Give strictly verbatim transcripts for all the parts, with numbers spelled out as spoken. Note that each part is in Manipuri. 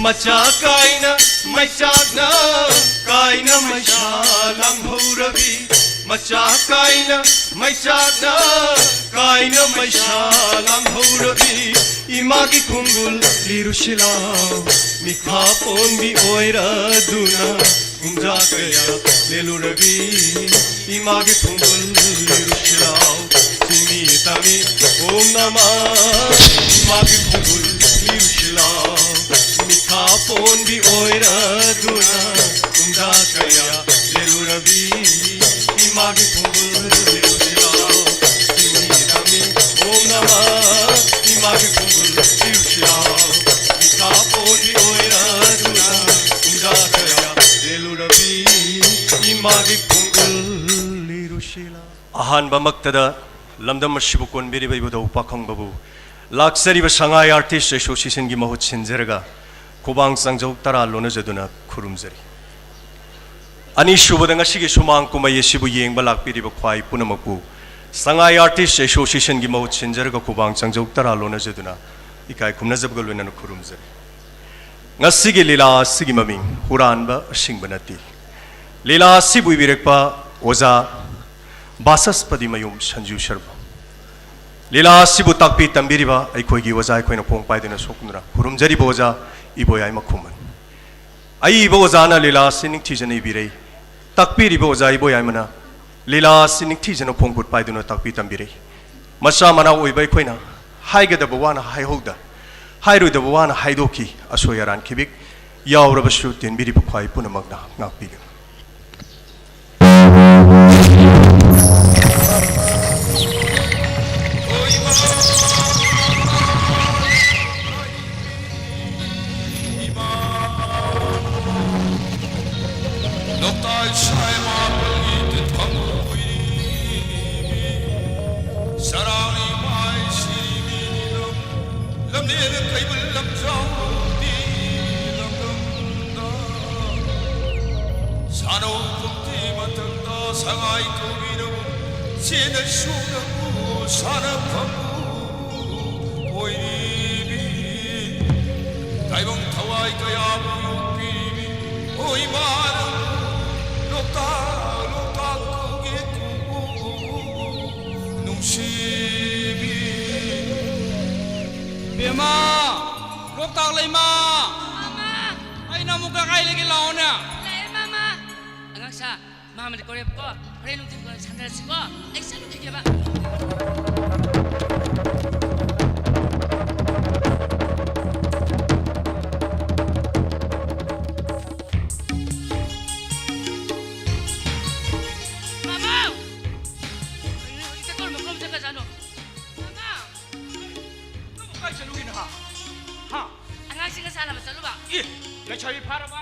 ꯃꯆꯥ ꯀꯥꯏꯅ ꯃꯩꯆꯥꯛꯅ ꯀꯥꯏꯅ ꯃꯩꯁꯥ ꯂꯥꯡꯍꯧꯔꯕꯤ, ꯃꯆꯥ ꯀꯥꯏꯅ ꯃꯩꯆꯥꯛꯅ ꯀꯥꯏꯅ ꯃꯩꯁꯥ ꯂꯥꯡꯍꯧꯔꯕꯤ, ꯏꯃꯥꯒꯤ ꯈꯣꯡꯒꯨꯜ ꯂꯤꯔꯨꯁꯤ ꯂꯥꯎ, ꯃꯤꯈꯥ ꯄꯣꯟꯕꯤ ꯑꯣꯏꯔꯗꯨꯅ ꯀꯨꯝꯖꯥ ꯀꯌꯥ ꯂꯦꯜꯂꯨꯔꯕꯤ, ꯏꯃꯥꯒꯤ ꯈꯣꯡꯒꯨꯜ ꯂꯤꯔꯨꯁꯤ ꯂꯥꯎ, ꯆꯤꯡꯃꯤ ꯇꯝꯃꯤ ꯑꯣꯝ ꯅꯃ, ꯏꯃꯥꯒꯤ ꯈꯣꯡꯒꯨꯜ ꯂꯤꯔꯨꯁꯤ ꯂꯥꯎ, ꯃꯤꯈꯥ ꯄꯣꯟꯕꯤ ꯑꯣꯏꯔꯗꯨꯅ ꯀꯨꯝꯖꯥ ꯀꯌꯥ ꯂꯦꯜꯂꯨꯔꯕꯤ, ꯏꯃꯥꯒꯤ ꯈꯣꯡꯒꯨꯜ ꯂꯤꯔꯨꯁꯤ ꯂꯥꯎ, ꯆꯤꯡꯃꯤ ꯇꯝꯃꯤ ꯑꯣꯝ ꯅꯃ, ꯏꯃꯥꯒꯤ ꯈꯣꯡꯒꯨꯜ ꯂꯤꯔꯨꯁꯤ ꯂꯥꯎ, ꯃꯤꯈꯥ ꯄꯣꯟꯕꯤ ꯑꯣꯏꯔꯗꯨꯅ ꯀꯨꯝꯖꯥ ꯀꯌꯥ ꯂꯦꯜꯂꯨꯔꯕꯤ, ꯏꯃꯥꯒꯤ ꯈꯣꯡꯒꯨꯜ ꯂꯤꯔꯨꯁꯤ ꯂꯥꯎ꯫ ꯑꯍꯥꯟꯕꯃꯛꯇꯗ ꯂꯝꯗꯝ ꯑꯁꯤꯕꯨ ꯀꯣꯟꯕꯤꯔꯤꯕ ꯏꯕꯨꯙꯧ ꯄꯥꯈꯪꯕꯕꯨ ꯂꯥꯛꯆꯔꯤꯕ ꯁꯉꯥꯏ ꯑꯥꯔꯇꯤꯁ ꯑꯦꯁꯣꯁꯤꯌꯦꯁꯟꯒꯤ ꯃꯍꯨꯠ ꯁꯤꯟꯖꯔꯒ ꯈꯨꯕꯥꯡ ꯆꯪꯖꯧ ꯇꯔꯥ ꯂꯣꯟꯅꯖꯗꯨꯅ ꯈꯨꯔꯨꯝꯖꯔꯤ꯫ ꯑꯅꯤꯁꯨꯕꯗ, ꯉꯁꯤꯒꯤ ꯁꯨꯃꯥꯡ ꯀꯨꯝꯍꯩ ꯑꯁꯤꯕꯨ ꯌꯦꯡꯕ ꯂꯥꯛꯄꯤꯔꯤꯕ ꯈ꯭ꯋꯥꯏ ꯄꯨꯝꯅꯃꯛꯄꯨ ꯁꯉꯥꯏ ꯑꯥꯔꯇꯤꯁ ꯑꯦꯁꯣꯁꯤꯌꯦꯁꯟꯒꯤ ꯃꯍꯨꯠ ꯁꯤꯟꯖꯔꯒ ꯈꯨꯕꯥꯡ ꯆꯪꯖꯧ ꯇꯔꯥ ꯂꯣꯟꯅꯖꯗꯨꯅ ꯏꯀꯥꯏ ꯈꯨꯝꯅꯖꯕꯒ ꯂꯣꯏꯅꯅ ꯈꯨꯔꯨꯝꯖꯔꯤ꯫ ꯉꯁꯤꯒꯤ ꯂꯤꯂꯥ ꯑꯁꯤꯒꯤ ꯃꯃꯤꯡ ꯍꯨꯔꯥꯟꯕ ꯑꯁꯤꯡꯕ ꯅꯠꯇꯦ꯫ ꯂꯤꯂꯥ ꯑꯁꯤꯕꯨ ꯏꯕꯤꯔꯛꯄ ꯑꯣꯖꯥ ꯕꯥꯁꯁꯄꯇꯤ ꯃꯌꯨꯝ ꯁꯟꯖꯨ ꯁꯔꯃ꯫ ꯂꯤꯂꯥ ꯑꯁꯤꯕꯨ ꯇꯥꯛꯄꯤ ꯇꯝꯕꯤꯔꯤꯕ ꯑꯩꯈꯣꯏꯒꯤ ꯑꯣꯖꯥ, ꯑꯩꯈꯣꯏꯅ ꯈꯣꯡ ꯄꯥꯏꯗꯨꯅ ꯁꯣꯛꯅꯗꯨꯅ ꯈꯨꯔꯨꯝꯖꯔꯤꯕ ꯑꯣꯖꯥ ꯏꯕꯣꯌꯥꯏꯃ ꯈꯨꯃꯟ꯫ ꯑꯏꯕ ꯑꯣꯖꯥꯅ ꯂꯤꯂꯥ ꯑꯁꯤ ꯅꯤꯡꯊꯤꯖꯅ ꯏꯕꯤꯔꯦ꯫ ꯇꯥꯛꯄꯤꯔꯤꯕ ꯑꯣꯖꯥ ꯏꯕꯣꯌꯥꯏꯃꯅ ꯂꯤꯂꯥ ꯑꯁꯤ ꯅꯤꯡꯊꯤꯖꯅ ꯈꯣꯡ ꯈꯨꯠ ꯄꯥꯏꯗꯨꯅ ꯇꯥꯛꯄꯤ ꯇꯝꯕꯤꯔꯦ꯫ ꯃꯆꯥ ꯃꯅꯥꯎ ꯑꯣꯏꯕ ꯑꯩꯈꯣꯏꯅ ꯍꯥꯏꯒꯗꯕ ꯋꯥꯅ ꯍꯥꯏꯍꯧꯗ, ꯍꯥꯏꯔꯣꯏꯗꯕ ꯋꯥꯅ ꯍꯥꯏꯗꯣꯛꯈꯤ꯫ ꯑꯁꯣꯏ ꯑꯔꯥꯟ ꯈꯤꯕꯤꯛ ꯌꯥꯎꯔꯕꯁꯨ ꯇꯤꯟꯕꯤꯔꯤꯕ ꯈ꯭ꯋꯥꯏ ꯄꯨꯝꯅꯃꯛꯅ ꯉꯥꯛꯄꯤꯒꯅꯨ꯫ ꯁꯥꯅꯧ ꯄꯨꯝꯇꯤ ꯃꯊꯛꯇ ꯁꯉꯥꯏ ꯀꯧꯕꯤꯅꯕ ꯆꯦꯟꯅ ꯁꯨꯅꯕꯨ ꯁꯥꯟꯅꯐꯝꯕꯨ ꯑꯣꯏꯔꯤꯕꯤ꯫ ꯇꯥꯏꯕꯪ ꯊꯋꯥꯏ ꯀꯌꯥꯕꯨ ꯌꯣꯛꯄꯤ, ꯍꯣꯏ, ꯃꯥꯅ ꯂꯣꯛꯇꯥꯛ, ꯂꯣꯛꯇꯥꯛ ꯈꯨꯒꯤ ꯀꯨ, ꯅꯨꯡꯁꯤꯕꯤ꯫ ꯕꯦꯝꯃ, ꯂꯣꯛꯇꯥꯛ ꯂꯩꯃ꯫ ꯃꯃꯥ! ꯑꯩ ꯅꯪꯕꯨ ꯀꯥꯏ ꯂꯩꯒꯦ ꯂꯥꯛꯑꯣꯅꯦ꯫ ꯂꯩꯔꯦ, ꯃꯃꯥ꯫ ꯑꯉꯥꯡꯁꯥ, ꯃꯥ ꯑꯃꯗꯤ ꯀꯧꯔꯦꯕꯀꯣ꯫ ꯍꯣꯔꯦꯟ ꯅꯨꯡꯊꯤꯜ ꯀꯣꯟꯅ ꯁꯥꯟꯅꯔꯁꯤꯀꯣ꯫ ꯑꯩ ꯆꯠꯂꯨꯈꯤꯒꯦꯕ꯫ ꯃꯃꯥ! ꯀꯩꯅꯣ ꯍꯧꯖꯤꯛꯇ ꯀꯧꯔꯝꯕ ꯀꯔꯣꯝ ꯆꯠꯈ꯭ꯔꯖꯥꯠꯅꯣ? ꯃꯃꯥ! ꯅꯪꯕꯨ ꯀꯥꯏ ꯆꯠꯂꯨꯒꯦ ꯅꯍꯥ? ꯍꯥ? ꯑꯉꯥꯡꯁꯤꯡꯒ ꯁꯥꯟꯅꯕ ꯆꯠꯂꯨꯕ꯫ ꯑꯦ, ꯂꯩꯁꯥꯕꯤ ꯐꯥꯔꯕ?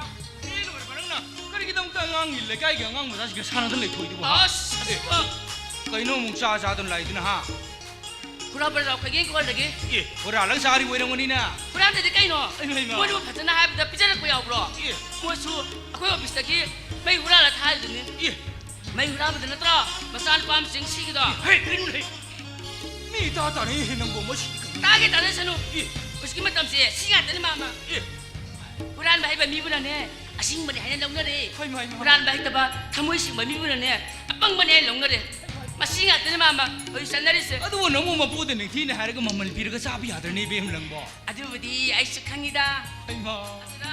ꯑꯦ, ꯂꯣꯏꯔꯕ ꯅꯪꯅ? ꯀꯔꯤꯒꯤꯗꯃꯛꯇ ꯑꯉꯥꯡꯒꯤ, ꯂꯩꯀꯥꯏꯒꯤ ꯑꯉꯥꯡ ꯃꯆꯥꯁꯤꯡꯒ ꯁꯥꯟꯅꯗꯅ ꯂꯩꯊꯣꯛꯏꯗꯨꯕꯨ, ꯍꯥ? ꯑꯁ! ꯑꯦ, ꯀꯩꯅꯣ ꯑꯃꯨꯛ ꯆꯥ ꯆꯥꯗꯨꯅ ꯂꯥꯛꯏꯗꯨꯅ, ꯍꯥ? ꯍꯨꯔꯥꯟꯕ ꯂꯥꯎ ꯈꯣꯏꯒꯦꯟ ꯈꯣꯜꯗꯒꯤ꯫ ꯑꯦ, ꯍꯨꯔꯥꯜꯂꯒ ꯆꯥꯔꯤ ꯑꯣꯏꯔꯝꯒꯅꯤꯅ꯫ ꯍꯨꯔꯥꯟꯗꯗꯤ ꯀꯩꯅꯣ? ꯏꯃꯥ, ꯏꯃꯥ꯫ ꯃꯣꯏꯅꯕꯨ ꯐꯖꯅ ꯍꯥꯏꯕꯗ ꯄꯤꯖꯔꯛꯄ ꯌꯥꯎꯕ꯭ꯔꯣ? ꯑꯦ꯫ ꯃꯣꯏꯁꯨ ꯑꯩꯈꯣꯏ ꯑꯣꯐꯤꯁꯇꯒꯤ ꯃꯩ ꯍꯨꯔꯥꯜꯂ ꯊꯥꯔꯤꯗꯨꯅꯤ꯫ ꯑꯦ꯫ ꯃꯩ ꯍꯨꯔꯥꯟꯕꯗ ꯅꯠꯇ꯭ꯔꯣ ꯃꯆꯥꯅꯨꯄꯥ ꯑꯃ ꯆꯦꯡ ꯁꯤꯈꯤꯗꯣ? ꯍꯦ, ꯀꯔꯤꯅꯣꯅꯦ? ꯃꯤ ꯇꯥ ꯇꯥꯔꯦ ꯅꯪꯕꯨ, ꯃꯁꯤꯗꯤ ꯀꯩꯅꯣ? ꯇꯥꯒꯦ ꯇꯥꯖꯁꯅꯨ꯫ ꯑꯦ꯫ ꯍꯧꯖꯤꯛꯀꯤ ꯃꯇꯝꯁꯦ ꯁꯤ ꯉꯥꯛꯇꯅꯤ, ꯃꯥꯃ꯫ ꯑꯦ꯫ ꯍꯨꯔꯥꯟꯕ ꯍꯩꯕ ꯃꯤꯕꯨꯅꯅꯦ, ꯑꯁꯤꯡꯕꯅꯤ ꯍꯥꯏꯅ ꯂꯧꯅꯔꯦ꯫ ꯍꯣꯏ, ꯃꯥ, ꯃꯥ꯫ ꯍꯨꯔꯥꯟꯕ ꯍꯩꯇꯕ, ꯊꯃꯣꯏ ꯁꯦꯡꯕ ꯃꯤꯕꯨꯅꯅꯦ, ꯑꯄꯪꯕꯅꯤ ꯍꯥꯏꯅ ꯂꯧꯅꯔꯦ꯫ ꯃꯁꯤ ꯉꯥꯛꯇꯅꯤ, ꯃꯥꯃ, ꯍꯧꯖꯤꯛ ꯆꯠꯅꯔꯤꯁꯦ꯫ ꯑꯗꯨꯕꯨ ꯅꯪꯕꯨ ꯃꯄꯨꯗ ꯅꯤꯡꯊꯤꯅ ꯍꯥꯏꯔꯒ ꯃꯃꯜ ꯄꯤꯔꯒ ꯆꯥꯕ ꯌꯥꯗ꯭ꯔꯅꯦ, ꯏꯕꯦꯝ ꯅꯪꯕꯣ? ꯑꯗꯨꯕꯨꯗꯤ ꯑꯩꯁꯨ ꯈꯪꯉꯤꯗ꯫ ꯍꯩꯃꯥ꯫ ꯑꯗꯨꯗ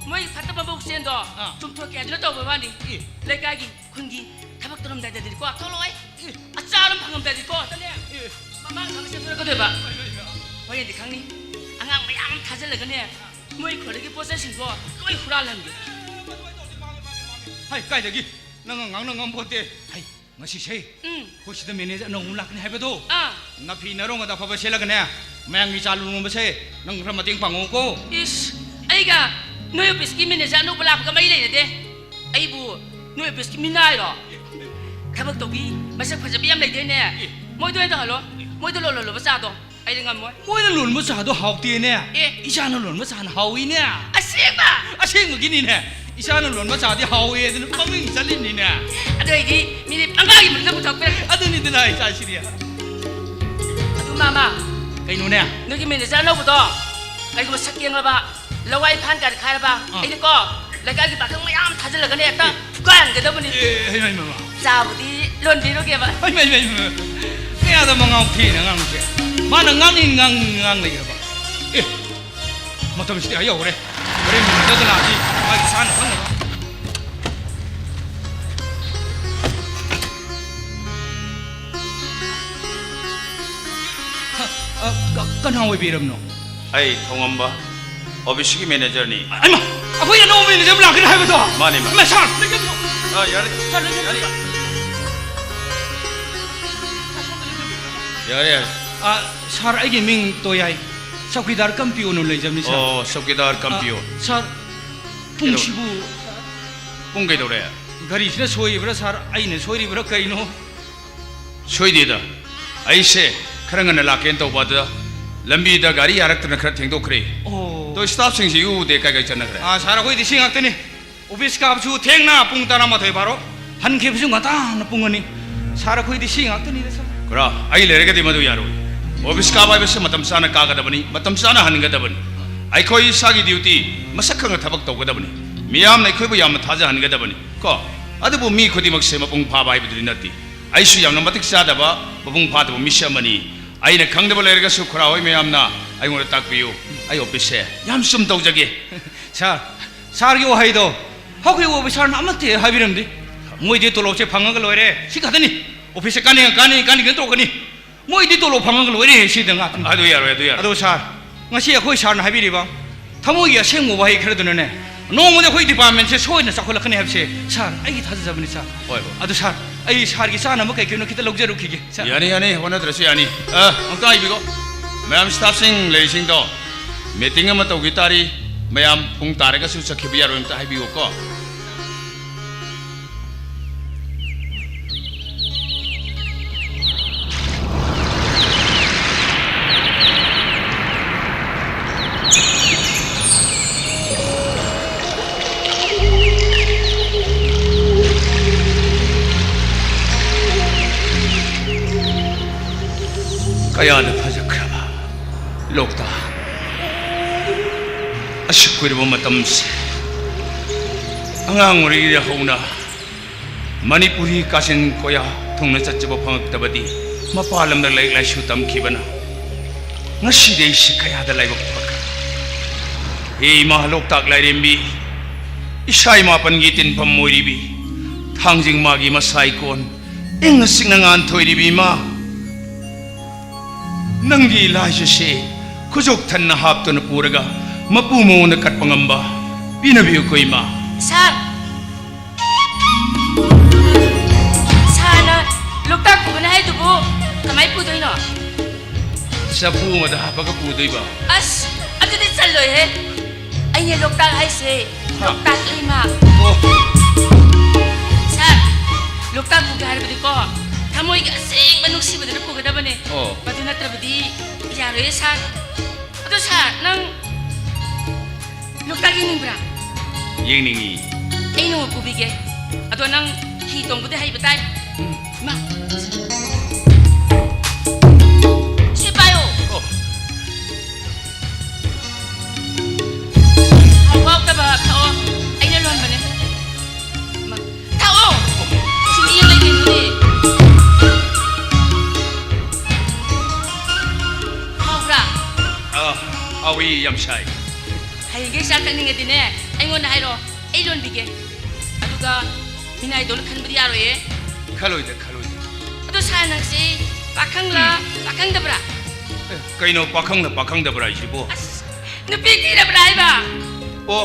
ꯃꯣꯏ ꯐꯠꯇꯕ ꯃꯕꯨꯛꯆꯦꯜꯗꯣ ꯑꯥ꯫ ꯆꯨꯝꯊꯣꯛꯀꯦ ꯍꯥꯏꯗꯨꯅ ꯇꯧꯕ ꯋꯥꯅꯤ꯫ ꯑꯦ꯫ ꯂꯩꯀꯥꯏꯒꯤ, ꯈꯨꯟꯒꯤ ꯊꯕꯛ ꯇꯧꯔꯝꯗꯥꯏꯗꯗꯤꯀꯣ ꯇꯧꯔꯛꯑꯣꯏ꯫ ꯑꯦ꯫ ꯑꯆꯥ ꯑꯗꯨꯝ ꯐꯪꯉꯝꯗꯥꯏꯗꯤꯀꯣ ꯇꯅꯦ꯫ ꯑꯦ꯫ ꯃꯃꯥꯡ ꯊꯪꯕ ꯆꯦꯟꯊꯣꯔꯛꯀꯗꯣꯏꯕ꯫ ꯍꯣꯏ, ꯍꯣꯏ, ꯍꯣꯏ꯫ ꯍꯣꯔꯦꯟꯗꯤ ꯈꯪꯅꯤ꯫ ꯑꯉꯥꯡ ꯃꯌꯥꯝ ꯑꯃ ꯊꯥꯖꯤꯜꯂꯒꯅꯦ, ꯃꯣꯏ ꯈꯨꯜꯗꯒꯤ ꯄꯣꯠ ꯆꯩꯁꯤꯡꯗꯣ ꯂꯣꯏ ꯍꯨꯔꯥꯜꯍꯟꯒꯦ꯫ ꯍꯩ, ꯀꯥꯏꯗꯒꯤ? ꯅꯪ ꯉꯥꯡꯅ ꯉꯝꯄꯣꯠꯇꯦ꯫ ꯍꯩ, ꯉꯁꯤꯁꯦ ꯎꯝ꯫ ꯑꯩꯈꯣꯏ ꯁꯤꯗ ꯃꯦꯅꯦꯖꯔ ꯑꯅꯧꯕ ꯑꯃ ꯂꯥꯛꯀꯅꯤ ꯍꯥꯏꯕꯗꯣ꯫ ꯑꯥ꯫ ꯅꯥꯐꯤ ꯅꯔꯣꯡ ꯑꯗ ꯑꯐꯕ ꯁꯦꯠꯂꯒꯅꯦ, ꯃꯌꯥꯝꯒꯤ ꯆꯥ ꯂꯣꯟꯕꯁꯦ ꯅꯪ ꯈꯔ ꯃꯇꯦꯡ ꯄꯥꯡꯉꯣꯀꯣ꯫ ꯏꯁ, ꯑꯩꯒ ꯅꯣꯏ ꯑꯣꯐꯤꯁꯀꯤ ꯃꯦꯅꯦꯖꯔ ꯑꯅꯧꯕ ꯂꯥꯛꯄꯒ ꯃꯔꯤ ꯂꯩꯅꯗꯦ꯫ ꯑꯩꯕꯨ ꯅꯣꯏ ꯑꯣꯐꯤꯁꯀꯤ ꯃꯤꯅꯥꯏꯔꯣ? ꯊꯕꯛ ꯇꯧꯕꯤ ꯃꯁꯛ ꯐꯖꯕꯤ ꯌꯥꯝ ꯂꯩꯗꯣꯏꯅꯦ꯫ ꯑꯦ꯫ ꯃꯣꯏꯗ ꯑꯣꯏꯅ ꯇꯧꯍꯜꯂꯣ꯫ ꯃꯣꯏꯗ ꯂꯣꯜꯍꯜꯂꯣꯕ ꯆꯥꯗꯣ꯫ ꯑꯩꯗꯤ ꯉꯝꯃꯣꯏ꯫ ꯃꯣꯏꯅ ꯂꯣꯟꯕ ꯆꯥꯗꯣ ꯍꯥꯎꯇꯦꯅꯦ꯫ ꯑꯦ꯫ ꯏꯆꯥꯅ ꯂꯣꯟꯕ ꯆꯥꯅ ꯍꯥꯎꯏꯅꯦ꯫ ꯑꯁꯦꯡꯕ? ꯑꯁꯦꯡꯕꯒꯤꯅꯤꯅꯦ꯫ ꯏꯆꯥꯅ ꯂꯣꯟꯕ ꯆꯥꯗꯤ ꯍꯥꯎꯏ ꯑꯗꯨꯅ ꯃꯃꯤꯡ ꯆꯠꯂꯤꯕꯅꯤꯅꯦ꯫ ꯑꯗꯨ ꯑꯣꯏꯗꯤ ꯃꯤꯅꯤꯠ ꯃꯉꯥꯒꯤ ꯃꯅꯨꯡꯗ ꯄꯨꯊꯣꯛꯄꯤꯔꯛꯀꯦ꯫ ꯑꯗꯨꯅꯤꯗꯅ ꯏꯆꯥꯁꯤꯗꯤ꯫ ꯑꯗꯨ ꯃꯥꯃ꯫ ꯀꯩꯅꯣꯅꯦ? ꯅꯣꯏꯒꯤ ꯃꯦꯅꯦꯖꯔ ꯑꯅꯧꯕꯗꯣ ꯀꯩꯒꯨꯝꯕ ꯁꯛ ꯌꯦꯡꯂꯕ, ꯂꯋꯥꯏ ꯐꯥꯟ ꯀꯥꯏꯔꯛ ꯍꯥꯏꯔꯕ, ꯑꯥ꯫ ꯑꯩꯅꯀꯣ ꯂꯩꯀꯥꯏꯒꯤ ꯄꯥꯈꯪ ꯃꯌꯥꯝ ꯊꯥꯖꯤꯜꯂꯒꯅꯦ ꯍꯦꯛꯇ ꯐꯨꯒꯥꯏꯍꯟꯒꯗꯕꯅꯤ꯫ ꯑꯦ, ꯍꯩꯃꯥ, ꯍꯩꯃꯥ, ꯍꯩꯃꯥ꯫ ꯆꯥꯕꯨꯗꯤ ꯂꯣꯟꯕꯤꯔꯨꯒꯦꯕ꯫ ꯍꯩꯃꯥ, ꯍꯩꯃꯥ, ꯍꯩꯃꯥ꯫ ꯀꯌꯥꯗ ꯃꯉꯥꯎ ꯊꯤꯅ ꯉꯥꯡꯉꯤꯁꯦ? ꯃꯥꯅ ꯉꯥꯡꯅꯤꯡ ꯉꯥꯡ-, ꯉꯥꯡ ꯂꯩꯈ꯭ꯔꯕ? ꯑꯦ, ꯃꯇꯝꯁꯤꯗꯤ ꯑꯥ ꯌꯧꯈ꯭ꯔꯦ꯫ ꯍꯣꯔꯦꯟ ꯃꯨꯟꯅꯗ ꯂꯥꯛꯑꯗꯤ ꯃꯥꯒꯤ ꯆꯥꯅ ꯊꯛꯅꯕ꯫ ꯑ, ꯑ, ꯀ-, ꯀꯅꯥ ꯑꯣꯏꯕꯤꯔꯕꯅꯣ? ꯑꯩ ꯊꯣꯡꯉꯝꯕ ꯑꯣꯐꯤꯁꯀꯤ ꯃꯦꯅꯦꯖꯔꯅꯤ꯫ ꯑꯩꯃ, ꯑꯩꯈꯣꯏ ꯑꯅꯧꯕ ꯃꯦꯅꯦꯖꯔ ꯑꯃ ꯂꯥꯛꯀꯅꯤ ꯍꯥꯏꯕꯗꯣ? ꯃꯥꯅꯤ, ꯃꯥꯅꯤ꯫ ꯑꯩꯃ, ꯁꯥꯔ, ꯂꯩꯖꯕꯤꯌꯨ꯫ ꯑ, ꯌꯥꯔꯦ꯫ ꯁꯥꯔ, ꯂꯩꯖꯕꯤꯌꯨ꯫ ꯌꯥꯔꯦ꯫ ꯌꯥꯔꯦ, ꯌꯥꯔꯦ꯫ ꯑ, ꯁꯥꯔ, ꯑꯩꯒꯤ ꯃꯤꯡ ꯇꯣꯌꯥꯏ꯫ ꯆꯧꯀꯤꯗꯥꯔ ꯀꯝ ꯄꯤꯌꯣꯅ ꯂꯩꯖꯕꯅꯤ, ꯁꯥꯔ꯫ ꯑꯣ, ꯆꯧꯀꯤꯗꯥꯔ ꯀꯝ ꯑ, ꯄꯤꯌꯣ꯫ ꯁꯥꯔ, ꯀꯩꯗꯧ-, ꯄꯨꯡꯁꯤꯕꯨ? ꯄꯨꯡ ꯀꯩꯗꯧꯔꯦ? ꯒꯥꯔꯤꯁꯤꯅ ꯁꯣꯏꯔꯤꯕ꯭ꯔꯥ, ꯁꯥꯔ? ꯑꯩꯅ ꯁꯣꯏꯔꯤꯕ꯭ꯔꯥ, ꯀꯩꯅꯣ? ꯁꯣꯏꯗꯦꯗ꯫ ꯑꯩꯁꯦ ꯈꯔ ꯉꯟꯅ ꯂꯥꯛꯀꯦꯅ ꯇꯧꯕ, ꯑꯗꯨꯗ ꯂꯝꯕꯤꯗ ꯒꯥꯔꯤ ꯌꯥꯔꯛꯇꯅ ꯈꯔ ꯊꯦꯡꯗꯣꯛꯈ꯭ꯔꯦ꯫ ꯑꯣ꯫ ꯑꯗꯣ ꯁ꯭ꯇꯥꯐꯁꯤꯡꯁꯤ ꯏꯎ ꯎꯗꯦ, ꯀꯥꯏ ꯀꯥꯏ ꯆꯠꯅꯈ꯭ꯔꯦ? ꯑꯥ, ꯁꯥꯔ, ꯑꯩꯈꯣꯏꯗꯤ ꯁꯤ ꯉꯥꯛꯇꯅꯤ꯫ ꯑꯣꯐꯤꯁ ꯀꯥꯕꯁꯨ ꯊꯦꯡꯅ ꯄꯨꯡ ꯇꯔꯥꯃꯥꯊꯣꯏ ꯕꯥꯔꯣ, ꯍꯟꯈꯤꯕꯁꯨ ꯉꯟꯇꯥꯅ ꯄꯨꯡ ꯑꯅꯤ꯫ ꯁꯥꯔ, ꯑꯩꯈꯣꯏꯗꯤ ꯁꯤ ꯉꯥꯛꯇꯅꯤꯗ, ꯁꯥꯔ꯫ ꯈꯨꯔꯥ, ꯑꯩ ꯂꯩꯔꯒꯗꯤ ꯃꯗꯨ ꯌꯥꯔꯣꯏ꯫ ꯑꯣꯐꯤꯁ ꯀꯥꯕ ꯍꯥꯏꯕꯁꯤ ꯃꯇꯝ ꯆꯥꯅ ꯀꯥꯒꯗꯕꯅꯤ, ꯃꯇꯝ ꯆꯥꯅ ꯍꯟꯒꯗꯕꯅꯤ꯫ ꯑꯩꯈꯣꯏ ꯏꯁꯥꯒꯤ ꯗ꯭ꯌꯨꯇꯤ ꯃꯁꯛ ꯈꯪꯅ ꯊꯕꯛ ꯇꯧꯒꯗꯕꯅꯤ꯫ ꯃꯤꯌꯥꯝꯅ ꯑꯩꯈꯣꯏꯕꯨ ꯌꯥꯝꯅ ꯊꯥꯖꯍꯟꯒꯗꯕꯅꯤ ꯀꯣ꯫ ꯑꯗꯨꯕꯨ ꯃꯤ ꯈꯨꯗꯤꯡꯃꯛꯁꯦ ꯃꯄꯨꯡ ꯐꯥꯕ ꯍꯥꯏꯕꯗꯨꯗꯤ ꯅꯠꯇꯦ꯫ ꯑꯩꯁꯨ ꯌꯥꯝꯅ ꯃꯇꯤꯛ ꯆꯥꯗꯕ, ꯃꯄꯨꯡ ꯐꯥꯗꯕ ꯃꯤꯁꯛ ꯑꯃꯅꯤ꯫ ꯑꯩꯅ ꯈꯪꯗꯕ ꯂꯩꯔꯒꯁꯨ ꯈꯨꯔꯥ ꯍꯣꯏ ꯃꯌꯥꯝꯅ ꯑꯩꯉꯣꯟꯗ ꯇꯥꯛꯄꯤꯌꯨ꯫ ꯑꯩ ꯑꯣꯐꯤꯁꯁꯦ ꯌꯥꯝ ꯆꯨꯝ ꯇꯧꯖꯒꯦ꯫ ꯁꯥꯔ, ꯁꯥꯔꯒꯤ ꯋꯥꯍꯩꯗꯣ ꯍꯧꯈꯤꯕ ꯑꯣꯐꯤꯁꯥꯔꯅ ꯑꯃꯠꯇ ꯍꯥꯏꯕꯤꯔꯝꯗꯦ꯫ ꯃꯣꯏꯗꯤ ꯇꯣꯂꯣꯞꯁꯦ ꯐꯪꯉꯒ ꯂꯣꯏꯔꯦ, ꯁꯤ ꯈꯛꯇꯅꯤ꯫ ꯑꯣꯐꯤꯁꯁꯦ ꯀꯥꯅꯤꯡꯉ ꯀꯥꯅꯤ, ꯀꯥꯅꯤꯡꯉ ꯇꯣꯛꯀꯅꯤ꯫ ꯃꯣꯏꯗꯤ ꯇꯣꯂꯣꯞ ꯐꯪꯉꯒ ꯂꯣꯏꯔꯦ, ꯁꯤꯗ ꯉꯥꯛꯇꯅꯤ꯫ ꯑꯗꯨ ꯌꯥꯔꯣꯏ, ꯑꯗꯨ ꯌꯥꯔꯣꯏ꯫ ꯑꯗꯣ ꯁꯥꯔ, ꯉꯁꯤ ꯑꯩꯈꯣꯏ ꯁꯥꯔꯅ ꯍꯥꯏꯕꯤꯔꯤꯕ ꯊꯃꯣꯏꯒꯤ ꯑꯁꯦꯡꯕ ꯋꯥꯍꯩ ꯈꯔꯗꯨꯅꯅꯦ, ꯅꯣꯡꯃꯗꯤ ꯑꯩꯈꯣꯏ ꯗꯤꯄꯥꯔꯠꯃꯦꯟꯁꯦ ꯁꯣꯏꯗꯅ ꯆꯥꯎꯈꯠꯂꯛꯀꯅꯤ ꯍꯥꯏꯕꯁꯦ, ꯁꯥꯔ, ꯑꯩꯒꯤ ꯊꯥꯖꯖꯕꯅꯤ, ꯁꯥꯔ꯫ ꯍꯣꯏ, ꯍꯣꯏ꯫ ꯑꯗꯣ ꯁꯥꯔ, ꯑꯩ ꯁꯥꯔꯒꯤ ꯆꯥꯅꯕ ꯀꯩ ꯀꯩꯅꯣ ꯈꯤꯇ ꯂꯧꯖꯔꯨꯈꯤꯒꯦ, ꯁꯥꯔ꯫ ꯌꯥꯅꯤ, ꯌꯥꯅꯤ, ꯍꯣꯠꯅꯗ꯭ꯔꯁꯨ ꯌꯥꯅꯤ꯫ ꯑ, ꯑꯃꯨꯛꯇ ꯍꯥꯏꯕꯤꯈꯣ꯫ ꯃꯌꯥꯝ ꯁ꯭ꯇꯥꯐꯁꯤꯡ ꯂꯩꯔꯤꯁꯤꯡꯗꯣ ꯃꯤꯇꯤꯡ ꯑꯃ ꯇꯧꯈꯤ ꯇꯥꯔꯤ, ꯃꯌꯥꯝ ꯄꯨꯡ ꯇꯥꯔꯒꯁꯨ ꯆꯠꯈꯤꯕ ꯌꯥꯔꯣꯏ, ꯑꯝꯇ ꯍꯥꯏꯕꯤꯌꯨꯀꯣ꯫ ꯀꯌꯥꯗ ꯐꯖꯈ꯭ꯔꯕ ꯂꯣꯛꯇꯥꯛ! ꯑꯁꯨꯛ ꯀꯨꯏꯔꯕ ꯃꯇꯝꯁꯦ, ꯑꯉꯥꯡ ꯑꯣꯏꯔꯤꯉꯩꯗ ꯍꯧꯅ ꯃꯅꯤꯄꯨꯔꯤ ꯀꯥꯆꯤꯟ ꯀꯣꯌꯥ ꯊꯨꯡꯅ ꯆꯠꯆꯕ ꯐꯪꯉꯛꯇꯕꯗꯤ, ꯃꯄꯥꯟ ꯂꯝꯗ ꯂꯥꯏꯔꯤꯛ ꯂꯥꯏꯁꯨ ꯇꯝꯈꯤꯕꯅ ꯉꯁꯤꯗꯤ ꯑꯩꯁꯤ ꯀꯌꯥꯗ ꯂꯥꯏꯕꯛ ꯐꯈ꯭ꯔꯦ꯫ ꯍꯦ ꯏꯃꯥ ꯂꯣꯛꯇꯥꯛ ꯂꯥꯏꯔꯦꯝꯕꯤ, ꯏꯁꯥ ꯏꯃꯥ ꯄꯟꯒꯤ ꯇꯤꯟꯐꯝ ꯑꯣꯏꯔꯤꯕꯤ, ꯊꯥꯡꯖꯤꯡ ꯃꯥꯒꯤ ꯃꯁꯥ ꯏꯀꯣꯟ, ꯏꯪꯅ ꯆꯤꯛꯅ ꯉꯥꯟꯊꯣꯏꯔꯤꯕꯤ ꯏꯃꯥ, ꯅꯪꯒꯤ ꯂꯥꯏꯁꯤꯁꯦ ꯈꯨꯖꯣꯛ ꯊꯟꯅ ꯍꯥꯞꯇꯨꯅ ꯄꯨꯔꯒ ꯃꯄꯨ ꯃꯉꯣꯟꯗ ꯀꯠꯄ ꯉꯝꯕ ꯄꯤꯅꯕꯤꯌꯨꯀꯣ ꯏꯃꯥ꯫ ꯁꯥꯔ, ꯁꯥꯔꯅ ꯂꯣꯛꯇꯥꯛ ꯄꯨꯒꯅꯤ ꯍꯥꯏꯗꯨꯕꯨ ꯀꯃꯥꯏ ꯄꯨꯗꯣꯏꯅꯣ? ꯆꯐꯨ ꯑꯃꯗ ꯍꯥꯞꯄꯒ ꯄꯨꯗꯣꯏꯕ꯫ ꯑꯁ, ꯑꯗꯨꯗꯤ ꯆꯜꯂꯣꯏꯍꯦ꯫ ꯑꯩꯅꯦ ꯂꯣꯛꯇꯥꯛ ꯍꯥꯏꯁꯦ, ꯍꯥ? ꯂꯣꯛꯇꯥꯛ ꯏꯃꯥ꯫ ꯑꯣ꯫ ꯁꯥꯔ, ꯂꯣꯛꯇꯥꯛ ꯄꯨꯒꯦ ꯍꯥꯏꯔꯕꯗꯤꯀꯣ, ꯊꯃꯣꯏꯒꯤ ꯑꯁꯦꯡꯕ ꯅꯨꯡꯁꯤꯕꯗꯨꯅ ꯄꯨꯒꯗꯕꯅꯦ꯫ ꯑꯣ꯫ ꯃꯗꯨ ꯅꯠꯇ꯭ꯔꯕꯗꯤ ꯌꯥꯔꯣꯏꯌꯦ ꯁꯥꯔ꯫ ꯑꯗꯣ ꯁꯥꯔ, ꯅꯪ ꯂꯣꯛꯇꯥꯛ ꯌꯦꯡꯅꯤꯡꯕ꯭ꯔꯥ? ꯌꯦꯡꯅꯤꯡꯉꯤ꯫ ꯑꯩ ꯅꯣꯡꯃ ꯄꯨꯕꯤꯒꯦ꯫ ꯑꯗꯣ ꯅꯪ ꯍꯤ ꯇꯣꯡꯕꯗꯤ ꯍꯩꯕ ꯇꯥꯏ꯫ ꯎꯝ꯫ ꯏꯃꯥ꯫ ꯁꯤ ꯄꯥꯏꯌꯣ꯫ ꯑꯣ꯫ ꯍꯥꯎꯕ ꯍꯥꯎꯇꯕ ꯊꯛꯑꯣ꯫ ꯑꯩꯅ ꯂꯣꯟꯕꯅꯦ꯫ ꯏꯃꯥ꯫ ꯊꯛꯑꯣ! ꯁꯤꯡꯂꯤ ꯑꯃ ꯂꯩꯒꯦ ꯑꯗꯨꯗꯤ꯫ ꯍꯥꯎꯕ꯭ꯔꯥ? ꯑꯥ, ꯍꯥꯎꯏ, ꯌꯥꯝ ꯁꯥꯏ꯫ ꯍꯌꯦꯡꯈꯩ ꯆꯥ ꯊꯛꯅꯤꯡꯉꯗꯤꯅꯦ, ꯑꯩꯉꯣꯟꯗ ꯍꯥꯏꯔꯛꯑꯣ, ꯑꯩ ꯂꯣꯟꯕꯤꯒꯦ꯫ ꯑꯗꯨꯒ ꯃꯤꯅꯥꯏꯗꯧꯅ ꯈꯟꯕꯗꯤ ꯌꯥꯔꯣꯏꯌꯦ꯫ ꯈꯜꯂꯣꯏꯗ, ꯈꯜꯂꯣꯏꯗ꯫ ꯑꯗꯣ ꯁꯥꯔ, ꯅꯪꯁꯤ ꯄꯥꯈꯪꯂ, ꯎꯝ꯫ ꯄꯥꯈꯪꯗꯕ꯭ꯔꯥ? ꯑꯦ, ꯀꯩꯅꯣ ꯄꯥꯈꯪꯂ ꯄꯥꯈꯪꯗꯕ꯭ꯔꯥ ꯍꯥꯏꯁꯤꯕꯣ? ꯑꯁ, ꯅꯨꯄꯤ ꯊꯤꯔꯕ꯭ꯔꯥ ꯍꯥꯏꯕ? ꯑꯣ,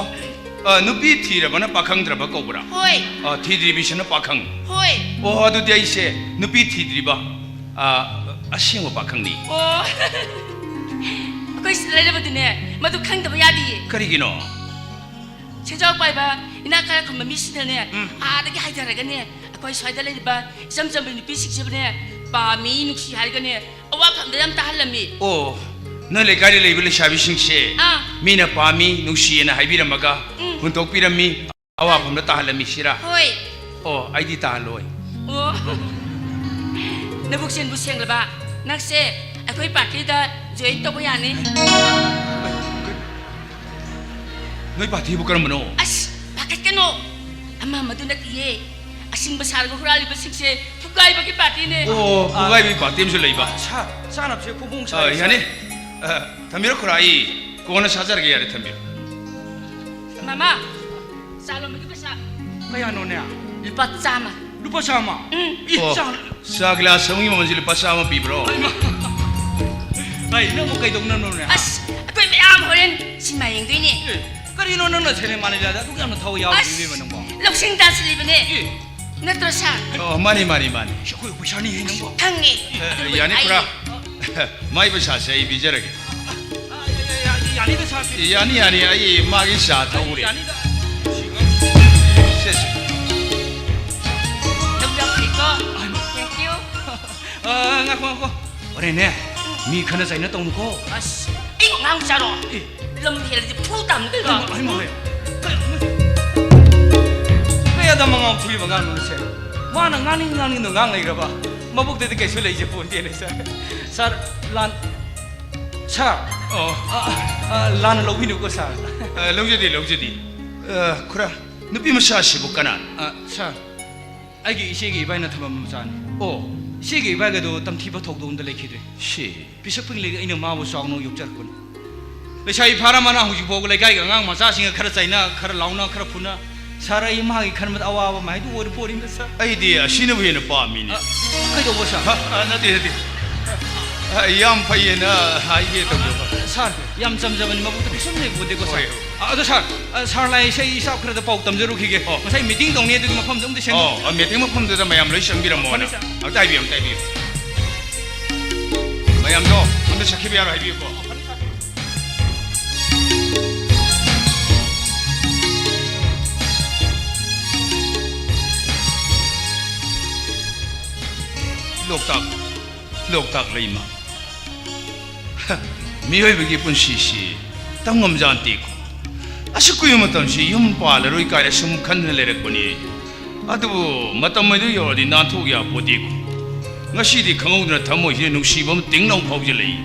ꯑ, ꯅꯨꯄꯤ ꯊꯤꯔꯕꯅ ꯄꯥꯈꯪꯗ꯭ꯔꯕ ꯀꯧꯕ꯭ꯔꯥ? ꯍꯣꯏ꯫ ꯑ, ꯊꯤꯗ꯭ꯔꯤꯕꯤꯁꯤꯅ ꯄꯥꯈꯪ? ꯍꯣꯏ꯫ ꯑꯣ, ꯑꯗꯨꯗꯤ ꯑꯩꯁꯦ ꯅꯨꯄꯤ ꯊꯤꯗ꯭ꯔꯤꯕ, ꯑ, ꯑꯁꯦꯡꯕ ꯄꯥꯈꯪꯅꯤ꯫ ꯑꯣ꯫ ꯑꯩꯈꯣꯏ ꯁꯤꯗ ꯂꯩꯔꯕꯗꯤꯅꯦ, ꯃꯗꯨ ꯈꯪꯗꯕ ꯌꯥꯗꯤꯌꯦ꯫ ꯀꯔꯤꯒꯤꯅꯣ? ꯁꯦꯟꯖꯥꯎ ꯄꯥꯏꯕ, ꯏꯅꯥꯛ ꯈꯔ ꯈꯨꯟꯕ ꯃꯤꯁꯤꯡꯅꯅꯦ, ꯎꯝ꯫ ꯑꯥꯗꯒꯤ ꯍꯥꯏꯊꯔꯒꯅꯦ, ꯑꯩꯈꯣꯏ ꯁ꯭ꯋꯥꯏꯗ ꯂꯩꯔꯤꯕ ꯏꯆꯝ ꯆꯝꯕ ꯅꯨꯄꯤꯁꯤꯡꯁꯤꯕꯨꯅꯦ, ꯄꯥꯝꯃꯤ, ꯅꯨꯡꯁꯤ ꯍꯥꯏꯔꯒꯅꯦ, ꯑꯋꯥꯐꯝꯗ ꯌꯥꯝ ꯇꯥꯍꯜꯂꯝꯃꯤ꯫ ꯑꯣ, ꯅꯣꯏ ꯂꯩꯀꯥꯏꯗ ꯂꯩꯕ ꯂꯩꯁꯥꯕꯤꯁꯤꯡꯁꯦ ꯑꯥ꯫ ꯃꯤꯅ ꯄꯥꯝꯃꯤ, ꯅꯨꯡꯁꯤꯌꯦꯅ ꯍꯥꯏꯕꯤꯔꯝꯃꯒ ꯎꯝ꯫ ꯍꯨꯟꯗꯣꯛꯄꯤꯔꯝꯃꯤ, ꯑꯋꯥꯐꯝꯗ ꯇꯥꯍꯜꯂꯝꯃꯤ ꯁꯤꯔꯥ? ꯍꯣꯏ꯫ ꯑꯣ, ꯑꯩꯗꯤ ꯇꯥꯍꯜꯂꯣꯏ꯫ ꯑꯣ꯫ ꯅꯕꯨꯛ ꯆꯦꯟꯕꯨ ꯁꯦꯡꯂꯕ, ꯅꯪꯁꯦ ꯑꯩꯈꯣꯏ ꯄꯥꯔꯇꯤꯗ ꯖꯣꯏꯟ ꯇꯧꯕ ꯌꯥꯅꯤ꯫ ꯅꯣꯏ ꯄꯥꯔꯇꯤꯕꯨ ꯀꯔꯝꯕꯅꯣ? ꯑꯁ, ꯄꯥꯈꯠꯀꯅꯣ꯫ ꯑꯃ ꯑꯃꯗꯨ ꯅꯠꯇꯤꯌꯦ꯫ ꯑꯁꯤꯡꯕ ꯁꯥꯔꯒ ꯍꯨꯔꯥꯜꯂꯤꯕꯁꯤꯡꯁꯦ ꯐꯨꯒꯥꯏꯕꯒꯤ ꯄꯥꯔꯇꯤꯅꯦ꯫ ꯑꯣ, ꯐꯨꯒꯥꯏꯕꯒꯤ ꯄꯥꯔꯇꯤ ꯑꯃꯁꯨ ꯂꯩꯕ? ꯁꯥꯔ, ꯆꯥꯅꯕꯁꯦ ꯐꯨꯕꯣꯡ ꯑ, ꯁꯥꯔꯦ, ꯌꯥꯅꯤ꯫ ꯁꯥꯔ꯫ ꯑ, ꯊꯝꯕꯤꯔꯣ ꯈꯨꯔꯥ, ꯑꯩ ꯀꯣꯟꯅ ꯁꯥꯖꯔꯒꯦ, ꯌꯥꯔꯦ, ꯊꯝꯕꯤꯔꯣ꯫ ꯃꯃꯥ, ꯆꯥ ꯂꯣꯟꯕꯒꯤ ꯄꯩꯁꯥ꯫ ꯀꯌꯥꯅꯣꯅꯦ? ꯂꯨꯄꯥ ꯆꯥꯝꯃ꯫ ꯂꯨꯄꯥ ꯆꯥꯝꯃ? ꯎꯝ꯫ ꯏ, ꯑꯣ, ꯆꯥ-, ꯆꯥ ꯒꯤꯂꯥꯁ ꯑꯃꯒꯤ ꯃꯃꯜꯁꯦ ꯂꯨꯄꯥ ꯆꯥꯝꯃ ꯄꯤꯕ꯭ꯔꯣ? ꯍꯩꯃꯥ꯫ ꯑꯩ, ꯅꯪꯕꯨ ꯀꯩꯗꯧꯅꯅꯣꯅꯦ? ꯑꯁ, ꯑꯩꯈꯣꯏ ꯃꯌꯥꯝ ꯍꯣꯔꯦꯟ ꯁꯤꯅꯦꯃꯥ ꯌꯦꯡꯗꯣꯏꯅꯦ꯫ ꯑꯦ, ꯀꯔꯤꯅꯣ ꯅꯪꯅ ꯁꯤꯅꯦꯃꯥ ꯂꯤꯂꯥꯗ ꯑꯗꯨꯛ ꯌꯥꯝꯅ ꯊꯋꯥꯏ ꯌꯥꯎꯔꯤꯕ, ꯑꯁ, ꯏꯕꯦꯝꯃ, ꯅꯪꯕꯣ? ꯂꯧꯁꯤꯡ ꯇꯥꯁꯤꯜꯂꯤꯕꯅꯦ꯫ ꯑꯦ꯫ ꯅꯠꯇ꯭ꯔꯣ, ꯁꯥꯔ? ꯑꯣ, ꯃꯥꯅꯤ, ꯃꯥꯅꯤ, ꯃꯥꯅꯤ꯫ ꯑꯩꯈꯣꯏ ꯄꯩꯁꯥꯅꯤ ꯍꯦ, ꯅꯪꯕꯣ꯫ ꯈꯪꯉꯦ꯫ ꯑꯦ, ꯑꯗꯨꯕꯨ ꯌꯥꯅꯤ, ꯑꯩ ꯄꯨꯔꯥ꯫ ꯃꯥꯏ ꯄꯩꯁꯥꯁꯦ ꯑꯩ ꯄꯤꯖꯔꯒꯦ꯫ ꯑ, ꯌꯥ-, ꯌꯥ-, ꯌꯥ-, ꯌꯥꯅꯤꯗ, ꯁꯥꯔ꯫ ꯌꯥꯅꯤ, ꯌꯥꯅꯤ, ꯑꯩ ꯃꯥꯒꯤ ꯆꯥ ꯊꯛꯎꯔꯦ꯫ ꯌꯥꯅꯤꯗ꯫ ꯁꯦ, ꯁꯦ꯫ ꯅꯪ ꯌꯥꯝ ꯐꯩꯀꯣ꯫ Thank you꯫ ꯑ, ꯉꯥꯏꯈꯣ, ꯉꯥꯏꯈꯣ꯫ ꯍꯣꯔꯦꯟꯅꯦ, ꯃꯤ ꯈꯠꯅ ꯆꯩꯅ ꯇꯧꯅꯨꯀꯣ꯫ ꯑꯁ, ꯑꯩꯕꯨ ꯑꯉꯥꯡ ꯃꯆꯥꯔꯣ? ꯑꯦ꯫ ꯂꯝ ꯍꯦꯜꯂꯗꯤ ꯐꯨ ꯇꯥꯕꯅꯤ ꯀꯩꯅꯣ꯫ ꯍꯩꯃꯥ, ꯍꯩꯃꯥ, ꯍꯩꯃꯥ꯫ ꯀꯌꯥꯗ ꯃꯉꯥꯎ ꯊꯤꯕ ꯑꯉꯥꯡꯅꯣ ꯁꯦ? ꯃꯥꯅ ꯉꯥꯡꯅꯤꯡ ꯉꯥꯡꯅꯤꯡꯗꯣ ꯉꯥꯡ ꯂꯩꯈ꯭ꯔꯕ? ꯃꯕꯨꯛꯇꯗꯤ ꯀꯩꯁꯨ ꯂꯩꯖ ꯄꯣꯟꯇꯦꯅꯦ, ꯁꯥꯔ꯫ ꯁꯥꯔ, ꯂꯥꯟ-, ꯁꯥꯔ꯫ ꯑꯣ꯫ ꯑ, ꯑ, ꯂꯥꯟꯅ ꯂꯧꯕꯤꯅꯨꯀꯣ, ꯁꯥꯔ꯫ ꯑ, ꯂꯧꯖꯗꯦ, ꯂꯧꯖꯗꯦ꯫ ꯑ, ꯈꯨꯔꯥ, ꯅꯨꯄꯤ ꯃꯆꯥꯁꯤꯕꯨ ꯀꯅꯥꯅꯣ? ꯑ, ꯁꯥꯔ, ꯑꯩꯒꯤ ꯏꯆꯦꯒꯤ ꯏꯕꯥꯏꯅ ꯊꯝꯕ ꯃꯆꯥꯅꯤ꯫ ꯑꯣ꯫ ꯏꯆꯦꯒꯤ ꯏꯕꯥꯏꯒꯗꯨ ꯇꯝꯊꯤꯕ ꯊꯧꯗꯣꯛ ꯑꯝꯗ ꯂꯩꯈꯤꯗ꯭ꯔꯦ꯫ ꯁꯤ꯫ ꯄꯤꯁꯛ ꯄꯤꯛꯂꯤꯉꯩ ꯑꯩꯅ ꯃꯥꯕꯨ ꯆꯥꯎꯅ ꯌꯣꯛꯆꯔꯛꯄꯅꯤ꯫ ꯂꯩꯁꯥꯕꯤ ꯐꯥꯔ ꯃꯥꯅ ꯍꯧꯖꯤꯛ ꯐꯥꯎꯕ ꯂꯩꯀꯥꯏꯒꯤ ꯑꯉꯥꯡ ꯃꯆꯥꯁꯤꯡꯒ ꯈꯔ ꯆꯩꯅ, ꯈꯔ ꯂꯥꯎꯅ, ꯈꯔ ꯐꯨꯅ꯫ ꯁꯥꯔ, ꯑꯩ ꯃꯥꯒꯤ ꯈꯟꯕꯗ ꯑꯋꯥꯕ ꯑꯃ ꯍꯥꯏꯗꯨ ꯑꯣꯏꯔ ꯄꯣꯠꯅꯤꯗ, ꯁꯥꯔ꯫ ꯑꯩꯗꯤ ꯑꯁꯤꯅꯕꯨ ꯍꯦꯟꯅ ꯄꯥꯝꯃꯤꯅꯦ꯫ ꯑ, ꯀꯩꯗꯧꯕ, ꯁꯥꯔ? ꯍ? ꯑ, ꯅꯠꯇꯦ, ꯅꯠꯇꯦ꯫ ꯑ, ꯌꯥꯝ ꯐꯩꯌꯦꯅ ꯍꯥꯏꯒꯦ ꯇꯧꯖꯕ꯫ ꯁꯥꯔ, ꯌꯥꯝ ꯆꯝꯖꯕꯅꯤ, ꯃꯕꯨꯛꯇ ꯀꯩꯁꯨꯝ ꯂꯩꯄꯣꯟꯇꯦꯀꯣ, ꯁꯥꯔ꯫ ꯍꯣꯏ, ꯍꯣꯏ꯫ ꯑ, ꯑꯗꯣ, ꯁꯥꯔ, ꯑ, ꯁꯥꯔ ꯂꯥꯛꯑꯦ, ꯏꯁꯩ ꯏꯁꯥꯞ ꯈꯔꯗ ꯄꯥꯎ ꯇꯝꯖꯔꯨꯈꯤꯒꯦ꯫ ꯑꯣ꯫ ꯉꯁꯥꯏ ꯃꯤꯇꯤꯡ ꯇꯧꯅꯤ ꯑꯗꯨꯒꯤ ꯃꯐꯝꯗꯣ ꯑꯝꯇ ꯁꯦꯝꯃꯨ꯫ ꯑꯣ, ꯑ, ꯃꯤꯇꯤꯡ ꯃꯐꯝꯗꯨꯗ ꯃꯌꯥꯝ ꯂꯣꯏ ꯆꯪꯕꯤꯔꯝꯃꯣꯅ꯫ ꯐꯅꯤ, ꯁꯥꯔ꯫ ꯑꯝꯇ ꯍꯥꯏꯕꯤꯌꯨ, ꯑꯝꯇ ꯍꯥꯏꯕꯤꯌꯨ꯫ ꯃꯌꯥꯝꯗꯣ ꯑꯝꯇ ꯆꯠꯈꯤꯕ ꯌꯥꯔꯣꯏ, ꯍꯥꯏꯕꯤꯌꯨꯀꯣ꯫ ꯂꯣꯛꯇꯥꯛ, ꯂꯣꯛꯇꯥꯛ ꯂꯩꯃ꯫ ꯃꯤꯑꯣꯏꯕꯒꯤ ꯄꯨꯟꯁꯤꯁꯤ ꯇꯝ ꯉꯝꯖꯥꯟꯇꯦꯀꯣ꯫ ꯑꯁꯨꯛ ꯀꯨꯏꯕ ꯃꯇꯝꯁꯤ ꯌꯨꯝ ꯄꯥꯜꯂꯔꯣꯏ ꯀꯥꯏꯅ ꯁꯨꯝ ꯈꯟꯗꯨꯅ ꯂꯩꯔꯛꯄꯅꯤ꯫ ꯑꯗꯨꯕꯨ ꯃꯇꯝ ꯑꯗꯨ ꯌꯧꯔꯗꯤ ꯅꯥꯟꯊꯣꯛ ꯌꯥꯄꯣꯠꯇꯦꯀꯣ꯫ ꯉꯁꯤꯗꯤ ꯈꯪꯍꯧꯗꯅ ꯊꯃꯣꯏꯁꯤꯗ ꯅꯨꯡꯁꯤꯕ ꯑꯃ ꯇꯤꯡ ꯂꯥꯎ ꯐꯥꯎꯖꯤꯜꯂꯛꯏ꯫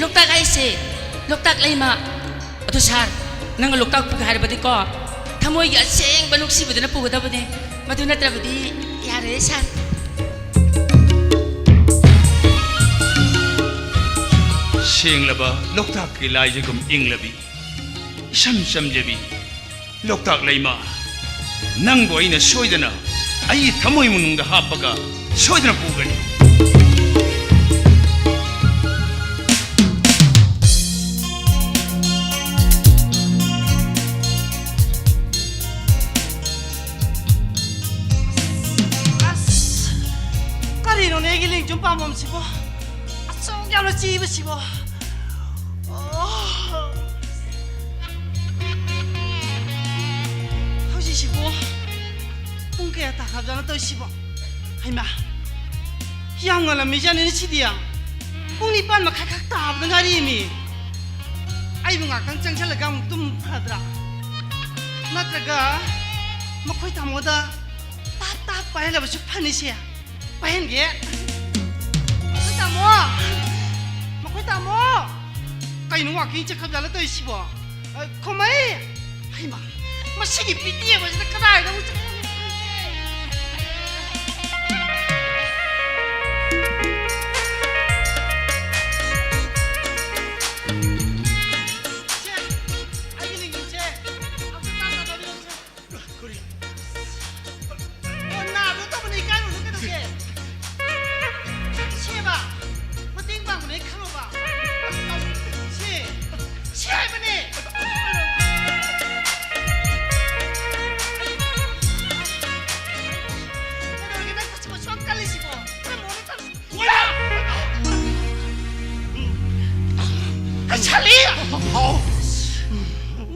ꯂꯣꯛꯇꯥꯛ ꯍꯥꯏꯁꯦ, ꯂꯣꯛꯇꯥꯛ ꯂꯩꯃ꯫ ꯑꯗꯨ ꯁꯥꯔ, ꯅꯪꯅ ꯂꯣꯛꯇꯥꯛ ꯄꯨꯒꯦ ꯍꯥꯏꯔꯕꯗꯤꯀꯣ, ꯊꯃꯣꯏꯒꯤ ꯑꯁꯦꯡꯕ ꯅꯨꯡꯁꯤꯕꯗꯨꯅ ꯄꯨꯒꯗꯕꯅꯦ꯫ ꯃꯗꯨ ꯅꯠꯇ꯭ꯔꯕꯗꯤ ꯌꯥꯔꯣꯏꯌꯦ ꯁꯥꯔ꯫ ꯁꯦꯡꯂꯕ ꯂꯣꯛꯇꯥꯛꯀꯤ ꯂꯥꯏꯖꯒꯨꯝ ꯏꯪꯂꯕꯤ, ꯏꯁꯝ ꯆꯝꯖꯕꯤ ꯂꯣꯛꯇꯥꯛ ꯂꯩꯃ, ꯅꯪꯕꯨ ꯑꯩꯅ ꯁꯣꯏꯗꯅ ꯑꯩꯒꯤ ꯊꯃꯣꯏ ꯃꯅꯨꯡꯗ ꯍꯥꯞꯄꯒ ꯁꯣꯏꯗꯅ ꯄꯨꯒꯅꯤ꯫ ꯑꯁ, ꯀꯔꯤꯅꯣꯅꯦ ꯑꯩꯒꯤ ꯂꯦꯡꯖꯨꯝ ꯄꯥꯝꯕꯣꯝꯁꯤꯕꯣ? ꯑꯁꯨꯛ ꯌꯥꯝꯅ ꯆꯤꯕꯁꯤꯕꯣ? ꯑꯣ꯫ ꯍꯧꯖꯤꯛꯁꯤꯕꯨ ꯄꯨꯡ ꯀꯌꯥ ꯇꯥꯈ꯭ꯔꯕꯖꯥꯠꯅꯣ ꯇꯧꯔꯤꯁꯤꯕꯣ? ꯍꯩꯃꯥ, ꯌꯥꯝ ꯉꯜꯂꯝꯃꯤꯖꯥꯠꯅꯤꯅꯦ ꯁꯤꯗꯤ꯫ ꯄꯨꯡ ꯅꯤꯄꯥꯟ ꯃꯈꯥꯏ ꯈꯛ ꯇꯥꯕꯗ ꯉꯥꯏꯔꯤꯃꯤ꯫ ꯑꯩꯕꯨ ꯉꯥꯛꯇꯪ ꯆꯪꯁꯜꯂꯒ ꯑꯃꯨꯛ ꯇꯨꯝ ꯐꯗ꯭ꯔꯥ? ꯅꯠꯇ꯭ꯔꯒ ꯃꯈꯣꯏ ꯇꯥꯃꯣꯗ ꯇꯥꯞ ꯇꯥꯞ ꯄꯥꯏꯍꯜꯂꯕꯁꯨ ꯐꯅꯤꯁꯦ꯫ ꯄꯥꯏꯍꯟꯒꯦ꯫ ꯃꯈꯣꯏ ꯇꯥꯃꯣ! ꯃꯈꯣꯏ ꯇꯥꯃꯣ! ꯀꯩꯅꯣ ꯋꯥꯀꯤꯡ ꯆꯠꯈ꯭ꯔꯕꯖꯥꯠꯂ ꯇꯧꯔꯤꯁꯤꯕꯣ? ꯑ, ꯈꯣꯃꯩ! ꯍꯩꯃꯥ! ꯃꯁꯤꯒꯤ ꯄꯤꯇꯦꯕꯁꯤꯅ ꯀꯗꯥꯏꯗ ꯑꯃꯨꯛ ꯆꯠꯈ꯭ꯔꯕꯅꯣ ꯈꯪꯗꯦ꯫ ꯁꯦ, ꯑꯩꯒꯤ ꯂꯤꯡꯖꯦꯜꯁꯦ ꯑꯝꯇ ꯇꯥꯟꯅꯕ ꯂꯤꯡꯖꯦꯜꯁꯦ꯫ ꯀꯔꯤ? ꯑꯣ, ꯅꯥꯗꯣ ꯇꯧꯕꯅꯤ, ꯏꯀꯥꯏꯔꯨꯅꯨ ꯀꯩꯗꯧꯒꯦ? ꯁꯤꯕ, ꯃꯇꯦꯡ ꯄꯥꯡꯕꯅꯦ ꯈꯪꯉꯕ? ꯁꯤ, ꯁꯤ ꯍꯥꯏꯕꯅꯦ꯫ ꯀꯩꯗꯧꯔꯒꯦ ꯅꯪ ꯈꯨꯠꯁꯤꯕꯨ ꯁꯨꯛ ꯀꯜꯂꯤꯁꯤꯕꯣ? ꯊꯝꯃꯣꯅꯦ, ꯊꯝꯃꯣ꯫ ꯀꯟꯁꯜꯂꯤ! ꯍꯥꯎ꯫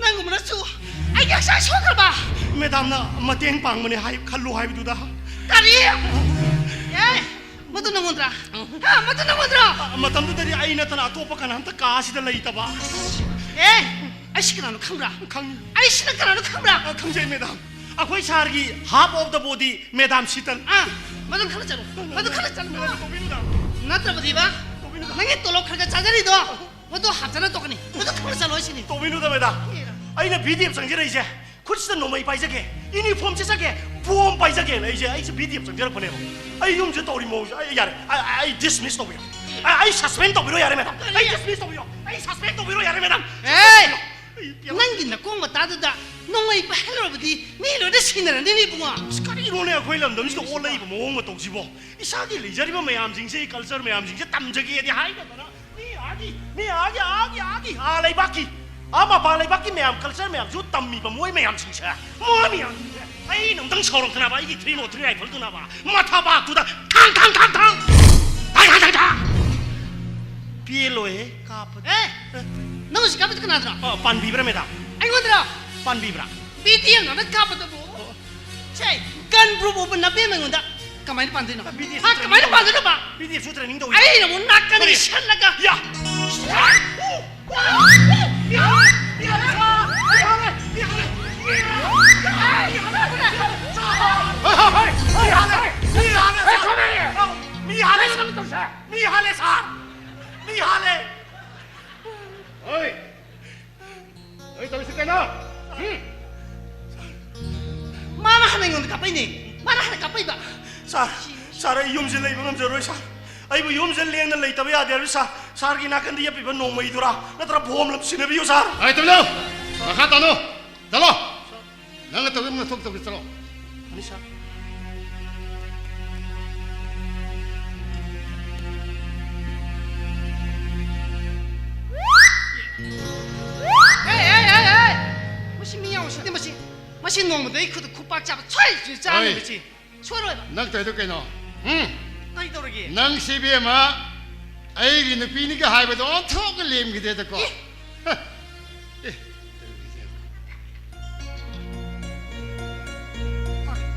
ꯅꯪꯒꯨꯝꯕꯅꯁꯨ ꯑꯩꯒꯤ ꯍꯛꯆꯥꯡ ꯁꯣꯛꯈ꯭ꯔꯕ? ꯃꯦꯗꯥꯝꯅ ꯃꯇꯦꯡ ꯄꯥꯡꯕꯅꯦ ꯍꯥꯏ, ꯈꯜꯂꯨ ꯍꯥꯏꯕꯗꯨꯗ꯫ ꯀꯔꯤ? ꯑꯦ, ꯃꯗꯨ ꯅꯪꯉꯣꯟꯗ꯭ꯔꯥ? ꯍꯥ, ꯃꯗꯨ ꯅꯪꯉꯣꯟꯗ꯭ꯔꯥ? ꯑ, ꯃꯇꯝꯗꯨꯗꯗꯤ ꯑꯩ ꯅꯠꯇꯅ ꯑꯇꯣꯞꯄ ꯀꯅꯥꯝꯇ ꯀꯥꯁꯤꯗ ꯂꯩꯇꯕ꯫ ꯑꯦ, ꯑꯩꯁꯤ ꯀꯅꯥꯅꯣ ꯈꯪꯕ꯭ꯔꯥ? ꯈꯪꯉꯤ꯫ ꯑꯩꯁꯤꯅ ꯀꯅꯥꯅꯣ ꯈꯪꯕ꯭ꯔꯥ? ꯑ, ꯈꯪꯖꯩ, ꯃꯦꯗꯥꯝ꯫ ꯑꯩꯈꯣꯏ ꯁꯥꯔꯒꯤ half of the body, madam Sheetal. ꯑꯥ, ꯃꯗꯨ ꯈꯜꯂ ꯆꯠꯂꯣ꯫ ꯃꯗꯨ ꯈꯜꯂ ꯆꯠꯂꯣ꯫ ꯃꯦꯗꯥꯝ, ꯇꯧꯕꯤꯅꯨꯗ꯫ ꯅꯠꯇ꯭ꯔꯕꯗꯤꯕ? ꯅꯪꯒꯤ ꯇꯣꯂꯣꯞ ꯈꯔ ꯈꯔ ꯆꯥꯖꯔꯤꯗꯣ, ꯃꯗꯨ ꯍꯥꯞꯆꯅ ꯇꯣꯛꯀꯅꯤ꯫ ꯃꯗꯨ ꯈꯪꯅ ꯆꯠꯂꯣꯏ ꯁꯤꯅꯤ꯫ ꯇꯧꯕꯤꯅꯨꯗ ꯃꯦꯗꯥꯝ꯫ ꯑꯩꯅ ꯕꯤ ꯗꯤ ꯑꯦꯐ ꯆꯪꯖꯔꯛꯏꯁꯦ, ꯈꯨꯠꯁꯤꯗ ꯅꯣꯡꯃꯩ ꯄꯥꯏꯖꯒꯦ, ꯏꯅꯤꯐꯣꯔꯝ ꯁꯦꯠꯆꯒꯦ, ꯕꯣꯝ ꯄꯥꯏꯖꯒꯦꯅ ꯑꯩꯁꯦ, ꯑꯩꯁꯦ ꯕꯤ ꯗꯤ ꯑꯦꯐ ꯆꯪꯖꯔꯛꯄꯅꯦꯕ꯫ ꯑꯩ ꯌꯨꯝꯁꯤꯗ ꯇꯧꯔꯤ ꯃꯑꯣꯡꯁꯦ ꯑꯩ ꯌꯥꯔꯦ꯫ ꯑꯩ, ꯑꯩ ꯗꯤꯁꯃꯤꯁ ꯇꯧꯕꯤꯔꯣ꯫ ꯑꯩ, ꯑꯩ ꯁꯁꯄꯦꯟ ꯇꯧꯕꯤꯔꯣ ꯌꯥꯔꯦ ꯃꯦꯗꯥꯝ꯫ ꯑꯩ ꯗꯤꯁꯃꯤꯁ ꯇꯧꯕꯤꯔꯣ꯫ ꯑꯩ ꯁꯁꯄꯦꯟ ꯇꯧꯕꯤꯔꯣ ꯌꯥꯔꯦ ꯃꯦꯗꯥꯝ꯫ ꯑꯦ! ꯑꯩ ꯄꯦꯜꯂꯦ꯫ ꯅꯪꯒꯤ ꯅꯀꯣꯡ ꯃꯇꯥꯗꯨꯗ ꯅꯣꯡꯃꯩ ꯄꯥꯏꯍꯜꯂꯨꯔꯕꯗꯤ ꯃꯤ ꯂꯣꯏꯅ ꯁꯤꯟꯅꯔꯅꯤꯅꯦ ꯏꯕꯨꯡꯉꯣ꯫ ꯑꯁ, ꯀꯔꯤꯅꯣꯅꯦ ꯑꯩꯈꯣꯏ ꯂꯝꯗꯝꯁꯤꯗ ꯑꯣꯜꯂꯛꯏꯕ ꯃꯑꯣꯡ ꯃꯇꯧꯁꯤꯕꯣ? ꯏꯁꯥꯒꯤ ꯂꯩꯖꯔꯤꯕ ꯃꯌꯥꯝꯁꯤꯡꯁꯦ, ꯀꯜꯆꯔ ꯃꯌꯥꯝꯁꯤꯡꯁꯦ ꯇꯝꯖꯒꯦꯗꯤ ꯍꯥꯏꯗꯗꯅ ꯃꯤ ꯑꯥꯒꯤ, ꯃꯤ ꯑꯥꯒꯤ, ꯑꯥꯒꯤ, ꯑꯥꯒꯤ, ꯑꯥ ꯂꯩꯕꯥꯛꯀꯤ, ꯑꯥ ꯃꯄꯥꯟ ꯂꯩꯕꯥꯛꯀꯤ ꯃꯌꯥꯝ ꯀꯜꯆꯔ ꯃꯌꯥꯝꯁꯨ ꯇꯝꯃꯤꯕ ꯃꯣꯏ ꯃꯌꯥꯝꯁꯤꯡꯁꯦ, ꯃꯣꯏ ꯃꯌꯥꯝꯁꯤꯡꯁꯦ ꯑꯩꯅ ꯑꯃꯨꯛꯇꯪ ꯁꯥꯎꯔꯛꯇꯅꯕ ꯑꯩꯒꯤ ꯊ꯭ꯔꯤ ꯅꯣꯠ ꯊ꯭ꯔꯤ ꯔꯥꯏꯐꯜꯗꯨꯅꯕ ꯃꯊꯥꯕꯥꯛꯇꯨꯗ ꯊꯥꯡ, ꯊꯥꯡ, ꯊꯥꯡ, ꯊꯥꯡ, ꯊꯥꯡ, ꯊꯥꯡ, ꯊꯥꯡ, ꯊꯥꯡ꯫ ꯄꯦꯜꯂꯣꯏꯍꯦ ꯀꯥꯞꯄꯗꯤ꯫ ꯑꯦ! ꯅꯪ ꯍꯧꯖꯤꯛ ꯀꯥꯞꯄꯤꯗꯨ ꯀꯅꯥꯗꯅꯣ? ꯑ, ꯄꯥꯟꯕꯤꯕ꯭ꯔꯥ ꯃꯦꯗꯥꯝ? ꯑꯩꯉꯣꯟꯗꯔꯣ? ꯄꯥꯟꯕꯤꯕ꯭ꯔꯥ? ꯕꯤ ꯗꯤ ꯑꯦꯝ ꯅꯪꯅ ꯀꯥꯞꯄꯗꯨꯕꯨ? ꯁꯦ, ꯒꯟ ꯄ꯭ꯔꯨꯐ ꯑꯣꯏꯕ ꯅꯄꯦꯝ ꯑꯩꯉꯣꯟꯗ ꯀꯃꯥꯏꯅ ꯄꯥꯟꯗꯣꯏꯅꯣ? ꯕꯤ ꯗꯤ ꯑꯦꯐ ꯍꯥ, ꯁꯨ ꯀꯃꯥꯏꯅ ꯇ꯭ꯔꯦꯅꯤꯡ ꯄꯥꯟꯗꯣꯏꯅꯣꯕ? ꯕꯤ ꯗꯤ ꯑꯦꯐ ꯁꯨ ꯇ꯭ꯔꯦꯅꯤꯡ ꯇꯧꯋꯤ꯫ ꯑꯩꯅ ꯑꯃꯨꯛ ꯅꯥꯀꯟ ꯀꯔꯤ? ꯏꯁꯜꯂꯒ ꯌꯥ! ꯃꯤ ꯍꯥꯠꯂꯦ! ꯃꯤ ꯍꯥꯠꯂꯦ! ꯃꯤ ꯍꯥꯠꯂꯦ! ꯁꯥꯔ! ꯃꯤ ꯍꯥꯠꯂꯦ! ꯍꯣꯏ! ꯅꯣꯏ ꯇꯧꯔꯤꯁꯤ ꯀꯩꯅꯣ? ꯎꯝ? ꯃꯥꯅ ꯍꯥꯟꯅ ꯑꯩꯉꯣꯟꯗ ꯀꯥꯞꯄꯛꯏꯅꯦ꯫ ꯃꯥꯅ ꯍꯥꯟꯅ ꯀꯥꯞꯄꯛꯏꯕ꯫ ꯁꯥꯔ, ꯁꯥꯔ, ꯑꯩ ꯌꯨꯝꯁꯦ ꯂꯩꯕ ꯉꯝꯖꯔꯣꯏ, ꯁꯥꯔ꯫ ꯑꯩꯕꯨ ꯌꯨꯝꯁꯦ ꯂꯦꯡꯗꯅ ꯂꯩꯇꯕ ꯌꯥꯗꯦ ꯍꯥꯏꯕ, ꯁꯥꯔ꯫ ꯁꯥꯔꯒꯤ ꯅꯥꯀꯟꯗ ꯌꯦꯞꯄꯤꯕ ꯅꯣꯡꯃꯩꯗꯨꯔꯥ, ꯅꯠꯇ꯭ꯔ ꯕꯣꯝ ꯑꯃ ꯁꯤꯟꯅꯕꯤꯌꯨ, ꯁꯥꯔ꯫ ꯑꯩ ꯇꯨꯃꯤꯟ ꯂꯩꯌꯨ꯫ ꯃꯈꯥ ꯇꯥꯅꯨ꯫ ꯆꯠꯂꯣ꯫ ꯅꯪꯅ ꯇꯧꯒꯦ ꯅꯊꯧ ꯇꯧꯒꯦ, ꯆꯠꯂꯣ꯫ ꯐꯅꯤ, ꯁꯥꯔ꯫ ꯍꯦ, ꯍꯦ, ꯍꯦ, ꯍꯦ! ꯃꯁꯤ ꯃꯤ ꯌꯥꯝ ꯎꯁꯤꯠꯇꯦ, ꯃꯁꯤ꯫ ꯃꯁꯤ ꯅꯣꯡꯃꯗ ꯑꯩ ꯈꯨꯠꯇ ꯈꯨꯄꯥꯛ ꯆꯥꯕ ꯁꯣꯏ ꯆꯥꯅꯤ, ꯍꯣꯏ꯫ ꯃꯁꯤ꯫ ꯁꯣꯏꯔꯣꯏꯕ꯫ ꯅꯪ ꯇꯧꯔꯤꯗꯣ ꯀꯩꯅꯣ? ꯎꯝ? ꯀꯔꯤ ꯇꯧꯔꯒꯦ? ꯅꯪ ꯁꯤ ꯏꯕꯦꯝꯃ ꯑꯩꯒꯤ ꯅꯨꯄꯤꯅꯤꯒ ꯍꯥꯏꯕꯗꯣ ꯑꯣꯟꯊꯣꯛꯅ ꯂꯦꯝꯈꯤꯗꯦꯗꯀꯣ꯫ ꯑꯦ! ꯑꯦ!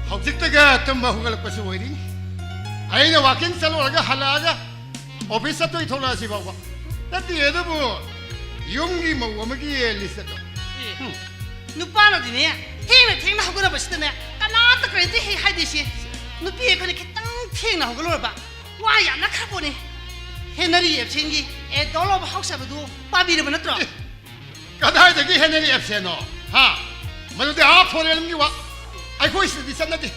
ꯍꯧꯖꯤꯛꯇꯒ ꯇꯨꯝꯕ ꯍꯧꯒꯠꯂꯛꯄꯁꯨ ꯑꯣꯏꯔꯤ꯫ ꯑꯩꯅ ꯋꯥꯀꯤꯡ ꯆꯠꯂꯨꯔꯒ ꯍꯜꯂꯛꯑꯒ ꯑꯣꯐꯤꯁ ꯆꯠꯇꯣꯏ ꯊꯣꯛꯂꯛꯑꯁꯤ ꯐꯥꯎꯕ꯫ ꯅꯠꯇꯦ ꯑꯗꯨꯕꯨ ꯌꯨꯝꯒꯤ ꯃꯧ ꯑꯃꯒꯤ ꯂꯤꯁ ꯑꯗꯣ꯫ ꯑꯦ, ꯎꯝ꯫ ꯅꯨꯄꯥꯅꯗꯤꯅꯦ, ꯊꯦꯡꯅ ꯊꯦꯡꯅ ꯍꯧꯒꯠꯂꯕꯁꯤꯗꯅꯦ, ꯀꯅꯥꯝꯇ ꯀꯔꯤꯝꯇ ꯍꯦꯛ ꯍꯥꯏꯗꯦ ꯁꯤ꯫ ꯅꯨꯄꯤ ꯑꯩꯈꯣꯏꯅ ꯈꯤꯇꯪ ꯊꯦꯡꯅ ꯍꯧꯒꯠꯂꯨꯔꯕ, ꯋꯥ ꯌꯥꯝꯅ ꯈꯔ ꯄꯣꯠꯅꯤ꯫ ꯍꯦꯅꯔꯤ ꯑꯦꯞꯁꯦꯟꯒꯤ ꯑꯦ ꯗꯣꯜ ꯑꯣꯐ ꯍꯥꯎꯁ ꯍꯥꯏꯕꯗꯨ ꯄꯥꯕꯤꯔꯕ ꯅꯠꯇ꯭ꯔꯣ? ꯑꯦ, ꯀꯗꯥꯏꯗꯒꯤ ꯍꯦꯅꯔꯤ ꯑꯦꯞꯁꯦꯟꯅꯣ? ꯍꯥ? ꯃꯗꯨꯗꯤ ꯑꯥ ꯐꯣꯔꯦꯟꯒꯤ ꯋꯥ꯫ ꯑꯩꯈꯣꯏ ꯁꯤꯗꯗꯤ ꯆꯠꯅꯗꯦ꯫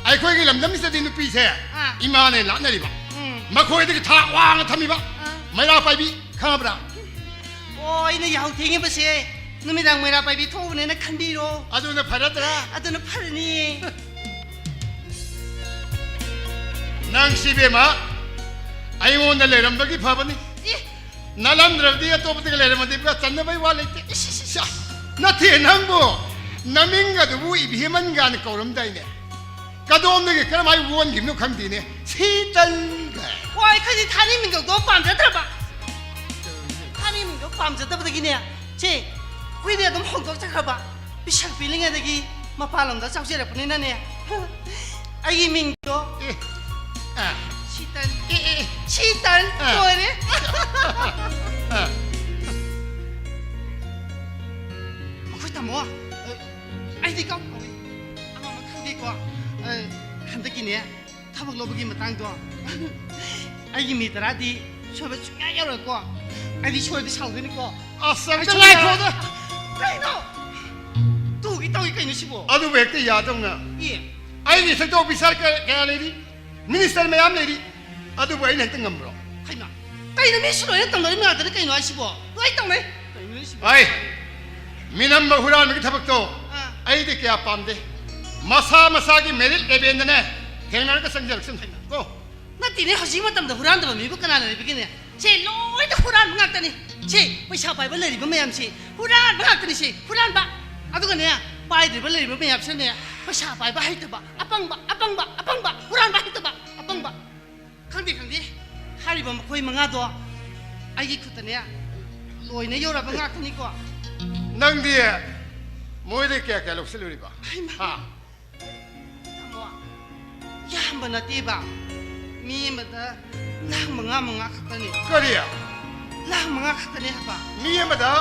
ꯑꯩꯈꯣꯏꯒꯤ ꯂꯝꯗꯝꯁꯤꯗꯗꯤ ꯅꯨꯄꯤꯁꯦ ꯑꯥ꯫ ꯏꯃꯥꯅ ꯂꯥꯠꯅꯔꯤꯕ꯫ ꯎꯝ꯫ ꯃꯈꯣꯏꯗꯒꯤ ꯊꯥꯛ ꯋꯥꯡꯅ ꯊꯝꯃꯤꯕ꯫ ꯑꯥ꯫ ꯃꯩꯔꯥ ꯄꯥꯏꯕꯤ ꯈꯪꯉꯕ꯭ꯔꯥ? ꯑꯣ, ꯑꯩꯅ ꯌꯥꯍꯧ ꯊꯦꯡꯉꯤꯕꯁꯦ ꯅꯨꯃꯤꯗꯥꯡ ꯃꯩꯔꯥ ꯄꯥꯏꯕꯤ ꯊꯣꯛꯎꯕꯅꯦꯅ ꯈꯟꯕꯤꯔꯣ꯫ ꯑꯗꯨꯅ ꯐꯔꯗ꯭ꯔꯥ? ꯑꯗꯨꯅ ꯐꯔꯅꯤ꯫ ꯅꯪꯁꯤ ꯏꯕꯦꯝꯃ, ꯑꯩꯉꯣꯟꯗ ꯂꯩꯔꯝꯕꯒꯤ ꯐꯕꯅꯤ꯫ ꯑꯦ꯫ ꯅꯠꯂꯝꯗ꯭ꯔꯕꯗꯤ ꯑꯇꯣꯞꯄꯗꯒ ꯂꯩꯔꯝꯃꯗꯤ ꯄꯨꯔꯥ ꯆꯟꯅꯕꯩ ꯋꯥ ꯂꯩꯇꯦ꯫ ꯏꯁ, ꯏꯁ, ꯏꯁ꯫ ꯁ꯭ꯌꯥ, ꯅꯠꯇꯦ ꯅꯪꯕꯨ, ꯅꯃꯤꯡ ꯑꯗꯨꯕꯨ ꯏꯕꯦꯝꯃꯟ ꯀꯥꯏꯅ ꯀꯧꯔꯝꯗꯥꯏꯅꯦ꯫ ꯀꯗꯣꯝꯗꯒꯤ ꯀꯔꯝꯍꯥꯏ ꯑꯣꯟꯈꯤꯕꯅꯣ ꯈꯪꯗꯦꯅꯦ꯫ ꯁꯤꯇꯜꯒ꯫ ꯍꯣꯏ, ꯑꯩꯈꯣꯏꯗꯤ ꯊꯥꯏꯅ ꯃꯤꯡꯊꯣꯜꯗꯣ ꯄꯥꯝꯖꯗ꯭ꯔꯕ꯫ ꯊꯥꯏꯅ ꯃꯤꯡꯊꯣꯜ ꯄꯥꯝꯖꯗꯕꯗꯒꯤꯅꯦ, ꯁꯤ ꯍꯨꯏꯗꯤ ꯑꯗꯨꯝ ꯍꯧꯗꯣꯛꯆꯈ꯭ꯔꯕ꯫ ꯄꯤꯁꯛ ꯄꯤꯛꯂꯤꯉꯩꯗꯒꯤ ꯃꯄꯥꯟ ꯂꯝꯗ ꯆꯥꯎꯖꯔꯛꯄꯅꯤꯅꯅꯦ, ꯑꯩꯒꯤ ꯃꯤꯡꯗꯣ ꯑꯦ, ꯑ, ꯁꯤꯇꯜ꯫ ꯑꯦ, ꯑꯦ, ꯑꯦ꯫ ꯁꯤꯇꯜ ꯑ꯫ ꯑꯣꯏꯔꯦ꯫ ꯑ꯫ ꯑꯩꯈꯣꯏ ꯇꯥꯃꯣ, ꯑꯩꯗꯤ ꯀꯥꯎ ꯀꯥꯎꯏ꯫ ꯑꯃ ꯑꯃ ꯈꯪꯗꯦꯀꯣ꯫ ꯑ, ꯍꯟꯗꯛꯀꯤꯅꯦ, ꯊꯕꯛ ꯂꯧꯕꯒꯤ ꯃꯇꯥꯡꯗꯣ꯫ ꯑꯩꯒꯤ ꯃꯤ ꯇꯔꯥꯗꯤ ꯁꯣꯏꯕ ꯁꯨꯡꯌꯥ ꯌꯥꯔꯣꯏꯀꯣ꯫ ꯑꯩꯗꯤ ꯁꯣꯏꯔꯗꯤ ꯁꯥꯎꯗꯣꯏꯅꯤꯀꯣ꯫ ꯑꯁ, ꯑꯩ ꯑꯝꯇ ꯁꯣꯏꯔ-, ꯉꯥꯏꯈꯣꯗ꯫ ꯀꯩꯅꯣ? ꯇꯨꯒꯤ ꯇꯧꯏ ꯀꯩꯅꯣ ꯁꯤꯕꯣ? ꯑꯗꯨꯕꯨ ꯍꯦꯛꯇ ꯌꯥꯗꯧꯅ꯫ ꯑꯦ꯫ ꯑꯩꯒꯤ ꯏꯊꯛꯇ ꯑꯣꯐꯤꯁꯥꯔ ꯀꯌꯥ, ꯀꯌꯥ ꯂꯩꯔꯤ? ꯃꯤꯅꯤꯁꯇꯔ ꯃꯌꯥꯝ ꯂꯩꯔꯤ꯫ ꯑꯗꯨꯕꯨ ꯑꯩꯅ ꯍꯦꯛꯇ ꯉꯝꯕ꯭ꯔꯣ? ꯍꯩꯃꯥ, ꯀꯩꯅꯣ ꯃꯤꯁꯨ ꯂꯣꯏꯅ ꯇꯧꯅꯔꯤ ꯉꯥꯛꯇꯅꯤ ꯀꯩꯅꯣ ꯍꯥꯏꯁꯤꯕꯣ? ꯂꯣꯏ ꯇꯧꯅꯩ꯫ ꯀꯩꯅꯣ ꯁꯤꯕꯣ? ꯍꯣꯏ꯫ ꯃꯤꯅꯝꯕ ꯍꯨꯔꯥꯟꯕꯒꯤ ꯊꯕꯛꯇꯣ ꯑꯥ꯫ ꯑꯩꯗꯤ ꯀꯌꯥ ꯄꯥꯝꯗꯦ꯫ ꯃꯁꯥ ꯃꯁꯥꯒꯤ ꯃꯦꯔꯤꯠ ꯂꯦꯕꯦꯟꯗꯅꯦ ꯊꯦꯡꯅꯔꯒ ꯆꯪꯖꯔꯛꯁꯅꯨ ꯀꯣ꯫ ꯅꯠꯇꯦꯅꯦ, ꯍꯧꯖꯤꯛ ꯃꯇꯝꯗ ꯍꯨꯔꯥꯟꯗꯕ ꯃꯤꯕꯨ ꯀꯅꯥꯅ ꯂꯩꯕꯒꯦꯅꯦ? ꯁꯦ, ꯂꯣꯏꯅ ꯍꯨꯔꯥꯟꯕ ꯉꯥꯛꯇꯅꯤ꯫ ꯁꯦ, ꯄꯩꯁꯥ ꯄꯥꯏꯕ ꯂꯩꯔꯤꯕ ꯃꯌꯥꯝꯁꯤ ꯍꯨꯔꯥꯟꯕ ꯉꯥꯛꯇꯅꯤ꯫ ꯁꯦ, ꯍꯨꯔꯥꯟꯕ꯫ ꯑꯗꯨꯒꯅꯦ, ꯄꯥꯏꯗ꯭ꯔꯤꯕ ꯂꯩꯔꯤꯕ ꯃꯌꯥꯝꯁꯤꯅꯅꯦ, ꯄꯩꯁꯥ ꯄꯥꯏꯕ ꯍꯩꯇꯕ, ꯑꯄꯪꯕ, ꯑꯄꯪꯕ, ꯑꯄꯪꯕ, ꯍꯨꯔꯥꯟꯕ ꯍꯩꯇꯕ, ꯑꯄꯪꯕ꯫ ꯈꯪꯗꯦ, ꯈꯪꯗꯦ꯫ ꯍꯥꯏꯔꯤꯕ ꯃꯈꯣꯏ ꯃꯉꯥꯗꯣ ꯑꯩꯒꯤ ꯈꯨꯠꯇꯅꯦ ꯂꯣꯏꯅ ꯌꯧꯔꯕ ꯉꯥꯛꯇꯅꯤꯀꯣ꯫ ꯅꯪꯗꯤ ꯃꯣꯏꯗ ꯀꯌꯥ ꯀꯌꯥ ꯂꯧꯁꯤꯜꯂꯨꯔꯤꯕ? ꯍꯩꯃꯥ꯫ ꯍꯥ? ꯇꯥꯃꯣ, ꯌꯥꯝꯕ ꯅꯠꯇꯦꯕ꯫ ꯃꯤ ꯑꯃꯗ ꯂꯥꯈ ꯃꯉꯥ ꯃꯉꯥ ꯈꯛꯇꯅꯦ꯫ ꯀꯔꯤ? ꯂꯥꯈ ꯃꯉꯥ ꯈꯛꯇꯅꯦ ꯍꯥꯏꯕ꯫ ꯃꯤ ꯑꯃꯗ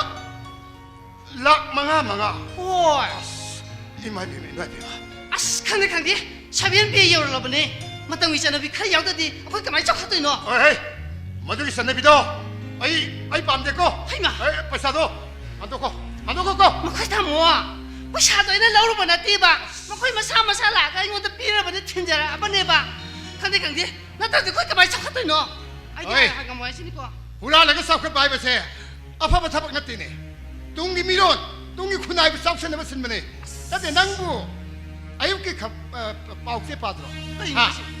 ꯂꯥꯈ ꯃꯉꯥ ꯃꯉꯥ? ꯍꯣꯏ꯫ ꯑꯁ, ꯏꯃꯥ ꯏꯕꯦꯝꯃ, ꯏꯃꯥ ꯏꯕꯦꯝꯃ꯫ ꯑꯁ, ꯈꯪꯗꯦ, ꯈꯪꯗꯦ꯫ ꯁꯚꯦꯟ ꯄꯦ ꯌꯧꯔꯛꯂꯕꯅꯦ꯫ ꯃꯇꯝꯒꯤ ꯆꯠꯅꯕꯤ ꯈꯔ ꯌꯥꯎꯗꯗꯤ ꯑꯩꯈꯣꯏ ꯀꯃꯥꯏꯅ ꯆꯥꯎꯈꯠꯇꯣꯏꯅꯣ? ꯍꯣꯏ, ꯍꯣꯏ꯫ ꯃꯗꯨꯒꯤ ꯆꯠꯅꯕꯤꯗꯣ ꯑꯩ, ꯑꯩ ꯄꯥꯝꯗꯦꯀꯣ꯫ ꯍꯩꯃꯥ! ꯑꯦ, ꯄꯩꯁꯥꯗꯣ ꯍꯟꯗꯣꯛꯈꯣ, ꯍꯟꯗꯣꯛꯈꯣꯀꯣ꯫ ꯃꯈꯣꯏ ꯇꯥꯃꯣ, ꯄꯩꯁꯥꯗꯣ ꯑꯩꯅ ꯂꯧꯔꯨꯕ ꯅꯠꯇꯦꯕ꯫ ꯃꯈꯣꯏ ꯃꯁꯥ ꯃꯁꯥ ꯂꯥꯛꯑꯒ ꯑꯩꯉꯣꯟꯗ ꯄꯤꯔꯕꯅꯦ, ꯊꯤꯟꯖꯔꯛꯑꯕꯅꯦꯕ꯫ ꯈꯪꯗꯦ, ꯈꯪꯗꯦ꯫ ꯅꯠꯇ꯭ꯔꯗꯤ ꯑꯩꯈꯣꯏ ꯀꯃꯥꯏꯅ ꯆꯥꯎꯈꯠꯇꯣꯏꯅꯣ? ꯑꯩꯗꯤ ꯍꯣꯏ꯫ ꯍꯥꯏ ꯉꯝꯃꯣꯏ ꯍꯥꯏꯁꯤꯅꯤꯀꯣ꯫ ꯍꯨꯔꯥꯜꯂꯒ ꯆꯥꯎꯈꯠꯄ ꯍꯥꯏꯕꯁꯦ ꯑꯐꯕ ꯊꯕꯛ ꯅꯠꯇꯦꯅꯦ꯫ ꯇꯨꯡꯒꯤ ꯃꯤꯔꯣꯟ, ꯇꯨꯡꯒꯤ ꯈꯨꯟꯅꯥꯏꯕꯨ ꯆꯥꯎꯁꯟꯅꯕ ꯁꯤꯟꯕꯅꯦ꯫ ꯅꯠꯇꯦ, ꯅꯪꯕꯨ ꯑꯌꯨꯛꯀꯤ ꯈ-, ꯑ, ꯄꯥꯎꯆꯦ ꯄꯥꯗ꯭ꯔꯣ? ꯀꯩꯅꯣ ꯍꯥ? ꯍꯥꯏꯁꯤꯕꯣ?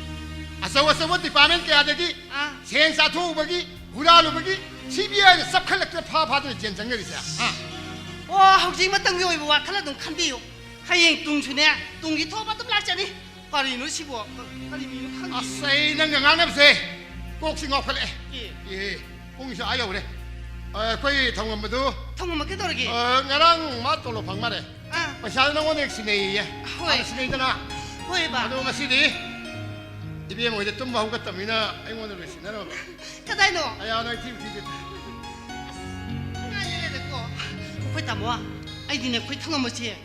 ꯑꯆꯧ ꯑꯆꯧꯕ department ꯀꯌꯥꯗꯒꯤ ꯑꯥ꯫ ꯁꯦꯟ ꯆꯥꯊꯣꯛꯎꯕꯒꯤ, ꯍꯨꯔꯥꯜꯂꯨꯕꯒꯤ CBIꯅ ꯆꯞꯈꯠꯂꯛꯇꯅ ꯐꯥ ꯐꯥꯗꯅ ꯖꯦꯜ ꯆꯪꯅꯔꯤꯁꯦ꯫ ꯍꯥ? ꯑꯣ, ꯍꯧꯖꯤꯛ ꯃꯇꯝꯒꯤ ꯑꯣꯏꯕ ꯋꯥꯈꯜ ꯑꯗꯨꯝ ꯈꯟꯕꯤꯌꯨ꯫ ꯍꯌꯦꯡ ꯇꯨꯡꯁꯨꯅꯦ, ꯇꯨꯡꯒꯤ ꯊꯣꯛꯄ ꯑꯗꯨꯝ ꯂꯥꯛꯆꯅꯤ꯫ ꯀꯔꯤꯅꯣ ꯁꯤꯕꯣ? ꯀꯔꯤ ꯃꯤꯅꯣ ꯈꯪꯗꯦ꯫ ꯑꯁ, ꯑꯩ ꯅꯪꯒ ꯉꯥꯡꯅꯕꯁꯦ ꯀꯣꯛꯁꯤ ꯉꯥꯎꯈꯠꯂꯛꯑꯦ꯫ ꯑꯦ꯫ ꯑꯦ, ꯄꯨꯡꯁꯨ ꯑꯥ ꯌꯧꯔꯦ꯫ ꯑ, ꯑꯩꯈꯣꯏ ꯊꯧꯉꯝꯕꯗꯨ ꯊꯧꯉꯝꯕ ꯀꯩꯗꯧꯔꯒꯦ? ꯑ, ꯉꯔꯥꯡ ꯃꯥ ꯇꯣꯂꯣꯞ ꯐꯪ ꯃꯥꯜꯂꯦ꯫ ꯑꯥ꯫ ꯄꯩꯁꯥꯗꯨ ꯅꯉꯣꯟꯗ ꯍꯦꯛ ꯁꯤꯟꯅꯩꯌꯦ꯫ ꯍꯣꯏ꯫ ꯍꯥꯟꯅ ꯁꯤꯟꯅꯩꯗꯅ꯫ ꯍꯣꯏꯕ꯫ ꯑꯗꯣ ꯉꯁꯤꯗꯤ ꯏꯕꯦꯝ ꯍꯣꯏꯗ ꯇꯨꯝꯕ ꯍꯧꯒꯠꯇꯕꯅꯤꯅ ꯑꯩꯉꯣꯟꯗ ꯂꯣꯏ ꯁꯤꯟꯅꯔꯕ꯫ ꯀꯗꯥꯏꯅꯣ? ꯑꯌꯥ, ꯅꯪ ꯊꯤꯕꯨ ꯊꯤꯗꯦ꯫ ꯑꯁ, ꯉꯥꯏꯔꯦꯗꯀꯣ꯫ ꯑꯩꯈꯣꯏ ꯇꯥꯃꯣ, ꯑꯩꯗꯤꯅꯦ, ꯑꯩꯈꯣꯏ ꯊꯧꯉꯝꯕꯁꯦ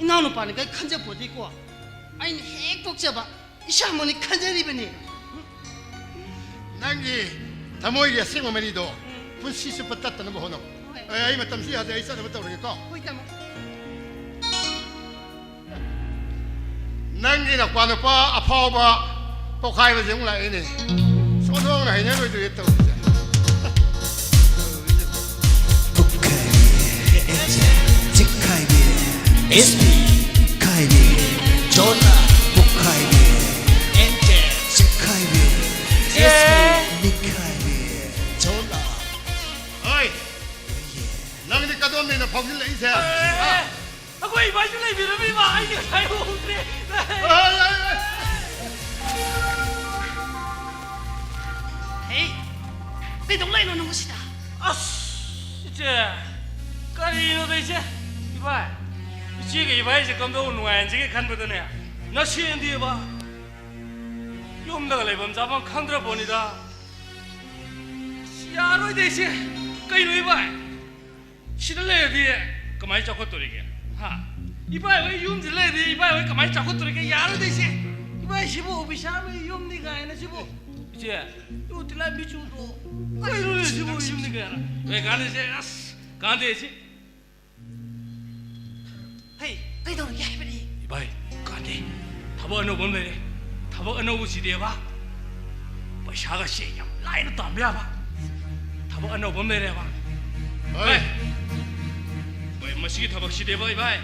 ꯏꯅꯥꯎꯅꯨꯄꯥꯅꯤ ꯀꯩ ꯈꯟꯖꯄꯣꯠꯇꯦꯀꯣ꯫ ꯑꯩꯅ ꯍꯦꯛ ꯄꯣꯛꯆꯕ ꯏꯁꯥꯃꯛꯅꯤ ꯈꯟꯖꯔꯤꯕꯅꯤ꯫ ꯅꯪꯒꯤ ꯊꯃꯣꯏꯒꯤ ꯑꯁꯦꯡꯕ ꯃꯔꯤꯗꯣ ꯄꯨꯟꯁꯤ ꯆꯨꯞꯄ ꯇꯠꯇꯅꯕ ꯍꯣꯠꯅꯧ꯫ ꯍꯣꯏ꯫ ꯑꯩ, ꯑꯩ ꯃꯇꯝꯁꯤ ꯌꯥꯗꯦ, ꯑꯩ ꯆꯠꯅꯕ ꯇꯧꯔꯒꯦꯀꯣ꯫ ꯍꯣꯏ, ꯇꯥꯃꯣ꯫ ꯅꯪꯒꯤ ꯅꯄꯥ ꯅꯨꯄꯥ ꯑꯐꯥꯎꯕ ꯄꯣꯛꯈꯥꯏꯕꯁꯦ ꯑꯃꯨꯛ ꯂꯥꯛꯑꯦꯅꯦ꯫ ꯁꯣꯟꯊꯣꯛꯅ ꯍꯩꯅꯔꯣꯏꯗꯣꯏꯔꯦ ꯇꯧꯔꯤꯁꯦ꯫ ꯄꯣꯛꯈꯥꯏꯕꯤ, ꯆꯤꯛꯈꯥꯏꯕꯤ, SP, ꯄꯣꯛꯈꯥꯏꯕꯤ, ꯆꯣꯂꯥ, ꯄꯣꯛꯈꯥꯏꯕꯤ, ꯆꯤꯛꯈꯥꯏꯕꯤ, SP, ꯅꯤꯛꯈꯥꯏꯕꯤ, ꯆꯣꯂꯥ꯫ ꯍꯣꯏ, ꯅꯪꯗꯤ ꯀꯗꯣꯝꯗꯩꯅꯣ ꯐꯥꯎꯖꯤꯜꯂꯛꯏꯁꯦ? ꯍꯥ? ꯑꯩꯈꯣꯏ ꯏꯕꯥꯏꯁꯨ ꯂꯩꯕꯤꯔꯝꯃꯤꯕ, ꯑꯩꯗꯤ ꯉꯁꯥꯏ ꯎꯍꯧꯗ꯭ꯔꯦ꯫ ꯍꯩ, ꯀꯩꯗꯧ ꯂꯩꯅꯣ ꯅꯪꯕꯨ ꯁꯤꯗ? ꯑꯁ, ꯏꯆꯦ, ꯀꯔꯤꯅꯣꯗ ꯏꯆꯦ? ꯏꯕꯥꯏ, ꯏꯆꯦꯒ ꯏꯕꯥꯏꯁꯦ ꯀꯝꯗꯧ ꯅꯨꯡꯉꯥꯏꯍꯟꯁꯤꯒꯦ ꯈꯟꯕꯗꯅꯦ, ꯅꯁꯦꯟꯗꯤꯕ ꯌꯨꯝꯗꯒ ꯂꯩꯐꯝ ꯆꯥꯐꯝ ꯈꯪꯗ꯭ꯔ ꯄꯣꯠꯅꯤꯗ꯫ ꯑꯁ, ꯌꯥꯔꯣꯏꯗ ꯏꯆꯦ, ꯀꯩꯅꯣ ꯏꯕꯥꯏ? ꯁꯤꯗ ꯂꯩꯔꯗꯤ ꯀꯃꯥꯏꯅ ꯆꯥꯎꯈꯠꯇꯣꯔꯤꯒꯦ? ꯍꯥ? ꯏꯕꯥꯏ ꯍꯣꯏ ꯌꯨꯝꯁꯤꯗ ꯂꯩꯔꯗꯤ ꯏꯕꯥꯏ ꯍꯣꯏ ꯀꯃꯥꯏꯅ ꯆꯥꯎꯈꯠꯇꯣꯔꯤꯒꯦ? ꯌꯥꯔꯣꯏꯗ ꯏꯆꯦ꯫ ꯏꯕꯥꯏ ꯁꯤꯕꯨ ꯑꯣꯐꯤꯁꯥꯔ ꯑꯃꯒꯤ ꯌꯨꯝꯅꯤ ꯀꯥꯏꯅ ꯁꯤꯕꯨ꯫ ꯏꯆꯦ, ꯇꯨ ꯇꯤꯜꯂꯥꯏ ꯃꯤꯆꯨꯗꯣ꯫ ꯀꯩꯅꯣꯅꯦ ꯁꯤꯕꯨ ꯌꯨꯝꯅꯤ ꯀꯌꯥꯅ? ꯑꯦ, ꯀꯥꯟꯗꯦꯁꯦ, ꯑꯁ, ꯀꯥꯟꯗꯦꯁꯤ꯫ ꯍꯩ, ꯀꯩꯗꯧꯔꯒꯦ ꯍꯥꯏꯕꯅꯤ? ꯏꯕꯥꯏ, ꯀꯥꯟꯗꯦ, ꯊꯕꯛ ꯑꯅꯧꯕ ꯑꯃ ꯂꯩꯔꯦ꯫ ꯊꯕꯛ ꯑꯅꯧꯕꯁꯤꯗꯤꯕ, ꯄꯩꯁꯥꯒꯁꯦ ꯌꯥꯝ ꯂꯥꯏꯅ ꯇꯥꯟꯕ ꯌꯥꯕ ꯊꯕꯛ ꯑꯅꯧꯕ ꯑꯃ ꯂꯩꯔꯦꯕ꯫ ꯍꯣꯏ꯫ ꯏꯕꯥꯏ, ꯍꯣꯏ, ꯃꯁꯤꯒꯤ ꯊꯕꯛꯁꯤꯗꯤꯕ, ꯏꯕꯥꯏ,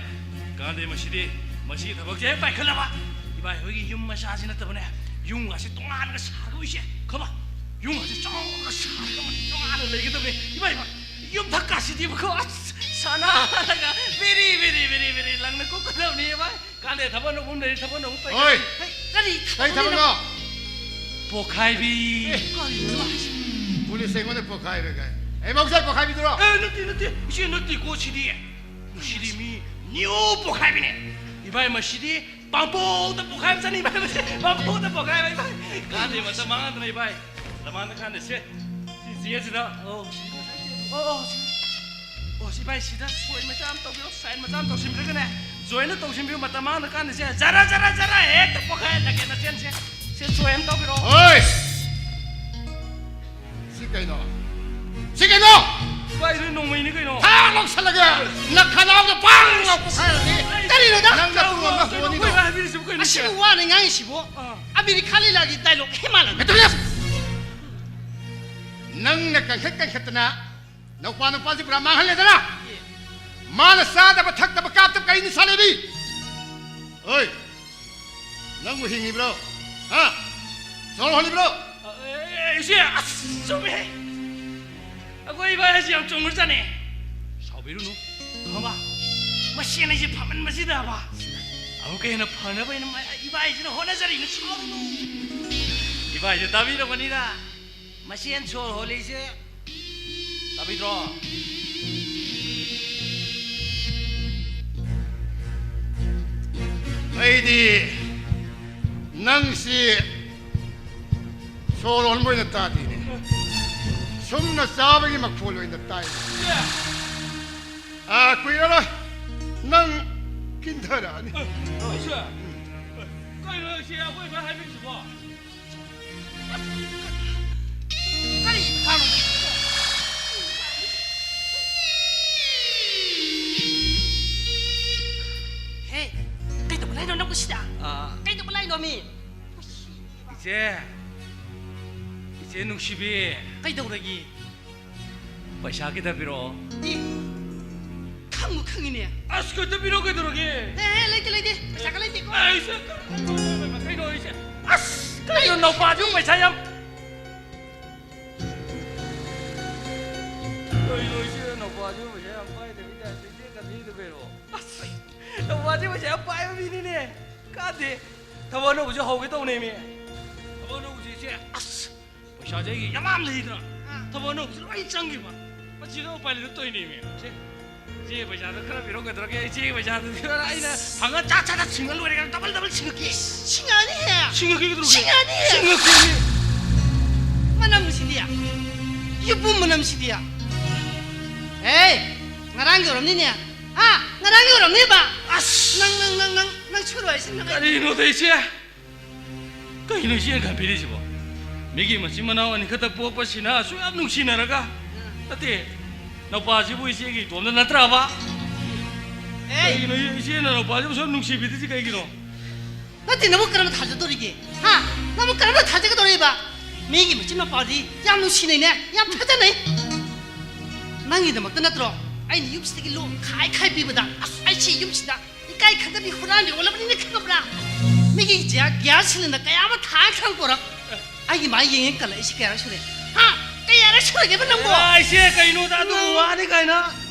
ꯀꯥꯟꯗꯦ, ꯃꯁꯤꯗꯤ, ꯃꯁꯤꯒꯤ ꯊꯕꯛꯁꯦ ꯍꯦꯛ ꯄꯥꯏꯈꯠꯂꯕ, ꯏꯕꯥꯏ, ꯑꯩꯈꯣꯏꯒꯤ ꯌꯨꯝ ꯃꯆꯥꯁꯤ ꯅꯠꯇꯕꯅꯦ, ꯌꯨꯝꯒꯁꯦ ꯇꯣꯉꯥꯟꯅꯒ ꯁꯥꯒꯗꯧꯔꯤꯁꯦ, ꯈꯪꯉꯕ? ꯌꯨꯝꯒꯁꯦ ꯆꯥꯎꯅ ꯁꯥꯔꯒ ꯇꯣꯉꯥꯟꯅ ꯂꯩꯒꯗꯕꯅꯦ, ꯏꯕꯥꯏ, ꯏꯕꯥꯏ꯫ ꯌꯨꯝꯊꯛꯀꯁꯤꯗꯤꯕꯀꯣ, ꯑꯁ, ꯁꯅꯥꯅꯒ ꯕꯦꯔꯤ, ꯕꯦꯔꯤ, ꯕꯦꯔꯤ, ꯕꯦꯔꯤ ꯂꯪꯅ ꯀꯨꯞꯀꯗꯕꯅꯤ, ꯏꯕꯥꯏ꯫ ꯀꯥꯟꯗꯦ, ꯊꯕꯛ ꯑꯅꯧꯕ ꯑꯃ ꯂꯩꯔꯦ, ꯊꯕꯛ ꯑꯅꯧꯕ ꯑꯃ ꯍꯣꯏ꯫ ꯄꯥꯏꯈꯠꯂꯦ꯫ ꯍꯩ, ꯀꯔꯤ ꯀꯩ ꯊꯕꯛꯅꯣ? ꯊꯕꯛꯅꯣ? ꯄꯣꯛꯈꯥꯏꯕꯤ꯫ ꯑꯦ, ꯀꯔꯤꯅꯣ ꯍꯥꯏꯁꯤꯕꯣ? ꯄꯨꯂꯤꯁ ꯑꯩꯉꯣꯟꯗ ꯄꯣꯛꯈꯥꯏꯕ ꯀꯥꯏ? ꯑꯩ ꯃꯧꯁꯥꯏ ꯄꯣꯛꯈꯥꯏꯕꯤꯗꯨꯔꯣ? ꯑꯦ, ꯅꯠꯇꯦ, ꯅꯠꯇꯦ꯫ ꯏꯆꯦ, ꯅꯠꯇꯦꯀꯣ ꯁꯤꯗꯤ꯫ ꯁꯤꯗꯤ ꯃꯤ ꯅꯤꯌꯣ ꯄꯣꯛꯈꯥꯏꯕꯤꯅꯦ꯫ ꯏꯕꯥꯏ, ꯃꯁꯤꯗꯤ ꯄꯥꯡꯄꯣꯛꯇ ꯄꯣꯛꯈꯥꯏꯕ ꯆꯠꯅꯤ, ꯏꯕꯥꯏ, ꯃꯁꯤ ꯄꯥꯡꯄꯣꯛꯇ ꯄꯣꯛꯈꯥꯏꯕ, ꯏꯕꯥꯏ꯫ ꯀꯥꯟꯗꯦ, ꯃꯇꯝ ꯃꯥꯡꯍꯟꯗꯅ, ꯏꯕꯥꯏ꯫ ꯂꯃꯥꯟꯗ ꯀꯥꯟꯗꯦꯁꯦ꯫ ꯁꯤ ꯆꯦꯁꯤꯗ꯫ ꯑꯣ, ꯁꯤ, ꯑꯣ, ꯑꯣ, ꯁꯤ꯫ ꯑꯣ, ꯁꯤ ꯚꯥꯏ, ꯁꯤꯗ ꯁꯣꯏ ꯃꯆꯥ ꯑꯃ ꯇꯧꯕꯤꯔꯣ, ꯁꯥꯏꯟ ꯃꯆꯥ ꯑꯃ ꯇꯧꯁꯤꯟꯕꯤꯔꯒꯅꯦ, ꯖꯣꯏꯟꯗ ꯇꯧꯁꯤꯟꯕꯤꯔꯣ, ꯃꯇꯝ ꯃꯥꯡꯗ ꯀꯥꯟꯗ ꯁꯦ, ꯖꯔ, ꯖꯔ, ꯖꯔ, ꯍꯦꯛꯇ ꯄꯣꯛꯈꯥꯏꯍꯜꯂꯒꯦ ꯅꯆꯦꯟꯁꯦ꯫ ꯁꯦ ꯁꯣꯏ ꯑꯃ ꯇꯧꯕꯤꯔꯣ꯫ ꯍꯣꯏ! ꯁꯤ ꯀꯩꯅꯣ? ꯁꯤ ꯀꯩꯅꯣ? ꯚꯥꯏ, ꯁꯤ ꯅꯣꯡꯃꯩꯅꯤ ꯀꯩꯅꯣ꯫ ꯊꯥ ꯂꯧꯁꯜꯂꯒꯦ! ꯅꯈꯅꯥꯎꯗ ꯄꯥꯡ ꯂꯥꯎ ꯄꯣꯛꯈꯥꯏꯔꯗꯤ! ꯀꯔꯤꯅꯣꯗ? ꯅꯪ ꯅꯇꯨ ꯑꯃ ꯍꯣꯅꯤꯗꯣ꯫ ꯚꯥꯏ, ꯍꯥꯏꯕꯤꯔꯤꯁꯤꯕꯨ ꯀꯩꯅꯣ? ꯑꯁꯤꯕꯨ ꯋꯥꯅ ꯉꯥꯡꯉꯤꯁꯤꯕꯨ? ꯑꯥ꯫ ꯑꯃꯦꯔꯤꯀꯥ ꯂꯤꯂꯥꯒꯤ ꯗꯥꯏꯂꯣꯒ ꯍꯦꯛ ꯃꯥꯜꯂꯝꯃꯤ꯫ ꯃꯦꯇ꯭ꯔꯤꯌꯥꯁ! ꯅꯪꯅ ꯀꯟꯈꯠ ꯀꯟꯈꯠꯇꯅ ꯅꯧꯄꯥ ꯅꯨꯄꯥꯁꯤ ꯄꯨꯔꯥ ꯃꯥꯡꯍꯜꯂꯦꯗꯅ꯫ ꯃꯥꯅ ꯆꯥꯗꯕ ꯊꯛꯇꯕ ꯀꯥꯞꯇꯕ ꯀꯔꯤ ꯅꯤꯁꯥ ꯂꯩꯔꯤ? ꯍꯣꯏ, ꯅꯪꯕꯨ ꯍꯤꯡꯉꯤꯕ꯭ꯔꯣ? ꯍꯥ? ꯁꯣꯔ ꯍꯣꯜꯂꯤꯕ꯭ꯔꯣ? ꯑꯦ, ꯏꯆꯦ, ꯑꯁ, ꯆꯨꯝꯃꯦ꯫ ꯑꯩꯈꯣꯏ ꯏꯕꯥꯏ ꯍꯥꯏꯁꯤ ꯌꯥꯝ ꯆꯨꯝꯈ꯭ꯔꯖꯥꯠꯅꯦ꯫ ꯁꯥꯎꯕꯤꯔꯨꯅꯨ, ꯈꯪꯉꯕ? ꯃꯁꯦꯟ ꯍꯥꯏꯁꯦ ꯐꯃꯟꯕꯁꯤꯗꯕ꯫ ꯑꯃꯨꯛꯀ ꯍꯦꯟꯅ ꯐꯅꯕ ꯍꯥꯏꯅ ꯃ-, ꯏꯕꯥꯏꯁꯤꯅ ꯍꯣꯠꯅꯖꯔꯤꯅꯤ, ꯁꯥꯎꯔꯨꯅꯨ꯫ ꯏꯕꯥꯏꯁꯦ ꯇꯥꯕꯤꯔꯝꯒꯅꯤꯗ꯫ ꯃꯁꯦꯟ ꯁꯣꯔ ꯍꯣꯜꯂꯤꯁꯦ ꯇꯥꯕꯤꯗ꯭ꯔꯣ? ꯑꯩꯗꯤ ꯅꯪꯁꯤ ꯁꯣꯔ ꯍꯣꯟꯕ ꯑꯣꯏꯅ ꯇꯥꯗꯦꯅꯦ꯫ ꯁꯨꯝꯅ ꯆꯥꯕꯒꯤ ꯃꯈꯣꯜ ꯑꯣꯏꯅ ꯇꯥꯏ꯫ ꯑꯥ, ꯀꯨꯏꯔꯔꯣꯏ ꯅꯪ ꯀꯤꯟꯊꯔꯛꯑꯅꯤ꯫ ꯑꯩꯁꯦ? ꯀꯩꯅꯣ ꯁꯤ ꯑꯩꯈꯣꯏ ꯁ꯭ꯋꯥꯏ ꯍꯥꯏꯕꯤꯔꯤꯁꯤꯕꯣ? ꯏꯆꯦ, ꯏꯆꯦ ꯅꯨꯡꯁꯤꯕꯤ, ꯀꯩꯗꯧꯔꯒꯦ? ꯄꯩꯁꯥ ꯈꯤꯇ ꯄꯤꯔꯛꯑꯣ꯫ ꯏ, ꯈꯪꯕꯨ ꯈꯪꯉꯤꯅꯦ꯫ ꯑꯁ, ꯈꯤꯇ ꯄꯤꯔꯛꯑꯣ, ꯀꯩꯗꯧꯔꯒꯦ? ꯑꯦ, ꯂꯩꯇꯦ, ꯂꯩꯇꯦ, ꯄꯩꯁꯥꯒ ꯂꯩꯇꯦꯀꯣ꯫ ꯑꯩꯁꯦ, ꯀꯩꯅꯣ, ꯏꯆꯦ? ꯑꯁ, ꯀꯩꯅꯣ, ꯅꯧꯄꯥꯁꯨ ꯄꯩꯁꯥ ꯌꯥꯝ, ꯀꯩꯅꯣ, ꯏꯆꯦ, ꯅꯧꯄꯥꯁꯨ ꯄꯩꯁꯥ ꯌꯥꯝ ꯄꯥꯏꯗꯕꯤ ꯇꯥꯏꯞꯇ, ꯏꯆꯦ, ꯈꯤꯇ ꯄꯤꯔꯛꯑꯣ꯫ ꯑꯁ, ꯅꯧꯄꯥꯁꯦ ꯄꯩꯁꯥ ꯌꯥꯝ ꯄꯥꯏꯕ ꯃꯤꯅꯤꯅꯦ꯫ ꯀꯥꯟꯗꯦ꯫ ꯊꯕꯛ ꯑꯅꯧꯕꯁꯨ ꯍꯧꯒꯦ ꯇꯧꯅꯦꯃꯤ꯫ ꯊꯕꯛ ꯑꯅꯧꯕꯁꯦ ꯏꯆꯦ, ꯑꯁ, ꯄꯩꯁꯥꯁꯦ ꯑꯩꯒꯤ ꯌꯥꯝ ꯌꯥꯝ ꯂꯩꯗꯅ꯫ ꯑꯥ꯫ ꯊꯕꯛ ꯑꯅꯧꯕꯁꯦ ꯂꯣꯏ ꯆꯪꯈꯤꯕ꯫ ꯃꯁꯤꯗ ꯎꯄꯥꯏ ꯂꯩꯇ ꯇꯧꯔꯤꯅꯦꯃꯤ꯫ ꯏꯆꯦ, ꯏꯆꯦ, ꯄꯩꯁꯥꯗꯣ ꯈꯔ ꯄꯤꯔꯛꯑꯣ, ꯀꯩꯗꯧꯔꯒꯦ? ꯏꯆꯦꯒꯤ ꯄꯩꯁꯥꯗꯨꯗꯤ ꯑꯩꯅ ꯐꯪꯉ ꯆꯥꯛ ꯆꯥ ꯆꯥ ꯁꯤꯡꯉ ꯂꯣꯏꯔꯦ, ꯀꯩꯅꯣ, ꯗꯕꯜ ꯗꯕꯜ ꯁꯤꯡꯉꯛꯀꯦ꯫ ꯁꯤꯡꯉꯛꯑꯅꯤ ꯍꯦ꯫ ꯁꯤꯡꯉꯛꯀꯦ, ꯀꯩꯗꯧꯔꯒꯦ? ꯁꯤꯡꯉꯛꯑꯅꯤ ꯍꯦ꯫ ꯁꯤꯡꯉꯛꯀꯦꯃꯤ꯫ ꯃꯅꯝꯁꯤꯗꯤ, ꯌꯨꯄꯨꯝ ꯃꯅꯝꯁꯤꯗꯤ꯫ ꯑꯦ, ꯉꯔꯥꯡꯒꯤ ꯑꯣꯏꯔꯝꯅꯤꯅꯦ꯫ ꯍꯥ? ꯉꯔꯥꯡꯒꯤ ꯑꯣꯏꯔꯝꯅꯦꯕ꯫ ꯑꯁ! ꯅꯪ, ꯅꯪ, ꯅꯪ, ꯅꯪ, ꯅꯪ ꯁꯨꯔꯨ ꯍꯥꯏꯁꯤ ꯅꯪ ꯑꯩ ꯀꯔꯤꯅꯣꯗ ꯏꯆꯦ? ꯀꯩꯅꯣ ꯏꯆꯦꯅ ꯈꯟꯕꯤꯔꯤꯁꯤꯕꯣ? ꯃꯤꯒꯤ ꯃꯆꯤꯟ ꯃꯅꯥꯎ ꯑꯅꯤꯈꯛꯇ ꯄꯣꯛꯄꯁꯤꯅ ꯑꯁꯨꯛ ꯌꯥꯝ ꯅꯨꯡꯁꯤꯅꯔꯒ? ꯅꯠꯇꯦ, ꯅꯧꯄꯥꯁꯤꯕꯨ ꯏꯆꯦꯒꯤ ꯏꯇꯣꯝꯇ ꯅꯠꯇ꯭ꯔꯕ? ꯑꯦ! ꯀꯩꯒꯤꯅꯣ ꯏꯆꯦꯅ ꯅꯧꯄꯥꯁꯤꯕꯨ ꯑꯁꯨꯛ ꯅꯨꯡꯁꯤꯕꯤꯗ꯭ꯔꯤꯁꯤ ꯀꯩꯒꯤꯅꯣ? ꯅꯠꯇꯦ, ꯅꯪꯕꯨ ꯀꯔꯝꯅ ꯊꯥꯖꯗꯣꯔꯤꯒꯦ? ꯍꯥ? ꯅꯪꯕꯨ ꯀꯔꯝꯅ ꯊꯥꯖꯒꯗꯧꯔꯤꯕ? ꯃꯤꯒꯤ ꯃꯆꯤꯟ ꯃꯄꯥꯗꯤ ꯌꯥꯝ ꯅꯨꯡꯁꯤꯅꯩꯅꯦ, ꯌꯥꯝ ꯊꯥꯖꯅꯩ꯫ ꯅꯪꯒꯤꯗꯃꯛꯇ ꯅꯠꯇ꯭ꯔꯣ ꯑꯩꯅ ꯌꯨꯝꯁꯤꯗꯒꯤ ꯂꯣꯡ ꯈꯥꯏ ꯈꯥꯏ ꯄꯤꯕꯗ? ꯑꯁ, ꯑꯩ ꯁꯤ ꯌꯨꯝꯁꯤꯗ ꯏꯀꯥꯏ ꯈꯪꯗꯕꯤ ꯍꯨꯔꯥꯟꯕꯤ ꯑꯣꯜꯂꯕꯅꯤꯅ ꯈꯪꯉꯕ꯭ꯔꯥ? ꯃꯤꯒꯤ ꯒ꯭ꯌꯥ-, ꯒ꯭ꯌꯥꯁ ꯁꯤꯂꯤꯟꯗꯔ ꯀꯌꯥ ꯑꯃ ꯊꯥꯡ ꯊꯥꯡ ꯄꯣꯔꯛ꯫ ꯑꯩꯒꯤ ꯃꯥꯏ ꯌꯦꯡ ꯌꯦꯡ ꯀꯜꯂꯛꯏꯁꯤ ꯀꯌꯥꯔꯛ ꯁꯨꯔꯦ? ꯍꯥ? ꯀꯌꯥꯔꯛ ꯁꯨꯔꯒꯦꯕ ꯅꯪꯕꯣ? ꯑꯦ, ꯏꯆꯦ, ꯀꯩꯅꯣꯗ ꯑꯗꯨꯕꯨ ꯅꯪ ꯋꯥꯅꯤ ꯀꯥꯏꯅ?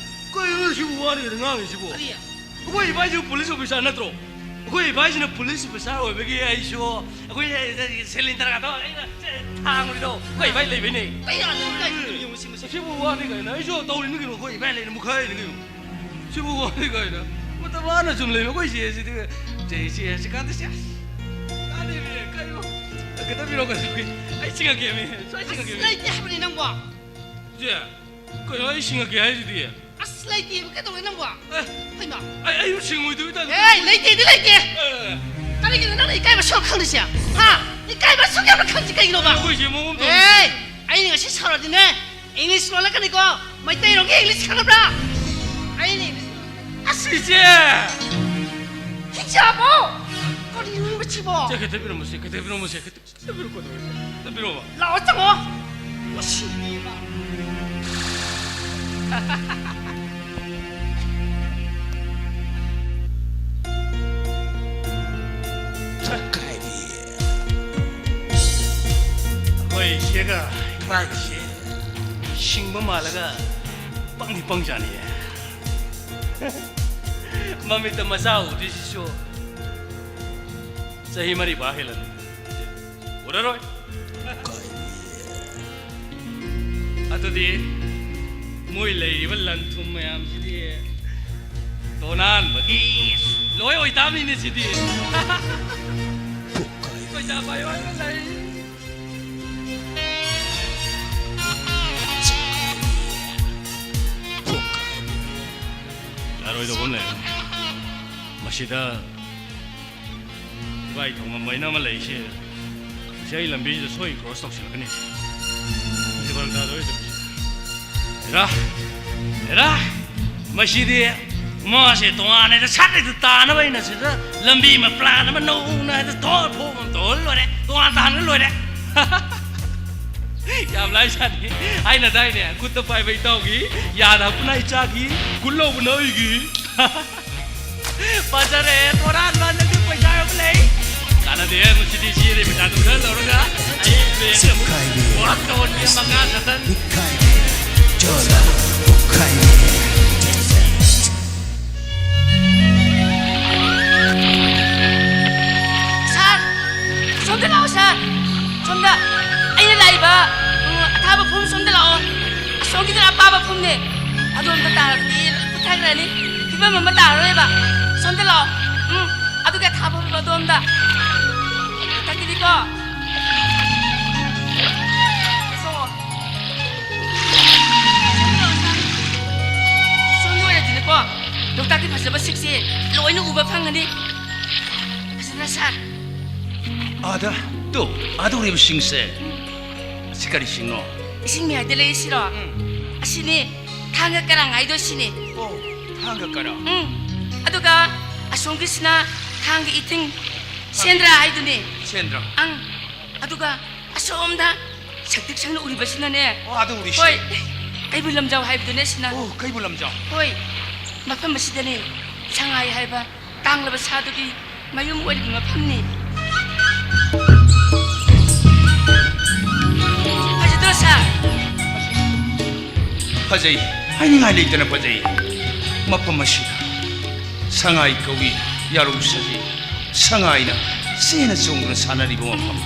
ꯀꯩꯅꯣ ꯁꯤꯕꯨ ꯋꯥꯅꯤ ꯀꯥꯏꯅ ꯉꯥꯡꯉꯤꯁꯤꯕꯨ? ꯀꯔꯤ? ꯑꯩꯈꯣꯏ ꯏꯕꯥꯏꯁꯤꯕꯨ ꯄꯨꯂꯤꯁ ꯑꯣꯐꯤꯁꯥꯔ ꯅꯠꯇ꯭ꯔꯣ? ꯑꯩꯈꯣꯏ ꯏꯕꯥꯏꯁꯤꯅ ꯄꯨꯂꯤꯁ ꯑꯣꯐꯤꯁꯥꯔ ꯑꯣꯏꯕꯒꯤ ꯑꯩꯁꯨ ꯑꯩꯈꯣꯏ ꯁꯤꯂꯤꯟꯗꯔꯒꯗꯣ ꯑꯩꯅ ꯊꯥꯡꯉꯨꯔꯤꯗꯣ ꯑꯩꯈꯣꯏ ꯏꯕꯥꯏ ꯂꯩꯕꯩꯅꯦ꯫ ꯀꯌꯥ ꯅꯪ ꯀꯥꯏꯗ ꯌꯦꯡꯉꯨ ꯁꯤ ꯃꯁꯤ? ꯁꯤꯕꯨ ꯋꯥꯅꯤ ꯀꯥꯏꯅ? ꯑꯩꯁꯨ ꯇꯧꯔꯤꯅꯤ ꯀꯩꯅꯣ, ꯑꯩꯈꯣꯏ ꯏꯕꯥꯏ ꯂꯩꯅ ꯃꯨꯛꯈꯥꯏꯔꯤꯅꯤ ꯀꯩꯅꯣ꯫ ꯁꯤꯕꯨ ꯋꯥꯅꯤ ꯀꯥꯏꯅ? ꯃꯇꯝ ꯃꯥꯅ ꯁꯨꯝ ꯂꯩꯕ ꯑꯩꯈꯣꯏ ꯆꯦꯁꯤꯗꯤ, ꯆꯦ, ꯆꯦ, ꯆꯦ, ꯀꯥꯟꯗ ꯆꯦ, ꯀꯥꯟꯗꯦꯃꯤ, ꯀꯩꯅꯣ? ꯈꯤꯇ ꯄꯤꯔꯛꯑꯣ, ꯀꯩꯗꯧꯒꯦ? ꯑꯩ ꯁꯤꯡꯉꯛꯀꯦꯃꯤ, ꯑꯩ ꯑꯁ, ꯁꯤꯡꯉꯛꯀꯦꯃꯤ꯫ ꯂꯩꯇꯦ ꯍꯥꯏꯕꯅꯤ ꯅꯪꯕꯣ꯫ ꯆꯦ, ꯀꯩꯅꯣ ꯑꯩ ꯁꯤꯡꯉꯛꯀꯦ ꯍꯥꯏꯁꯤꯗꯤ? ꯑꯁ, ꯂꯩꯇꯦꯕ, ꯀꯩꯗꯧꯔꯦ ꯅꯪꯕꯣ? ꯑꯦ, ꯍꯩꯃꯥ꯫ ꯑꯩ, ꯑꯩꯁꯨ ꯁꯤꯡꯉꯣꯏꯗꯣꯏ ꯇꯥꯏꯞꯇ ꯑꯦ, ꯇꯧꯋꯤ꯫ ꯂꯩꯇꯦꯗꯤ ꯂꯩꯇꯦ꯫ ꯑꯦ꯫ ꯀꯔꯤꯒꯤꯅꯣ ꯅꯪꯅ ꯏꯀꯥꯏꯕ ꯁꯨꯡꯈꯪ ꯈꯪꯗ꯭ꯔꯤꯁꯦ? ꯍꯥ? ꯏꯀꯥꯏꯕ ꯁꯨꯡꯈꯪ ꯈꯪꯗ꯭ꯔꯤ ꯀꯩꯒꯤꯅꯣꯕ? ꯑꯩꯈꯣꯏ ꯏꯆꯦ ꯃꯑꯣꯡ ꯇꯧꯔꯤꯁꯦ꯫ ꯑꯦ, ꯑꯩꯅ ꯉꯁꯤ ꯁꯥꯎꯔꯗꯤꯅꯦ, ꯏꯪꯂꯤꯁ ꯂꯣꯜꯂꯛꯀꯅꯤꯀꯣ꯫ ꯃꯩꯇꯩꯔꯣꯟꯒꯤ ꯏꯪꯂꯤꯁ ꯈꯪꯉꯕ꯭ꯔꯥ? ꯑꯩꯅ ꯏꯪꯂꯤꯁ ꯑꯁ, ꯏꯆꯦ! ꯍꯤꯡꯆꯥꯕꯣ! ꯀꯔꯤꯅꯣ ꯁꯤꯕꯣ? ꯁꯦ, ꯈꯤꯇ ꯄꯤꯔꯝꯃꯣ, ꯁꯦ, ꯈꯤꯇ ꯄꯤꯔꯝꯃꯣ, ꯁꯦ, ꯈꯤꯇ, ꯈꯤꯇ ꯄꯤꯔꯝꯃꯣ, ꯈꯤꯇ ꯄꯤꯔꯝꯃꯣ꯫ ꯂꯥꯛꯑꯣ, ꯆꯪꯉꯣ꯫ ꯃꯁꯤꯗꯤ ꯃꯥ꯫ ꯑꯩꯈꯣꯏ ꯏꯆꯦꯒ ꯏꯃꯥꯒꯤꯁꯦ ꯁꯤꯡꯕ ꯃꯥꯜꯂꯒ ꯄꯪꯗꯤ ꯄꯪꯖꯥꯅꯤꯌꯦ꯫ ꯃꯃꯤꯠꯇ ꯃꯆꯥ ꯎꯗ꯭ꯔꯤꯁꯤꯁꯨ ꯆꯍꯤ ꯃꯔꯤ ꯐꯥ ꯍꯦꯜꯂꯅꯤ꯫ ꯎꯔꯔꯣꯏ꯫ ꯑꯗꯨꯗꯤ ꯃꯣꯏ ꯂꯩꯔꯤꯕ ꯂꯟ ꯊꯨꯝ ꯃꯌꯥꯝꯁꯤꯗꯤ ꯇꯣꯅꯥꯟꯕꯒꯤ ꯂꯣꯏ ꯑꯣꯏꯇꯥꯕꯅꯤꯅꯦ ꯁꯤꯗꯤ꯫ ꯄꯩꯁꯥ ꯄꯥꯏꯕ ꯍꯥꯏꯕ ꯂꯩ꯫ ꯌꯥꯔꯣꯏꯗꯧꯕ ꯑꯃ ꯂꯩꯔꯦ꯫ ꯃꯁꯤꯗ ꯏꯕꯥꯏ ꯊꯣꯡꯉꯝꯕ ꯍꯥꯏꯅ ꯑꯃ ꯂꯩꯁꯦ꯫ ꯁꯤ ꯑꯩ ꯂꯝꯕꯤꯁꯤꯗ ꯁꯣꯏ ꯀ꯭ꯔꯣꯁ ꯇꯧꯁꯤꯜꯂꯛꯀꯅꯤ꯫ ꯁꯤ ꯐꯔꯛ ꯇꯥꯗꯧꯔꯤ ꯇꯧꯔꯤꯁꯦ꯫ ꯍꯦꯔꯥ! ꯍꯦꯔꯥ! ꯃꯁꯤꯗꯤ ꯃꯥꯁꯦ ꯇꯣꯉꯥꯟꯅ ꯍꯦꯛꯇ ꯁꯠ ꯍꯦꯛꯇ ꯇꯥꯅꯕ ꯑꯩꯅ ꯁꯤꯗ ꯂꯝꯕꯤ ꯑꯃ ꯄ꯭ꯂꯥꯟ ꯑꯃ ꯅꯧꯅ ꯍꯦꯛꯇ ꯊꯣꯛꯑ ꯊꯣꯛꯑ ꯑꯃ ꯇꯧꯍꯜ ꯂꯣꯏꯔꯦ꯫ ꯇꯣꯉꯥꯟ ꯇꯥꯍꯟꯒ ꯂꯣꯏꯔꯦ꯫ ꯌꯥꯝ ꯂꯥꯏ ꯁꯥꯅꯤ꯫ ꯑꯩꯅ ꯗꯥꯏꯅꯦ, ꯈꯨꯠꯇ ꯄꯥꯏꯕ ꯏꯇꯥꯎꯒꯤ, ꯌꯥꯗ ꯍꯥꯞꯄꯅ ꯏꯆꯥꯒꯤ, ꯈꯨꯠ ꯂꯧꯕꯅ ꯑꯩꯒꯤ꯫ ꯐꯖꯔꯦ, ꯇꯣꯔꯥꯟ ꯃꯥꯟꯅꯗꯤ ꯄꯩꯁꯥ ꯌꯥꯝ ꯂꯩ꯫ ꯀꯥꯟꯅꯗꯦ, ꯃꯁꯤꯗꯤ ꯆꯦꯔꯦ ꯄꯩꯁꯥꯗꯨ ꯈꯔ ꯂꯧꯔꯒ ꯑꯩ ꯕꯦꯡꯛꯇ ꯑꯃꯨꯛ ꯋꯥꯛ ꯇꯧꯍꯟꯒꯦ, ꯃꯉꯥ ꯆꯠꯊꯟ꯫ ꯁꯥꯔ, ꯁꯣꯝꯗ ꯂꯥꯛꯑꯣ, ꯁꯥꯔ꯫ ꯁꯣꯝꯗ ꯑꯩꯅ ꯂꯥꯛꯏꯕ, ꯎꯝ, ꯑꯊꯥꯕ ꯐꯨꯝ ꯁꯣꯝꯗ ꯂꯥꯛꯑꯣ꯫ ꯑꯁꯣꯝꯒꯤꯗꯨꯅ ꯑꯄꯥꯕ ꯐꯨꯝꯅꯦ꯫ ꯑꯗꯣꯝꯗ ꯇꯥꯔꯒꯗꯤ ꯂꯣꯏ ꯄꯨꯊꯈ꯭ꯔꯅꯤ꯫ ꯐꯤꯕꯝ ꯑꯃ ꯇꯥꯔꯔꯣꯏꯕ꯫ ꯁꯣꯝꯗ ꯂꯥꯛꯑꯣ꯫ ꯎꯝ, ꯑꯗꯨꯒꯤ ꯑꯊꯥꯕ ꯐꯨꯝ ꯑꯗꯣꯝꯗ꯫ ꯂꯣꯛꯇꯥꯛꯀꯤꯗꯤꯀꯣ꯫ ꯁꯣꯝꯗ ꯂꯥꯛꯑꯣ, ꯁꯥꯔ꯫ ꯁꯣꯝꯒꯤ ꯑꯣꯏꯅꯗꯤꯅꯦꯀꯣ, ꯂꯣꯛꯇꯥꯛꯀꯤ ꯐꯖꯕꯁꯤꯡꯁꯦ ꯂꯣꯏꯅ ꯎꯕ ꯐꯪꯒꯅꯤ꯫ ꯐꯖꯅ, ꯁꯥꯔ꯫ ꯑꯥꯗ, ꯇꯨ, ꯑꯥꯗ ꯎꯔꯤꯕꯁꯤꯡꯁꯦ, ꯑꯁꯤ ꯀꯔꯤ ꯁꯤꯡꯅꯣ? ꯏꯁꯤꯡ ꯃꯌꯥꯏꯗ ꯂꯩꯔꯤꯁꯤꯔꯣ? ꯎꯝ꯫ ꯑꯁꯤꯅꯤ, ꯊꯥꯡꯒ ꯀꯔꯥꯡ ꯍꯥꯏꯗꯣ ꯁꯤꯅꯤ꯫ ꯑꯣ, ꯊꯥꯡꯒ ꯀꯔꯥꯡ꯫ ꯎꯝ꯫ ꯑꯗꯨꯒ ꯑꯁꯣꯝꯒꯤꯁꯤꯅ ꯊꯥꯡꯒ ꯏꯊꯤꯡ꯫ ꯁꯦꯟꯗ꯭ꯔꯥ ꯍꯥꯏꯗꯨꯅꯦ꯫ ꯁꯦꯟꯗ꯭ꯔꯥ꯫ ꯑꯪ꯫ ꯑꯗꯨꯒ ꯑꯁꯣꯝꯗ ꯁꯛꯇꯤꯛ ꯁꯪꯅ ꯎꯔꯤꯕꯁꯤꯅꯅꯦ꯫ ꯑꯣ, ꯑꯗꯨ ꯎꯔꯤꯁꯦ꯫ ꯍꯣꯏ꯫ ꯀꯩꯕꯨꯜ ꯂꯝꯖꯥꯎ ꯍꯥꯏꯕꯗꯨꯅꯦ ꯁꯤꯅ꯫ ꯑꯣ, ꯀꯩꯕꯨꯜ ꯂꯝꯖꯥꯎ꯫ ꯍꯣꯏ꯫ ꯃꯐꯝ ꯑꯁꯤꯗꯅꯦ ꯁꯉꯥꯏ ꯍꯥꯏꯕ ꯇꯥꯡꯂꯕ ꯁꯥꯗꯨꯒꯤ ꯃꯌꯨꯝ ꯑꯣꯏꯔꯤꯕ ꯃꯐꯝꯅꯤ꯫ ꯐꯖꯗ꯭ꯔꯣ, ꯁꯥꯔ? ꯐꯖꯩ꯫ ꯍꯥꯏꯅꯤꯡꯉꯥꯏ ꯂꯩꯇꯅ ꯐꯖꯩ꯫ ꯃꯐꯝ ꯑꯁꯤꯗ ꯁꯉꯥꯏ ꯀꯧꯏ, ꯌꯥꯔꯧ ꯁꯖꯤ꯫ ꯁꯉꯥꯏꯅ ꯆꯦꯅ ꯆꯣꯡꯗꯨꯅ ꯁꯥꯟꯅꯔꯤꯕ ꯃꯐꯝ꯫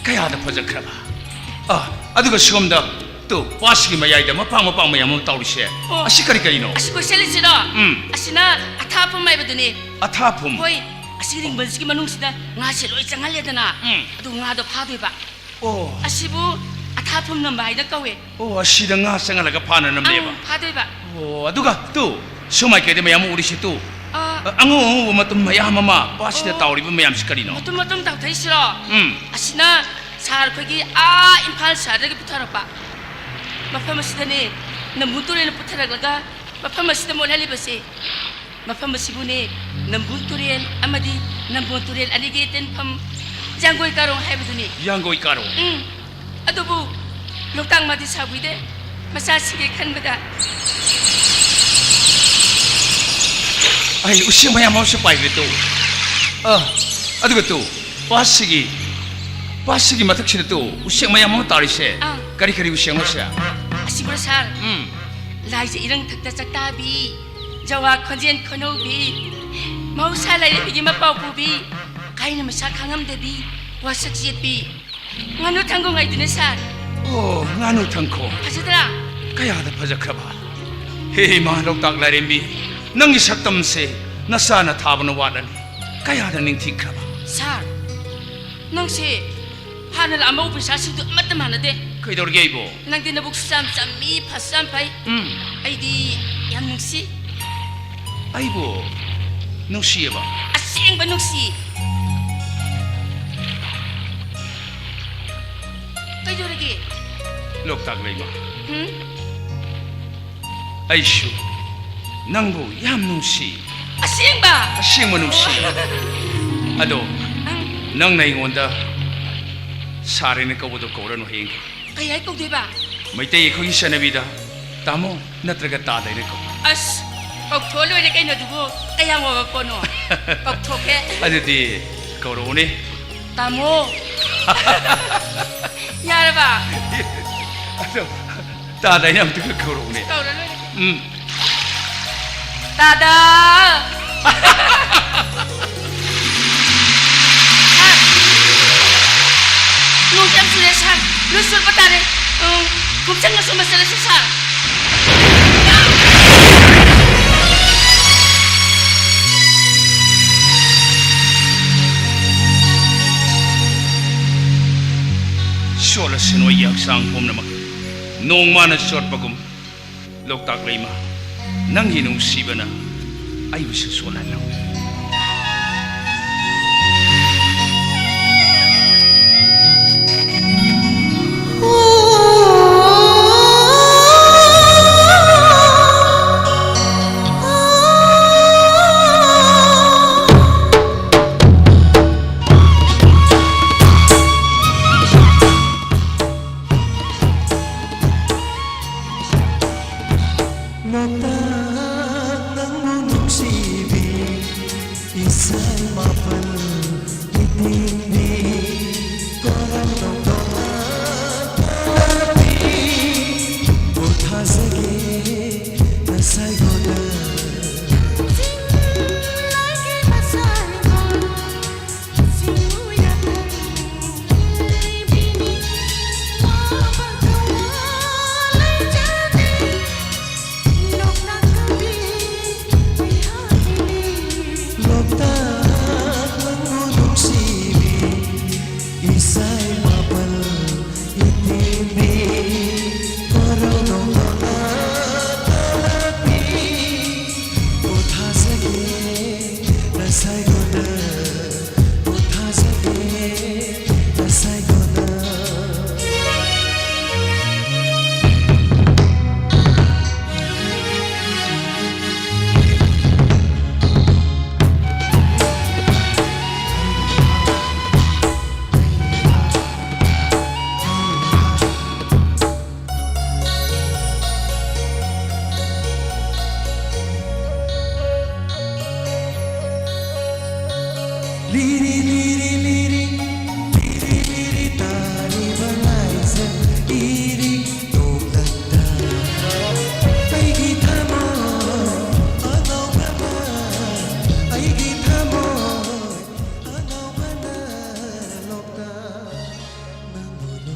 ꯀꯌꯥꯗ ꯐꯖꯈ꯭ꯔꯕ꯫ ꯑꯥ, ꯑꯗꯨꯒ ꯁꯣꯝꯗ ꯇꯨ, ꯄꯥꯠꯁꯤꯒꯤ ꯃꯌꯥꯏꯗ ꯃꯄꯥꯡ ꯃꯄꯥꯡ ꯃꯌꯥꯝ ꯑꯃ ꯇꯧꯔꯤꯁꯦ꯫ ꯑꯣ꯫ ꯑꯁꯤ ꯀꯔꯤ ꯀꯔꯤꯅꯣ? ꯑꯁꯤ ꯀꯣꯏꯁꯜꯂꯤꯁꯤꯔꯣ? ꯎꯝ꯫ ꯑꯁꯤꯅ ꯑꯊꯥꯐꯝ ꯍꯥꯏꯕꯗꯨꯅꯤ꯫ ꯑꯊꯥꯐꯝ? ꯍꯣꯏ꯫ ꯑꯁꯤ ꯔꯤꯡꯕꯟꯁꯤꯒꯤ ꯃꯅꯨꯡꯁꯤꯗ ꯉꯥꯁꯦ ꯂꯣꯏ ꯆꯪꯍꯜꯂꯦꯗꯅ꯫ ꯎꯝ꯫ ꯑꯗꯨ ꯉꯥꯗꯣ ꯐꯥꯗꯣꯏꯕ꯫ ꯑꯣ꯫ ꯑꯁꯤꯕꯨ ꯑꯊꯥꯐꯝ ꯅꯝꯕ ꯍꯥꯏꯅ ꯀꯧꯋꯦ꯫ ꯑꯣ, ꯑꯁꯤꯗ ꯉꯥ ꯆꯪꯍꯜꯂꯒ ꯐꯥꯅꯅꯕꯅꯦꯕ꯫ ꯑꯪ, ꯐꯥꯗꯣꯏꯕ꯫ ꯑꯣ, ꯑꯗꯨꯒ ꯇꯨ, ꯁꯣꯝ ꯃꯥꯏꯀꯩꯗ ꯃꯌꯥꯝ ꯑꯃ ꯎꯔꯤꯁꯤ ꯇꯨ꯫ ꯑ꯫ ꯑ, ꯑꯉꯧ ꯑꯉꯧꯕ ꯃꯇꯨꯝ ꯃꯌꯥꯝ ꯑꯃ ꯄꯥꯠꯁꯤꯗ ꯑꯣ꯫ ꯇꯥꯎꯔꯤꯕ ꯃꯌꯥꯝꯁꯤ ꯀꯔꯤꯅꯣ? ꯃꯇꯨꯝ ꯃꯇꯨꯝ ꯇꯥꯎꯊꯩꯁꯤꯔꯣ? ꯎꯝ꯫ ꯑꯁꯤꯅ ꯁꯥꯔ ꯑꯩꯈꯣꯏꯒꯤ ꯑꯥ ꯏꯝꯐꯥꯜ ꯁꯍꯔꯗꯒꯤ ꯄꯨꯊꯔꯛꯄ꯫ ꯃꯐꯝ ꯑꯁꯤꯗꯅꯦ ꯅꯝꯕꯨꯜ ꯇꯨꯔꯦꯜꯅ ꯄꯨꯊꯔꯛꯂꯒ ꯃꯐꯝ ꯑꯁꯤꯗ ꯃꯣꯠꯍꯜꯂꯤꯕꯁꯦ꯫ ꯃꯐꯝ ꯑꯁꯤꯕꯨꯅꯦ ꯅꯝꯕꯨꯜ ꯇꯨꯔꯦꯜ ꯑꯃꯗꯤ ꯅꯝꯕꯣꯜ ꯇꯨꯔꯦꯜ ꯑꯅꯤꯒꯤ ꯇꯤꯟꯐꯝ ꯌꯥꯡꯒꯣꯏ ꯀꯥꯔꯣꯡ ꯍꯥꯏꯕꯗꯨꯅꯤ꯫ ꯌꯥꯡꯒꯣꯏ ꯀꯥꯔꯣꯡ? ꯎꯝ꯫ ꯑꯗꯨꯕꯨ ꯂꯣꯛꯇꯥꯛ ꯃꯥꯗꯤ ꯁꯥꯎꯕꯤꯗꯦ꯫ ꯃꯆꯥꯁꯤꯡꯒꯤ ꯈꯟꯕꯗ꯫ ꯑꯩ ꯎꯆꯦꯛ ꯃꯌꯥꯝ ꯑꯃꯁꯨ ꯄꯥꯏꯈ꯭ꯔꯦ ꯇꯨ꯫ ꯑ, ꯑꯗꯨꯒ ꯇꯨ, ꯄꯥꯠꯁꯤꯒꯤ, ꯄꯥꯠꯁꯤꯒꯤ ꯃꯊꯛꯁꯤꯗ ꯇꯨ, ꯎꯆꯦꯛ ꯃꯌꯥꯝ ꯑꯃ ꯇꯥꯔꯤꯁꯦ꯫ ꯑꯥ꯫ ꯀꯔꯤ ꯀꯔꯤ ꯎꯆꯦꯛꯅꯣ ꯁꯦ? ꯑꯁꯤꯕꯨꯔꯣ ꯁꯥꯔ? ꯎꯝ꯫ ꯂꯥꯏꯖ ꯏꯔꯪ ꯊꯛꯇ ꯆꯥꯛꯇꯥꯕꯤ, ꯖꯋꯥ ꯈꯣꯟꯖꯦꯜ ꯈꯣꯟꯍꯧꯕꯤ, ꯃꯍꯧꯁꯥ ꯂꯥꯏꯔꯦꯝꯕꯤꯒꯤ ꯃꯄꯥꯎ ꯄꯨꯕꯤ, ꯀꯥꯏꯅ ꯃꯁꯥ ꯈꯥꯡꯉꯝꯗꯕꯤ, ꯋꯥꯁꯛ ꯆꯦꯠꯄꯤ, ꯉꯥꯅꯨ ꯊꯪꯒꯣꯡ ꯍꯥꯏꯗꯨꯅꯦ ꯁꯥꯔ꯫ ꯑꯣ, ꯉꯥꯅꯨ ꯊꯪꯒꯣꯡ꯫ ꯐꯖꯗ꯭ꯔꯥ? ꯀꯌꯥꯗ ꯐꯖꯈ꯭ꯔꯕ! ꯍꯦ ꯏꯃꯥ ꯂꯣꯛꯇꯥꯛ ꯂꯥꯏꯔꯦꯝꯕꯤ, ꯅꯪꯒꯤ ꯁꯛꯇꯝꯁꯦ ꯅꯆꯥꯅ ꯊꯥꯕꯅ ꯋꯥꯠꯂꯅꯤ꯫ ꯀꯌꯥꯗ ꯅꯤꯡꯊꯤꯈ꯭ꯔꯕ! ꯁꯥꯔ, ꯅꯪꯁꯦ ꯍꯥꯟꯅ ꯂꯥꯛꯑꯝꯕ ꯑꯣꯐꯤꯁꯥꯔꯁꯤꯡꯗꯨ ꯑꯃꯠꯇ ꯃꯥꯟꯅꯗꯦ꯫ ꯀꯩꯗꯧꯔꯒꯦ ꯑꯩꯕꯣ? ꯅꯪꯗꯤ ꯅꯕꯨꯛꯁꯨ ꯌꯥꯝ ꯆꯝꯃꯤ, ꯐꯁꯨ ꯌꯥꯝ ꯐꯩ꯫ ꯎꯝ꯫ ꯑꯩꯗꯤ ꯌꯥꯝ ꯅꯨꯡꯁꯤ꯫ ꯑꯩꯕꯨ ꯅꯨꯡꯁꯤꯌꯦꯕ? ꯑꯁꯦꯡꯕ ꯅꯨꯡꯁꯤ꯫ ꯀꯩꯗꯧꯔꯒꯦ? ꯂꯣꯛꯇꯥꯛ ꯂꯩꯃ꯫ ꯍꯨꯝ? ꯑꯩꯁꯨ ꯅꯪꯕꯨ ꯌꯥꯝ ꯅꯨꯡꯁꯤ꯫ ꯑꯁꯦꯡꯕ? ꯑꯁꯦꯡꯕ ꯅꯨꯡꯁꯤ꯫ ꯑꯗꯣ ꯅꯪꯅ ꯑꯩꯉꯣꯟꯗ ꯁꯥꯔ ꯍꯥꯏꯅ ꯀꯧꯕꯗꯣ ꯀꯧꯔꯅꯨ ꯍꯌꯦꯡꯒꯤ꯫ ꯀꯩ ꯍꯥꯏ ꯀꯧꯗꯣꯏꯕ? ꯃꯩꯇꯩ ꯑꯩꯈꯣꯏꯒꯤ ꯆꯠꯅꯕꯤꯗ ꯇꯥꯃꯣ ꯅꯠꯇ꯭ꯔꯒ ꯇꯥꯗ ꯍꯥꯏꯅ ꯀꯧ꯫ ꯑꯁ, ꯀꯧꯊꯣꯛꯑ ꯂꯣꯏꯔꯦ ꯀꯩꯅꯣ ꯑꯗꯨꯕꯨ꯫ ꯀꯌꯥꯝ ꯋꯥꯕ ꯄꯣꯠꯅꯣ? ꯀꯧꯊꯣꯛꯀꯦ꯫ ꯑꯗꯨꯗꯤ ꯀꯧꯔꯛꯎꯅꯦ꯫ ꯇꯥꯃꯣ꯫ ꯌꯥꯔꯕ? ꯑꯗꯣ ꯇꯥꯗ ꯍꯥꯏꯅ ꯑꯝꯇꯒ ꯀꯧꯔꯛꯎꯅꯦ꯫ ꯀꯧꯔ ꯂꯣꯏꯔꯦ꯫ ꯎꯝ꯫ ꯇꯥꯗ! ꯁꯥꯔ, ꯅꯣꯡꯁꯦ ꯌꯥꯝ ꯆꯨꯔꯦ, ꯁꯥꯔ꯫ ꯂꯣꯏ ꯆꯣꯠꯄ ꯇꯥꯔꯦ꯫ ꯎꯝ, ꯈꯣꯡꯁꯪ ꯑꯁꯣꯝꯗ ꯆꯠꯂꯁꯤ, ꯁꯥꯔ꯫ ꯆꯣꯠꯂꯁꯅꯨ ꯑꯩꯒꯤ ꯍꯛꯆꯥꯡ ꯄꯨꯝꯅꯃꯛ꯫ ꯅꯣꯡ ꯃꯥꯅ ꯆꯣꯠꯄꯒꯨꯝ, ꯂꯣꯛꯇꯥꯛ ꯂꯩꯃ, ꯅꯪꯒꯤ ꯅꯨꯡꯁꯤꯕꯅ ꯑꯩꯕꯨꯁꯨ ꯆꯣꯠꯍꯜꯂꯨ꯫ ꯂꯣꯛꯇꯥꯛ ꯅꯪꯕꯨ ꯅꯨꯡꯁꯤꯕꯤ, ꯏꯁꯩ ꯃꯥꯄꯜ ꯏꯇꯤꯟꯕꯤ, ꯀꯣꯔꯧ ꯅꯣꯡꯗꯣꯡ ꯄꯣꯊꯥꯖꯒꯦ ꯅꯁꯥꯏꯒꯣꯗ꯫ ꯂꯣꯛꯇꯥꯛ ꯅꯪꯕꯨ ꯅꯨꯡꯁꯤꯕꯤ, ꯏꯁꯩ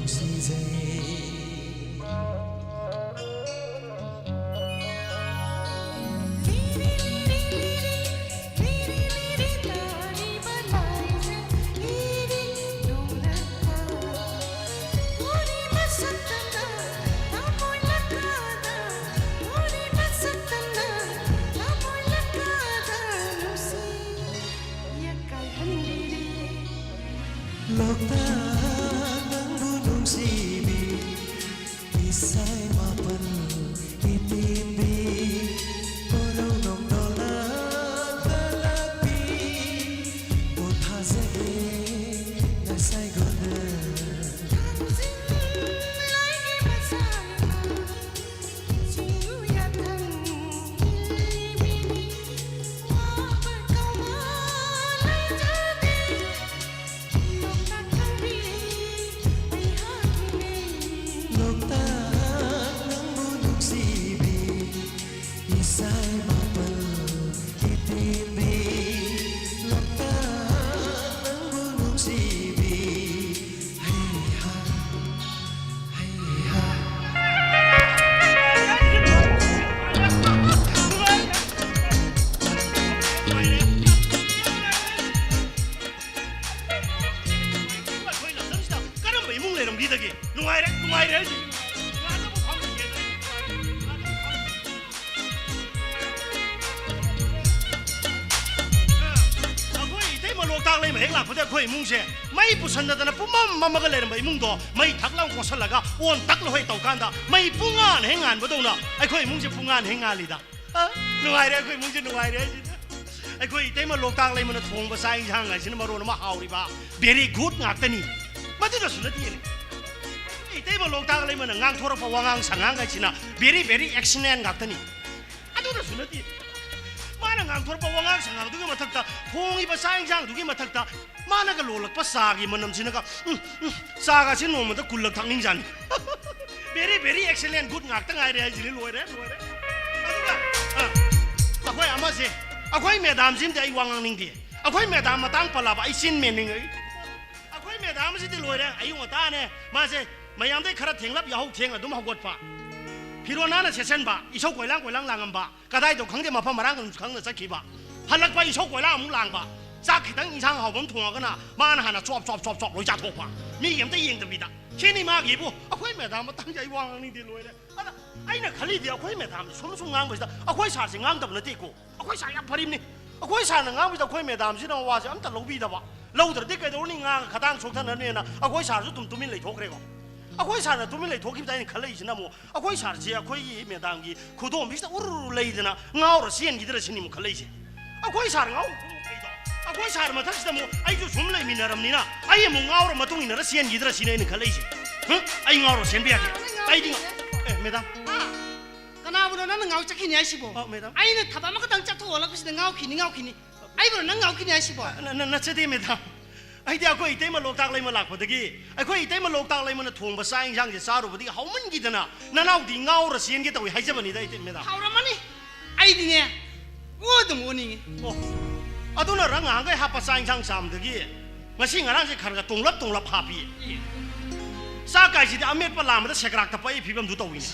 ꯅꯨꯡꯁꯤꯖꯩ꯫ ꯂꯣꯛꯇꯥꯛ ꯅꯪꯕꯨ ꯅꯨꯡꯁꯤꯕꯤ, ꯏꯁꯩ ꯃꯥꯄꯜ ꯏꯇꯦꯟꯕꯤ, ꯀꯣꯔꯧ ꯅꯣꯡꯗꯣꯜꯅ ꯀꯜꯂꯛꯄꯤ, ꯄꯣꯊꯥꯖꯒꯦ ꯉꯁꯥꯏꯒꯨꯝꯅ꯫ ꯂꯣꯛꯇꯥꯛ ꯅꯪꯕꯨ ꯅꯨꯡꯁꯤꯕꯤ, ꯏꯁꯩ ꯃꯥꯄꯜ ꯏꯇꯦꯟꯕꯤ꯫ ꯂꯣꯛꯇꯥꯛ ꯅꯪꯕꯨ ꯅꯨꯡꯁꯤꯕꯤ꯫ ꯍꯩꯍꯥ, ꯍꯩꯍꯥ꯫ ꯑꯩꯈꯣꯏ ꯂꯝꯗꯝꯁꯤꯗ ꯀꯔꯝꯕ ꯏꯃꯨꯡ ꯂꯩꯔꯝꯈꯤꯗꯒꯦ? ꯅꯨꯡꯉꯥꯏꯔꯦ, ꯅꯨꯡꯉꯥꯏꯔꯦ ꯍꯥꯏꯁꯤꯅꯤ꯫ ꯑꯩꯈꯣꯏ ꯏꯇꯩꯃ ꯂꯣꯛꯇꯥꯛ ꯂꯩꯃ ꯍꯦꯛ ꯂꯥꯛꯄꯗ ꯑꯩꯈꯣꯏ ꯏꯃꯨꯡꯁꯦ ꯃꯩ ꯄꯨꯁꯟꯅꯗꯅ ꯄꯨꯝꯃꯝ ꯃꯝꯃꯒ ꯂꯩꯔꯝꯕ ꯏꯃꯨꯡꯗꯣ ꯃꯩ ꯊꯛ ꯂꯥꯎ ꯀꯣꯠꯁꯜꯂꯒ ꯑꯣꯟ ꯇꯛ ꯂꯣꯏ ꯇꯧ ꯀꯥꯟꯗ ꯃꯩ ꯄꯨꯡꯉꯥꯟ ꯍꯦꯛ ꯉꯥꯟꯕꯗꯧꯅ ꯑꯩꯈꯣꯏ ꯏꯃꯨꯡꯁꯦ ꯄꯨꯡꯉꯥꯟ ꯍꯦꯛ ꯉꯥꯜꯂꯤꯗ꯫ ꯑ, ꯅꯨꯡꯉꯥꯏꯔꯦ, ꯑꯩꯈꯣꯏ ꯏꯃꯨꯡꯁꯦ ꯅꯨꯡꯉꯥꯏꯔꯦ ꯍꯥꯏꯁꯤꯗ꯫ ꯑꯩꯈꯣꯏ ꯏꯇꯩꯃ ꯂꯣꯛꯇꯥꯛ ꯂꯩꯃꯅ ꯊꯣꯡꯕ ꯆꯥꯛ ꯏꯟꯁꯥꯡ ꯍꯥꯏꯁꯤꯅ ꯃꯔꯣꯟ ꯑꯃ ꯍꯥꯎꯔꯤꯕ, very good ꯉꯥꯛꯇꯅꯤ꯫ ꯃꯗꯨꯗꯁꯨ ꯅꯠꯇꯦꯅꯦ, ꯏꯇꯩꯃ ꯂꯣꯛꯇꯥꯛ ꯂꯩꯃꯅ ꯉꯥꯡꯊꯣꯔꯛꯄ ꯋꯥꯉꯥꯡ ꯁꯉꯥꯡ ꯍꯥꯏꯁꯤꯅ very, very excellent ꯉꯥꯛꯇꯅꯤ꯫ ꯑꯗꯨꯗꯁꯨ ꯅꯠꯇꯦ, ꯃꯥꯅ ꯉꯥꯡꯊꯣꯔꯛꯄ ꯋꯥꯉꯥꯡ ꯁꯉꯥꯡꯗꯨꯒꯤ ꯃꯊꯛꯇ ꯊꯣꯡꯉꯤꯕ ꯆꯥꯛ ꯏꯟꯁꯥꯡꯗꯨꯒꯤ ꯃꯊꯛꯇ ꯃꯥꯅꯒ ꯂꯣꯜꯂꯛꯄ ꯆꯥꯒꯤ ꯃꯅꯝꯁꯤꯅꯒ, ꯎꯝ, ꯎꯝ, ꯆꯥꯒꯁꯤ ꯅꯣꯡꯃꯗ ꯀꯨꯜꯂꯛ ꯊꯛꯅꯤꯡꯖꯥꯅꯤ꯫ Very, very excellent, good ꯉꯥꯛꯇ ꯉꯥꯏꯔꯦ ꯍꯥꯏꯁꯤꯅꯤ꯫ ꯂꯣꯏꯔꯦ, ꯂꯣꯏꯔꯦ꯫ ꯑꯗꯨꯒ, ꯑ, ꯑꯩꯈꯣꯏ ꯑꯃꯁꯦ, ꯑꯩꯈꯣꯏ ꯃꯦꯗꯥꯝꯁꯤꯃꯗꯤ ꯑꯩ ꯋꯥ ꯉꯥꯡꯅꯤꯡꯗꯦ꯫ ꯑꯩꯈꯣꯏ ꯃꯦꯗꯥꯝ ꯃꯇꯥꯡ ꯄꯜꯂꯕ ꯑꯩ ꯆꯤꯟ ꯃꯦꯟꯅꯤꯡꯉꯛꯏ꯫ ꯑꯩꯈꯣꯏ ꯃꯦꯗꯥꯝ ꯃꯦꯗꯥꯝꯁꯤꯗꯤ ꯂꯣꯏꯔꯦ꯫ ꯑꯌꯨꯛ ꯉꯟꯇꯥꯅꯦ ꯃꯥꯁꯦ ꯃꯌꯥꯝꯗꯩ ꯈꯔ ꯊꯦꯡꯂꯞ ꯌꯥꯍꯧ ꯊꯦꯡꯅ ꯑꯗꯨꯝ ꯍꯧꯒꯠꯄ, ꯐꯤꯔꯣꯜ ꯅꯥꯟꯅ ꯁꯦꯠꯆꯟꯕ, ꯏꯁꯧ ꯀꯣꯏꯂꯥꯡ ꯀꯣꯏꯂꯥꯡ ꯂꯥꯡꯉꯝꯕ, ꯀꯗꯥꯏꯗꯣ ꯈꯪꯗꯦ ꯃꯐꯝ ꯃꯔꯥꯡ ꯑꯗꯨꯝ ꯈꯪꯅ ꯆꯠꯈꯤꯕ, ꯍꯜꯂꯛꯄ ꯏꯁꯧ ꯀꯣꯏꯂꯥꯡ ꯑꯃꯨꯛ ꯂꯥꯡꯕ, ꯆꯥꯛ ꯈꯤꯇꯪ ꯏꯟꯁꯥꯡ ꯍꯥꯎꯕ ꯑꯃ ꯊꯣꯡꯉꯒꯅ ꯃꯥꯅ ꯍꯥꯟꯅ ꯆꯣꯞ ꯆꯣꯞ ꯆꯣꯞ ꯆꯣꯞ ꯂꯣꯏ ꯆꯥꯊꯣꯛꯄ, ꯃꯤꯒꯤ ꯑꯝꯇ ꯌꯦꯡꯗꯕꯤꯗ꯫ ꯁꯤꯅꯤ ꯃꯥꯒꯤꯕꯨ꯫ ꯑꯩꯈꯣꯏ ꯃꯦꯗꯥꯝ ꯃꯇꯥꯡꯁꯦ ꯑꯩ ꯋꯥ ꯉꯥꯡꯅꯤꯡꯗꯦ, ꯂꯣꯏꯔꯦ꯫ ꯑꯗ ꯑꯩꯅ ꯈꯜꯂꯤꯗꯤ ꯑꯩꯈꯣꯏ ꯃꯦꯗꯥꯝꯁꯦ ꯁꯨꯝ ꯁꯨꯝ ꯉꯥꯡꯕꯁꯤꯗ ꯑꯩꯈꯣꯏ ꯁꯥꯔꯁꯦ ꯉꯥꯡꯗꯕ ꯅꯠꯇꯦꯀꯣ꯫ ꯑꯩꯈꯣꯏ ꯁꯥꯔ ꯌꯥꯝ ꯐꯔꯤꯕꯅꯤ꯫ ꯑꯩꯈꯣꯏ ꯁꯥꯔꯅ ꯉꯥꯡꯕꯁꯤꯗ ꯑꯩꯈꯣꯏ ꯃꯦꯗꯥꯝꯁꯤꯅ ꯋꯥꯁꯦ ꯑꯝꯇ ꯂꯧꯕꯤꯗꯕ꯫ ꯂꯧꯗ꯭ꯔꯗꯤ ꯀꯩꯗꯧꯔꯨꯅꯤ? ꯉꯥꯡꯉ ꯈꯗꯥꯡ ꯁꯣꯛꯊꯅꯔꯅꯦꯅ ꯑꯩꯈꯣꯏ ꯁꯥꯔꯁꯨ ꯑꯗꯨꯝ ꯇꯨꯃꯤꯟ ꯂꯩꯊꯣꯛꯈ꯭ꯔꯦꯀꯣ꯫ ꯑꯩꯈꯣꯏ ꯁꯥꯔꯅ ꯇꯨꯃꯤꯟ ꯂꯩꯊꯣꯛꯈꯤꯕꯗ ꯑꯩꯅ ꯈꯜꯂꯛꯏꯁꯤꯅ ꯑꯃꯨꯛ ꯑꯩꯈꯣꯏ ꯁꯥꯔꯁꯦ ꯑꯩꯈꯣꯏꯒꯤ ꯃꯦꯗꯥꯝꯒꯤ ꯈꯨꯗꯣꯝꯕꯤꯁꯤꯗ ꯎꯔꯨ ꯂꯩꯗꯅ ꯉꯥꯎꯔ ꯆꯦꯟꯈꯤꯗ꯭ꯔꯥ ꯁꯤꯅꯤ ꯑꯃꯨꯛ ꯈꯜꯂꯛꯏꯁꯦ꯫ ꯑꯩꯈꯣꯏ ꯁꯥꯔ ꯉꯥꯎ ꯑꯩꯈꯣꯏ ꯁꯥꯔ ꯃꯊꯛꯁꯤꯗ ꯑꯃꯨꯛ ꯑꯩꯁꯨ ꯁꯨꯝ ꯂꯩꯃꯤꯟꯅꯔꯕꯅꯤꯅ ꯑꯩ ꯑꯃꯨꯛ ꯉꯥꯎꯔ ꯃꯇꯨꯡ ꯏꯟꯅꯔ ꯆꯦꯟꯈꯤꯗ꯭ꯔꯥ ꯁꯤꯅꯤ ꯑꯩꯅ ꯈꯜꯂꯛꯏꯁꯦ꯫ ꯍ? ꯑꯩ ꯉꯥꯎꯔ ꯆꯦꯟꯕ ꯌꯥꯗꯦ꯫ ꯑꯩꯗꯤ ꯉ-, ꯑꯦ, ꯃꯦꯗꯥꯝ꯫ ꯀꯅꯥꯕꯨꯅꯣ ꯅꯪꯅ ꯉꯥꯎ ꯆꯠꯈꯤꯅꯤ ꯍꯥꯏꯁꯤꯕꯣ? ꯑ, ꯃꯦꯗꯥꯝ꯫ ꯑꯩꯅ ꯊꯕꯛ ꯑꯃꯈꯛꯇꯪ ꯆꯠꯊꯣꯛꯑꯣꯂꯛꯄꯁꯤꯗ ꯉꯥꯎꯈꯤꯅꯤ, ꯉꯥꯎꯈꯤꯅꯤ꯫ ꯑꯩꯕꯨꯅꯣ ꯅꯪ ꯉꯥꯎꯈꯤꯅꯤ ꯍꯥꯏꯁꯤꯕꯣ? ꯅ-, ꯅ-, ꯅꯠꯆꯗꯦ, ꯃꯦꯗꯥꯝ꯫ ꯑꯩꯗꯤ ꯑꯩꯈꯣꯏ ꯏꯇꯩꯃ ꯂꯣꯛꯇꯥꯛ ꯂꯩꯃ ꯂꯥꯛꯄꯗꯒꯤ, ꯑꯩꯈꯣꯏ ꯏꯇꯩꯃ ꯂꯣꯛꯇꯥꯛ ꯂꯩꯃꯅ ꯊꯣꯡꯕ ꯆꯥꯛ ꯏꯟꯁꯥꯡꯁꯦ ꯆꯥꯔꯨꯕꯗꯒꯤ ꯍꯥꯎꯃꯟꯈꯤꯗꯅ ꯅꯅꯥꯎꯗꯤ ꯉꯥꯎꯔ ꯆꯦꯟꯒꯦ ꯇꯧꯏ ꯍꯥꯏꯖꯕꯅꯤꯗ, ꯏꯇꯩ-, ꯃꯦꯗꯥꯝ꯫ ꯍꯥꯎꯔꯝꯃꯅꯤ꯫ ꯑꯩꯗꯤꯅꯦ, ꯑꯣ ꯑꯗꯨꯝ ꯑꯣꯅꯤꯡꯉꯤ꯫ ꯑꯣ, ꯑꯗꯨꯅ ꯅꯪ ꯉꯍꯥꯟꯈꯩ ꯍꯥꯞꯄ ꯆꯥꯛ ꯏꯟꯁꯥꯡ ꯆꯥꯝꯕꯗꯒꯤ ꯉꯁꯤ ꯉꯔꯥꯡꯁꯦ ꯈꯔ ꯈꯔ ꯇꯣꯡꯂꯞ ꯇꯣꯡꯂꯞ ꯍꯥꯞꯄꯤ꯫ ꯆꯥꯛ ꯀꯥꯏꯁꯤꯗꯤ ꯑꯃꯦꯠꯄ ꯂꯥꯝꯕꯗ ꯁꯦꯒ꯭ꯔꯥꯛꯇ ꯄꯛꯏ ꯐꯤꯕꯝꯗꯨ ꯇꯧꯏꯅꯦ꯫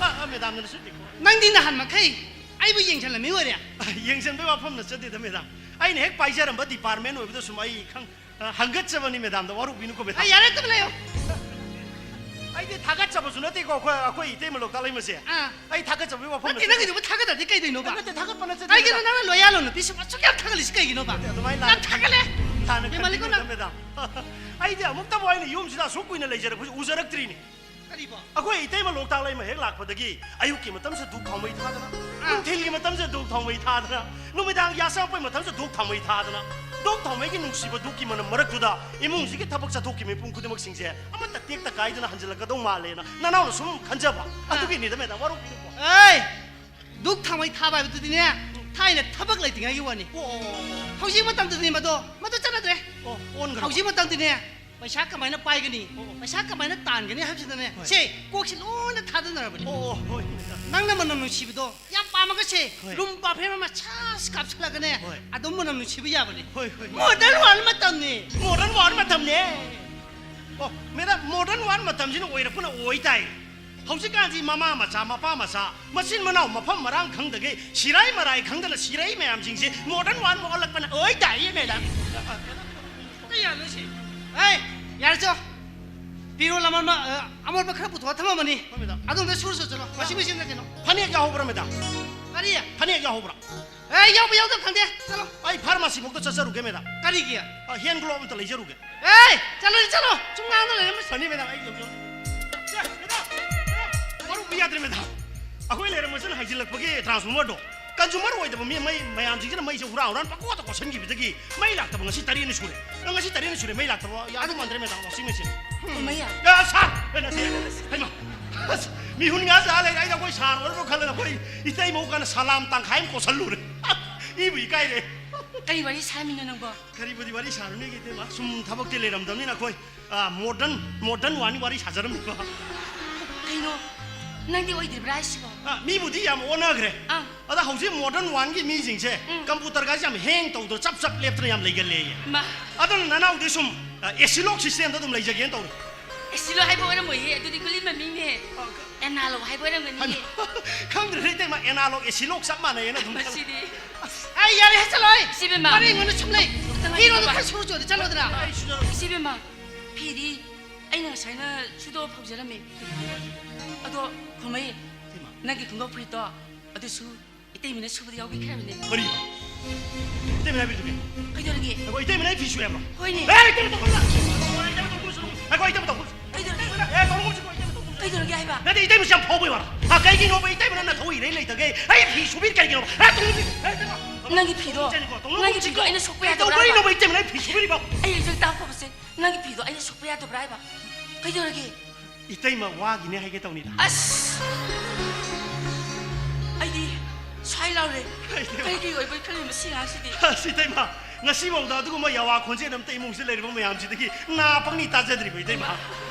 ꯑ, ꯑ, ꯃꯦꯗꯥꯝꯅ ꯅꯁꯨ ꯇꯤꯀꯣ꯫ ꯅꯪꯗꯤ ꯅꯍꯥꯟ ꯃꯈꯩ ꯑꯩꯕꯨ ꯌꯦꯡꯁꯤꯜꯂꯝꯃꯤ ꯑꯣꯏꯔꯦ꯫ ꯑ, ꯌꯦꯡꯁꯤꯟꯕꯩ ꯋꯥꯐꯝ ꯅꯠꯆꯗꯦꯗ, ꯃꯦꯗꯥꯝ꯫ ꯑꯩꯅ ꯍꯦꯛ ꯄꯥꯏꯖꯔꯝꯕ ꯗꯤꯄꯥꯔꯠꯃꯦꯟ ꯑꯣꯏꯕꯗ ꯁꯨꯝ ꯑꯩ ꯈꯪ-, ꯑ, ꯍꯪꯒꯠꯆꯕꯅꯤ ꯃꯦꯗꯥꯝꯗ, ꯋꯥꯔꯧꯕꯤꯅꯨꯀꯣ, ꯃꯦꯗꯥꯝ꯫ ꯑ, ꯌꯥꯔꯦ, ꯇꯨꯃꯤꯟ ꯂꯩꯌꯣ꯫ ꯑꯩꯗꯤ ꯊꯥꯒꯠꯆꯕꯁꯨ ꯅꯠꯇꯦꯀꯣ, ꯑꯩꯈꯣꯏ, ꯑꯩꯈꯣꯏ ꯏꯇꯩꯃ ꯂꯣꯛꯇꯥꯛ ꯂꯩꯃꯁꯦ꯫ ꯑꯥ꯫ ꯑꯩ ꯊꯥꯒꯠꯆꯕꯒꯤ ꯋꯥꯐꯝ ꯅꯠꯇꯦ, ꯅꯠꯆꯗꯦ꯫ ꯅꯪꯒꯤꯗꯨꯕꯨ ꯊꯥꯒꯠꯇ꯭ꯔꯗꯤ ꯀꯩꯗꯧꯅꯣꯕ? ꯅꯠꯇꯦ, ꯊꯥꯒꯠꯄ ꯅꯠꯆꯗꯦ, ꯀꯩꯒꯤꯅꯣ ꯃꯦꯗꯥꯝ꯫ ꯅꯪꯅ ꯂꯣꯌꯥꯂꯣ ꯅꯨꯄꯤꯁꯤꯡ ꯑꯁꯨꯛ ꯌꯥꯝ ꯊꯥꯒꯠꯂꯤꯁꯤ ꯀꯩꯒꯤꯅꯣꯕ? ꯅꯠꯇꯦ, ꯑꯗꯨꯃꯥꯏꯅ ꯌꯥꯝ ꯂꯥꯟꯅ ꯊꯥꯒꯠꯂꯦ꯫ ꯂꯥꯟꯅ ꯍꯦꯟꯃꯜꯂꯤꯀꯣ ꯈꯟꯕꯤꯅꯨꯗ, ꯅꯪ꯫ ꯃꯦꯗꯥꯝ꯫ ꯑꯩꯗꯤ ꯑꯃꯨꯛꯇꯕꯨ ꯑꯩꯅ ꯌꯨꯝꯁꯤꯗ ꯑꯁꯨꯛ ꯀꯨꯏꯅ ꯂꯩꯖꯔꯛꯄꯁꯤ ꯎꯖꯔꯛꯇ꯭ꯔꯤꯅꯤ꯫ ꯀꯔꯤꯕꯣ? ꯑꯩꯈꯣꯏ ꯏꯇꯩꯃ ꯂꯣꯛꯇꯥꯛ ꯂꯩꯃ ꯍꯦꯛ ꯂꯥꯛꯄꯗꯒꯤ ꯑꯌꯨꯛꯀꯤ ꯃꯇꯝꯁꯤꯗ ꯙꯨꯞ ꯊꯥꯎꯃꯩ ꯊꯥꯗꯅ, ꯑꯥ꯫ ꯅꯨꯡꯊꯤꯜꯒꯤ ꯃꯇꯝꯁꯤꯗ ꯙꯨꯞ ꯊꯥꯎꯃꯩ ꯊꯥꯗꯅ, ꯅꯨꯃꯤꯗꯥꯡ ꯌꯥ ꯆꯪꯉꯛꯄꯩ ꯃꯇꯝꯁꯤꯗ ꯙꯨꯞ ꯊꯥꯎꯃꯩ ꯊꯥꯗꯅ, ꯙꯨꯞ ꯊꯥꯎꯃꯩꯒꯤ ꯅꯨꯡꯁꯤꯕ ꯙꯨꯞꯀꯤ ꯃꯅꯝ ꯃꯔꯛꯇꯨꯗ ꯏꯃꯨꯡꯁꯤꯒꯤ ꯊꯕꯛ ꯆꯠꯊꯣꯛꯈꯤ ꯃꯤꯄꯨꯝ ꯈꯨꯗꯤꯡꯃꯛꯁꯤꯡꯁꯦ ꯑꯃꯠꯇ ꯇꯦꯛꯇ ꯀꯥꯏꯗꯅ ꯍꯟꯖꯤꯜꯂꯛꯀꯗꯧ ꯃꯥꯜꯂꯦꯅ ꯅꯅꯥꯎꯅ ꯁꯨꯝ ꯈꯟꯖꯕ꯫ ꯑꯥ꯫ ꯑꯗꯨꯒꯤꯅꯤꯗ, ꯃꯦꯗꯥꯝ, ꯋꯥꯔꯧꯕꯤꯅꯨꯀꯣ꯫ ꯑꯩ ꯙꯨꯞ ꯊꯥꯎꯃꯩ ꯊꯥꯕ ꯍꯥꯏꯕꯗꯨꯗꯤꯅꯦ, ꯊꯥꯏꯅ ꯊꯕꯛ ꯂꯩꯇ꯭ꯔꯤꯉꯩꯒꯤ ꯋꯥꯅꯤ꯫ ꯑꯣ, ꯑꯣ, ꯑꯣ, ꯑꯣ꯫ ꯍꯧꯖꯤꯛ ꯃꯇꯝꯗꯗꯤ ꯃꯗꯣ, ꯃꯗꯨ ꯆꯠꯅꯗ꯭ꯔꯦ꯫ ꯑꯣ, ꯑꯣꯟꯈ꯭ꯔꯕ? ꯍꯧꯖꯤꯛ ꯃꯇꯝꯗꯤꯅꯦ, ꯄꯩꯁꯥ ꯀꯃꯥꯏꯅ ꯄꯥꯏꯒꯅꯤ, ꯑꯣ, ꯑꯣ꯫ ꯄꯩꯁꯥ ꯀꯃꯥꯏꯅ ꯇꯥꯟꯒꯅꯤ ꯍꯥꯏꯕꯁꯤꯗꯅꯦ, ꯍꯣꯏ꯫ ꯁꯦ, ꯀꯣꯛꯁꯤ ꯂꯣꯏꯅ ꯊꯥꯗꯅꯔꯕꯅꯤ꯫ ꯑꯣ, ꯑꯣ, ꯍꯣꯏ꯫ ꯅꯪꯅ ꯃꯅꯝ ꯅꯨꯡꯁꯤꯕꯗꯣ ꯌꯥꯝ ꯄꯥꯝꯃꯒ ꯁꯦ, ꯍꯣꯏ꯫ ꯔꯨꯝ ꯄꯔꯐ꯭ꯌꯨꯝ ꯑꯃ ꯁꯥꯁ ꯀꯥꯞꯁꯤꯜꯂꯒꯅꯦ, ꯍꯣꯏ꯫ ꯑꯗꯨꯝ ꯃꯅꯝ ꯅꯨꯡꯁꯤꯕ ꯌꯥꯕꯅꯤ꯫ ꯍꯣꯏ, ꯍꯣꯏ꯫ ꯃꯣꯗꯔꯟ ꯋꯥꯔꯜ ꯃꯇꯝꯅꯤ꯫ ꯃꯣꯗꯔꯟ ꯋꯥꯔꯜ ꯃꯇꯝꯅꯦ꯫ ꯑꯣ, ꯃꯦꯗꯥꯝ, ꯃꯣꯗꯔꯟ ꯋꯥꯔꯜ ꯃꯇꯝꯁꯤꯅ ꯑꯣꯏꯔꯛꯄꯅ ꯑꯣꯏ ꯇꯥꯏ꯫ ꯍꯧꯖꯤꯛꯀꯥꯟꯁꯤ ꯃꯃꯥ ꯃꯆꯥ, ꯃꯄꯥ ꯃꯆꯥ, ꯃꯆꯤꯟ ꯃꯅꯥꯎ ꯃꯐꯝ ꯃꯔꯥꯡ ꯈꯪꯗꯒꯩ ꯁꯤꯔꯥꯏ ꯃꯔꯥꯏ ꯈꯪꯗꯅ ꯁꯤꯔꯩ ꯃꯌꯥꯝꯁꯤꯡꯁꯦ ꯃꯣꯗꯔꯟ ꯋꯥꯔꯜ ꯑꯣꯜꯂꯛꯄꯅ ꯑꯣꯏ ꯇꯥꯏꯌꯦ, ꯃꯦꯗꯥꯝ꯫ ꯀꯩ ꯌꯥꯗꯣꯏꯁꯤ? ꯑꯦ, ꯌꯥꯔꯦ ꯆꯣ꯫ ꯐꯤꯔꯣꯜ ꯑꯃꯣꯠꯄ, ꯑ, ꯑꯃꯣꯠꯄ ꯈꯔ ꯄꯨꯊꯣꯛꯑ ꯊꯝꯃꯝꯃꯅꯤ꯫ ꯍꯣꯏ, ꯃꯦꯗꯥꯝ꯫ ꯑꯗꯨꯝꯗ ꯁꯨꯔ ꯆꯠꯂꯣ꯫ ꯋꯥꯁꯤꯡ ꯃꯦꯆꯤꯟꯗ ꯀꯩꯅꯣ꯫ ꯐꯅꯦꯛ ꯌꯥꯎꯍꯧꯕ꯭ꯔꯥ, ꯃꯦꯗꯥꯝ? ꯀꯔꯤ? ꯐꯅꯦꯛ ꯌꯥꯎꯍꯧꯕ꯭ꯔꯥ? ꯑꯦ, ꯌꯥꯎꯕ ꯌꯥꯎꯗꯕ ꯈꯪꯗꯦ꯫ ꯆꯠꯂꯣ꯫ ꯑꯩ ꯐꯥꯔꯃꯥꯁꯤ ꯐꯥꯎꯗ ꯆꯠꯆꯔꯨꯒꯦ, ꯃꯦꯗꯥꯝ꯫ ꯀꯔꯤꯒꯤ? ꯑ, ꯍꯦꯟ ꯒ꯭ꯂꯣꯕ ꯑꯝꯇ ꯂꯩꯖꯔꯨꯒꯦ꯫ ꯑꯦ, ꯆꯠꯂꯣ, ꯆꯠꯂꯣ꯫ ꯁꯨꯝ ꯉꯥꯡꯗ ꯂꯩꯔꯝꯃ ꯐꯅꯤ, ꯃꯦꯗꯥꯝ, ꯑꯩ ꯌꯧꯖꯔꯨꯒꯦ꯫ ꯑꯦ, ꯃꯦꯗꯥꯝ, ꯃꯔꯨꯞ ꯌꯥꯗ꯭ꯔꯦ, ꯃꯦꯗꯥꯝ꯫ ꯑꯩꯈꯣꯏ ꯂꯩꯔꯝꯕꯁꯤꯅ ꯍꯥꯏꯖꯤꯜꯂꯛꯄꯒꯤ ꯇ꯭ꯔꯥꯟꯁꯐꯣꯔꯃꯔꯗꯣ, ꯀꯟꯖꯨꯃꯔ ꯑꯣꯏꯗꯕ ꯃꯤ, ꯃꯩ ꯃꯌꯥꯝꯁꯤꯡꯁꯤꯅ ꯃꯩꯁꯦ ꯍꯨꯔꯥ ꯍꯨꯔꯥꯟ ꯄꯪꯀꯣꯠꯇ ꯀꯣꯠꯁꯟꯈꯤꯕꯗꯒꯤ ꯃꯩ ꯂꯥꯛꯇꯕ ꯉꯁꯤ ꯇꯔꯦꯠꯅꯤ ꯁꯨꯔꯦ꯫ ꯉꯁꯤ ꯇꯔꯦꯠꯅꯤ ꯁꯨꯔꯦ ꯃꯩ ꯂꯥꯛꯇꯕ꯫ ꯌꯥꯗꯧ ꯃꯥꯟꯗ꯭ꯔꯦ, ꯃꯦꯗꯥꯝ, ꯋꯥꯁꯤꯡ ꯃꯦꯆꯤꯟ꯫ ꯀꯨꯝꯍꯩꯌꯥ꯫ ꯑ, ꯁꯥꯔ! ꯑꯦ, ꯅꯠꯇꯦ꯫ ꯍꯩꯃꯥ! ꯑꯁ, ꯃꯤꯍꯨꯟ ꯉꯥ ꯆꯥ ꯂꯩꯔꯦ꯫ ꯑꯩꯅ ꯑꯩꯈꯣꯏ ꯁꯥꯔ ꯑꯣꯏꯔꯕ ꯈꯜꯂꯒ ꯑꯩꯈꯣꯏ ꯏꯇꯩꯃꯧ ꯀꯥꯟꯅ ꯁꯂꯥꯝ ꯇꯪꯈꯥꯏ ꯑꯃ ꯀꯣꯠꯁꯜꯂꯨꯔꯦ꯫ ꯏꯕꯨ ꯏꯀꯥꯏꯔꯦ꯫ ꯀꯔꯤ ꯋꯥꯔꯤ ꯁꯥꯔꯝꯃꯤꯅꯣ ꯅꯪꯕꯣ? ꯀꯔꯤꯕꯨꯗꯤ ꯋꯥꯔꯤ ꯁꯥꯔꯨꯅꯦꯒꯦ, ꯏꯇꯩꯃ? ꯁꯨꯝ ꯊꯕꯛꯇꯤ ꯂꯩꯔꯝꯗꯕꯅꯤꯅ ꯑꯩꯈꯣꯏ, ꯑ, ꯃꯣꯗꯔꯟ, ꯃꯣꯗꯔꯟ ꯋꯥꯔꯤ, ꯋꯥꯔꯤ ꯁꯥꯖꯔꯝꯃꯤꯕ꯫ ꯀꯩꯅꯣ? ꯅꯪꯗꯤ ꯑꯣꯏꯗ꯭ꯔꯤꯕ꯭ꯔꯥ ꯍꯥꯏꯁꯤꯕꯣ? ꯑ, ꯃꯤꯕꯨꯗꯤ ꯌꯥꯝ ꯑꯣꯟꯅꯈ꯭ꯔꯦ꯫ ꯑꯥ꯫ ꯑꯗ ꯍꯧꯖꯤꯛ ꯃꯣꯗꯔꯟ ꯋꯥꯟꯒꯤ ꯃꯤꯁꯤꯡꯁꯦ ꯎꯝ꯫ ꯀꯝꯄ꯭ꯌꯨꯇꯔꯒꯁꯦ ꯌꯥꯝ ꯍꯦꯡ ꯇꯧꯗꯅ ꯆꯞ ꯆꯞ ꯂꯦꯞꯇꯅ ꯌꯥꯝ ꯂꯩꯒꯜꯂꯦꯌꯦ꯫ ꯃꯥ꯫ ꯑꯗꯨꯅ ꯅꯅꯥꯎꯗꯤ ꯁꯨꯝ, ꯑ, ꯑꯦꯁꯤꯂꯣꯛ ꯁꯤꯁꯇꯦꯝꯗ ꯑꯗꯨꯝ ꯂꯩꯖꯒꯦꯅ ꯇꯧꯔꯤ꯫ ꯑꯦꯁꯤꯂꯣꯛ ꯍꯥꯏꯕ ꯑꯣꯏꯔꯝꯃꯣꯏꯍꯦ, ꯑꯗꯨꯗꯤ ꯒꯨꯂꯤ ꯃꯃꯤꯡꯅꯦ꯫ ꯑ, ꯀ-, ꯑꯦꯅꯥꯂꯣꯛ ꯍꯥꯏꯕ ꯑꯣꯏꯔꯝꯒꯅꯤ꯫ ꯍꯩꯃꯥ, ꯈꯪꯗ꯭ꯔꯦꯗ, ꯏꯇꯩꯃ, ꯑꯦꯅꯥꯂꯣꯛ ꯑꯦꯁꯤꯂꯣꯛ ꯆꯞ ꯃꯥꯟꯅꯩꯌꯦꯅ ꯑꯗꯨꯝ ꯈꯜꯂꯦ꯫ ꯃꯁꯤꯗꯤ꯫ ꯑꯩ ꯌꯥꯔꯦ, ꯆꯠꯂꯣ, ꯑꯩ꯫ ꯏꯆꯦꯕꯦꯝꯃ꯫ ꯋꯥꯔꯤ ꯑꯩꯉꯣꯟꯗ ꯁꯨꯝ ꯂꯩ꯫ ꯑꯝꯇ ꯐꯤꯔꯣꯜꯗꯣ ꯉꯥꯏꯈꯣꯕ꯫ ꯈꯔ ꯁꯨꯔꯨꯆꯣꯗ, ꯆꯠꯂꯣꯗꯅ꯫ ꯑꯩ ꯁꯨꯖꯔꯒꯦ꯫ ꯏꯆꯦꯕꯦꯝꯃ, ꯐꯤꯗꯤ ꯑꯩꯅ ꯉꯁꯥꯏꯅ ꯁꯨꯗꯣꯛꯑ ꯐꯧꯖꯔꯝꯃꯦ꯫ ꯑꯗꯣ ꯈꯣꯃꯩ, ꯏꯇꯩꯃ꯫ ꯅꯪꯒꯤ ꯈꯣꯡꯒ꯭ꯔꯥꯎ ꯐꯨꯔꯤꯠꯇꯣ ꯑꯗꯨꯁꯨ ꯏꯇꯩꯃꯅ ꯁꯨꯕꯗ ꯌꯥꯎꯕꯤꯈ꯭ꯔꯕꯅꯦ꯫ ꯀꯔꯤ? ꯏꯇꯩꯃꯅ ꯍꯥꯏꯕꯤꯔꯤꯗꯨ ꯀꯩ? ꯀꯩꯗꯧꯔꯒꯦ? ꯑꯩꯈꯣꯏ ꯏꯇꯩꯃꯅ ꯑꯩ ꯐꯤ ꯁꯨꯏ ꯍꯥꯏꯕ꯭ꯔꯣ? ꯍꯣꯏꯅꯦ꯫ ꯑꯦ, ꯏꯇꯩꯃ, ꯇꯧꯕ ꯌꯥꯗꯦ꯫ ꯏꯇꯩꯃ, ꯇꯧꯕ ꯌꯥꯗꯦ꯫ ꯑꯩꯈꯣꯏ ꯏꯇꯩꯃ, ꯇꯧꯕ ꯌꯥꯗꯦ꯫ ꯀꯩꯗꯧꯔꯒꯦ? ꯑꯦ, ꯇꯧꯔꯨꯒꯨꯝꯁꯤ, ꯏꯇꯩꯃ, ꯇꯧꯕ ꯌꯥꯗꯦ꯫ ꯀꯩꯗꯧꯔꯒꯦ ꯍꯥꯏꯕ? ꯅꯠꯇꯦ, ꯏꯇꯩꯃꯁꯦ ꯌꯥꯝ ꯐꯥꯎꯕꯩ ꯋꯥꯔꯣ꯫ ꯍꯥ, ꯀꯩꯒꯤꯅꯣꯕ ꯏꯇꯩꯃꯅ ꯅꯊꯧ ꯏꯔꯩ ꯂꯩꯇꯒꯩ ꯑꯩ ꯐꯤ ꯁꯨꯕꯤꯔꯤ ꯀꯩꯒꯤꯅꯣꯕ? ꯑꯦ, ꯇꯧꯔꯨꯒꯨꯝꯁꯤ꯫ ꯑꯦ, ꯏꯇꯩꯃ, ꯅꯪꯒꯤ ꯐꯤꯗꯣ, ꯇꯧꯔꯨꯒꯨꯝꯁꯤꯀꯣ, ꯅꯪꯒꯤ ꯇꯧꯔꯨꯒꯨꯝꯁꯤꯀꯣ꯫ ꯐꯤꯗꯣ ꯑꯩꯅ ꯁꯨꯕ ꯌꯥꯗꯕ꯭ꯔꯥ ꯍꯥꯏꯕ? ꯀꯩꯗꯧꯕꯩꯅꯣꯕ ꯏꯇꯩꯃꯅ ꯑꯩ ꯐꯤ ꯁꯨꯕꯤꯔꯤꯕꯣ? ꯑꯩ ꯍꯧꯖꯤꯛ ꯇꯥꯛꯄꯕꯁꯦ, ꯅꯪꯒꯤ ꯐꯤꯗꯣ ꯑꯩꯅ ꯁꯨꯕ ꯌꯥꯗꯕ꯭ꯔꯥ ꯍꯥꯏꯕ? ꯀꯩꯗꯧꯔꯒꯦ? ꯏꯇꯩꯃ ꯋꯥꯒꯤꯅꯦ ꯍꯥꯏꯒꯦ ꯇꯧꯅꯤꯗ꯫ ꯑꯁ! ꯑꯩꯗꯤ ꯁ꯭ꯋꯥꯏ ꯂꯥꯎꯔꯦ꯫ ꯏꯇꯩꯃ꯫ ꯀꯔꯤ ꯀꯔꯤ ꯑꯣꯏꯕꯩ ꯈꯜꯂꯤ ꯃꯁꯤ ꯑꯉꯥꯡꯁꯤꯗꯤ? ꯑꯁ, ꯏꯇꯩꯃ, ꯉꯁꯤꯐꯥꯎꯗ ꯑꯗꯨꯒꯨꯝꯕ ꯌꯥꯋꯥ ꯈꯣꯟꯖꯦꯜ ꯑꯝꯇ ꯏꯃꯨꯡꯁꯤꯗ ꯂꯩꯔꯤꯕ ꯃꯌꯥꯝꯁꯤꯗꯒꯤ ꯅꯥ ꯄꯪꯅꯤ ꯇꯥꯖꯗ꯭ꯔꯤꯕ ꯏꯇꯩꯃ꯫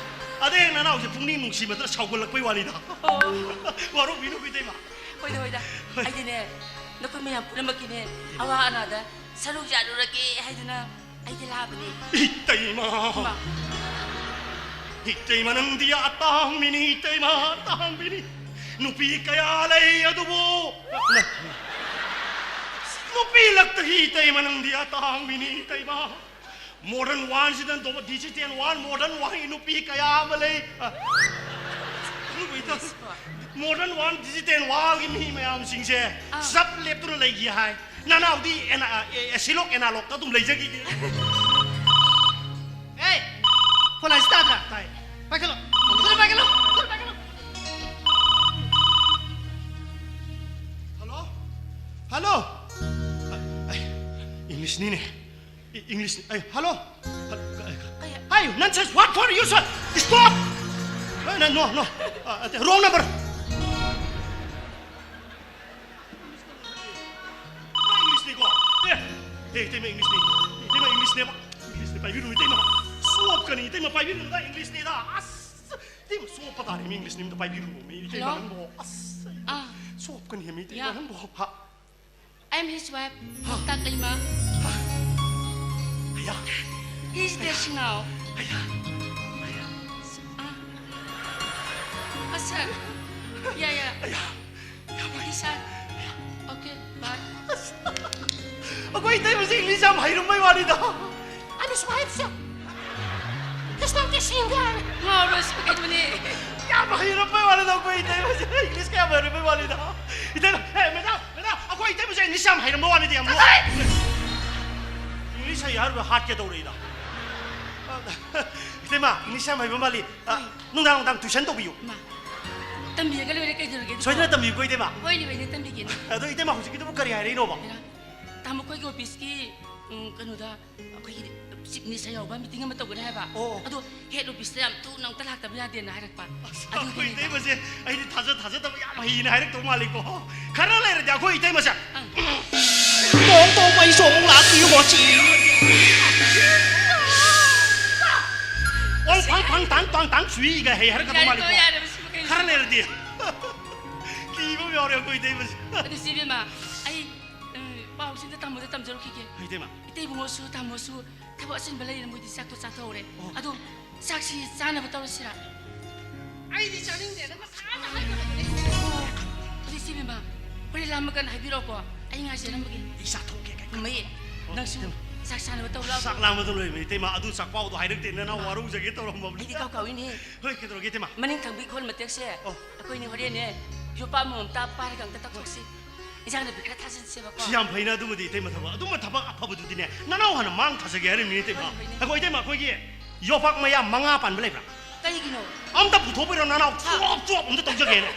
ꯑꯗꯩ ꯍꯦꯟꯅ ꯅꯅꯥꯎꯁꯦ ꯄꯨꯛꯅꯤꯡ ꯅꯨꯡꯁꯤꯃꯟꯗꯅ ꯁꯥꯎꯒꯠꯂꯛꯄꯩ ꯋꯥꯅꯤꯗ꯫ ꯑꯣ꯫ ꯋꯥꯔꯧꯕꯤꯅꯨ ꯏꯇꯩꯃ꯫ ꯍꯣꯏꯗ, ꯍꯣꯏꯗ꯫ ꯍꯣꯏ꯫ ꯑꯩꯗꯤꯅꯦ, ꯅꯈꯣꯏ ꯃꯌꯥꯝ ꯄꯨꯝꯅꯃꯛꯀꯤꯅꯦ, ꯑꯋꯥ ꯑꯅꯥꯗ ꯁꯔꯨꯛ ꯌꯥꯔꯨꯔꯒꯦ ꯍꯥꯏꯗꯨꯅ ꯑꯩꯗꯤ ꯂꯥꯛꯑꯕꯅꯦ꯫ ꯏꯇꯩꯃ! ꯏꯃꯥ! ꯏꯇꯩꯃ, ꯅꯪꯗꯤ ꯑꯇꯥꯡꯕꯤꯅꯤ, ꯏꯇꯩꯃ, ꯑꯇꯥꯡꯕꯤꯅꯤ꯫ ꯅꯨꯄꯤ ꯀꯌꯥ ꯂꯩ ꯑꯗꯨꯕꯨ ꯅꯨꯄꯤ ꯂꯛꯇꯒꯤ ꯏꯇꯩꯃ ꯅꯪꯗꯤ ꯑꯇꯥꯡꯕꯤꯅꯤ, ꯏꯇꯩꯃ꯫ Modern world ꯁꯤꯗ ꯗꯣ-, digital world, modern world ꯒꯤ ꯅꯨꯄꯤ ꯀꯌꯥ ꯑꯃ ꯂꯩ꯫ ꯑ, modern world, digital world ꯒꯤ ꯃꯤ ꯃꯌꯥꯝꯁꯤꯡꯁꯦ ꯑꯥ꯫ ꯆꯞ ꯂꯦꯞꯇꯨꯅ ꯂꯩꯈꯤ ꯍꯥꯏ꯫ ꯅꯅꯥꯎꯗꯤ ꯑꯦꯅ-, ꯑ, ꯑꯦ-, ꯑꯦꯁꯤꯂꯣꯛ ꯑꯦꯅꯥꯂꯣꯛꯇ ꯑꯗꯨꯝ ꯂꯩꯖꯈꯤꯒꯦ꯫ ꯑꯦ! ꯐꯣꯟ ꯂꯥꯏꯁꯤ ꯇꯥꯗ꯭ꯔꯥ? ꯇꯥꯏ꯫ ꯄꯥꯏꯈꯠꯂꯣ꯫ ꯊꯨꯅ ꯄꯥꯏꯈꯠꯂꯣ꯫ ꯊꯨꯅ ꯄꯥꯏꯈꯠꯂꯣ꯫ ꯍꯜꯂꯣ? ꯍꯜꯂꯣ? ꯑ, ꯑꯩ, ꯏꯪꯂꯤꯁꯅꯤꯅꯦ꯫ ꯏ-, ꯏꯪꯂꯤꯁꯅꯤ꯫ ꯑꯩ, ꯍꯜꯂꯣ? ꯍꯜ-, ꯀ-, ꯀ-, ꯀꯩ? Hey, nonsense, what for you, sir? Stop! No, no, no, no. ꯑ, ꯑꯇꯩ, wrong number. ꯄꯨꯔꯥ ꯏꯪꯂꯤꯁꯅꯤꯀꯣ? ꯑꯦ, ꯑꯦ, ꯏꯇꯩꯃ ꯏꯪꯂꯤꯁꯅꯤ꯫ ꯏꯇꯩꯃ ꯏꯪꯂꯤꯁꯅꯦꯕ꯫ ꯏꯪꯂꯤꯁꯅꯤ, ꯄꯥꯏꯕꯤꯔꯨꯅꯨ, ꯏꯇꯩꯃ꯫ ꯁꯣꯞꯀꯅꯤ, ꯏꯇꯩꯃ, ꯄꯥꯏꯕꯤꯔꯨꯅꯨꯗ, ꯏꯪꯂꯤꯁꯅꯤꯗ꯫ ꯑꯁ, ꯏꯇꯩꯃ, ꯁꯣꯞꯄ ꯇꯥꯔꯦ, ꯃꯤ ꯏꯪꯂꯤꯁꯅꯤ ꯑꯝꯇ ꯄꯥꯏꯕꯤꯔꯨꯅꯨ, ꯃꯤ ꯏꯇꯩꯃ ꯍꯜꯂꯣ? ꯅꯪꯕꯣ꯫ ꯑꯁ, ꯑꯥ꯫ ꯁꯣꯞꯀꯅꯤ, ꯃꯤ ꯏꯇꯩꯃ ꯌꯥ꯫ ꯅꯪꯕꯣ꯫ ꯍꯥ? I am his wife. ꯍꯥ? ꯂꯣꯛꯇꯥꯛ ꯂꯩꯃ꯫ ꯍꯥ? ꯑꯌꯥ꯫ He is there now. ꯑꯌꯥ꯫ ꯑꯌꯥ꯫ ꯑꯥ꯫ ꯑꯁ, ꯁꯔ꯫ ꯌꯥ, ꯌꯥ꯫ ꯑꯌꯥ꯫ ꯌꯥꯝ ꯍꯩ꯫ ꯁꯥꯔ꯫ ꯑꯣꯀꯦ, ꯕꯥꯏ꯫ ꯑꯩꯈꯣꯏ ꯏꯇꯩꯃꯁꯦ ꯏꯪꯂꯤꯁ ꯌꯥꯝ ꯍꯩꯔꯝꯕꯩ ꯋꯥꯅꯤꯗ꯫ ꯑꯩꯅ ꯁꯨꯃꯥꯏꯅ ꯁꯦ, "It's not the same guy." ꯉꯥꯎꯔꯣꯏ, ꯁꯤꯕꯨ ꯀꯩꯅꯣꯅꯦ꯫ ꯌꯥꯝ ꯍꯩꯔꯝꯕꯩ ꯋꯥꯅꯤꯗ ꯑꯩꯈꯣꯏ ꯏꯇꯩꯃꯁꯦ, ꯏꯪꯂꯤꯁ ꯀꯌꯥꯝ ꯍꯩꯔꯝꯕꯩ ꯋꯥꯅꯤꯗ꯫ ꯏꯇꯩꯃ, ꯑꯦ, ꯃꯦꯗꯥꯝ, ꯃꯦꯗꯥꯝ, ꯑꯩꯈꯣꯏ ꯏꯇꯩꯃꯁꯦ ꯏꯪꯂꯤꯁ ꯌꯥꯝ ꯍꯩꯔꯝꯕꯩ ꯋꯥꯅꯤꯗ, ꯌꯥꯝ ꯅꯣꯛ-, ꯆꯠꯂꯣꯍꯦ! ꯏꯪꯂꯤꯁ ꯍꯩ ꯍꯥꯏꯔꯨꯕ ꯍꯥꯠꯀꯦ ꯇꯧꯔꯛꯏꯗ꯫ ꯏꯇꯩꯃ, ꯏꯪꯂꯤꯁ ꯌꯥꯝ ꯍꯩꯕ ꯃꯥꯜꯂꯤ꯫ ꯑ, ꯅꯨꯡꯗꯥꯡ ꯅꯨꯡꯗꯥꯡ tuition ꯇꯧꯕꯤꯌꯨ꯫ ꯃꯥ, ꯇꯝꯕꯤꯔꯒ ꯂꯣꯏꯔꯦ, ꯀꯩꯗꯧꯔꯒꯦ ꯑꯗꯨꯕꯣ? ꯁꯣꯏꯗꯅ ꯇꯝꯕꯤꯌꯨꯀꯣ, ꯏꯇꯩꯃ꯫ ꯍꯣꯏꯅꯦ, ꯍꯣꯏꯅꯦ, ꯇꯝꯕꯤꯒꯦꯅꯦ꯫ ꯑꯗꯣ ꯏꯇꯩꯃ, ꯍꯧꯖꯤꯛꯀꯤꯗꯨꯕꯨ ꯀꯔꯤ ꯍꯥꯏꯔꯛꯏꯅꯣꯕ? ꯍꯦꯔꯥ, ꯇꯥꯃꯣ, ꯑꯩꯈꯣꯏꯒꯤ office ꯀꯤ, ꯎꯝ, ꯀꯩꯅꯣꯗ, ꯑꯩꯈꯣꯏꯒꯤ chief minister ꯌꯥꯎꯕ meeting ꯑꯃ ꯇꯧꯒꯅꯤ ꯍꯥꯏꯕ꯫ ꯑꯣ, ꯑꯣ꯫ ꯑꯗꯣ head office ꯇ ꯌꯥꯝ ꯊꯨꯅ ꯑꯝꯇ ꯂꯥꯛꯇꯕ ꯌꯥꯗꯦꯅ ꯍꯥꯏꯔꯛꯄ꯫ ꯑꯁ, ꯑꯗꯨꯒꯤꯅꯤꯗ꯫ ꯑꯩꯈꯣꯏ ꯏꯇꯩꯃꯁꯦ ꯑꯩꯗꯤ ꯊꯥꯖ ꯊꯥꯖꯗꯕ ꯌꯥꯝ ꯍꯩꯅ ꯍꯥꯏꯔꯛꯇꯧ ꯃꯥꯜꯂꯤꯀꯣ꯫ ꯈꯔ ꯂꯩꯔꯗꯤ ꯑꯩꯈꯣꯏ ꯏꯇꯩꯃꯁꯦ ꯑꯪ꯫ ꯇꯣꯡ ꯃꯩꯁꯨ ꯑꯃꯨꯛ ꯂꯥꯛꯇ꯭ꯔꯤ ꯍꯣꯆꯤ꯫ ꯋꯥꯡ ꯐꯥꯡ ꯐꯥꯡ ꯇꯥꯡ ꯇꯥꯡ ꯇꯥꯡ ꯁꯨꯏꯒ ꯍꯩ ꯍꯥꯏꯔꯛꯀꯗꯧ ꯌꯥꯔꯦ, ꯃꯥꯜꯂꯤꯀꯣ꯫ ꯇꯣ, ꯌꯥꯔꯦ, ꯃꯁꯤ ꯃꯈꯩ꯫ ꯈꯔ ꯂꯩꯔꯗꯤ꯫ ꯀꯤꯕ ꯑꯃ ꯌꯥꯎꯔꯦ ꯑꯩꯈꯣꯏ ꯏꯇꯩꯃꯁꯦ꯫ ꯑꯗꯨ ꯁꯤ ꯏꯕꯦꯝꯃ, ꯑꯩ, ꯑ, ꯄꯥꯎꯁꯤꯡꯗ ꯇꯥꯃꯣꯗ ꯇꯝꯖꯔꯨꯈꯤꯒꯦ꯫ ꯍꯣꯏ, ꯏꯇꯩꯃ꯫ ꯏꯇꯩꯕꯨꯡꯉꯣꯁꯨ ꯇꯥꯃꯣꯁꯨ ꯊꯕꯛ ꯑꯆꯤꯟꯕ ꯂꯩꯔꯦ, ꯃꯣꯏꯗꯤ ꯆꯥꯛꯇꯣ ꯆꯥꯊꯣꯛꯍꯧꯔꯦ꯫ ꯑꯣ꯫ ꯑꯗꯣ ꯆꯥꯛꯁꯤ ꯆꯥꯅꯕ ꯇꯧꯔꯁꯤꯔꯥ? ꯑꯩꯗꯤ ꯆꯥꯅꯤꯡꯗꯦꯗ, ꯉꯁꯥꯏꯅ ꯍꯥꯏꯈ꯭ꯔꯕꯅꯦ꯫ ꯑꯣ, ꯑꯗꯨꯗꯤ ꯁꯤ ꯏꯕꯦꯝꯃ, ꯍꯣꯔꯦꯟ ꯂꯥꯝꯃꯀꯥꯟꯗ ꯍꯥꯏꯕꯤꯔꯛꯑꯣꯀꯣ, ꯑꯩ ꯉꯥꯏꯖꯔꯝꯃꯒꯦ꯫ ꯑꯩ ꯆꯥꯊꯣꯛꯀꯦ, ꯀꯩ ꯃꯩ, ꯑꯣ, ꯅꯪꯁꯨ ꯏꯇꯩꯃ꯫ ꯆꯥꯛ ꯆꯥꯅꯕ ꯇꯧꯔꯣ ꯂꯥꯛꯑꯣ꯫ ꯆꯥꯛ ꯂꯥꯝꯕꯗ ꯂꯣꯏꯕꯅꯤ, ꯏꯇꯩꯃ꯫ ꯑꯗꯨ ꯆꯥꯛꯄꯥꯎꯗꯣ ꯍꯥꯏꯔꯛꯇꯦꯅ ꯅꯪ ꯋꯥꯔꯧꯖꯒꯦ ꯇꯧꯔꯝꯃꯕꯅꯤ꯫ ꯑꯩꯗꯤ ꯀꯥꯎ ꯀꯥꯎꯏꯅꯦ꯫ ꯍꯣꯏ, ꯀꯩꯗꯧꯔꯒꯦ, ꯏꯇꯩꯃ? ꯃꯅꯤꯡ ꯊꯪꯕꯒꯤ ꯈꯣꯜ ꯃꯇꯦꯛꯁꯦ ꯑꯣ꯫ ꯑꯩꯈꯣꯏꯅꯤ ꯍꯣꯔꯦꯟꯅꯦ ꯌꯣꯄꯥꯛ ꯑꯃꯃꯝꯇ ꯄꯥꯏꯔꯒ ꯑꯝꯇ ꯇꯧꯊꯣꯛꯁꯤ꯫ ꯏꯟꯖꯥꯡ ꯅꯥꯄꯤ ꯈꯔ ꯊꯥꯖꯤꯟꯁꯦꯕꯀꯣ꯫ ꯁꯤ ꯌꯥꯝ ꯐꯩꯅ ꯑꯗꯨꯃꯗꯤ, ꯏꯇꯩꯃ꯫ ꯊꯕꯛ, ꯑꯗꯨꯝꯕ ꯊꯕꯛ ꯑꯐꯕꯗꯨꯗꯤꯅꯦ, ꯅꯅꯥꯎ ꯍꯥꯟꯅ ꯃꯥꯡ ꯊꯥꯖꯒꯦ ꯍꯥꯏꯔꯤꯕꯅꯤ, ꯏꯇꯩꯃ꯫ ꯍꯣꯏ, ꯍꯣꯏꯅꯦ꯫ ꯑꯩꯈꯣꯏ, ꯏꯇꯩꯃ, ꯑꯩꯈꯣꯏꯒꯤ ꯌꯣꯄꯥꯛ ꯃꯌꯥ ꯃꯉꯥ ꯄꯥꯟꯕ ꯂꯩꯕ꯭ꯔꯥ? ꯀꯔꯤꯒꯤꯅꯣ? ꯑꯝꯇ ꯄꯨꯊꯣꯛꯄꯤꯔꯣ, ꯅꯅꯥꯎ꯫ ꯍꯥ? ꯆꯣꯞ ꯆꯣꯞ ꯑꯝꯇ ꯇꯧꯖꯒꯦꯅꯦ꯫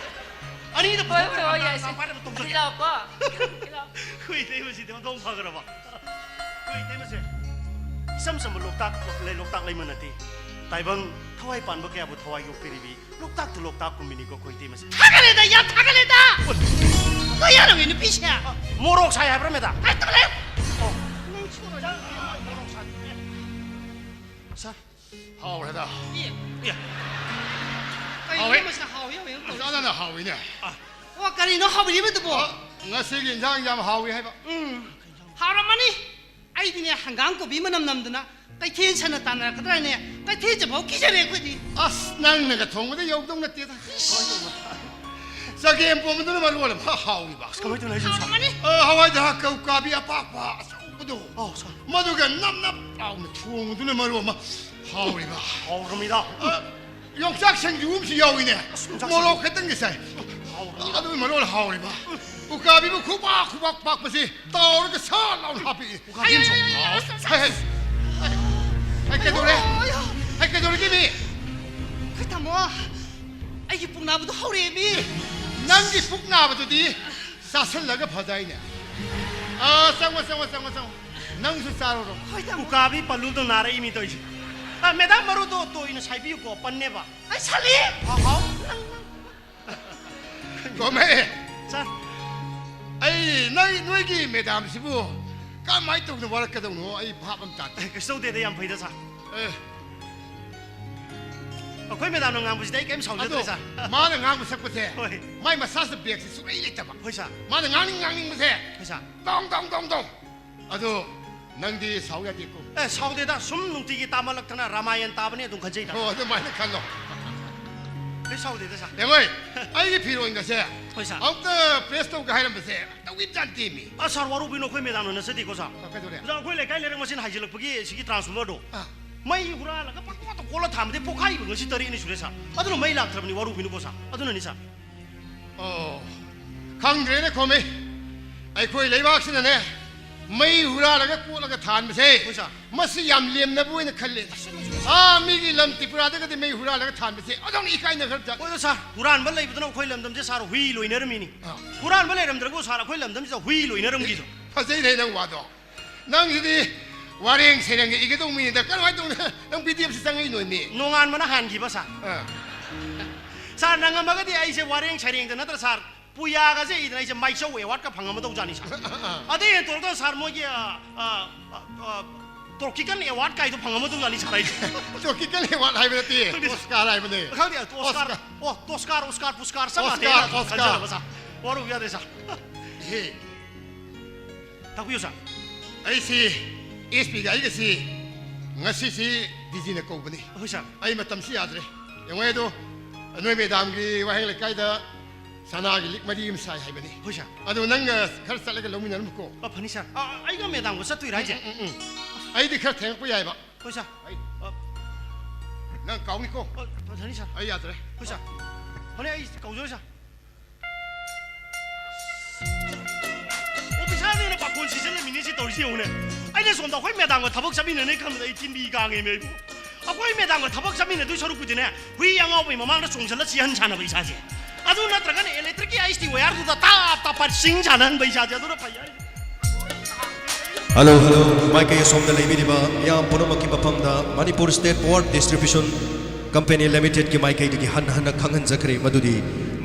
ꯑꯅꯤꯗ ꯍꯣꯏ, ꯍꯣꯏ, ꯄꯨꯊꯣꯛꯄꯤꯔꯣ, ꯍꯣꯏ, ꯌꯥꯏꯁꯦ꯫ ꯅꯅꯥꯎ ꯄꯥꯏꯔꯒ ꯇꯧꯖꯒꯦ꯫ ꯑꯗꯨꯗꯤ ꯂꯥꯛꯑꯣꯀꯣ꯫ ꯂꯥꯛꯑꯣ꯫ ꯑꯩꯈꯣꯏ ꯏꯇꯩꯃꯁꯤꯗꯤ ꯑꯣꯟꯊꯣꯛ ꯐꯈ꯭ꯔꯕ꯫ ꯑꯩꯈꯣꯏ ꯏꯇꯩꯃꯁꯦ ꯏꯆꯝ ꯆꯝꯕ ꯂꯣꯛꯇꯥꯛ ꯂꯩ, ꯂꯣꯛꯇꯥꯛ ꯂꯩꯃ ꯅꯠꯇꯦ꯫ ꯇꯥꯏꯕꯪ ꯊꯋꯥꯏ ꯄꯥꯟꯕ ꯀꯌꯥꯕꯨ ꯊꯋꯥꯏ ꯌꯣꯛꯄꯤꯔꯤꯕꯤ ꯂꯣꯛꯇꯥꯛꯇ ꯂꯣꯛꯇꯥꯛ ꯀꯨꯝꯃꯤꯅꯤꯀꯣ ꯑꯩꯈꯣꯏ ꯏꯇꯩꯃꯁꯦ꯫ ꯊꯥꯒꯠꯂꯦꯗ, ꯌꯥꯝ ꯊꯥꯒꯠꯂꯦꯗ! ꯀꯌꯥꯅꯣ ꯅꯨꯄꯤꯁꯦ? ꯃꯣꯔꯣꯛ ꯁꯥꯏ ꯍꯥꯏꯕ꯭ꯔꯥ, ꯃꯦꯗꯥꯝ? ꯑꯦ, ꯇꯧꯔꯦ! ꯑꯣ꯫ ꯅꯪ ꯁꯨꯔꯣꯏꯗ꯫ ꯃꯣꯔꯣꯛ ꯁꯥꯏ꯫ ꯁꯥꯔ꯫ ꯍꯥꯎꯔꯦꯗ꯫ ꯑꯦ꯫ ꯑꯦ꯫ ꯀꯩꯅꯣ ꯍꯥꯎꯋꯦ꯫ ꯃꯁꯤꯅ ꯍꯥꯎꯋꯤ, ꯍꯥꯎꯋꯤ ꯑꯗꯨꯝ ꯇꯧꯔꯤꯁꯦ? ꯆꯥꯅꯅ ꯍꯥꯎꯋꯤꯅꯦ꯫ ꯑꯣ, ꯀꯔꯤꯅꯣ ꯍꯥꯎꯔꯤꯕꯗꯨꯕꯣ? ꯑ, ꯉꯁꯤꯒꯤ ꯏꯟꯖꯥꯡ ꯌꯥꯝ ꯍꯥꯎꯋꯤ ꯍꯥꯏꯕ꯫ ꯎꯝ꯫ ꯍꯥꯎꯔꯝꯃꯅꯤ꯫ ꯑꯩꯗꯤꯅꯦ, ꯍꯪꯒꯥꯝ ꯀꯣꯕꯤ ꯃꯅꯝ ꯅꯝꯗꯅ ꯀꯩꯊꯦꯜ ꯁꯟꯅ ꯇꯥꯟꯅꯔꯛꯀꯗ꯭ꯔꯥꯅꯦ, ꯀꯩꯊꯦꯜ ꯆꯠꯐꯥꯎ ꯀꯤꯖꯔꯦ ꯑꯩꯈꯣꯏꯗꯤ꯫ ꯑꯁ, ꯅꯪꯅꯒ ꯊꯣꯡꯕꯗ ꯌꯧꯗꯧ ꯅꯠꯇꯦꯗ꯫ ꯆꯒꯦꯝ ꯄꯣꯝꯕꯗꯨꯅ ꯃꯔꯣꯜ ꯑꯃ ꯍꯥꯎꯔꯤꯕ꯫ ꯑꯁ, ꯀꯃꯥꯏ ꯇꯧꯅꯤ ꯍꯥꯏꯁꯤꯕꯣ, ꯁꯥꯔ? ꯍꯥꯎꯔꯝꯃꯅꯤ꯫ ꯑ, ꯍꯋꯥꯏ ꯊꯔꯥꯛ ꯀꯧ ꯀꯥꯕꯤ ꯑꯄꯥꯛꯄ ꯑꯆꯧꯕꯗꯣ꯫ ꯑꯧ, ꯁꯥꯔ꯫ ꯃꯗꯨꯒ ꯅꯞ ꯅꯞ ꯂꯥꯎꯅ ꯊꯣꯡꯕꯗꯨꯅ ꯃꯔꯣꯜ ꯑꯃ ꯍꯥꯎꯔꯤꯕ꯫ ꯍꯥꯎꯔꯝꯃꯤꯗ꯫ ꯑ, ꯌꯣꯡꯆꯥꯛ ꯁꯤꯡꯖꯨ ꯑꯃꯁꯨ ꯌꯥꯎꯏꯅꯦ꯫ ꯑꯁ, ꯌꯣꯡꯆꯥꯛ ꯃꯣꯔꯣꯛ ꯁꯤꯡꯖꯨ꯫ ꯈꯤꯇꯪꯒ ꯆꯥꯏ꯫ ꯍꯥꯎꯔꯝꯃꯤꯗ꯫ ꯑꯗꯨꯒꯤ ꯃꯔꯣꯜ ꯍꯥꯎꯔꯤꯕ꯫ ꯎꯀꯥꯕꯤꯕꯨ ꯈꯨꯕꯥꯛ ꯈꯨꯕꯥꯛ ꯄꯥꯛꯄꯁꯤ ꯇꯥꯎꯔꯒ ꯁꯥ ꯂꯥꯎꯅ ꯍꯥꯞꯄꯛꯏ꯫ ꯎꯀꯥꯕꯤ ꯑꯃꯁꯨ꯫ ꯑꯌꯣ, ꯑꯌꯣ, ꯑꯌꯣ, ꯑꯁ, ꯑꯁ, ꯍꯥꯏ, ꯍꯥꯏ꯫ ꯑꯁ꯫ ꯑꯩ ꯀꯩꯗꯧꯔꯦ? ꯑꯌꯣ, ꯑꯌꯣ꯫ ꯑꯩ ꯀꯩꯗꯧꯔꯒꯦ ꯃꯤ? ꯑꯩꯈꯣꯏ ꯇꯥꯃꯣ, ꯑꯩꯒꯤ ꯄꯨꯛ ꯅꯥꯕꯗꯣ ꯍꯧꯔꯛꯑꯦ ꯃꯤ꯫ ꯅꯪꯒꯤ ꯄꯨꯛ ꯅꯥꯕꯗꯨꯗꯤ ꯆꯥꯁꯤꯜꯂꯒ ꯐꯗꯥꯏꯅꯦ? ꯑꯥ, ꯆꯪꯉꯣ, ꯆꯪꯉꯣ, ꯆꯪꯉꯣ, ꯆꯪꯉꯣ꯫ ꯅꯪꯁꯨ ꯆꯥꯔꯨꯔꯣ꯫ ꯍꯣꯏ, ꯇꯥꯃꯣ꯫ ꯎꯀꯥꯕꯤ ꯄꯜꯂꯨꯗ ꯅꯥꯔꯛꯏ ꯃꯤ ꯇꯧꯔꯤꯁꯦ꯫ ꯑꯥ, ꯃꯦꯗꯥꯝ, ꯃꯔꯨꯗꯣ ꯇꯣꯏꯅ ꯁꯥꯏꯕꯤꯌꯨꯀꯣ, ꯄꯟꯅꯦꯕ꯫ ꯑꯩ ꯁꯥꯂꯤ! ꯍꯥꯎ, ꯍꯥꯎ꯫ ꯅꯪ, ꯅꯪ꯫ ꯒꯣꯃꯦ! ꯁꯥꯔ꯫ ꯑꯩ, ꯅꯣꯏ, ꯅꯣꯏꯒꯤ ꯃꯦꯗꯥꯝꯁꯤꯕꯨ ꯀꯃꯥꯏꯅ ꯇꯧꯗꯅ ꯋꯥꯔꯛꯀꯗꯧꯅꯣ ꯑꯩ ꯚꯥꯞ ꯑꯃ ꯇꯥꯗꯦ꯫ ꯑꯦ, ꯀꯩꯁꯨ ꯇꯧꯗꯦꯗ, ꯌꯥꯝ ꯐꯩꯗ ꯁꯥꯔ꯫ ꯑꯦ, ꯑꯩꯈꯣꯏ ꯃꯦꯗꯥꯝꯅ ꯉꯥꯡꯕꯁꯤꯗꯤ ꯑꯩ ꯀꯩꯝ ꯑꯗꯣ ꯁꯥꯎꯖꯗ꯭ꯔꯦ ꯁꯥꯔ꯫ ꯃꯥꯅ ꯉꯥꯡꯕ ꯁꯛꯄꯁꯦ ꯍꯣꯏ꯫ ꯃꯥꯏ ꯃꯁꯥꯁꯤꯗ ꯕ꯭ꯔꯦꯛꯁꯦ ꯁꯨꯡꯂꯩ ꯂꯩꯇꯕ꯫ ꯍꯣꯏ ꯁꯥꯔ꯫ ꯃꯥꯅ ꯉꯥꯡꯅꯤꯡ ꯉꯥꯡꯅꯤꯡꯕꯁꯦ ꯍꯣꯏ ꯁꯥꯔ꯫ ꯇꯣꯡ ꯇꯣꯡ ꯇꯣꯡ ꯇꯣꯡ꯫ ꯑꯗꯣ ꯅꯪꯗꯤ ꯁꯥꯎ ꯌꯥꯗꯦꯀꯣ꯫ ꯑꯦ, ꯁꯥꯎꯗꯦꯗ, ꯁꯨꯝ ꯅꯨꯡꯇꯤꯒꯤ ꯇꯥꯃꯜꯂꯛꯇꯅ ꯔꯥꯃꯥꯌꯟ ꯇꯥꯕꯅꯦ ꯑꯗꯨꯝ ꯈꯟꯖꯩꯗ꯫ ꯑꯣ, ꯑꯗꯨꯃꯥꯏꯅ ꯈꯜꯂꯣ꯫ ꯀꯩ ꯁꯥꯎꯗꯦꯗ ꯁꯥꯔ꯫ ꯌꯦꯡꯉꯣꯏ, ꯑꯩꯒꯤ ꯐꯤꯔꯣꯟꯒꯁꯦ ꯍꯣꯏ ꯁꯥꯔ꯫ ꯑꯃꯨꯛꯇ ꯄ꯭ꯔꯦꯁ ꯇꯧꯒꯦ ꯍꯥꯏꯔꯝꯕꯁꯦ ꯇꯧꯒꯤꯕ ꯖꯥꯠ ꯅꯠꯇꯦꯃꯤ꯫ ꯑ, ꯁꯥꯔ, ꯋꯥꯔꯧꯕꯤꯅꯣ, ꯑꯩꯈꯣꯏ ꯃꯦꯗꯥꯝꯅ ꯅꯠꯆꯗꯦꯀꯣ ꯁꯥꯔ꯫ ꯑ, ꯀꯩꯗꯧꯔꯦ? ꯑꯣꯖꯥ, ꯑꯩꯈꯣꯏ ꯂꯩꯀꯥꯏ ꯂꯩꯔꯛ ꯃꯁꯦꯟ ꯍꯥꯏꯖꯤꯜꯂꯛꯄꯒꯤ ꯁꯤꯒꯤ ꯇ꯭ꯔꯥꯟꯁꯐꯣꯔꯃꯔꯗꯣ ꯑꯥ꯫ ꯃꯩ ꯍꯨꯔꯥꯜꯂꯒ ꯄꯪꯀꯣꯠꯇ ꯀꯣꯠꯂ ꯊꯥꯟꯕꯗꯩ ꯄꯣꯛꯈꯥꯏꯕ ꯉꯁꯤ ꯇꯔꯦꯠꯅꯤ ꯁꯨꯔꯦ ꯁꯥꯔ꯫ ꯑꯗꯨꯅ ꯃꯩ ꯂꯥꯛꯇ꯭ꯔꯕꯅꯤ, ꯋꯥꯔꯧꯕꯤꯅꯨꯀꯣ ꯁꯥꯔ꯫ ꯑꯗꯨꯅꯅꯤ ꯁꯥꯔ꯫ ꯑꯣ, ꯈꯪꯗ꯭ꯔꯦꯅꯦ ꯈꯣꯃꯤ, ꯑꯩꯈꯣꯏ ꯂꯩꯕꯥꯛꯁꯤꯅꯅꯦ ꯃꯩ ꯍꯨꯔꯥꯜꯂꯒ ꯀꯣꯠꯂꯒ ꯊꯥꯟꯕꯁꯦ ꯍꯣꯏ ꯁꯥꯔ꯫ ꯃꯁꯤ ꯌꯥꯝ ꯂꯦꯝꯅꯕ ꯑꯣꯏꯅ ꯈꯜꯂꯦ꯫ ꯑꯥ, ꯃꯤꯒꯤ ꯂꯝ ꯇ꯭ꯔꯤꯄꯨꯔꯥꯗꯒꯗꯤ ꯃꯩ ꯍꯨꯔꯥꯜꯂꯒ ꯊꯥꯟꯕꯁꯦ ꯑꯗꯨꯝ ꯏꯀꯥꯏꯅꯈ꯭ꯔꯕ ꯖꯥꯠ꯫ ꯍꯣꯏ ꯁꯥꯔ, ꯍꯨꯔꯥꯟꯕ ꯂꯩꯕꯗꯨꯅ ꯑꯩꯈꯣꯏ ꯂꯝꯗꯝꯁꯦ ꯁꯥꯔ ꯍꯨꯏ ꯂꯣꯏꯅꯔꯝꯃꯤꯅꯤ꯫ ꯑꯥ꯫ ꯍꯨꯔꯥꯟꯕ ꯂꯩꯔꯝꯗ꯭ꯔꯒꯁꯨ ꯁꯥꯔ ꯑꯩꯈꯣꯏ ꯂꯝꯗꯝꯁꯤꯗ ꯍꯨꯏ ꯂꯣꯏꯅꯔꯝꯈꯤꯗꯣ꯫ ꯐꯖꯩꯅꯦ ꯅꯪ ꯋꯥꯗꯣ꯫ ꯅꯪꯁꯤꯗꯤ ꯋꯥꯔꯦꯡ ꯁꯩꯔꯦꯡꯒ ꯏꯒꯗꯧꯕ ꯃꯤꯅꯤꯗ, ꯀꯔꯝꯍꯥꯏꯅ ꯇꯧꯅ ꯅꯪ ꯄꯤ ꯗꯤ ꯑꯦꯐꯁꯤ ꯆꯪꯉꯛꯏꯅꯣ ꯃꯤ? ꯅꯣꯡꯉꯥꯟꯕꯅ ꯍꯥꯟꯈꯤꯕ ꯁꯥꯔ꯫ ꯁꯥꯔ, ꯅꯪꯉꯝꯃꯒꯗꯤ ꯑꯩꯁꯦ ꯋꯥꯔꯦꯡ ꯁꯩꯔꯦꯡꯗ ꯅꯠꯇ꯭ꯔ ꯁꯥꯔ, ꯄꯨꯌꯥꯒꯁꯦ ꯏꯗꯅ ꯑꯩꯁꯦ ꯃꯥꯏꯆꯧ ꯑꯦꯋꯥꯔꯗꯀ ꯐꯪꯉꯝꯃꯗꯧꯖꯥꯠꯅꯤ ꯁꯥꯔ꯫ ꯑꯗꯩ ꯍꯦꯟꯇꯣꯔꯛꯇ ꯁꯥꯔ, ꯃꯣꯏꯒꯤ, ꯑ, ꯑ, ꯑ, ꯑ, ꯇꯣꯔꯀꯤꯀꯟ ꯑꯦꯋꯥꯔꯗ ꯀꯥꯏꯗꯣ ꯐꯪꯉꯝꯃꯗꯧꯖꯥꯠꯅꯤ ꯁꯥꯔ ꯑꯩꯁꯦ꯫ ꯇꯣꯔꯀꯤꯀꯟ ꯑꯦꯋꯥꯔꯗ ꯍꯥꯏꯕ ꯅꯠꯇꯦ, ꯈꯪꯗꯦ ꯁꯥꯔ꯫ ꯑꯣꯁꯀꯥꯔ ꯍꯥꯏꯕꯅꯦ꯫ ꯈꯪꯗꯦ, ꯑꯣꯁꯀꯥꯔ꯫ ꯑꯣꯁꯀꯥꯔ꯫ ꯑꯣ, ꯇꯣꯁꯀꯥꯔ, ꯑꯣꯁꯀꯥꯔ, ꯄꯨꯁꯀꯥꯔ ꯆꯞ ꯑꯣꯁꯀꯥꯔ, ꯃꯥꯟꯅꯩꯅ ꯑꯣꯁꯀꯥꯔ꯫ ꯈꯟꯖꯔꯕ ꯁꯥꯔ꯫ ꯋꯥꯔꯧ ꯌꯥꯗꯦ ꯁꯥꯔ꯫ ꯍꯦ, ꯇꯥꯛꯄꯤꯌꯨ ꯁꯥꯔ꯫ ꯑꯩꯁꯤ ꯑꯦꯁ ꯄꯤꯒ ꯑꯩꯒꯁꯤ ꯉꯁꯤꯁꯤ ꯗꯤ ꯖꯤꯅ ꯀꯧꯕꯅꯤ꯫ ꯍꯣꯏ ꯁꯥꯔ꯫ ꯑꯩ ꯃꯇꯝꯁꯤ ꯌꯥꯗ꯭ꯔꯦ꯫ ꯌꯦꯡꯉꯣ ꯑꯗꯣ, ꯅꯣꯏ ꯃꯦꯗꯥꯝꯒꯤ ꯋꯥꯍꯦꯡ ꯂꯩꯀꯥꯏꯗ ꯁꯅꯥꯒꯤ ꯂꯤꯛ ꯃꯔꯤ ꯑꯃ ꯁꯥꯏ ꯍꯥꯏꯕꯅꯤ꯫ ꯍꯣꯏ ꯁꯥꯔ꯫ ꯑꯗꯣ ꯅꯪꯒ ꯈꯔ ꯆꯠꯂꯒ ꯂꯧꯃꯤꯟꯅꯔꯝꯃꯨꯀꯣ꯫ ꯑ, ꯐꯅꯤ ꯁꯥꯔ꯫ ꯑ, ꯑꯩꯒ ꯃꯦꯗꯥꯝꯒ ꯆꯠꯇꯣꯏꯔꯥ ꯍꯥꯏꯁꯦ? ꯎꯝ, ꯎꯝ, ꯎꯝ꯫ ꯑꯩꯗꯤ ꯈꯔ ꯊꯦꯡꯉꯛꯄ ꯌꯥꯏꯕ꯫ ꯍꯣꯏ ꯁꯥꯔ꯫ ꯑꯩ ꯑ, ꯅꯪ ꯀꯥꯎꯅꯤꯀꯣ꯫ ꯑ, ꯐꯅꯤ ꯁꯥꯔ꯫ ꯑꯩ ꯌꯥꯗ꯭ꯔꯦ꯫ ꯍꯣꯏ ꯁꯥꯔ꯫ ꯐꯅꯤ, ꯑꯩ ꯀꯧꯖꯔꯣꯏ ꯁꯥꯔ꯫ ꯑꯣꯐꯤꯁꯥꯔꯅꯦꯅ ꯄꯥꯈꯣꯟ ꯁꯤꯖꯤꯜꯂꯝꯃꯤꯅꯦ ꯁꯤ ꯇꯧꯔꯤꯁꯤ ꯌꯦꯡꯉꯨꯅꯦ꯫ ꯑꯩꯅ ꯁꯣꯝꯗ ꯑꯩꯈꯣꯏ ꯃꯦꯗꯥꯝꯒ ꯊꯕꯛ ꯆꯠꯃꯤꯟꯅꯅꯤ ꯈꯟꯕꯗ ꯑꯩ ꯇꯤꯟꯕꯤ ꯀꯥꯡꯉꯦꯃꯦ ꯑꯩꯕꯨ꯫ ꯑꯩꯈꯣꯏ ꯃꯦꯗꯥꯝꯒ ꯊꯕꯛ ꯆꯠꯃꯤꯟꯅꯗꯣꯏ ꯁꯔꯨꯛꯄꯨꯗꯤꯅꯦ, ꯍꯨꯏ ꯑꯉꯥꯎꯕꯒꯤ ꯃꯃꯥꯡꯗ ꯆꯣꯡꯁꯤꯜꯂ ꯆꯦꯟꯍꯟ ꯁꯥꯟꯅꯕ ꯏꯁꯥꯁꯦ꯫ ꯑꯗꯨ ꯅꯠꯇ꯭ꯔꯒꯅ ꯏꯂꯦꯛꯇ꯭ꯔꯤꯛꯀꯤ ꯑꯩꯁ ꯇꯤ ꯋꯥꯌꯔꯗꯨꯗ ꯇꯥꯞ ꯇꯥꯞ ꯄꯥꯏꯔ ꯁꯤꯡ ꯁꯥꯟꯅꯍꯟꯕ ꯏꯁꯥꯁꯦ, ꯑꯗꯨꯅ ꯐꯩ ꯍꯥꯏ꯫ Hello, hello. ꯃꯥꯏꯀꯩ ꯑꯁꯣꯝꯗ ꯂꯩꯕꯤꯔꯤꯕ ꯃꯤꯌꯥꯝ ꯄꯨꯝꯅꯃꯛꯀꯤ ꯃꯐꯝꯗ Manipur state power distribution company ꯂꯤꯃꯤꯇꯦꯗꯀꯤ ꯃꯥꯏꯀꯩꯗꯒꯤ ꯍꯟꯅ ꯍꯟꯅ ꯈꯪꯍꯟꯖꯈ꯭ꯔꯦ ꯃꯗꯨꯗꯤ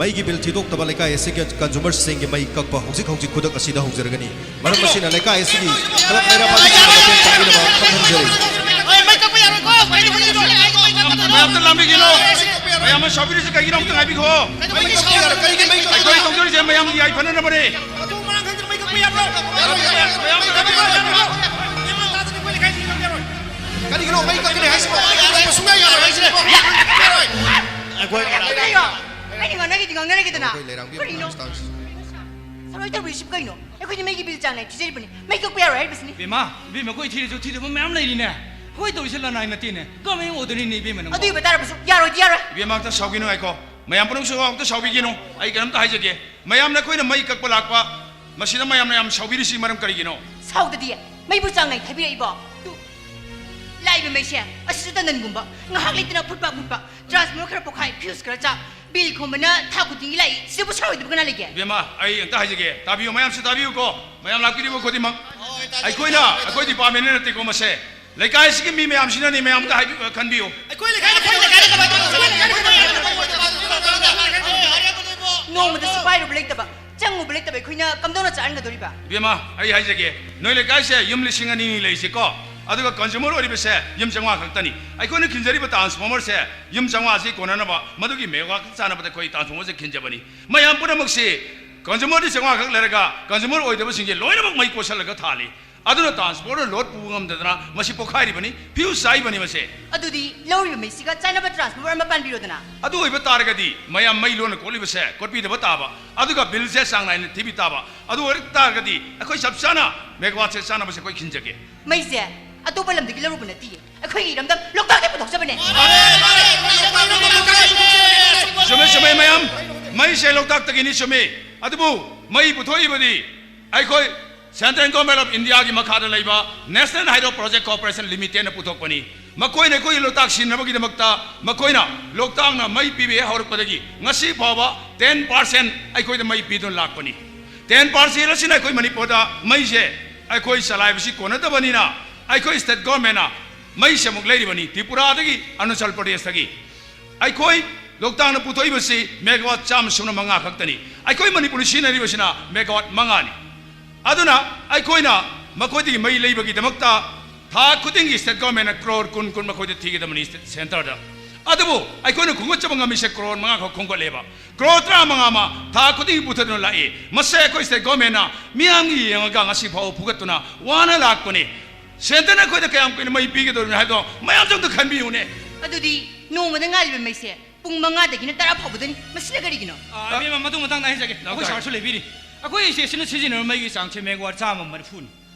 ꯃꯩꯒꯤ ꯕꯤꯜ ꯊꯤꯗꯣꯛꯇꯕ ꯂꯩꯀꯥꯏ ꯑꯁꯤꯒꯤ ꯀꯟꯖꯨꯃꯔꯁꯤꯡꯒꯤ ꯃꯩ ꯀꯛꯄ ꯍꯧꯖꯤꯛ ꯍꯧꯖꯤꯛ ꯈꯨꯗꯛ ꯑꯁꯤꯗ ꯍꯧꯖꯔꯒꯅꯤ꯫ ꯃꯔꯝ ꯑꯁꯤꯅ ꯂꯩꯀꯥꯏ ꯑꯁꯤꯒꯤ ꯀ꯭ꯂꯕ ꯃꯩꯔꯥ ꯄꯥꯔꯇꯤꯁꯤꯡꯅ ꯃꯇꯦꯡ ꯄꯥꯡꯕꯤꯅꯕ ꯈꯪꯍꯟꯖꯔꯤ꯫ ꯑꯦ, ꯃꯩ ꯀꯛꯄ ꯌꯥꯔꯣꯏꯀꯣ꯫ ꯃꯌꯥꯝ ꯑꯝꯇ ꯂꯥꯡꯕꯤꯒꯅꯨ꯫ ꯃꯌꯥꯝ ꯑꯃ ꯁꯥꯎꯕꯤꯔꯤꯁꯦ ꯀꯩꯒꯤꯅꯣ ꯑꯝꯇ ꯉꯥꯏꯕꯤꯈꯣ꯫ ꯀꯩꯗꯧꯕꯒꯤ ꯁꯥꯎꯕ ꯌꯥꯔꯣꯏ? ꯀꯔꯤꯒꯤ ꯃꯩ ꯀꯛꯄ ꯑꯩꯈꯣꯏ ꯌꯥꯔꯣꯏ? ꯇꯧꯖꯔꯤꯁꯦ ꯃꯌꯥꯝꯒꯤ ꯌꯥꯏꯐꯅꯅꯕꯅꯦ꯫ ꯃꯇꯨ ꯃꯔꯥꯡ ꯈꯪꯗꯅ ꯃꯩ ꯀꯛꯄ ꯌꯥꯕ꯭ꯔꯣ? ꯌꯥꯔꯣꯏ, ꯌꯥꯔꯣꯏ, ꯌꯥꯔꯣꯏ꯫ ꯃꯩ ꯀꯛꯄ ꯌꯥꯔꯣꯏ꯫ ꯀꯔꯤꯒꯤꯅꯣ ꯃꯩ ꯀꯛꯀꯅꯤ ꯍꯥꯏꯁꯤꯕꯣ? ꯃꯩ ꯀꯛꯄ ꯁꯨꯡꯌꯥ ꯌꯥꯔꯣꯏ ꯍꯥꯏꯁꯤꯅꯦ꯫ ꯌꯥꯔꯣꯏ꯫ ꯑꯩꯈꯣꯏ ꯀꯩꯅꯣ? ꯑꯩꯅ ꯉꯥꯡꯅꯈꯤꯗꯤ ꯉꯥꯡꯅꯔꯒꯦꯗꯅ꯫ ꯑꯩꯈꯣꯏ ꯂꯩꯔꯥꯡꯕꯤ ꯀꯔꯤꯅꯣ? ꯁꯔꯣꯏ ꯇꯧꯔꯤꯁꯤꯕꯨ ꯀꯩꯅꯣ? ꯑꯩꯈꯣꯏꯗꯤ ꯃꯩꯒꯤ ꯕꯤꯜ ꯆꯥꯡ ꯅꯥꯏꯅ ꯊꯤꯖꯔꯤꯕꯅꯤ꯫ ꯃꯩ ꯀꯛꯄ ꯌꯥꯔꯣꯏ ꯍꯥꯏꯔꯤꯕꯁꯤꯅꯤ꯫ ꯕꯦꯝꯃ, ꯕꯦꯝꯃ, ꯑꯩꯈꯣꯏ ꯊꯤꯔꯁꯨ ꯊꯤꯗꯕ ꯃꯌꯥꯝ ꯂꯩꯔꯤꯅꯦ꯫ ꯑꯩꯈꯣꯏ ꯇꯧꯔꯤꯁꯦ ꯂꯅꯥꯏ ꯅꯠꯇꯦꯅꯦ꯫ ꯒꯚꯔꯟꯃꯦꯟ ꯑꯣꯔꯗꯔꯅꯤꯅꯦ ꯏꯕꯦꯝꯃ ꯅꯪꯕꯣ꯫ ꯑꯗꯨ ꯑꯣꯏꯕ ꯇꯥꯔꯕꯁꯨ ꯌꯥꯔꯣꯏꯗꯤ ꯌꯥꯔꯣꯏ꯫ ꯏꯕꯦꯝꯃ, ꯑꯝꯇ ꯁꯥꯎꯕꯤꯅꯨ ꯉꯥꯏꯈꯣ꯫ ꯃꯌꯥꯝ ꯄꯨꯝꯅꯃꯛꯁꯨ ꯑꯝꯇ ꯁꯥꯎꯕꯤꯒꯅꯨ꯫ ꯑꯩ ꯀꯩꯅꯣꯝꯇ ꯍꯥꯏꯖꯒꯦ꯫ ꯃꯌꯥꯝꯅ ꯑꯩꯈꯣꯏꯅ ꯃꯩ ꯀꯛꯄ ꯂꯥꯛꯄ, ꯃꯁꯤꯗ ꯃꯌꯥꯝꯅ ꯌꯥꯝ ꯁꯥꯎꯕꯤꯔꯤꯁꯤ ꯃꯔꯝ ꯀꯔꯤꯒꯤꯅꯣ? ꯁꯥꯎꯗꯗꯤ ꯃꯩꯕꯨ ꯆꯥꯡ ꯅꯥꯏꯅ ꯊꯥꯕꯤꯔꯛꯏꯕꯣ? ꯇꯨ, ꯂꯥꯛꯏꯕ ꯃꯩꯁꯦ ꯑꯁꯤꯁꯨ ꯇꯟꯗꯟꯒꯨꯝꯕ, ꯉꯥꯏꯍꯥꯛ ꯂꯩꯇꯅ ꯐꯨꯠꯄ ꯐꯨꯠꯄ, ꯇ꯭ꯔꯥꯟꯁꯐꯣꯔꯃꯔ ꯈꯔ ꯄꯣꯛꯈꯥꯏ, ꯐ꯭ꯌꯨꯁ ꯈꯔ ꯆꯥꯛ, ꯕꯤꯜ ꯈꯣꯝꯕꯅ ꯊꯥ ꯈꯨꯗꯤꯡꯒꯤ ꯂꯥꯛꯏ, ꯁꯤꯗꯕꯨ ꯁꯥꯎꯔꯣꯏꯗꯕ ꯀꯅꯥ ꯂꯩꯒꯦ? ꯏꯕꯦꯝꯃ, ꯑꯩ ꯑꯝꯇ ꯍꯥꯏꯖꯒꯦ, ꯇꯥꯕꯤꯌꯨ, ꯃꯌꯥꯝꯁꯨ ꯇꯥꯕꯤꯌꯨꯀꯣ, ꯃꯌꯥꯝ ꯂꯥꯛꯄꯤꯔꯤꯕ ꯈꯨꯗꯤꯡꯃꯛ꯫ ꯑꯩꯈꯣꯏꯅ, ꯑꯩꯈꯣꯏ ꯗꯤꯄꯥꯔꯠꯃꯦꯟꯅ ꯅꯠꯇꯦꯀꯣ ꯃꯁꯦ, ꯂꯩꯀꯥꯏ ꯑꯁꯤꯒꯤ ꯃꯤ ꯃꯌꯥꯝꯁꯤꯅꯅꯤ, ꯃꯌꯥꯝ ꯑꯝꯇ ꯍꯥꯏꯕꯤ-, ꯈꯟꯕꯤꯌꯨ꯫ ꯑꯩꯈꯣꯏ ꯂꯩꯀꯥꯏꯗ, ꯑꯩꯈꯣꯏ ꯂꯩꯀꯥꯏꯗ ꯀꯃꯥꯏꯅ ꯇꯧꯕ? ꯅꯣꯡꯃꯗ ꯁꯨꯄꯥꯏꯔꯨꯕ ꯂꯩꯇꯕ, ꯆꯪꯉꯨꯕ ꯂꯩꯇꯕ ꯑꯩꯈꯣꯏꯅ ꯀꯝꯗꯧꯅ ꯆꯥꯍꯟꯒꯗꯧꯔꯤꯕ? ꯏꯕꯦꯝꯃ, ꯑꯩ ꯍꯥꯏꯖꯒꯦ, ꯅꯣꯏ ꯂꯩꯀꯥꯏꯁꯦ ꯌꯨꯝ ꯂꯤꯁꯤꯡ ꯑꯅꯤꯅꯤ ꯂꯩꯔꯤꯁꯦꯀꯣ, ꯑꯗꯨꯒ ꯀꯟꯖꯨꯃꯔ ꯑꯣꯏꯔꯤꯕꯁꯦ ꯌꯨꯝ ꯆꯥꯝꯃꯉꯥ ꯈꯛꯇꯅꯤ꯫ ꯑꯩꯈꯣꯏꯅ ꯈꯤꯟꯖꯔꯤꯕ ꯇ꯭ꯔꯥꯟꯁꯐꯣꯔꯃꯔꯁꯦ ꯌꯨꯝ ꯆꯥꯝꯃꯉꯥꯁꯤ ꯀꯣꯟꯅꯅꯕ, ꯃꯗꯨꯒꯤ ꯃꯦꯒꯥꯋꯥꯠ ꯈꯛ ꯆꯥꯅꯕꯗ ꯑꯩꯈꯣꯏ ꯇ꯭ꯔꯥꯟꯁꯐꯣꯔꯃꯔꯁꯦ ꯈꯤꯟꯖꯕꯅꯤ꯫ ꯃꯌꯥꯝ ꯄꯨꯝꯅꯃꯛꯁꯤ ꯀꯟꯖꯨꯃꯔꯗꯤ ꯆꯥꯝꯃꯉꯥ ꯈꯛ ꯂꯩꯔꯒ ꯀꯟꯖꯨꯃꯔ ꯑꯣꯏꯗꯕꯁꯤꯡꯁꯦ ꯂꯣꯏꯅꯃꯛ ꯃꯩ ꯀꯣꯠꯁꯤꯜꯂꯒ ꯊꯥꯜꯂꯤ꯫ ꯑꯗꯨꯅ ꯇ꯭ꯔꯥꯟꯁꯐꯣꯔꯃꯔ ꯂꯣꯗ ꯄꯨꯕ ꯉꯝꯗꯗꯅ ꯃꯁꯤ ꯄꯣꯈꯥꯏꯔꯤꯕꯅꯤ, ꯐ꯭ꯌꯨꯁ ꯆꯥꯏꯕꯅꯤ ꯃꯁꯦ꯫ ꯑꯗꯨꯗꯤ ꯂꯧꯔꯤꯕ ꯃꯩꯁꯤꯒ ꯆꯥꯟꯅꯕ ꯇ꯭ꯔꯥꯟꯁꯐꯣꯔꯃꯔ ꯑꯃ ꯄꯥꯟꯕꯤꯔꯣꯗꯅ꯫ ꯑꯗꯨ ꯑꯣꯏꯕ ꯇꯥꯔꯒꯗꯤ ꯃꯌꯥꯝ ꯃꯩ ꯂꯣꯟꯅ ꯀꯣꯠꯂꯤꯕꯁꯦ ꯀꯣꯠꯄꯤꯗꯕ ꯇꯥꯕ, ꯑꯗꯨꯒ ꯕꯤꯜꯁꯦ ꯆꯥꯡ ꯅꯥꯏꯅ ꯊꯤꯕꯤ ꯇꯥꯕ꯫ ꯑꯗꯨ ꯑꯣꯏꯔ ꯇꯥꯔꯒꯗꯤ ꯑꯩꯈꯣꯏ ꯆꯞ ꯆꯥꯅ ꯃꯦꯒꯥꯋꯥꯠꯁꯦ ꯆꯥꯅꯕꯁꯦ ꯑꯩꯈꯣꯏ ꯈꯤꯟꯖꯒꯦ꯫ ꯃꯩꯁꯦ ꯑꯇꯣꯞꯄ ꯂꯝꯗꯒꯤ ꯂꯧꯔꯨꯕ ꯅꯠꯇꯤꯌꯦ, ꯑꯩꯈꯣꯏꯒꯤ ꯏꯔꯝꯗꯝ ꯂꯣꯛꯇꯥꯛꯇꯒꯤ ꯄꯨꯊꯣꯛꯆꯕꯅꯦ꯫ ꯆꯨꯝꯃꯦ, ꯆꯨꯝꯃꯦ ꯃꯌꯥꯝ, ꯃꯩꯁꯦ ꯂꯣꯛꯇꯥꯛꯇꯒꯤꯅꯤ, ꯆꯨꯝꯃꯤ꯫ ꯑꯗꯨꯕꯨ ꯃꯩ ꯄꯨꯊꯣꯛꯏꯕꯗꯤ ꯑꯩꯈꯣꯏ Central Government of Indiaꯒꯤ ꯃꯈꯥꯗ ꯂꯩꯕ National Hydro Project Corporation Limitedꯅ ꯄꯨꯊꯣꯛꯄꯅꯤ꯫ ꯃꯈꯣꯏꯅ ꯑꯩꯈꯣꯏꯒꯤ ꯂꯣꯛꯇꯥꯛ ꯁꯤꯖꯤꯟꯅꯕꯒꯤꯗꯃꯛꯇ ꯃꯈꯣꯏꯅ ꯂꯣꯛꯇꯥꯛꯅ ꯃꯩ ꯄꯤꯕ ꯍꯦꯛ ꯍꯧꯔꯛꯄꯗꯒꯤ ꯉꯁꯤ ꯐꯥꯎꯕ ten percent ꯑꯩꯈꯣꯏꯗ ꯃꯩ ꯄꯤꯗꯨꯅ ꯂꯥꯛꯄꯅꯤ꯫ Ten percent ꯑꯁꯤꯅ ꯑꯩꯈꯣꯏ ꯃꯅꯤꯄꯨꯔꯗ ꯃꯩꯁꯦ ꯑꯩꯈꯣꯏ ꯆꯂꯥꯏꯕꯁꯤ ꯀꯣꯟꯅꯗꯕꯅꯤꯅ ꯑꯩꯈꯣꯏ state governmentꯅ ꯃꯩꯁꯦ ꯑꯃꯨꯛ ꯂꯩꯔꯤꯕꯅꯤ ꯇ꯭ꯔꯤꯄꯨꯔꯥꯗꯒꯤ, ꯑꯔꯨꯅꯥꯆꯜ ꯄ꯭ꯔꯗꯦꯁꯇꯒꯤ꯫ ꯑꯩꯈꯣꯏ ꯂꯣꯛꯇꯥꯛꯅ ꯄꯨꯊꯣꯛꯏꯕꯁꯤ megawatt ꯆꯥꯝꯃ ꯁꯨꯞꯅ ꯃꯉꯥ ꯈꯛꯇꯅꯤ꯫ ꯑꯩꯈꯣꯏ ꯃꯅꯤꯄꯨꯔꯅ ꯁꯤꯖꯤꯟꯅꯔꯤꯕꯁꯤꯅ megawatt ꯃꯉꯥꯅꯤ꯫ ꯑꯗꯨꯅ ꯑꯩꯈꯣꯏꯅ ꯃꯈꯣꯏꯗꯒꯤ ꯃꯩ ꯂꯩꯕꯒꯤꯗꯃꯛꯇ ꯊꯥ ꯈꯨꯗꯤꯡꯒꯤ state governmentꯅ crore ꯀꯨꯟ ꯀꯨꯟ ꯃꯈꯣꯏꯗ ꯊꯤꯒꯗꯕꯅꯤ state centreꯗ꯫ ꯑꯗꯨꯕꯨ ꯑꯩꯈꯣꯏꯅ ꯈꯣꯝꯒꯠꯆꯕ ꯉꯝꯃꯤꯁꯦ crore ꯃꯉꯥ ꯈꯛ ꯈꯣꯝꯒꯠꯂꯦꯕ꯫ Crore ꯇꯔꯥꯃꯉꯥ ꯑꯃ ꯊꯥ ꯈꯨꯗꯤꯡꯒꯤ ꯄꯨꯊꯗꯨꯅ ꯂꯥꯛꯏ꯫ ꯃꯁꯦ ꯑꯩꯈꯣꯏ state governmentꯅ ꯃꯤꯌꯥꯝꯒꯤ ꯌꯦꯡꯉꯒ ꯉꯁꯤ ꯐꯥꯎꯕ ꯐꯨꯒꯠꯇꯨꯅ ꯋꯥꯅ ꯂꯥꯛꯄꯅꯤ꯫ Centreꯅ ꯑꯩꯈꯣꯏꯗ ꯀꯌꯥꯝ ꯀꯨꯏꯅ ꯃꯩ ꯄꯤꯒꯗꯧꯔꯤꯕꯅꯣ ꯍꯥꯏꯕꯗꯣ ꯃꯌꯥꯝꯁꯨ ꯑꯝꯇ ꯈꯟꯕꯤꯌꯨꯅꯦ꯫ ꯑꯗꯨꯗꯤ ꯅꯣꯡꯃꯗ ꯉꯥꯜꯂꯤꯕ ꯃꯩꯁꯦ ꯄꯨꯡ ꯃꯉꯥꯗꯒꯤꯅ ꯇꯔꯥ ꯐꯥꯎꯕꯗꯅꯤ꯫ ꯃꯁꯤꯅ ꯀꯔꯤꯒꯤꯅꯣ? ꯑꯥ, ꯏꯕꯦꯝꯃ, ꯃꯗꯨ ꯃꯇꯥꯡꯗ ꯍꯥꯏꯖꯒꯦ꯫ ꯑꯩꯈꯣꯏ ꯁꯥꯔꯁꯨ ꯂꯩꯕꯤꯔꯤ꯫ ꯑꯩꯈꯣꯏ stateꯁꯤꯅ ꯁꯤꯖꯤꯟꯅꯕ ꯃꯩꯒꯤ ꯆꯥꯡꯁꯦ megawatt ꯆꯥꯝꯃ ꯃꯔꯤꯐꯨꯅꯤ꯫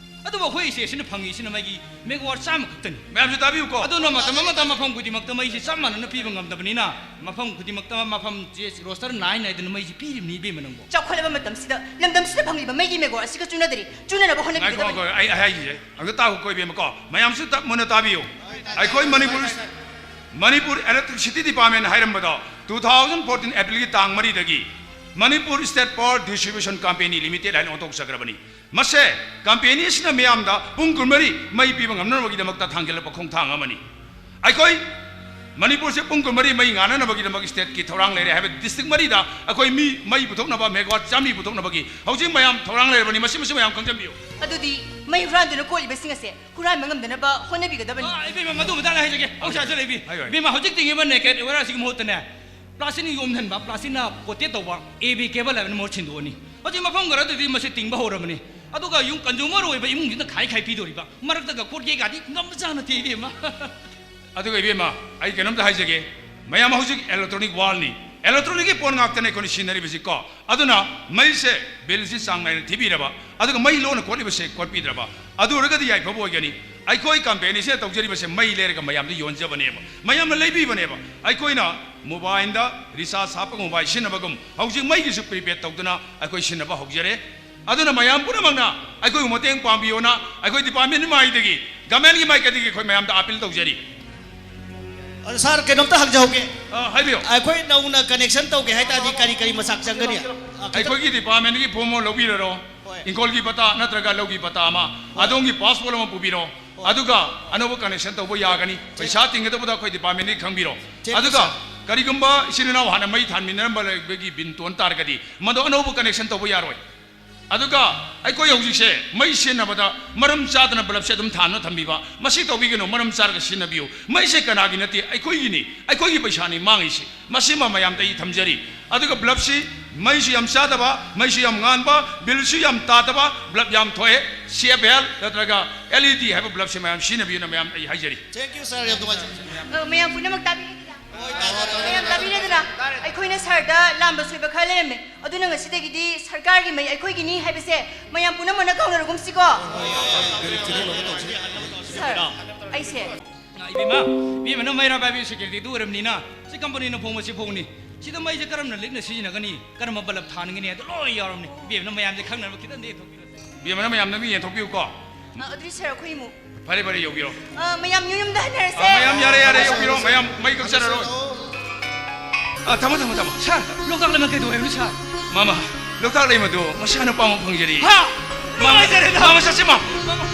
ꯑꯗꯨꯕꯨ ꯑꯩꯈꯣꯏ stateꯁꯤꯅ ꯐꯪꯉꯤꯁꯤꯅ ꯃꯩꯒꯤ megawatt ꯆꯥꯝꯃ ꯈꯛꯇꯅꯤ꯫ ꯃꯌꯥꯝꯁꯨ ꯇꯥꯕꯤꯌꯨꯀꯣ꯫ ꯑꯗꯨꯅ ꯃꯇꯝ ꯑꯃꯗ ꯃꯐꯝ ꯈꯨꯗꯤꯡꯃꯛꯇ ꯃꯩꯁꯤ ꯆꯞ ꯃꯥꯟꯅꯅ ꯄꯤꯕ ꯉꯝꯗꯕꯅꯤꯅ ꯃꯐꯝ ꯈꯨꯗꯤꯡꯃꯛꯇ ꯃꯐꯝꯁꯦ roster ꯅꯥꯏ ꯅꯥꯏꯗꯅ ꯃꯩꯁꯤ ꯄꯤꯔꯤꯕꯅꯤ ꯏꯕꯦꯝꯃ ꯅꯪꯕꯣ꯫ ꯆꯥꯎꯈꯠꯂꯕ ꯃꯇꯝꯁꯤꯗ ꯂꯝꯗꯝꯁꯤꯗ ꯐꯪꯂꯤꯕ ꯃꯩꯒꯤ megawatt ꯑꯁꯤꯒ ꯆꯨꯅꯗ꯭ꯔꯤ꯫ ꯆꯨꯅꯅꯕ ꯉꯥꯏꯈꯣ, ꯍꯣꯠꯅꯕꯤꯒꯗꯕꯅꯤ꯫ ꯉꯥꯏꯈꯣ, ꯑꯩ, ꯑꯩ ꯍꯥꯏꯈꯤꯁꯦ꯫ ꯑꯝꯇ ꯇꯥꯈꯣ ꯀꯣ ꯏꯕꯦꯝꯃꯀꯣ꯫ ꯃꯌꯥꯝꯁꯨ ꯇꯞ ꯃꯨꯟꯅ ꯇꯥꯕꯤꯌꯨ꯫ ꯑꯩꯈꯣꯏ Manipur, Manipur electricity department ꯍꯥꯏꯔꯝꯕꯗꯣ two thousand fourteen Aprilꯒꯤ ꯇꯥꯡ ꯃꯔꯤꯗꯒꯤ Manipur State Power Distribution Company Limited ꯍꯥꯏꯅ ꯑꯣꯟꯊꯣꯛꯆꯈ꯭ꯔꯕꯅꯤ꯫ ꯃꯁꯦ company ꯑꯁꯤꯅ ꯃꯤꯌꯥꯝꯗ ꯄꯨꯡ ꯀꯨꯟꯃꯔꯤ ꯃꯩ ꯄꯤꯕ ꯉꯝꯅꯅꯕꯒꯤꯗꯃꯛꯇ ꯊꯥꯡꯒꯠꯂꯛꯄ ꯈꯣꯡꯊꯥꯡ ꯑꯃꯅꯤ꯫ ꯑꯩꯈꯣꯏ ꯃꯅꯤꯄꯨꯔꯁꯦ ꯄꯨꯡ ꯀꯨꯟꯃꯔꯤ ꯃꯩ ꯉꯥꯟꯅꯅꯕꯒꯤꯗꯃꯛ stateꯀꯤ ꯊꯧꯔꯥꯡ ꯂꯩꯔꯦ ꯍꯥꯏꯕ district ꯃꯔꯤꯗ ꯑꯩꯈꯣꯏ ꯃꯤ ꯃꯩ ꯄꯨꯊꯣꯛꯅꯕ megawatt ꯆꯥꯝꯃꯔꯤ ꯄꯨꯊꯣꯛꯅꯕꯒꯤ ꯍꯧꯖꯤꯛ ꯃꯌꯥꯝ ꯊꯧꯔꯥꯡ ꯂꯩꯔꯕꯅꯤ꯫ ꯃꯁꯤ, ꯃꯁꯤ ꯃꯌꯥꯝ ꯈꯪꯖꯟꯕꯤꯌꯨ꯫ ꯑꯗꯨꯗꯤ ꯃꯩ ꯍꯨꯔꯥꯟꯗꯨꯅ ꯀꯣꯠꯂꯤꯕꯁꯤꯡ ꯑꯁꯦ ꯍꯨꯔꯥꯟꯕ ꯉꯝꯗꯅꯕ ꯍꯣꯠꯅꯕꯤꯒꯗꯕꯅꯤ꯫ ꯑꯥ, ꯏꯕꯦꯝꯃ, ꯃꯗꯨ ꯃꯇꯥꯡꯗ ꯍꯥꯏꯖꯒꯦ꯫ ꯑꯣ, ꯁꯥꯔꯁꯨ ꯂꯩꯕꯤ꯫ ꯍꯥꯏꯌꯨ, ꯍꯥꯏꯌꯨ꯫ ꯏꯕꯦꯝꯃ, ꯍꯧꯖꯤꯛ ꯇꯤꯡꯉꯤꯕ naked wire ꯑꯁꯤꯒꯤ ꯃꯍꯨꯠꯇꯅꯦ, plasticꯅ ꯌꯣꯝꯁꯤꯟꯕ, plasticꯅ coated ꯇꯧꯕ A V cable ꯍꯥꯏꯕꯅ ꯃꯍꯨꯠ ꯁꯤꯟꯗꯣꯛꯑꯅꯤ꯫ ꯍꯧꯖꯤꯛ ꯃꯐꯝ ꯈꯔꯗꯗꯤ ꯃꯁꯤ ꯇꯤꯡꯕ ꯍꯧꯔꯕꯅꯤ꯫ ꯑꯗꯨꯒ ꯌꯨꯝ consumer ꯑꯣꯏꯕ ꯏꯃꯨꯡꯁꯤꯅ ꯈꯥꯏ ꯈꯥꯏ ꯄꯤꯗꯣꯔꯤꯕ꯫ ꯃꯔꯛꯇꯒ court caseꯀꯥꯗꯤ ꯉꯝꯕꯖꯥꯠ ꯅꯠꯇꯦ, ꯏꯕꯦꯝꯃ꯫ ꯑꯗꯨꯒ ꯏꯕꯦꯝꯃ, ꯑꯩ ꯀꯩꯅꯣꯝꯇ ꯍꯥꯏꯖꯒꯦ꯫ ꯃꯌꯥꯝ ꯍꯧꯖꯤꯛ electronic worldꯅꯤ꯫ Electronicꯀꯤ ꯄꯣꯠ ꯉꯥꯛꯇꯅꯦ ꯑꯩꯈꯣꯏꯅ ꯁꯤꯖꯤꯟꯅꯔꯤꯕꯁꯤꯀꯣ꯫ ꯑꯗꯨꯅ ꯃꯩꯁꯦ billꯁꯤ ꯆꯥꯡ ꯅꯥꯏꯅ ꯊꯤꯕꯤꯔꯕ, ꯑꯗꯨꯒ ꯃꯩ ꯂꯣꯟꯅ ꯀꯣꯠꯂꯤꯕꯁꯦ ꯀꯣꯠꯄꯤꯗ꯭ꯔꯕ, ꯑꯗꯨ ꯑꯣꯏꯔꯒꯗꯤ ꯌꯥꯏꯐꯕ ꯑꯣꯏꯒꯅꯤ꯫ ꯑꯩꯈꯣꯏ companyꯁꯤꯅ ꯇꯧꯖꯔꯤꯕꯁꯦ ꯃꯩ ꯂꯩꯔꯒ ꯃꯌꯥꯝꯗ ꯌꯣꯟꯖꯕꯅꯦꯕ, ꯃꯌꯥꯝꯅ ꯂꯩꯕꯤꯕꯅꯦꯕ꯫ ꯑꯩꯈꯣꯏꯅ mobileꯗ recharge ꯍꯥꯞꯄꯒ mobile ꯁꯤꯖꯤꯟꯅꯕꯒꯨꯝ ꯍꯧꯖꯤꯛ ꯃꯩꯒꯤꯁꯨ prepaid ꯇꯧꯗꯨꯅ ꯑꯩꯈꯣꯏ ꯁꯤꯖꯤꯟꯅꯕ ꯍꯧꯖꯔꯦ꯫ ꯑꯗꯨꯅ ꯃꯌꯥꯝ ꯄꯨꯝꯅꯃꯛꯅ ꯑꯩꯈꯣꯏꯕꯨ ꯃꯇꯦꯡ ꯄꯥꯡꯕꯤꯌꯣꯅ ꯑꯩꯈꯣꯏ departmentꯀꯤ ꯃꯥꯏꯗꯒꯤ, governmentꯀꯤ ꯃꯥꯏꯀꯩꯗꯒꯤ ꯑꯩꯈꯣꯏ ꯃꯌꯥꯝꯗ appeal ꯇꯧꯖꯔꯤ꯫ ꯑꯗꯣ ꯁꯥꯔ, ꯀꯩꯅꯣꯝꯇ ꯍꯪꯖꯍꯧꯒꯦ꯫ ꯑ, ꯍꯥꯏꯕꯤꯌꯨ꯫ ꯑꯩꯈꯣꯏ ꯅꯧꯅ connection ꯇꯧꯒꯦ ꯍꯥꯏ ꯇꯥꯔꯗꯤ ꯀꯔꯤ ꯀꯔꯤ ꯃꯆꯥꯛ ꯆꯪꯒꯅꯤ? ꯑ, ꯈꯤꯇꯪ ꯑꯩꯈꯣꯏꯒꯤ departmentꯀꯤ form ꯑꯃ ꯂꯧꯕꯤꯔꯔꯣ꯫ ꯍꯣꯏ꯫ ꯏꯪꯈꯣꯜꯒꯤ ꯄꯇꯥ ꯅꯠꯇ꯭ꯔꯒ ꯂꯧꯒꯤ ꯄꯇꯥ ꯑꯃ, ꯍꯣꯏ꯫ ꯑꯗꯣꯝꯒꯤ passport ꯑꯃ ꯄꯨꯕꯤꯔꯣ꯫ ꯍꯣꯏ꯫ ꯑꯗꯨꯒ ꯑꯅꯧꯕ connection ꯇꯧꯕ ꯌꯥꯒꯅꯤ꯫ ꯆꯦ-, ꯄꯩꯁꯥ ꯇꯤꯡꯒꯗꯕꯗ ꯑꯩꯈꯣꯏ departmentꯀꯤ ꯈꯪꯕꯤꯔꯣ꯫ ꯆꯦ-, ꯑꯗꯨꯒ ꯁꯥꯔ꯫ ꯀꯔꯤꯒꯨꯝꯕ ꯏꯆꯤꯟ ꯏꯅꯥꯎ ꯍꯥꯟꯅ ꯃꯩ ꯊꯥꯟꯃꯤꯟꯅꯔꯝꯕ ꯂꯩꯕꯒꯤ ꯕꯤꯟ ꯇꯣꯟ ꯇꯥꯔꯒꯗꯤ, ꯃꯗꯨ ꯑꯅꯧꯕ ꯀꯅꯦꯛꯁꯟ ꯇꯧꯕ ꯌꯥꯔꯣꯏ꯫ ꯑꯗꯨꯒ ꯑꯩꯈꯣꯏ ꯍꯧꯖꯤꯛꯁꯦ ꯃꯩ ꯁꯤꯖꯤꯟꯅꯕꯗ ꯃꯔꯝ ꯆꯥꯗꯅ ꯕꯜꯕꯁꯦ ꯑꯗꯨꯝ ꯊꯥꯟꯗꯨꯅ ꯊꯝꯕꯤꯕ, ꯃꯁꯤ ꯇꯧꯕꯤꯒꯅꯨ꯫ ꯃꯔꯝ ꯆꯥꯔꯒ ꯁꯤꯖꯤꯟꯅꯕꯤꯌꯨ꯫ ꯃꯩꯁꯦ ꯀꯅꯥꯒꯤ ꯅꯠꯇꯦ, ꯑꯩꯈꯣꯏꯒꯤꯅꯤ, ꯑꯩꯈꯣꯏꯒꯤ ꯄꯩꯁꯥꯅꯤ ꯃꯥꯡꯉꯤꯁꯤ꯫ ꯃꯁꯤꯃ ꯃꯌꯥꯝꯗ ꯑꯩ ꯊꯝꯖꯔꯤ꯫ ꯑꯗꯨꯒ ꯕꯜꯕꯁꯤ ꯃꯩꯁꯨ ꯌꯥꯝ ꯆꯥꯗꯕ, ꯃꯩꯁꯨ ꯌꯥꯝ ꯉꯥꯟꯕ, ꯕꯤꯜꯁꯨ ꯌꯌꯥꯝ ꯇꯥꯗꯕ ꯕꯜꯕ ꯌꯥꯝ ꯊꯣꯛꯑꯦ꯫ ꯁꯤ ꯑꯦꯐ ꯑꯦꯜ ꯅꯠꯇ꯭ꯔꯒ ꯑꯦꯜ ꯏ ꯗꯤ ꯍꯥꯏꯕ ꯕꯜꯕꯁꯦ ꯃꯌꯥꯝ ꯁꯤꯖꯤꯟꯅꯕꯤꯌꯨꯅ ꯃꯌꯥꯝ ꯑꯩ ꯍꯥꯏꯖꯔꯤ꯫ Thank you, sir. ꯌꯥꯝ ꯅꯨꯡꯉꯥꯏꯖꯔꯦ꯫ ꯑ, ꯃꯌꯥꯝ ꯄꯨꯝꯅꯃꯛ ꯇꯥꯕꯤꯔꯤꯗꯅ? ꯍꯣꯏ, ꯇꯥꯖꯔꯦ, ꯇꯥꯖꯔꯦ꯫ ꯃꯌꯥꯝ ꯇꯥꯕꯤꯔꯦꯗꯅ? ꯑꯩꯈꯣꯏꯅ ꯁꯥꯔꯗ ꯂꯥꯟꯕ ꯁꯣꯏꯕ ꯈꯔ ꯂꯩꯔꯝꯃꯦ꯫ ꯑꯗꯨꯅ ꯉꯁꯤꯗꯒꯤꯗꯤ ꯁꯔꯀꯥꯔꯒꯤ ꯃꯩ ꯑꯩꯈꯣꯏꯒꯤꯅꯤ ꯍꯥꯏꯕꯁꯦ ꯃꯌꯥꯝ ꯄꯨꯝꯅꯃꯛꯅ ꯀꯥꯎꯅꯔꯒꯨꯝꯁꯤꯀꯣ꯫ ꯁꯥꯔ, ꯑꯩꯁꯦ ꯏꯕꯦꯝꯃ, ꯏꯕꯦꯝꯃꯅ ꯃꯩꯔꯥ ꯄꯥꯏꯕꯤ ꯁꯦꯀ꯭ꯔꯦꯇꯔꯤꯗꯨ ꯑꯣꯏꯔꯕꯅꯤꯅ, ꯁꯤ ꯀꯝꯄꯅꯤꯅ ꯐꯣꯡꯕꯁꯤ ꯐꯣꯡꯅꯤ꯫ ꯁꯤꯗ ꯃꯩꯁꯦ ꯀꯔꯝꯅ ꯂꯤꯛꯅ ꯁꯤꯖꯤꯟꯅꯒꯅꯤ, ꯀꯔꯝꯕ ꯕꯜꯕ ꯊꯥꯟꯒꯅꯤ ꯍꯥꯏꯗꯣ ꯂꯣꯏ ꯌꯥꯎꯔꯕꯅꯤ꯫ ꯏꯕꯦꯝꯃꯅ ꯃꯌꯥꯝꯁꯦ ꯈꯪꯅꯅꯕ ꯈꯤꯇꯪꯗꯤ ꯌꯦꯡꯊꯣꯛꯄꯤꯔꯣ꯫ ꯏꯕꯦꯝꯃꯅ ꯃꯌꯥꯝꯅ ꯃꯤ ꯌꯦꯡꯊꯣꯛꯄꯤꯌꯨꯀꯣ꯫ ꯑ, ꯑꯗꯨꯗꯤ ꯁꯥꯔ, ꯑꯩꯈꯣꯏ ꯏꯃꯨꯡ꯫ ꯐꯔꯦ, ꯐꯔꯦ, ꯌꯧꯕꯤꯔꯣ꯫ ꯑ, ꯃꯌꯥꯝ ꯌꯨꯝ ꯌꯨꯝꯗ ꯍꯟꯅꯔꯁꯦ꯫ ꯑ, ꯃꯌꯥꯝ ꯌꯥꯔꯦ, ꯌꯥꯔꯦ, ꯌꯧꯕꯤꯔꯣ꯫ ꯃꯌꯥꯝ ꯃꯩ ꯀꯛꯆꯔꯔꯣꯏ꯫ ꯑ, ꯊꯝꯃꯣ, ꯊꯝꯃꯣ, ꯊꯝꯃꯣ꯫ ꯁꯥꯔ, ꯂꯣꯛꯇꯥꯛ ꯂꯩꯃ ꯀꯩꯗꯧꯋꯦ ꯍꯥꯏꯕꯅꯣ, ꯁꯥꯔ? ꯃꯥꯃ, ꯂꯣꯛꯇꯥꯛ ꯂꯩꯃꯗꯨ ꯃꯁꯥ ꯅꯨꯄꯥ ꯑꯃ ꯐꯪꯖꯔꯤ꯫ ꯍꯥ? ꯃꯥꯃ, ꯅꯨꯡꯉꯥꯏꯖꯔꯦꯗ꯫ ꯃꯥꯃ, ꯆꯠꯁꯤ, ꯃꯥꯃ꯫ ꯃꯥꯃ꯫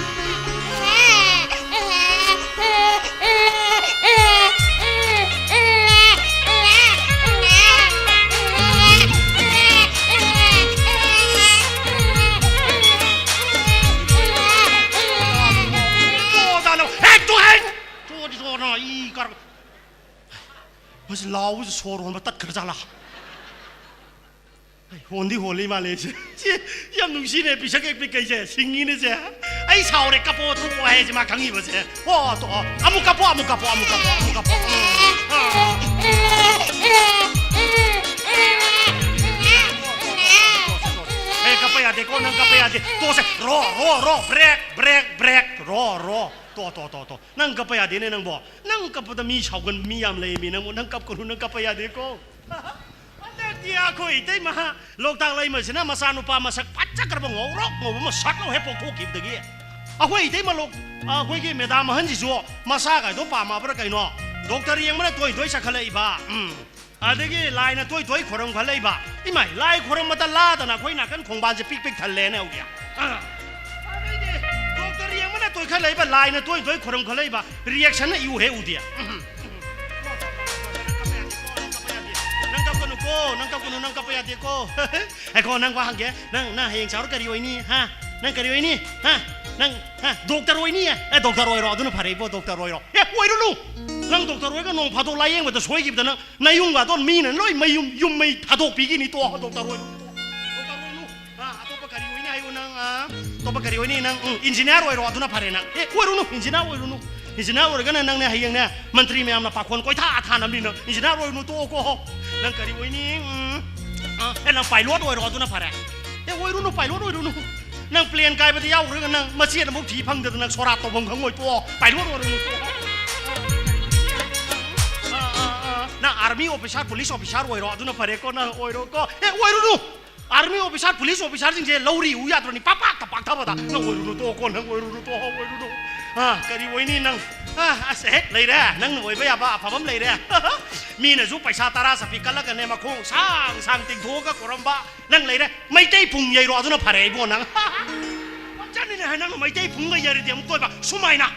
ꯇꯣ, ꯇꯥꯅꯣ꯫ ꯍꯦꯛ ꯇꯣ, ꯍꯦꯛ! ꯇꯣꯗꯤ ꯇꯣꯅ, ꯏ ꯀꯥꯔꯛ-, ꯃꯁꯤ ꯂꯥꯎꯕꯁꯤ ꯁꯣꯔ ꯍꯣꯟꯕ ꯇꯠꯈ꯭ꯔ ꯖꯥꯠꯂꯥ? ꯑꯩ ꯍꯣꯟꯗꯤ ꯍꯣꯜꯂꯤ ꯃꯥꯜꯂꯦ ꯁꯦ꯫ ꯁꯤ ꯌꯥꯝ ꯅꯨꯡꯁꯤꯅꯦ, ꯄꯤꯁꯛ ꯍꯦꯛ ꯄꯤꯛꯀꯩꯁꯦ, ꯁꯤꯡꯉꯤꯅꯦ ꯁꯦ꯫ ꯑꯩ ꯁꯥꯎꯔꯦ, ꯀꯞꯄꯣ, ꯊꯣꯛꯑꯣ ꯍꯥꯏꯁꯦ ꯃꯥ ꯈꯪꯉꯤꯕꯁꯦ꯫ ꯑꯣ, ꯇꯣꯛꯑꯣ꯫ ꯑꯃꯨꯛ ꯀꯞꯄꯣ, ꯑꯃꯨꯛ ꯀꯞꯄꯣ, ꯑꯃꯨꯛ ꯀꯞꯄꯣ, ꯑꯃꯨꯛ ꯀꯞꯄꯣ꯫ ꯎꯝ꯫ ꯑꯥ꯫ ꯑꯦ, ꯀꯞꯄ ꯌꯥꯗꯦꯀꯣ, ꯅꯪ ꯀꯞꯄ ꯌꯥꯗꯦ꯫ ꯇꯣꯛꯑꯁꯦ꯫ ꯔꯣ, ꯔꯣ, ꯔꯣ, ꯕ꯭ꯔꯦꯛ, ꯕ꯭ꯔꯦꯛ, ꯕ꯭ꯔꯦꯛ, ꯔꯣ, ꯔꯣ꯫ ꯇꯣ, ꯇꯣ, ꯇꯣ, ꯇꯣ꯫ ꯅꯪ ꯀꯞꯄ ꯌꯥꯗꯦꯅꯦ ꯅꯪꯕꯣ꯫ ꯅꯪ ꯀꯞꯄꯗ ꯃꯤ ꯁꯥꯎꯒꯟꯕ ꯃꯤ ꯌꯥꯝ ꯂꯩꯌꯦꯃꯤ ꯅꯪꯕꯨ꯫ ꯅꯪ ꯀꯞꯀꯅꯨ, ꯅꯪ ꯀꯞꯄ ꯌꯥꯗꯦꯀꯣ꯫ ꯍꯟꯗꯛꯇꯤ ꯑꯩꯈꯣꯏ ꯏꯇꯩꯃ ꯂꯣꯛꯇꯥꯛ ꯂꯩꯃꯁꯤꯅ ꯃꯆꯥꯅꯨꯄꯥ ꯃꯁꯛ ꯐꯖꯈ꯭ꯔꯕ ꯉꯧꯔꯣꯛ ꯉꯧꯕ ꯑꯃ ꯁꯛ ꯂꯥꯎ ꯍꯦꯛ ꯄꯣꯛꯊꯣꯛꯈꯤꯕꯗꯒꯤ ꯑꯩꯈꯣꯏ ꯏꯇꯩꯃ ꯂꯣꯛ-, ꯑꯩꯈꯣꯏꯒꯤ ꯃꯦꯗꯥꯝ ꯑꯍꯟꯁꯤꯁꯨ ꯃꯁꯥꯒꯥꯏꯗꯣ ꯄꯥꯝꯃꯕ꯭ꯔꯥ ꯀꯩꯅꯣ? ꯗꯣꯛꯇꯔ ꯌꯦꯡꯕꯅ ꯇꯣꯏ ꯇꯣꯏ ꯆꯠꯈꯠꯂꯛꯏꯕ꯫ ꯎꯝ꯫ ꯑꯗꯒꯤ ꯂꯥꯏꯅ ꯇꯣꯏ ꯇꯣꯏ ꯈꯣꯏꯔꯝꯈꯠꯂꯛꯏꯕ꯫ ꯏꯃꯥꯏ, ꯂꯥꯏ ꯈꯣꯏꯔꯝꯕꯗ ꯂꯥꯗꯅ ꯑꯩꯈꯣꯏ ꯅꯥꯀꯟ ꯈꯣꯡꯕꯥꯟꯁꯦ ꯄꯤꯛ ꯄꯤꯛ ꯊꯜꯂꯦꯅꯦ ꯍꯧꯖꯤꯛ꯫ ꯑꯥ꯫ ꯑꯗꯩꯗꯤ ꯗꯣꯛꯇꯔ ꯌꯦꯡꯕꯅ ꯇꯣꯏꯈꯠꯂꯛꯏꯕ, ꯂꯥꯏꯅ ꯇꯣꯏ ꯇꯣꯏ ꯈꯣꯏꯔꯝꯈꯠꯂꯛꯏꯕ, ꯔꯤꯌꯦꯛꯁꯟꯅ ꯏꯎ ꯍꯦꯛ ꯎꯗꯦ꯫ ꯎꯝ꯫ ꯅꯪ ꯀꯞꯄ ꯌꯥꯗꯦꯀꯣ꯫ ꯑꯩꯈꯣ, ꯅꯪ ꯋꯥ ꯍꯪꯒꯦ꯫ ꯅꯪ, ꯅꯪ ꯍꯌꯦꯡ ꯆꯥꯎꯔ ꯀꯔꯤ ꯑꯣꯏꯅꯤ? ꯍꯥ? ꯅꯪ ꯀꯔꯤ ꯑꯣꯏꯅꯤ? ꯍꯥ? ꯅꯪ, ꯍꯥ? ꯗꯣꯛꯇꯔ ꯑꯣꯏꯅꯤ? ꯑꯦ, ꯗꯣꯛꯇꯔ ꯑꯣꯏꯔꯣ꯫ ꯑꯗꯨꯅ ꯐꯔꯦ ꯏꯕꯣ, ꯗꯣꯛꯇꯔ ꯑꯣꯏꯔꯣ꯫ ꯑꯦ, ꯑꯣꯏꯔꯨꯅꯨ꯫ ꯅꯪ ꯗꯣꯛꯇꯔ ꯑꯣꯏꯔꯒ ꯅꯣꯡ ꯐꯥꯗꯣꯛ ꯂꯥꯌꯦꯡꯕꯗ ꯁꯣꯏꯈꯤꯕꯗ ꯅꯪ ꯅꯌꯨꯝꯒꯗꯣ ꯃꯤꯅ ꯂꯣꯏ ꯃꯌꯨꯝ, ꯌꯨꯝ ꯃꯩ ꯊꯥꯗꯣꯛꯄꯤꯒꯤꯅꯤ꯫ ꯇꯣꯛꯑꯣ, ꯗꯣꯛꯇꯔ ꯑꯣꯏꯔꯨꯅꯨ꯫ ꯗꯣꯛꯇꯔ ꯑꯣꯏꯔꯨꯅꯨ꯫ ꯑꯥ, ꯑꯇꯣꯞꯄ ꯀꯔꯤ ꯑꯣꯏꯅꯤ ꯍꯥꯏꯌꯨ ꯅꯪ? ꯑꯥ, ꯑꯇꯣꯞꯄ ꯀꯔꯤ ꯑꯣꯏꯅꯤ ꯅꯪ? ꯎꯝ, ꯏꯟꯖꯤꯅꯤꯌꯥꯔ ꯑꯣꯏꯔꯣ, ꯑꯗꯨꯅ ꯐꯔꯦ ꯅꯪ꯫ ꯑꯦ, ꯑꯣꯏꯔꯨꯅꯨ, ꯏꯟꯖꯤꯅꯤꯌꯥꯔ ꯑꯣꯏꯔꯨꯅꯨ꯫ ꯏꯟꯖꯤꯅꯤꯌꯥꯔ ꯑꯣꯏꯔꯒꯅ ꯅꯪꯅꯦ ꯍꯌꯦꯡꯅꯦ ꯃꯟꯇ꯭ꯔꯤ ꯃꯌꯥꯝꯅ ꯄꯥꯈꯣꯟ ꯀꯣꯏꯊꯥ ꯊꯥꯅꯕꯅꯤ ꯅꯪ꯫ ꯏꯟꯖꯤꯅꯤꯌꯥꯔ ꯑꯣꯏꯔꯨꯅꯨ, ꯇꯣꯛꯑꯣꯀꯣ꯫ ꯅꯪ ꯀꯔꯤ ꯑꯣꯏꯅꯤ? ꯎꯝ, ꯑꯥ, ꯑꯦ, ꯅꯪ ꯄꯥꯏꯂꯣꯠ ꯑꯣꯏꯔꯣ, ꯑꯗꯨꯅ ꯐꯔꯦ꯫ ꯑꯦ, ꯑꯣꯏꯔꯨꯅꯨ, ꯄꯥꯏꯂꯣꯠ ꯑꯣꯏꯔꯨꯅꯨ꯫ ꯅꯪ ꯄ꯭ꯂꯦꯟ ꯀꯥꯏꯕꯗ ꯌꯥꯎꯈ꯭ꯔꯒ ꯅꯪ ꯃꯆꯦꯠ ꯑꯃꯐꯥꯎ ꯊꯤ ꯐꯪꯗꯗꯅ ꯅꯪ ꯁꯣꯔꯥꯠ ꯇꯧꯐꯝ ꯈꯪꯉꯣꯏ, ꯇꯣꯛꯑꯣ꯫ ꯄꯥꯏꯂꯣꯠ ꯑꯣꯏꯔꯨꯅꯨ, ꯇꯣꯛꯑꯣ꯫ ꯑꯥ, ꯑꯥ, ꯑꯥ꯫ ꯅꯪ ꯑꯥꯔꯃꯤ ꯑꯣꯐꯤꯁꯥꯔ, ꯄꯨꯂꯤꯁ ꯑꯣꯐꯤꯁꯥꯔ ꯑꯣꯏꯔꯣ, ꯑꯗꯨꯅ ꯐꯔꯦꯀꯣ, ꯅꯪ ꯑꯣꯏꯔꯣꯀꯣ꯫ ꯑꯦ, ꯑꯣꯏꯔꯨꯅꯨ꯫ ꯑꯥꯔꯃꯤ ꯑꯣꯐꯤꯁꯥꯔ, ꯄꯨꯂꯤꯁ ꯑꯣꯐꯤꯁꯥꯔꯁꯤꯡꯁꯦ ꯂꯧꯔꯤ ꯎ ꯌꯥꯗ꯭ꯔꯣꯅꯤ, ꯄꯥꯛ ꯄꯥꯛꯇ ꯄꯥꯛꯊꯕꯗ꯫ ꯅꯪ ꯑꯣꯏꯔꯨꯅꯨ, ꯇꯣꯛꯑꯣꯀꯣ, ꯅꯪ ꯑꯣꯏꯔꯨꯅꯨ, ꯇꯣꯛꯑꯣ, ꯑꯣꯏꯔꯨꯅꯨ꯫ ꯑꯥ, ꯀꯔꯤ ꯑꯣꯏꯅꯤ ꯅꯪ? ꯑꯥ, ꯑꯁ, ꯍꯦꯛ ꯂꯩꯔꯦ, ꯅꯪꯅ ꯑꯣꯏꯕ ꯌꯥꯕ ꯑꯐꯕ ꯑꯃ ꯂꯩꯔꯦ꯫ ꯃꯤꯅꯁꯨ ꯄꯩꯁꯥ ꯇꯔꯥ ꯆꯠꯄꯤ ꯀꯠꯂꯒꯅꯦ, ꯃꯈꯣꯡ ꯁꯥꯡ ꯁꯥꯡ ꯇꯤꯡꯊꯣꯛꯑꯒ ꯀꯣꯔꯝꯕ ꯅꯪ ꯂꯩꯔꯦ꯫ ꯃꯩꯇꯩ ꯄꯨꯡ ꯌꯩꯔꯣ, ꯑꯗꯨꯅ ꯐꯔꯦ ꯏꯕꯣ ꯅꯪ꯫ ꯆꯠꯂꯤꯅꯦ ꯍꯥꯏ, ꯅꯪꯅ ꯃꯩꯇꯩ ꯄꯨꯡꯒ ꯌꯩꯔꯗꯤ ꯑꯃꯨꯛ ꯇꯣꯏꯕ, ꯁꯨꯃꯥꯏꯅ꯫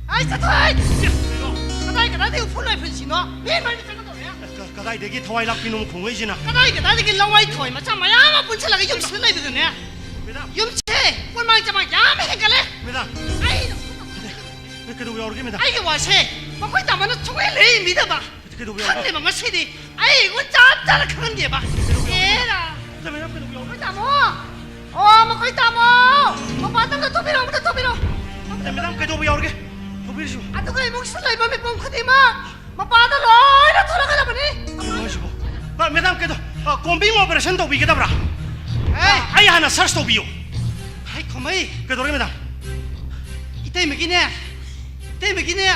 ꯑꯩ ꯆꯠꯊꯣꯛ! ꯀꯗꯥꯏ ꯀꯗꯥꯏꯗꯒꯤ ꯎꯐꯨꯜ ꯋꯥꯏꯐꯨꯜꯁꯤꯅꯣ? ꯃꯤ ꯃꯔꯤ ꯆꯪꯒꯗꯧꯔꯦ꯫ ꯀ-, ꯀꯗꯥꯏꯗꯒꯤ ꯊꯋꯥꯏ ꯂꯥꯛꯄꯤꯅꯣ ꯈꯣꯡꯂꯛꯏꯁꯤꯅ? ꯀꯗꯥꯏ ꯀꯗꯥꯏꯗꯒꯤ ꯂꯋꯥꯏ ꯊꯋꯥꯏ ꯃꯆꯥ ꯃꯌꯥꯝ ꯑꯃ ꯄꯨꯟꯁꯤꯜꯂꯒ ꯌꯨꯝꯁꯤꯗ ꯂꯩꯕꯗꯨꯅꯦ? ꯃꯦꯗꯥꯝ꯫ ꯌꯨꯝꯁꯦ ꯄꯣꯟꯃꯥꯡ ꯆꯃꯥꯡ ꯌꯥꯝ ꯍꯦꯟꯒꯠꯂꯦ꯫ ꯃꯦꯗꯥꯝ꯫ ꯑꯩ ꯀꯩꯗꯧꯕ ꯌꯥꯎꯔꯒꯦ, ꯃꯦꯗꯥꯝ? ꯑꯩꯒꯤ ꯋꯥꯁꯦ ꯃꯈꯣꯏ ꯇꯥꯃꯣꯅ ꯁꯨꯡꯍꯩ ꯂꯩ ꯏꯟꯕꯤꯗꯕ꯫ ꯀꯩꯗꯧꯕ ꯌꯥꯎꯔꯒꯦ? ꯈꯪꯗꯦꯕ, ꯉꯁꯤꯗꯤ ꯑꯩ ꯏꯉꯣꯟ ꯆꯞ ꯆꯥꯅ ꯈꯪꯍꯟꯒꯦꯕ꯫ ꯀꯩꯗꯧꯕ ꯌꯥꯎꯔꯒꯦ? ꯑꯦꯔꯥ꯫ ꯃꯦꯗꯥꯝ, ꯀꯩꯗꯧꯕ ꯌꯥꯎꯔꯒꯦ? ꯃꯈꯣꯏ ꯇꯥꯃꯣ! ꯑꯣ, ꯃꯈꯣꯏ ꯇꯥꯃꯣ! ꯃꯄꯥꯟꯗ ꯑꯝꯇ ꯊꯣꯛꯄꯤꯔꯛꯑꯣ, ꯑꯝꯇ ꯊꯣꯛꯄꯤꯔꯛꯑꯣ꯫ ꯑꯦ, ꯃꯦꯗꯥꯝ, ꯀꯩꯗꯧꯕ ꯌꯥꯎꯔꯒꯦ? ꯊꯣꯛꯄꯤꯔꯤꯁꯤꯕꯨ? ꯑꯗꯨꯒ ꯏꯃꯨꯡꯁꯤꯗ ꯂꯩꯕ ꯃꯤꯄꯨꯝ ꯈꯨꯗꯤꯡꯃꯛ ꯃꯄꯥꯟꯗ ꯂꯣꯏꯅ ꯊꯣꯛꯂꯛꯀꯗꯕꯅꯤ꯫ ꯀꯩꯅꯣ ꯍꯥꯏꯁꯤꯕꯣ? ꯑ, ꯃꯦꯗꯥꯝ, ꯀꯩꯗꯧ-, ꯑ, ꯀꯣꯝꯕꯤꯡ ꯑꯣꯄꯔꯦꯁꯟ ꯇꯧꯕꯤꯒꯗꯕ꯭ꯔꯥ? ꯑꯦ! ꯑ, ꯑꯩ ꯍꯥꯟꯅ ꯁꯔꯆ ꯇꯧꯕꯤꯌꯨ꯫ ꯍꯩ, ꯈꯣꯃꯩ! ꯀꯩꯗꯧꯔꯒꯦ, ꯃꯦꯗꯥꯝ? ꯏꯇꯩꯃꯒꯤꯅꯦ, ꯏꯇꯩꯃꯒꯤꯅꯦ,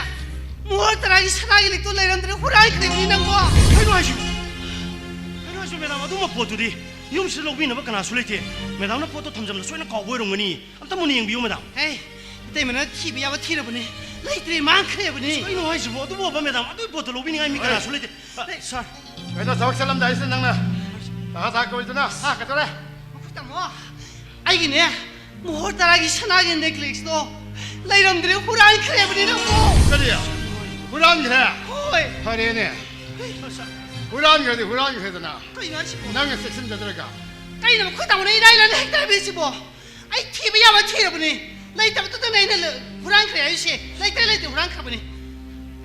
ꯃꯣꯍꯣꯔ ꯇꯔꯥꯒꯤ ꯁꯅꯥꯒꯤ ꯂꯤꯛꯇꯣ ꯂꯩꯔꯝꯗ꯭ꯔꯦ, ꯍꯨꯔꯥꯟꯈ꯭ꯔꯦꯕꯅꯤ ꯅꯪꯕꯣ꯫ ꯀꯩꯅꯣ ꯍꯥꯏꯁꯤꯕꯣ? ꯀꯩꯅꯣ ꯍꯥꯏꯁꯤꯕꯣ, ꯃꯦꯗꯥꯝ? ꯑꯗꯨꯝꯕ ꯄꯣꯠꯇꯨꯗꯤ ꯌꯨꯝꯁꯤꯗ ꯂꯧꯕꯤꯅꯕ ꯀꯅꯥꯁꯨ ꯂꯩꯇꯦ꯫ ꯃꯦꯗꯥꯝꯅ ꯄꯣꯠꯇꯣ ꯊꯝꯖꯕꯗ ꯁꯣꯏꯅ ꯀꯥꯎꯕ ꯑꯣꯏꯔꯝꯒꯅꯤ꯫ ꯑꯝꯇ ꯃꯨꯟꯅ ꯌꯦꯡꯕꯤꯌꯨ, ꯃꯦꯗꯥꯝ꯫ ꯍꯦ, ꯏꯇꯩꯃꯅ ꯊꯤꯕ ꯌꯥꯕ ꯊꯤꯔꯕꯅꯤ, ꯂꯩꯇ꯭ꯔꯦ, ꯃꯥꯡꯈ꯭ꯔꯦꯕꯅꯤ꯫ ꯀꯩꯅꯣ ꯍꯥꯏꯁꯤꯕꯣ? ꯑꯗꯨꯕꯨ ꯑꯣꯏꯕ, ꯃꯦꯗꯥꯝ, ꯑꯗꯨꯒꯤ ꯄꯣꯠꯇꯣ ꯂꯧꯕꯤꯅꯤꯡꯉꯥꯏ ꯃꯤ ꯀꯅꯥꯁꯨ ꯂꯩꯇꯦ꯫ ꯑ, ꯁꯥꯔ꯫ ꯀꯩꯅꯣ, ꯊꯕꯛ ꯆꯠꯂꯝꯗꯥꯏꯁꯤꯗ ꯅꯪꯅ ꯇꯍꯥ ꯇꯍꯥ ꯀꯧꯏꯗꯨꯅ? ꯍꯥ, ꯀꯩꯗꯧꯔꯦ? ꯑꯩꯈꯣꯏ ꯇꯥꯃꯣ, ꯑꯩꯒꯤꯅꯦ, ꯃꯣꯍꯣꯔ ꯇꯔꯥꯒꯤ ꯁꯅꯥꯒꯤ ꯅꯦꯀ꯭ꯂꯦꯁꯇꯣ ꯂꯩꯔꯝꯗ꯭ꯔꯦ, ꯍꯨꯔꯥꯟꯈ꯭ꯔꯦꯕꯅꯤ ꯅꯪꯕꯣ꯫ ꯀꯔꯤ? ꯍꯨꯔꯥꯟꯈ꯭ꯔꯦ? ꯍꯣꯏ꯫ ꯐꯔꯦꯅꯦ꯫ ꯍꯨꯔꯥꯟꯈ꯭ꯔꯗꯤ ꯍꯨꯔꯥꯟꯈ꯭ꯔꯦꯗꯅ꯫ ꯀꯩꯅꯣ ꯍꯥꯏꯁꯤꯕꯣ? ꯅꯪꯅ ꯆꯦꯛꯁꯤꯟꯖꯗ꯭ꯔꯒ꯫ ꯀꯩꯅꯣ ꯑꯩꯈꯣꯏ ꯇꯥꯃꯣꯅ ꯏꯔꯥꯏ ꯂꯥꯏꯅ ꯍꯦꯛꯇ ꯍꯥꯏꯕꯤꯔꯤꯁꯤꯕꯣ? ꯑꯩ ꯊꯤꯕ ꯌꯥꯕ ꯊꯤꯔꯕꯅꯤ, ꯂꯩꯇꯕꯗꯨꯗꯅꯦ ꯑꯩꯅ ꯂ-, ꯍꯨꯔꯥꯟꯈ꯭ꯔꯦ ꯍꯥꯏꯔꯤꯁꯦ꯫ ꯂꯩꯇ꯭ꯔꯦ, ꯂꯩꯇ꯭ꯔꯦ, ꯍꯨꯔꯥꯟꯈ꯭ꯔꯕꯅꯤ꯫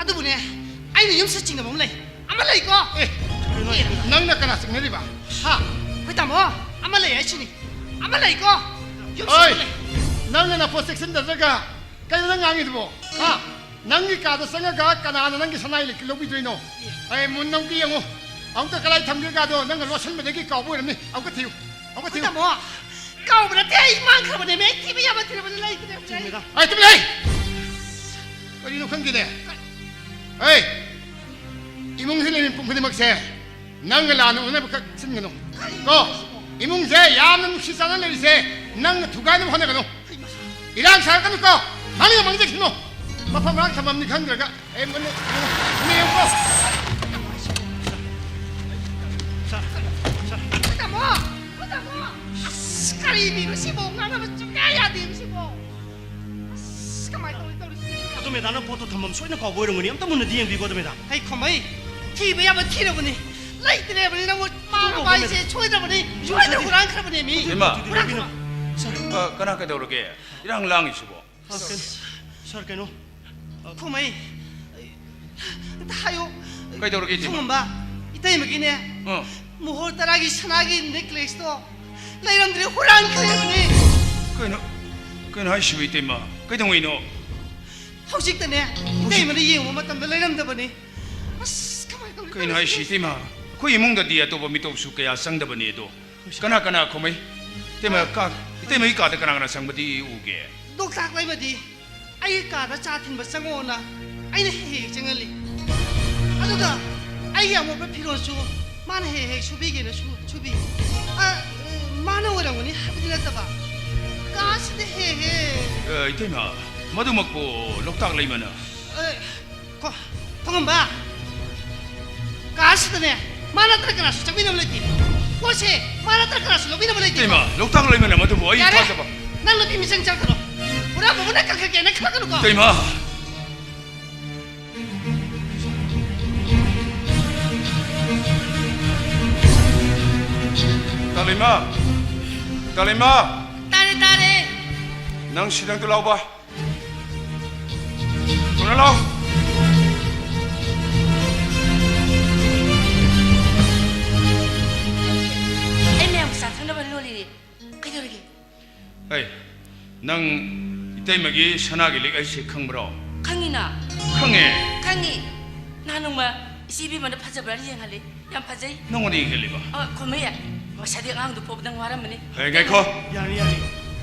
ꯑꯗꯨꯕꯨꯅꯦ, ꯑꯩꯅ ꯌꯨꯝꯁꯦ ꯆꯤꯡꯅꯕ ꯑꯃ ꯂꯩ꯫ ꯑꯃ ꯂꯩꯀꯣ꯫ ꯑꯦ, ꯀꯩꯅꯣ ꯍꯥꯏꯁꯤꯕꯣ? ꯅꯪꯅ ꯀꯅꯥ ꯆꯤꯡꯅꯔꯤꯕ? ꯍꯥ? ꯑꯩꯈꯣꯏ ꯇꯥꯃꯣ, ꯑꯃ ꯂꯩ ꯍꯥꯏꯁꯤꯅꯤ꯫ ꯑꯃ ꯂꯩꯀꯣ꯫ ꯌꯨꯝꯁꯦ ꯑꯣꯏ! ꯑꯃ ꯂꯩ꯫ ꯅꯪꯅ ꯅꯄꯣꯠ ꯆꯦꯛꯁꯤꯟꯗ꯭ꯔꯒ ꯀꯩꯅꯣ ꯅꯪ ꯉꯥꯡꯉꯤꯗꯨꯕꯣ? ꯍꯥ? ꯅꯪꯒꯤ ꯀꯥꯗ ꯆꯪꯉꯒ ꯀꯅꯥꯅ ꯅꯪꯒꯤ ꯁꯅꯥ ꯂꯤꯛ ꯂꯧꯕꯤꯗꯣꯏꯅꯣ? ꯑꯩ ꯃꯨꯟꯅ ꯑꯃꯨꯛꯇ ꯌꯦꯡꯉꯨ꯫ ꯑꯃꯨꯛꯇ ꯀꯗꯥꯏ ꯊꯝꯒꯦ ꯀꯥꯗꯣ ꯅꯪꯅ ꯂꯣꯠꯁꯤꯟꯕꯗꯒꯤ ꯀꯥꯎꯕ ꯑꯣꯏꯔꯝꯅꯤ꯫ ꯑꯃꯨꯛꯀ ꯊꯤꯌꯨ꯫ ꯑꯃꯨꯛꯀ ꯑꯩꯈꯣꯏ ꯊꯤꯌꯨ꯫ ꯇꯥꯃꯣ, ꯀꯥꯎꯕ ꯅꯠꯇꯦ, ꯑꯩ ꯃꯥꯡꯈ꯭ꯔꯕꯅꯦ, ꯃꯦ, ꯊꯤꯕ ꯌꯥꯕ ꯊꯤꯔꯕꯅꯦ, ꯂꯩꯇ꯭ꯔꯦ, ꯂꯩꯇ꯭ꯔꯦ꯫ ꯃꯦꯗꯥꯝ꯫ ꯑꯩ ꯇꯨꯃꯤꯟ ꯂꯩ! ꯀꯔꯤꯅꯣ ꯈꯪꯗꯦꯅꯦ꯫ ꯍꯩ! ꯏꯃꯨꯡꯁꯤ ꯂꯩꯔꯤꯕ ꯃꯤꯄꯨꯝ ꯈꯨꯗꯤꯡꯃꯛꯁꯦ ꯅꯪꯒ ꯂꯥꯟꯅ ꯎꯅꯕ ꯈꯛ ꯁꯤꯟꯒꯅꯨ꯫ ꯀꯣ? ꯏꯃꯨꯡꯁꯦ ꯌꯥꯝꯅ ꯅꯨꯡꯁꯤ ꯆꯥꯟꯅ ꯂꯩꯔꯤꯁꯦ ꯅꯪꯅ ꯊꯨꯒꯥꯏꯅꯕ ꯍꯣꯠꯅꯒꯅꯨ꯫ ꯏꯔꯥꯡ ꯁꯥꯔꯛꯀꯅꯨꯀꯣ꯫ ꯃꯥꯡꯅ ꯃꯥꯡꯖꯈꯤꯅꯨ꯫ ꯃꯐꯝ ꯃꯔꯥꯡ ꯊꯝꯐꯝꯅꯤ ꯈꯪꯗ꯭ꯔꯒ꯫ ꯑꯩ ꯃꯨꯟꯅ ꯌꯦꯡꯉꯨꯀꯣ꯫ ꯇꯥꯃꯣ! ꯇꯥꯃꯣ! ꯑꯁ, ꯀꯔꯤ ꯃꯤꯅꯣ ꯁꯤꯕꯣ? ꯉꯥꯡꯅꯕ ꯁꯨꯡꯌꯥ ꯌꯥꯗꯦ ꯁꯤꯕꯣ꯫ ꯑꯁ, ꯀꯃꯥꯏꯅ ꯇꯧꯅꯤ ꯇꯧꯔꯤꯁꯤꯗꯤ? ꯑꯗꯣ ꯃꯦꯗꯥꯝꯅ ꯄꯣꯠꯇꯣ ꯊꯝꯐꯝ ꯁꯣꯏꯅ ꯀꯥꯎꯕ ꯑꯣꯏꯔꯝꯒꯅꯤ꯫ ꯑꯝꯇ ꯃꯨꯟꯅꯗꯤ ꯌꯦꯡꯕꯤꯀꯣ, ꯑꯗꯣ ꯃꯦꯗꯥꯝ꯫ ꯑꯩ ꯈꯣꯃꯩ, ꯊꯤꯕ ꯌꯥꯕ ꯊꯤꯔꯕꯅꯤ꯫ ꯂꯩꯇ꯭ꯔꯦꯕꯅꯤ ꯅꯪꯕꯨ꯫ ꯃꯥꯡꯉꯕ ꯍꯥꯏꯁꯦ ꯁꯣꯏꯗ꯭ꯔꯕꯅꯤ꯫ ꯁꯣꯏꯗꯅ ꯍꯨꯔꯥꯟꯈ꯭ꯔꯕꯅꯦ ꯃꯤ꯫ ꯏꯃꯥ꯫ ꯍꯨꯔꯥꯟꯈ꯭ꯔꯕ꯫ ꯀ-, ꯀꯅꯥ ꯀꯩꯗꯧꯔꯒꯦ? ꯏꯔꯥꯡ ꯂꯥꯡꯉꯤꯁꯤꯕꯣ? ꯁꯥꯔ, ꯀꯩꯅꯣ, ꯁꯥꯔ, ꯀꯩꯅꯣ? ꯈꯣꯃꯩ, ꯑꯝꯇ ꯍꯥꯏꯌꯨ꯫ ꯀꯩꯗꯧꯔꯒꯦ, ꯏꯇꯩꯃ? ꯁꯨꯝꯕ, ꯏꯇꯩꯃꯒꯤꯅꯦ, ꯑ꯫ ꯃꯣꯍꯣꯔ ꯇꯔꯥꯒꯤ ꯁꯅꯥꯒꯤ ꯅꯦꯀ꯭ꯂꯦꯁꯇꯣ ꯂꯩꯔꯝꯗ꯭ꯔꯦ, ꯍꯨꯔꯥꯟꯈ꯭ꯔꯦꯕꯅꯦ꯫ ꯀꯩꯅꯣ, ꯀꯩꯅꯣ ꯍꯥꯏꯁꯤꯕꯨ, ꯏꯇꯩꯃ? ꯀꯩꯗꯧꯉꯩꯅꯣ? ꯍꯧꯖꯤꯛꯇꯅꯦ, ꯏꯇꯩꯃꯅ ꯌꯦꯡꯕ ꯃꯇꯝꯗ ꯂꯩꯔꯝꯗꯕꯅꯤ꯫ ꯑꯁ, ꯀꯃꯥꯏꯅ ꯇꯧꯅꯤ? ꯀꯩꯅꯣ ꯍꯥꯏꯁꯤ, ꯏꯇꯩꯃ? ꯑꯩꯈꯣꯏ ꯏꯃꯨꯡꯗꯗꯤ ꯑꯇꯣꯞꯄ ꯃꯤꯇꯣꯞꯁꯨ ꯀꯌꯥ ꯆꯪꯗꯕꯅꯤ ꯑꯗꯣ꯫ ꯀꯅꯥ, ꯀꯅꯥ, ꯈꯣꯃꯩ? ꯏꯇꯩꯃ ꯀꯥ-, ꯏꯇꯩꯃꯒꯤ ꯀꯥꯗ ꯀꯅꯥ ꯀꯅꯥ ꯆꯪꯕꯗꯤ ꯎꯒꯦ? ꯗꯣꯛꯇꯥꯛ ꯂꯩꯃꯗꯤ ꯑꯩꯒꯤ ꯀꯥꯗ ꯆꯥ ꯊꯤꯟꯕ ꯆꯪꯉꯛꯑꯣꯅ ꯑꯩꯅ ꯍꯦꯛ ꯍꯦꯛ ꯆꯪꯍꯜꯂꯤ꯫ ꯑꯗꯨꯒ ꯑꯩꯒꯤ ꯑꯃꯣꯠꯄ ꯐꯤꯔꯣꯜꯁꯨ ꯃꯥꯅ ꯍꯦꯛ ꯍꯦꯛ ꯁꯨꯕꯤꯒꯦꯅ ꯁꯨ-, ꯁꯨꯕꯤ꯫ ꯑ, ꯃꯥꯅ ꯑꯣꯏꯔꯝꯒꯅꯤ ꯍꯥꯏꯕꯗꯤ ꯅꯠꯇꯕ꯫ ꯀꯥꯁꯤꯗ ꯍꯦꯛ ꯍꯦꯛ꯫ ꯑ, ꯏꯇꯩꯃ, ꯃꯗꯨꯃꯛꯄꯨ ꯂꯣꯛꯇꯥꯛ ꯂꯩꯃꯅ꯫ ꯑ, ꯀꯣ, ꯊꯣꯡꯉꯝꯕ꯫ ꯀꯥꯁꯤꯗꯅꯦ, ꯃꯥ ꯅꯠꯇꯅ ꯀꯅꯥꯁꯨ ꯆꯪꯃꯤꯟꯅꯕ ꯂꯩꯇꯦ꯫ ꯄꯣꯠꯁꯦ ꯃꯥ ꯅꯠꯇꯅ ꯀꯅꯥꯁꯨ ꯂꯧꯃꯤꯟꯅꯕ ꯂꯩꯇꯦ꯫ ꯏꯇꯩꯃ, ꯂꯣꯛꯇꯥꯛ ꯂꯩꯃꯅ ꯃꯗꯨꯕꯨ ꯑꯩ ꯌꯥꯔꯦ꯫ ꯊꯥꯖꯕ꯫ ꯅꯪ ꯅꯨꯄꯤ ꯃꯤꯆꯪ ꯆꯪꯒꯅꯨ꯫ ꯄꯨꯔꯥ ꯕꯕꯨꯅ ꯀꯟꯈꯠꯀꯦꯅ ꯈꯜꯂꯛꯀꯅꯨꯀꯣ꯫ ꯏꯇꯩꯃ꯫ ꯇꯥꯂꯩꯃ! ꯇꯥꯂꯩꯃ! ꯇꯥꯔꯦ, ꯇꯥꯔꯦ꯫ ꯅꯪ ꯁꯤꯗꯪꯗꯨ ꯂꯥꯎꯕ꯫ ꯊꯨꯅ ꯂꯥꯎ꯫ ꯑꯩ ꯃꯌꯥꯝꯒꯤ ꯆꯥ ꯊꯛꯅꯕ ꯂꯣꯜꯂꯤꯅꯦ꯫ ꯀꯩꯗꯧꯔꯒꯦ? ꯍꯩ, ꯅꯪ ꯏꯇꯩꯃꯒꯤ ꯁꯅꯥꯒꯤ ꯂꯤꯛ ꯑꯩꯁꯦ ꯈꯪꯕ꯭ꯔꯣ? ꯈꯪꯉꯤꯅ꯫ ꯈꯪꯉꯦ? ꯈꯪꯉꯤ꯫ ꯅꯍꯥꯟ ꯅꯣꯡꯃ ꯏꯆꯦ ꯏꯕꯦꯝꯃꯅ ꯐꯖꯕ꯭ꯔꯥꯅ ꯌꯦꯡꯍꯜꯂꯤ꯫ ꯌꯥꯝ ꯐꯖꯩ꯫ ꯅꯪꯉꯣꯟꯗ ꯌꯦꯡꯍꯜꯂꯤꯕ? ꯑ, ꯈꯣꯃꯩ, ꯉꯁꯥꯏꯗꯤ ꯑꯉꯥꯡꯗꯨ ꯄꯣꯕꯗ ꯋꯥꯔꯝꯃꯅꯤ꯫ ꯍꯩ, ꯉꯥꯏꯈꯣ꯫ ꯌꯥꯅꯤ, ꯌꯥꯅꯤ꯫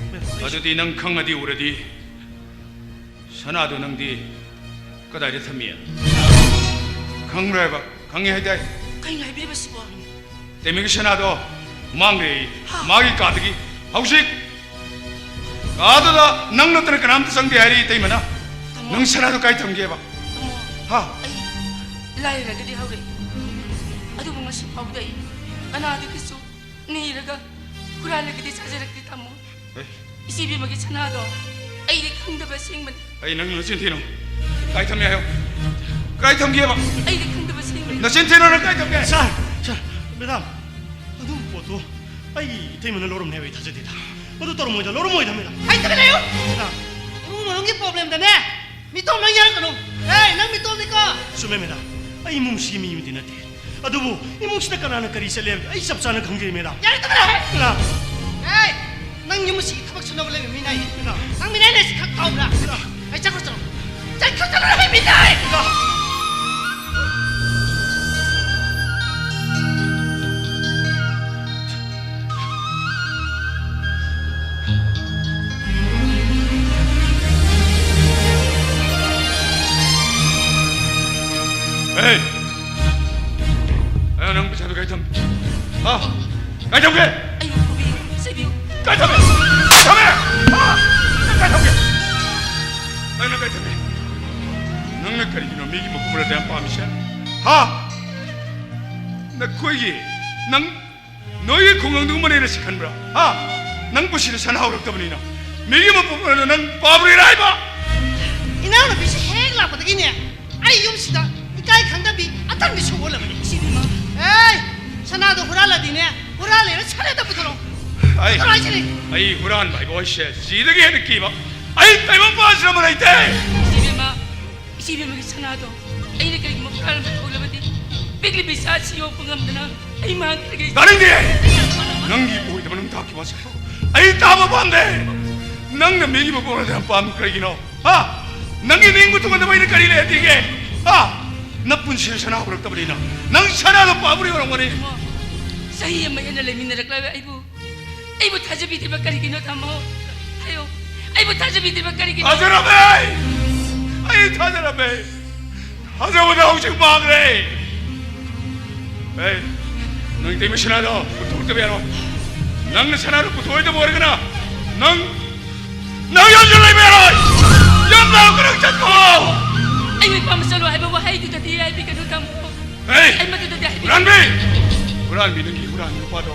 ꯑꯗꯨꯗꯤ ꯅꯪ ꯈꯪꯉꯗꯤ ꯎꯔꯗꯤ ꯁꯅꯥꯗꯣ ꯅꯪꯗꯤ ꯀꯗꯥꯏꯗ ꯊꯝꯃꯤ? ꯈꯪꯕ꯭ꯔꯥ ꯍꯥꯏꯕ? ꯈꯪꯉꯤ ꯍꯥꯏꯗꯥꯏ? ꯀꯩꯅꯣ ꯍꯥꯏꯕꯤꯔꯤꯕꯁꯤꯕꯣ? ꯇꯦꯃꯤꯒꯤ ꯁꯅꯥꯗꯣ ꯃꯥꯡꯈ꯭ꯔꯦ꯫ ꯍꯥ? ꯃꯥꯒꯤ ꯀꯥꯗꯒꯤ ꯍꯧꯖꯤꯛ ꯀꯥꯗꯨꯗ ꯅꯪ ꯅꯠꯇꯅ ꯀꯅꯥꯝꯇ ꯆꯪꯗꯦ ꯍꯥꯏꯔꯤ ꯏꯇꯩꯃꯅ꯫ ꯇꯥꯃꯣ꯫ ꯅꯪ ꯁꯅꯥꯗꯣ ꯀꯥꯏ ꯊꯝꯒꯦꯕ? ꯇꯥꯃꯣ, ꯍꯥ? ꯑꯩ ꯂꯥꯏꯔꯔꯒꯗꯤ ꯍꯧꯔꯛꯏ꯫ ꯑꯗꯨꯕꯨ ꯉꯁꯤ ꯐꯥꯎꯗ ꯑꯩ ꯀꯅꯥꯗꯒꯤꯁꯨ ꯅꯤꯔꯒ ꯍꯨꯔꯥꯜꯂꯒꯗꯤ ꯆꯥꯖꯔꯛꯇꯦ, ꯇꯥꯃꯣ꯫ ꯑꯦ? ꯏꯆꯦ ꯏꯕꯦꯝꯃꯒꯤ ꯁꯅꯥꯗꯣ ꯑꯩꯗꯤ ꯈꯪꯗꯕ ꯑꯁꯦꯡꯕꯅꯤ꯫ ꯑꯩ ꯅꯪ ꯅꯆꯤꯟ ꯊꯤꯅꯨ꯫ ꯀꯥꯏ ꯊꯝꯃꯦ ꯍꯥꯏꯌꯣ? ꯀꯥꯏ ꯊꯝꯒꯦꯕ? ꯑꯩꯗꯤ ꯈꯪꯗꯕ ꯑꯁꯦꯡꯕꯅꯤ꯫ ꯅꯆꯤꯟ ꯊꯤꯅꯨ, ꯅꯪ ꯀꯥꯏ ꯊꯝꯒꯦ? ꯁꯥꯔ, ꯁꯥꯔ, ꯃꯦꯗꯥꯝ, ꯑꯗꯨꯒꯨꯝꯕ ꯄꯣꯠꯇꯣ ꯑꯩꯒꯤ ꯏꯇꯩꯃꯅ ꯂꯧꯔꯝꯅꯤ ꯍꯥꯏꯕ ꯑꯩ ꯊꯥꯖꯗꯦꯗ꯫ ꯃꯗꯨ ꯇꯧꯔꯝꯃꯣꯏꯗ, ꯂꯧꯔꯝꯃꯣꯏꯗ, ꯃꯦꯗꯥꯝ꯫ ꯍꯩꯇꯕ ꯂꯩꯌꯨ! ꯃꯦꯗꯥꯝ꯫ ꯏꯃꯨꯡ ꯃꯅꯨꯡꯒꯤ ꯄ꯭ꯔꯣꯕ꯭ꯂꯦꯝꯗꯅꯦ, ꯃꯤꯇꯣꯝ ꯂꯣꯏ ꯌꯥꯔꯛꯀꯅꯨ꯫ ꯑꯦ, ꯅꯪ ꯃꯤꯇꯣꯝꯅꯤꯀꯣ? ꯆꯨꯝꯃꯦ, ꯃꯦꯗꯥꯝ꯫ ꯑꯩ ꯏꯃꯨꯡꯁꯤꯒꯤ ꯃꯤ ꯑꯃꯗꯤ ꯅꯠꯇꯦ꯫ ꯑꯗꯨꯕꯨ ꯏꯃꯨꯡꯁꯤꯗ ꯀꯅꯥꯅ ꯀꯔꯤ ꯆꯠꯂꯦ ꯍꯥꯏꯕꯗꯤ ꯑꯩ ꯆꯞ ꯆꯥꯅ ꯈꯪꯖꯩ, ꯃꯦꯗꯥꯝ꯫ ꯌꯥꯔꯦ, ꯇꯨꯃꯤꯟ ꯂꯩꯌꯨ꯫ ꯃꯦꯗꯥꯝ꯫ ꯑꯦ, ꯅꯪ ꯌꯨꯝ ꯑꯁꯤꯒꯤ ꯊꯕꯛ ꯁꯨꯅꯕ ꯂꯩꯕ ꯃꯤ ꯅꯥꯏ꯫ ꯃꯦꯗꯥꯝ꯫ ꯅꯪ ꯃꯤꯅꯥꯏ ꯅꯥꯏꯁꯤ ꯈꯪ ꯀꯥꯎꯕ꯭ꯔꯥ? ꯃꯦꯗꯥꯝ꯫ ꯑꯩ ꯆꯠꯈ꯭ꯔꯣ ꯆꯠꯂꯣ꯫ ꯆꯠꯈ꯭ꯔꯣ ꯆꯠꯂꯣ, ꯍꯦ, ꯃꯤꯅꯥꯏ! ꯃꯦꯗꯥꯝ꯫ ꯑꯦ! ꯑꯦ, ꯅꯪ ꯄꯩꯁꯥꯗꯣ ꯀꯥꯏ ꯊꯝꯒꯦ? ꯍꯥ? ꯀꯥꯏ ꯊꯝꯒꯦ? ꯑꯩꯕꯨ ꯐꯨꯕꯤꯌꯨ, ꯆꯩꯕꯤꯌꯨ꯫ ꯀꯥꯏ ꯊꯝꯃꯦ? ꯀꯥꯏ ꯊꯝꯃꯦ? ꯍꯥ? ꯅꯪ ꯀꯥꯏ ꯊꯝꯒꯦ? ꯅꯪ, ꯅꯪ ꯀꯥꯏ ꯊꯝꯃꯦ? ꯅꯪꯅ ꯀꯔꯤꯒꯤꯅꯣ ꯃꯤꯒꯤ ꯃꯄꯨ ꯃꯔꯜꯗ ꯌꯥꯝ ꯄꯥꯝꯃꯤꯁꯦ? ꯍꯥ? ꯅꯈꯣꯏꯒꯤ, ꯅꯪ, ꯅꯣꯏꯒꯤ ꯈꯨꯡꯒꯪꯗꯨꯒꯨꯝꯕꯅꯦꯅ ꯁꯤ ꯈꯟꯕ꯭ꯔꯥ? ꯍꯥ? ꯅꯪ ꯄꯨꯟꯁꯤꯗ ꯁꯅꯥ ꯍꯧꯔꯛꯇꯕꯅꯤꯅ ꯃꯤꯒꯤ ꯃꯄꯨ ꯃꯔꯜꯗ ꯅꯪ ꯄꯥꯝꯃꯨꯔꯤꯔꯥ ꯍꯥꯏꯕ? ꯏꯅꯥꯎꯅꯨꯄꯤꯁꯤ ꯍꯦꯛ ꯂꯥꯛꯄꯗꯒꯤꯅꯦ ꯑꯩ ꯌꯨꯝꯁꯤꯗ ꯏꯀꯥꯏ ꯈꯪꯗꯕꯤ ꯑꯇꯟꯕꯤ ꯁꯨ ꯑꯣꯜꯂꯕꯅꯤ꯫ ꯏꯆꯦꯕꯦꯝꯃ꯫ ꯑꯦ, ꯁꯅꯥꯗꯣ ꯍꯨꯔꯥꯜꯂꯗꯤꯅꯦ, ꯍꯨꯔꯥꯜꯂꯦꯅ ꯁꯅꯥꯗ ꯄꯨꯊꯣꯔꯛꯑꯣ꯫ ꯑꯩ, ꯄꯨꯊꯣꯔꯛꯑꯣ ꯍꯥꯏꯁꯤꯅꯤ꯫ ꯑꯩ ꯍꯨꯔꯥꯟꯕ ꯍꯥꯏꯕ ꯍꯣꯏꯁꯦ ꯁꯤꯗꯒꯤ ꯍꯦꯟꯅ ꯀꯤꯕ ꯑꯩ ꯇꯥꯏꯕꯪ ꯄꯥꯟꯁꯤꯗ ꯑꯃ ꯂꯩꯇꯦ꯫ ꯏꯆꯦꯕꯦꯝꯃ, ꯏꯆꯦꯕꯦꯝꯃꯒꯤ ꯁꯅꯥꯗꯣ ꯑꯩꯅ ꯀꯔꯤꯒꯨꯝꯕ ꯍꯨꯔꯥꯜꯂꯝꯕ ꯊꯣꯛꯂꯕꯗꯤ ꯄꯤꯛꯂꯤꯕ ꯏꯆꯥ ꯑꯁꯤ ꯌꯣꯛꯄ ꯉꯝꯗꯅ ꯑꯩ ꯃꯥꯡꯈꯤꯗ꯭ꯔꯒꯦ꯫ ꯇꯥꯅꯤꯡꯗꯦ꯫ ꯅꯪꯒꯤ ꯑꯣꯏꯗꯕ ꯅꯨꯡꯇꯥꯛꯀꯤ ꯋꯥꯁꯛꯇꯣ ꯑꯩ ꯇꯥꯕ ꯄꯥꯝꯗꯦ꯫ ꯅꯪꯅ ꯃꯤꯒꯤ ꯃꯄꯨ ꯃꯔꯜꯗ ꯌꯥꯝ ꯄꯥꯝꯃꯤ ꯀꯔꯤꯒꯤꯅꯣ? ꯍꯥ? ꯅꯪꯒꯤ ꯅꯤꯡꯕ ꯊꯨꯡꯍꯟꯗꯕ ꯑꯩꯅ ꯀꯔꯤ ꯂꯩꯍꯟꯕꯤꯒꯦ? ꯍꯥ? ꯅꯄꯨꯟꯁꯤꯗ ꯁꯅꯥ ꯍꯧꯔꯛꯇꯕꯅꯤꯅ ꯅꯪ ꯁꯅꯥꯗꯣ ꯄꯥꯝꯃꯨꯔꯤ ꯑꯣꯏꯔꯝꯒꯅꯤ꯫ ꯆꯍꯤ ꯑꯃ ꯍꯦꯟꯅ ꯂꯩꯃꯤꯟꯅꯔꯛꯂꯒ ꯑꯩꯕꯨ, ꯑꯩꯕꯨ ꯊꯥꯖꯕꯤꯗ꯭ꯔꯤꯕ ꯀꯔꯤꯒꯤꯅꯣ, ꯇꯥꯃꯣ? ꯍꯥꯏꯌꯣ, ꯑꯩꯕꯨ ꯊꯥꯖꯕꯤꯗ꯭ꯔꯤꯕ ꯀꯔꯤꯒꯤꯅꯣ? ꯊꯥꯖꯔꯝꯃꯦ! ꯑꯩ ꯊꯥꯖꯔꯝꯃꯦ! ꯊꯥꯖꯕꯗ ꯍꯧꯖꯤꯛ ꯃꯥꯡꯈ꯭ꯔꯦ! ꯑꯦ, ꯅꯪ ꯏꯇꯩꯃ ꯁꯅꯥꯗꯣ ꯄꯨꯊꯣꯛꯇꯕ ꯌꯥꯔꯣꯏ꯫ ꯅꯪꯅ ꯁꯅꯥꯗꯣ ꯄꯨꯊꯣꯛꯑꯣꯏꯗꯕ ꯑꯣꯏꯔꯒꯅ ꯅꯪ, ꯅꯪ ꯌꯨꯝꯗ ꯂꯩꯕ ꯌꯥꯔꯣꯏ! ꯌꯨꯝꯗ ꯍꯧꯒꯠꯂꯒ ꯆꯠꯈꯣ! ꯑꯩ ꯏꯄꯥꯝꯗ ꯆꯠꯂꯣ ꯍꯥꯏꯕ ꯋꯥꯍꯩꯗꯨꯗꯗꯤ ꯍꯥꯏꯕꯤꯒꯅꯨ, ꯇꯥꯃꯣ꯫ ꯑꯦ! ꯑꯩ ꯃꯗꯨꯗꯗꯤ ꯍꯥꯏꯕꯤꯒꯅꯨ꯫ ꯍꯨꯔꯥꯟꯕꯤ! ꯍꯨꯔꯥꯟꯕꯤ, ꯅꯪꯒꯤ ꯍꯨꯔꯥꯟꯕꯤ ꯅꯨꯄꯥꯗꯣ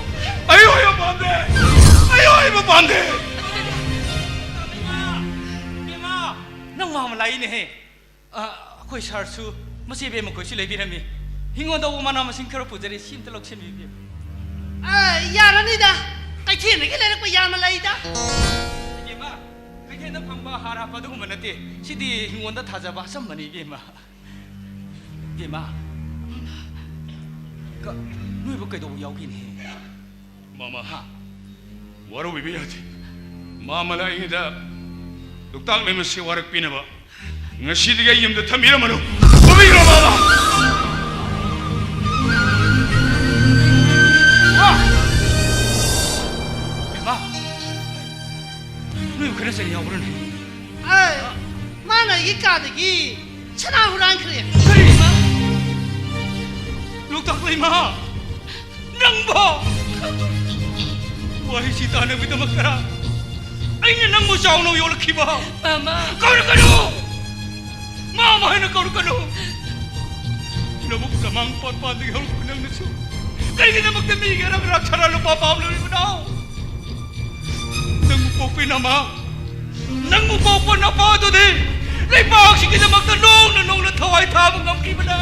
ꯑꯩ ꯑꯣꯏꯕ ꯄꯥꯝꯗꯦ! ꯑꯩ ꯑꯣꯏꯕ ꯄꯥꯝꯗꯦ! ꯏꯃꯥ! ꯏꯃꯥ! ꯅꯪ ꯃꯥꯃ ꯂꯥꯛꯏꯅꯦꯍꯦ꯫ ꯑ, ꯑꯩꯈꯣꯏ ꯁꯥꯔꯁꯨ ꯃꯆꯦ ꯏꯕꯦꯝꯃ ꯈꯣꯏꯁꯨ ꯂꯩꯕꯤꯔꯝꯃꯤ꯫ ꯍꯤꯡꯒꯣꯜꯗ ꯎ ꯃꯅꯥ ꯃꯁꯤꯡ ꯈꯔ ꯄꯨꯖꯔꯤ, ꯁꯤ ꯑꯝꯇ ꯂꯧꯁꯤꯟꯕꯤꯌꯨ, ꯏꯕꯦꯝꯃ꯫ ꯑ, ꯌꯥꯔꯅꯤꯗ꯫ ꯀꯩꯊꯦꯜꯗꯒꯤ ꯂꯩꯔꯛꯄ ꯌꯥꯝꯅ ꯂꯩꯗ꯫ ꯏꯕꯦꯝꯃ, ꯀꯩꯊꯦꯜꯗ ꯐꯪꯕ ꯍꯥꯔ ꯍꯥꯞꯄ ꯑꯗꯨꯒꯨꯝꯕ ꯅꯠꯇꯦ꯫ ꯁꯤꯗꯤ ꯍꯤꯡꯒꯣꯜꯗ ꯊꯥꯖꯕ ꯑꯆꯝꯕꯅꯤ, ꯏꯕꯦꯝꯃ꯫ ꯏꯕꯦꯝꯃ, ꯀ-, ꯅꯣꯏꯕꯨ ꯀꯩꯗꯧꯕ ꯌꯥꯎꯒꯦꯅꯦ? ꯃꯥꯃ, ꯍꯥ? ꯋꯥꯔꯧꯕꯤꯕ ꯌꯥꯗꯦ꯫ ꯃꯥꯃꯅ ꯑꯩꯉꯣꯟꯗ ꯂꯣꯛꯇꯥꯛ ꯂꯩꯃꯁꯦ ꯋꯥꯔꯛꯄꯤꯅꯕ ꯉꯁꯤꯗꯒꯤ ꯑꯩ ꯌꯨꯝꯗ ꯊꯝꯕꯤꯔꯝꯃꯅꯨ꯫ ꯐꯨꯕꯤꯈ꯭ꯔꯣ, ꯃꯥꯃ! ꯏꯃꯥ! ꯅꯣꯏꯕꯨ ꯈꯠꯅ ꯆꯩꯅ ꯌꯥꯎꯕ꯭ꯔꯅꯦ? ꯑꯦ, ꯃꯥꯅ ꯑꯩꯒꯤ ꯀꯥꯗꯒꯤ ꯁꯅꯥ ꯍꯨꯔꯥꯟꯈ꯭ꯔꯦ꯫ ꯀꯔꯤ? ꯂꯣꯛꯇꯥꯛ ꯂꯩꯃ! ꯅꯪꯕꯣ! ꯋꯥꯍꯩꯁꯤ ꯇꯥꯅꯕꯒꯤꯗꯃꯛꯇꯔꯥ ꯑꯩꯅ ꯅꯪꯕꯨ ꯆꯥꯎꯅ ꯌꯣꯛꯂꯛꯈꯤꯕ? ꯃꯃꯥ! ꯀꯧꯔꯛꯀꯅꯨ! ꯃꯃꯥ ꯍꯥꯏꯅ ꯀꯧꯔꯛꯀꯅꯨ! ꯂꯧꯕꯨꯛ ꯂꯃꯥꯡ ꯄꯥꯠ ꯄꯥꯠꯇꯒꯤ ꯍꯧꯔꯛꯄ ꯅꯪꯅꯁꯨ ꯀꯔꯤꯒꯤꯗꯃꯛꯇ ꯃꯤꯒꯤ ꯑꯔꯛ ꯑꯔꯛ ꯁꯅꯥ ꯂꯨꯄꯥ ꯄꯥꯝꯂꯨꯔꯤꯕꯅꯣ? ꯅꯪꯕꯨ ꯄꯣꯛꯄꯤ ꯅꯃꯥ, ꯅꯪꯕꯨ ꯄꯣꯛꯄ ꯅꯄꯥꯗꯨꯗꯤ ꯂꯩꯕꯥꯛꯁꯤꯒꯤꯗꯃꯛꯇ ꯅꯣꯡꯅ ꯅꯣꯡꯅ ꯊꯋꯥꯏ ꯊꯥꯕ ꯉꯝꯈꯤꯕꯅꯦ꯫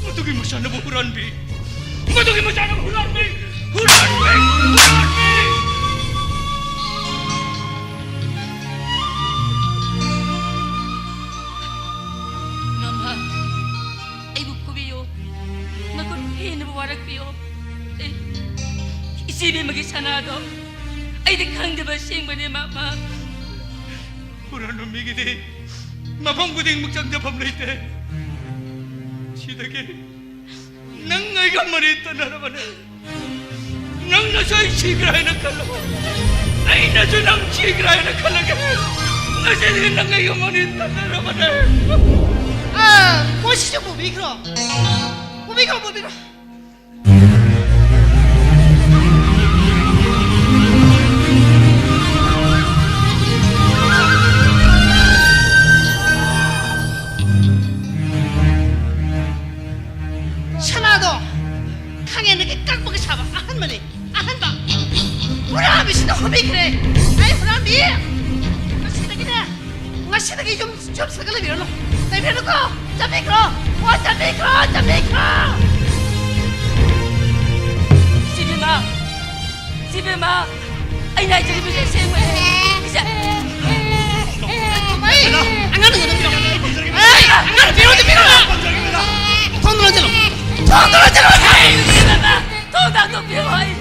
ꯃꯗꯨꯒꯤ ꯃꯆꯥꯅꯕꯨ ꯍꯨꯔꯥꯟꯕꯤ, ꯃꯗꯨꯒꯤ ꯃꯆꯥꯅꯕꯨ ꯍꯨꯔꯥꯟꯕꯤ, ꯍꯨꯔꯥꯟꯕꯤ, ꯍꯨꯔꯥꯟꯕꯤ! ꯃꯃꯥ, ꯑꯩꯕꯨ ꯐꯨꯕꯤꯌꯨ꯫ ꯃꯈꯨꯠ ꯍꯦꯟꯅꯕꯨ ꯋꯥꯔꯛꯄꯤꯌꯨ꯫ ꯑꯩ ꯏꯆꯦ ꯏꯕꯦꯝꯃꯒꯤ ꯁꯅꯥꯗꯣ ꯑꯩꯗꯤ ꯈꯪꯗꯕ ꯑꯁꯦꯡꯕꯅꯦ, ꯃꯃꯥ꯫ ꯍꯨꯔꯥꯟꯕ ꯃꯤꯒꯤꯗꯤ ꯃꯐꯝ ꯈꯨꯗꯤꯡꯃꯛ ꯆꯪꯖꯐꯝ ꯂꯩꯇꯦ꯫ ꯁꯤꯗꯒꯤ ꯅꯪ ꯑꯩꯒ ꯃꯔꯤ ꯇꯠꯅꯔꯕꯅꯦ꯫ ꯅꯪꯅꯁꯨ ꯑꯩ ꯁꯤꯈ꯭ꯔꯦ ꯍꯥꯏꯅ ꯈꯜꯂꯣ, ꯑꯩꯅꯁꯨ ꯅꯪ ꯁꯤꯈ꯭ꯔꯦ ꯍꯥꯏꯅ ꯈꯜꯂꯒꯦ꯫ ꯉꯁꯤꯗꯒꯤ ꯅꯪ ꯑꯩꯒ ꯃꯔꯤ ꯇꯠꯅꯔꯕꯅꯦ꯫ ꯑꯥ, ꯃꯣꯏ ꯁꯤꯁꯨ ꯄꯨꯕꯤꯈ꯭ꯔꯣ, ꯄꯨꯕꯤꯈ꯭ꯔꯣ, ꯄꯨꯕꯤꯈ꯭ꯔꯣ꯫ ꯁꯅꯥꯗꯣ ꯈꯥꯡꯉꯦꯟꯗꯒꯤ ꯀꯛꯄꯒ ꯁꯥꯕ ꯑꯍꯟꯕꯅꯦ, ꯑꯍꯟꯕ꯫ ꯍꯨꯔꯥꯟꯕꯤꯁꯤꯅ ꯍꯨꯕꯤꯈ꯭ꯔꯦ꯫ ꯑꯩ ꯍꯨꯔꯥꯟꯕꯤ! ꯉꯁꯤꯗꯒꯤꯅꯦ, ꯉꯁꯤꯗꯒꯤ ꯌꯨꯝ, ꯌꯨꯝꯁꯤꯗꯒ ꯂꯩꯕꯤꯔꯅꯨ꯫ ꯂꯩꯕꯤꯔꯅꯨꯀꯣ꯫ ꯆꯠꯄꯤꯈ꯭ꯔꯣ꯫ ꯑꯣ, ꯆꯠꯄꯤꯈ꯭ꯔꯣ, ꯆꯠꯄꯤꯈ꯭ꯔꯣ꯫ ꯁꯤꯕꯦꯝꯃ, ꯁꯤꯕꯦꯝꯃ, ꯑꯩꯅ ꯍꯥꯏꯖꯔꯤꯕꯁꯦ ꯑꯁꯦꯡꯕꯅꯦ꯫ ꯏꯆꯥ꯫ ꯑꯩ ꯑꯉꯥꯡ ꯅꯪꯉꯣꯟꯗ ꯄꯤꯔꯛꯑꯣ꯫ ꯑꯩ ꯑꯉꯥꯡ ꯄꯤꯔꯛꯑꯣ, ꯄꯤꯔꯛꯑꯣ꯫ ꯊꯣꯡꯗꯣ ꯂꯣꯟꯁꯤꯜꯂꯣ꯫ ꯊꯣꯡꯗꯣ ꯂꯣꯟꯁꯤꯜꯂꯣ꯫ ꯁꯤꯕꯦꯝꯃ, ꯊꯣꯡ ꯍꯥꯡꯗꯣꯛꯄꯤꯌꯨ꯫ ꯑꯩ,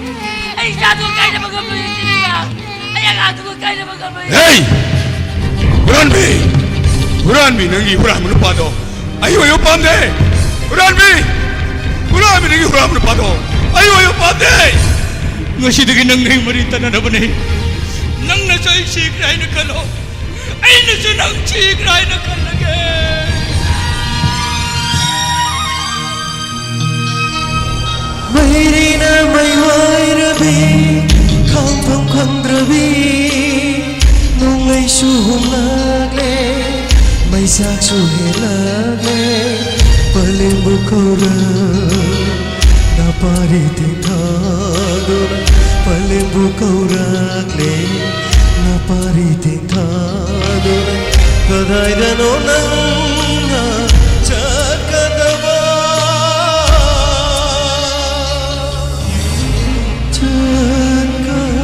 ꯑꯩ ꯏꯆꯥꯗꯨ ꯀꯥꯏꯅꯕ ꯉꯝꯂꯣꯏ, ꯁꯤꯕꯦꯝꯃ꯫ ꯑꯩ ꯑꯉꯥꯡꯗꯨ ꯀꯥꯏꯅꯕ ꯉꯝꯂꯣꯏ꯫ ꯍꯦ! ꯍꯨꯔꯥꯟꯕꯤ! ꯍꯨꯔꯥꯟꯕꯤ, ꯅꯪꯒꯤ ꯍꯨꯔꯥꯟꯕ ꯅꯨꯄꯥꯗꯣ ꯑꯩ ꯑꯣꯏꯌꯨ ꯄꯥꯝꯗꯦ꯫ ꯍꯨꯔꯥꯟꯕꯤ! ꯍꯨꯔꯥꯟꯕꯤ, ꯅꯪꯒꯤ ꯍꯨꯔꯥꯟꯕ ꯅꯨꯄꯥꯗꯣ ꯑꯩ ꯑꯣꯏꯌꯨ ꯄꯥꯝꯗꯦ꯫ ꯉꯁꯤꯗꯒꯤ ꯅꯪ ꯅꯩ ꯃꯔꯤ ꯇꯠꯅꯔꯕꯅꯤ꯫ ꯅꯪꯅꯁꯨ ꯑꯩ ꯁꯤꯈ꯭ꯔꯦ ꯍꯥꯏꯅ ꯈꯜꯂꯣ, ꯑꯩꯅꯁꯨ ꯅꯪ ꯁꯤꯈ꯭ꯔꯦ ꯍꯥꯏꯅ ꯈꯜꯂꯒꯦ꯫ ꯃꯩꯔꯤꯅ ꯃꯩ ꯑꯣꯏꯔꯕꯤ, ꯈꯥꯡꯐꯝ ꯈꯪꯗ꯭ꯔꯕꯤ, ꯅꯣꯡꯂꯩꯁꯨ ꯍꯨꯝꯂꯛꯂꯦ, ꯃꯩꯁꯥꯛꯁꯨ ꯍꯦꯜꯂꯛꯂꯦ, ꯄꯂꯦꯝꯕꯨ ꯀꯧꯔꯛ, ꯅꯄꯥꯔꯤ ꯇꯦꯡꯊꯥꯗꯨꯅ, ꯄꯂꯦꯝꯕꯨ ꯀꯧꯔꯛꯂꯦ, ꯅꯄꯥꯔꯤ ꯇꯦꯡꯊꯥꯗꯨꯅ, ꯀꯗꯥꯏꯗꯅꯣ ꯅꯪꯅ ꯆꯠꯀꯗꯕ? ꯆꯠꯀꯗꯕ?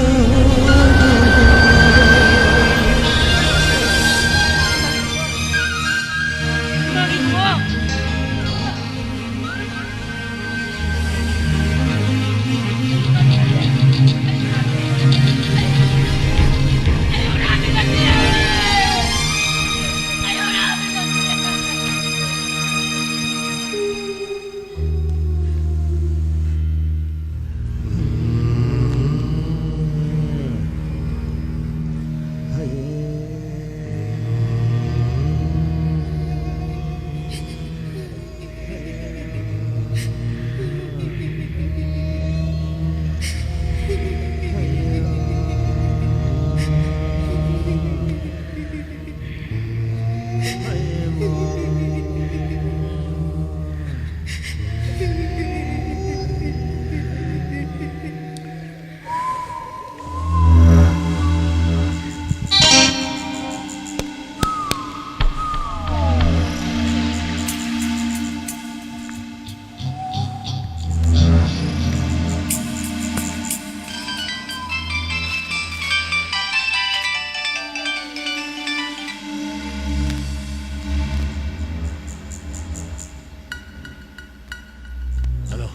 ꯍꯜꯂꯣ꯫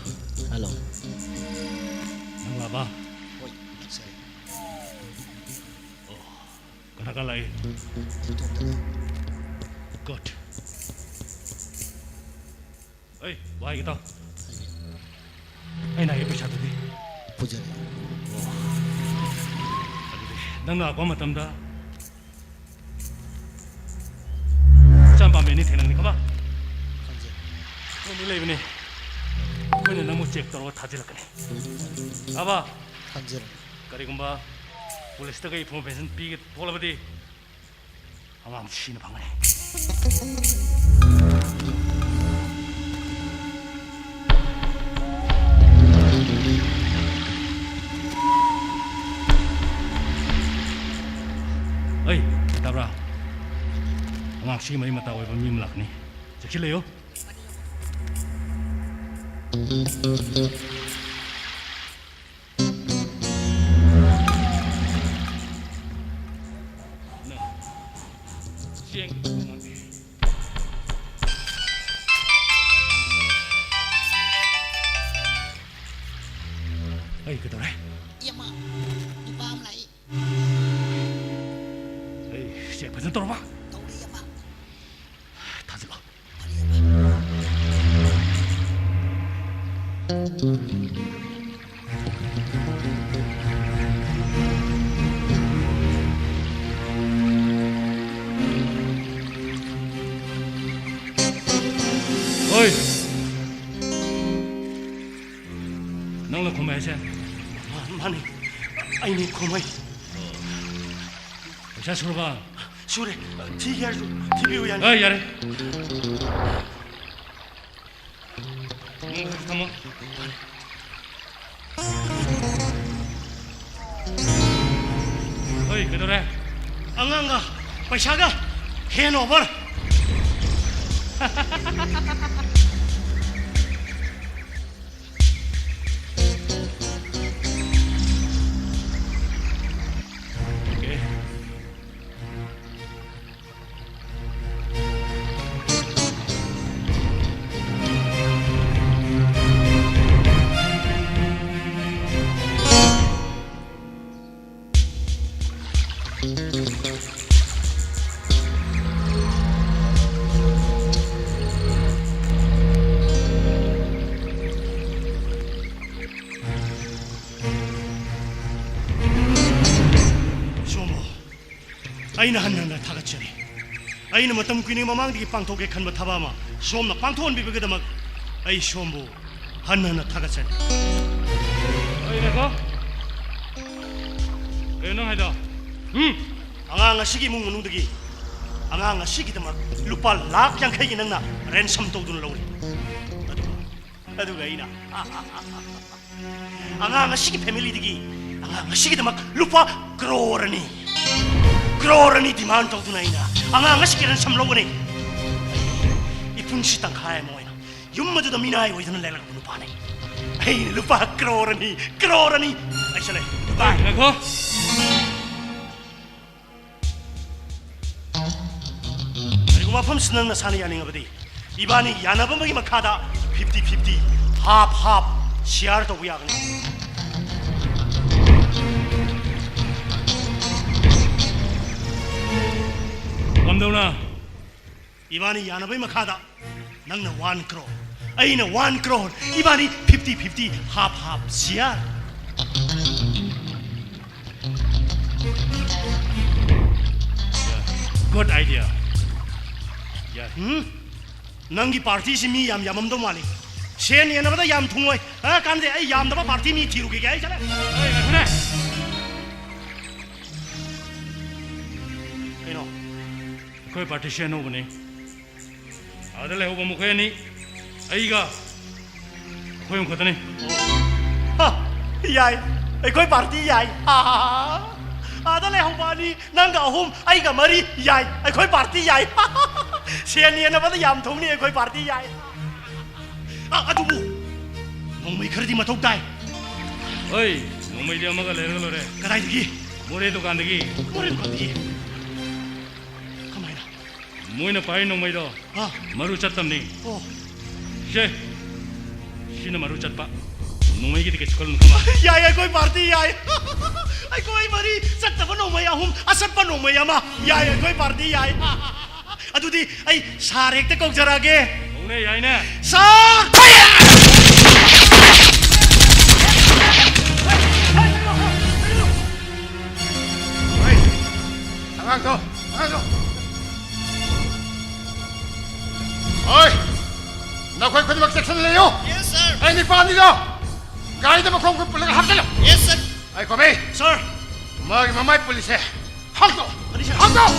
ꯍꯜꯂꯣ꯫ ꯅꯪ ꯂꯥꯛꯑꯕ? ꯍꯣꯏ, ꯂꯥꯛꯆꯔꯦ꯫ ꯑꯣ, ꯀꯅꯥ ꯀꯅꯥ ꯂꯥꯛꯏ? ꯏꯇꯣꯝꯇꯅꯤ꯫ ꯒꯨꯗ꯫ ꯑꯩ ꯋꯥ ꯍꯥꯏꯒꯦ ꯇꯥꯎ꯫ ꯑꯩꯅ ꯍꯥꯏꯒꯦ ꯄꯩꯁꯥꯗꯨꯗꯤ? ꯄꯨꯖꯔꯦ꯫ ꯑꯣ꯫ ꯑꯗꯨꯗꯤ ꯅꯪ ꯂꯥꯛꯄ ꯃꯇꯝꯗ ꯆꯥꯝꯄꯥꯝꯕꯤ ꯑꯅꯤ ꯊꯦꯡꯅꯒꯅꯤ, ꯈꯪꯕ? ꯈꯪꯖꯩ꯫ ꯃꯣꯏ ꯑꯅꯤ ꯂꯩꯕꯅꯦ꯫ ꯑꯩꯈꯣꯏꯅ ꯅꯪꯕꯨ ꯆꯦꯛ ꯇꯧꯔꯒ ꯊꯥꯖꯤꯜꯂꯛꯀꯅꯤ꯫ ꯑꯕꯥ, ꯊꯝꯖꯔꯦ꯫ ꯀꯔꯤꯒꯨꯝꯕ ꯄꯨꯂꯤꯁꯇꯒ ꯏꯟꯐꯣꯔꯃꯦꯁꯟ ꯄꯤꯒꯦ ꯊꯣꯛꯂꯕꯗꯤ ꯑꯉꯥꯡ ꯁꯤꯅ ꯐꯪꯒꯅꯤ꯫ ꯑꯩ, ꯇꯥꯕ꯭ꯔꯥ? ꯑꯉꯥꯡ ꯁꯤ ꯃꯔꯤ ꯃꯇꯥ ꯑꯣꯏꯕ ꯃꯤ ꯑꯃ ꯂꯥꯛꯀꯅꯤ꯫ ꯆꯦꯛꯁꯤꯜꯂꯨ꯫ ꯆꯦꯡ꯫ ꯑꯩ ꯀꯩꯗꯧꯔꯦ? ꯏꯌꯥꯝꯕ, ꯅꯨꯄꯥ ꯑꯃ ꯂꯥꯛꯏ꯫ ꯑꯩ ꯆꯦꯛ ꯐꯖꯅ ꯇꯧꯔꯕ? ꯇꯧꯔꯦ, ꯏꯌꯥꯝꯕ꯫ ꯊꯥꯖꯤꯜꯂꯣ꯫ ꯍꯣꯏ꯫ ꯅꯪꯂ ꯈꯣꯝꯃꯩ ꯍꯥꯏꯁꯦ? ꯃꯥ-, ꯃꯥꯅꯤ꯫ ꯑꯩꯅꯤ ꯈꯣꯝꯃꯩ꯫ ꯄꯩꯁꯥ ꯁꯨꯔꯕ? ꯁꯨꯔꯦ꯫ ꯊꯤꯒꯦ ꯍꯥꯏꯔꯁꯨ ꯊꯤꯕꯤꯌꯨ ꯌꯥꯅꯤ꯫ ꯑ, ꯌꯥꯔꯦ꯫ ꯅꯪ ꯈꯔ ꯊꯝꯃꯣ꯫ ꯍꯣꯏ, ꯀꯩꯗꯧꯔꯦ? ꯑꯉꯥꯡꯒ ꯄꯩꯁꯥꯒ hand over꯫ Okay. ꯁꯣꯝꯕꯨ ꯑꯩꯅ ꯍꯟꯅ ꯍꯟꯅ ꯊꯥꯒꯠꯆꯔꯤ꯫ ꯑꯩꯅ ꯃꯇꯝ ꯀꯨꯏꯅꯒꯤ ꯃꯃꯥꯡꯗꯒꯤ ꯄꯥꯡꯊꯣꯛꯀꯦ ꯈꯟꯕ ꯊꯕꯛ ꯑꯃ ꯁꯣꯝꯅ ꯄꯥꯡꯊꯣꯛꯍꯟꯕꯤꯕꯒꯤꯗꯃꯛ ꯑꯩ ꯁꯣꯝꯕꯨ ꯍꯟꯅ ꯍꯟꯅ ꯊꯥꯒꯠꯆꯔꯤ꯫ ꯑꯩ ꯉꯥꯏꯈꯣ꯫ ꯀꯩꯅꯣ ꯅꯪ ꯍꯥꯏꯗꯣ? ꯎꯝ? ꯑꯉꯥꯡ ꯑꯁꯤꯒꯤ ꯏꯃꯨꯡ ꯃꯅꯨꯡꯗꯒꯤ ꯑꯉꯥꯡ ꯑꯁꯤꯒꯤꯗꯃꯛ ꯂꯨꯄꯥ ꯂꯥꯈ ꯌꯥꯡꯈꯩꯒꯤ ꯅꯪꯅ ꯔꯦꯟꯁꯝ ꯇꯧꯗꯨꯅ ꯂꯧꯔꯤ꯫ ꯑꯗꯨꯒ, ꯑꯗꯨꯒ ꯑꯩꯅ ꯑꯉꯥꯡ ꯑꯁꯤꯒꯤ ꯐꯦꯃꯤꯂꯤꯗꯒꯤ ꯑꯉꯥꯡ ꯑꯁꯤꯒꯤꯗꯃꯛ ꯂꯨꯄꯥ ꯀ꯭ꯔꯣꯔ ꯑꯅꯤ, ꯀ꯭ꯔꯣꯔ ꯑꯅꯤ ꯗꯤꯃꯥꯟ ꯇꯧꯗꯨꯅ ꯑꯩꯅ ꯑꯉꯥꯡ ꯑꯁꯤꯒꯤ ꯔꯦꯟꯁꯝ ꯂꯧꯒꯅꯤ꯫ ꯑꯩ ꯏꯄꯨꯟꯁꯤ ꯇꯪꯈꯥꯏ ꯑꯃ ꯑꯣꯏꯅ ꯌꯨꯝ ꯑꯗꯨꯗ ꯃꯤꯅꯥꯏ ꯑꯣꯏꯗꯨꯅ ꯂꯩꯔꯛꯄ ꯅꯨꯄꯥꯅꯤ꯫ ꯑꯩꯅ ꯂꯨꯄꯥ ꯀ꯭ꯔꯣꯔ ꯑꯅꯤ, ꯀ꯭ꯔꯣꯔ ꯑꯅꯤ꯫ ꯑꯩ ꯆꯠꯂꯦ꯫ ꯕꯥꯏ꯫ ꯉꯥꯏꯈꯣ꯫ ꯀꯔꯤꯒꯨꯝꯕ ꯃꯐꯝꯁꯤ ꯅꯪ ꯅꯁꯥꯅ ꯌꯥꯅꯤꯡꯉꯕꯗꯤ, ꯏꯕꯥꯅꯤ ꯌꯥꯅꯕ ꯑꯃꯒꯤ ꯃꯈꯥꯗ fifty fifty, half half share ꯇꯧꯕ ꯌꯥꯒꯅꯤ꯫ ꯀꯝꯗꯧꯅ? ꯏꯕꯥꯅꯤ ꯌꯥꯅꯕꯒꯤ ꯃꯈꯥꯗ ꯅꯪꯅ ꯋꯥꯟ ꯀ꯭ꯔꯣꯔ, ꯑꯩꯅ ꯋꯥꯟ ꯀ꯭ꯔꯣꯔ, ꯏꯕꯥꯅꯤ fifty fifty, half half share. Good idea. ꯌꯥꯏ꯫ ꯎꯝ? ꯅꯪꯒꯤ ꯄꯥꯔꯇꯤꯁꯤ ꯃꯤ ꯌꯥꯝ ꯌꯥꯝꯃꯝꯗꯧ ꯃꯥꯜꯂꯤ꯫ ꯁꯦꯟ ꯌꯦꯟꯅꯕꯗ ꯌꯥꯝ ꯊꯨꯡꯉꯣꯏ꯫ ꯑ, ꯀꯥꯟꯗꯦ, ꯑꯩ ꯌꯥꯝꯗꯕ ꯄꯥꯔꯇꯤ ꯃꯤ ꯊꯤꯔꯨꯈꯤꯒꯦ, ꯑꯩ ꯆꯠꯂꯦ꯫ ꯑꯩ ꯉꯥꯏꯈꯣꯅꯦ꯫ ꯀꯩꯅꯣ? ꯑꯩꯈꯣꯏ ꯄꯥꯔꯇꯤꯁꯤ ꯑꯅꯧꯕꯅꯤ꯫ ꯑꯥꯗ ꯂꯩꯍꯧꯕ ꯃꯈꯣꯏ ꯑꯅꯤ, ꯑꯩꯒ, ꯑꯩꯈꯣꯏ ꯑꯍꯨꯝ ꯈꯛꯇꯅꯤ꯫ ꯍ, ꯌꯥꯏ, ꯑꯩꯈꯣꯏ ꯄꯥꯔꯇꯤ ꯌꯥꯏ꯫ ꯑꯥꯗ ꯂꯩꯍꯧꯕ ꯑꯅꯤ, ꯅꯪꯒ ꯑꯍꯨꯝ, ꯑꯩꯒ ꯃꯔꯤ, ꯌꯥꯏ, ꯑꯩꯈꯣꯏ ꯄꯥꯔꯇꯤ ꯌꯥꯏ꯫ ꯁꯦꯟ ꯌꯦꯟꯅꯕꯗ ꯌꯥꯝ ꯊꯨꯡꯅꯤ, ꯑꯩꯈꯣꯏ ꯄꯥꯔꯇꯤ ꯌꯥꯏ꯫ ꯑ, ꯑꯗꯨꯕꯨ ꯅꯣꯡꯃꯩ ꯈꯔꯗꯤ ꯃꯊꯧ ꯇꯥꯏ꯫ ꯍꯣꯏ, ꯅꯣꯡꯃꯩꯗꯤ ꯑꯃꯒ ꯂꯩꯔꯒ ꯂꯣꯏꯔꯦ꯫ ꯀꯗꯥꯏꯗꯒꯤ? ꯃꯣꯔꯦ ꯗꯨꯀꯥꯟꯗꯒꯤ꯫ ꯃꯣꯔꯦ ꯗꯨꯀꯥꯟꯗꯒꯤ? ꯀꯃꯥꯏꯅ? ꯃꯣꯏꯅ ꯄꯥꯏ ꯅꯣꯡꯃꯩꯗꯣ ꯑꯥ꯫ ꯃꯔꯨ ꯆꯠꯇꯝꯅꯤ꯫ ꯑꯣ꯫ ꯁꯦ, ꯁꯤꯅ ꯃꯔꯨ ꯆꯠꯄ꯫ ꯅꯣꯡꯃꯩꯒꯤꯗꯤ ꯀꯩꯁꯨ ꯈꯜꯂꯨꯅꯨ, ꯈꯪꯉꯕ? ꯌꯥꯏ, ꯑꯩꯈꯣꯏ ꯄꯥꯔꯇꯤ ꯌꯥꯏ꯫ ꯑꯩꯈꯣꯏ ꯃꯔꯤ, ꯆꯠꯇꯕ ꯅꯣꯡꯃꯩ ꯑꯍꯨꯝ, ꯑꯆꯠꯄ ꯅꯣꯡꯃꯩ ꯑꯃ꯫ ꯌꯥꯏ, ꯑꯩꯈꯣꯏ ꯄꯥꯔꯇꯤ ꯌꯥꯏ꯫ ꯑꯗꯨꯗꯤ ꯑꯩ ꯁꯥꯔ ꯍꯦꯛꯇ ꯀꯧꯖꯔꯛꯑꯒꯦ꯫ ꯀꯧꯅꯦ, ꯌꯥꯏꯅꯦ꯫ ꯁꯥꯔ! ꯍꯣꯏ, ꯑꯉꯥꯡꯗꯣ, ꯑꯉꯥꯡꯗꯣ꯫ ꯍꯣꯏ! ꯅꯈꯣꯏ ꯈꯨꯗꯤꯡꯃꯛ ꯆꯦꯛꯁꯤꯟꯅ ꯂꯩꯌꯨ꯫ Yes, sir. ꯑꯩ ꯅꯤꯄꯥ ꯑꯅꯤꯗꯣ ꯒꯥꯔꯤꯗ ꯃꯈꯣꯡ ꯈꯨꯠ ꯄꯨꯜꯂꯒ ꯍꯥꯞꯆꯤꯜꯂꯨ꯫ Yes, sir. ꯑꯩ ꯈꯣꯃꯤ꯫ Sir. ꯃꯥꯒꯤ ꯃꯃꯥꯏ ꯄꯨꯜꯂꯤꯁꯦ ꯍꯥꯡꯗꯣꯛ꯫ ꯀꯔꯤ, sir? ꯍꯥꯡꯗꯣꯛ꯫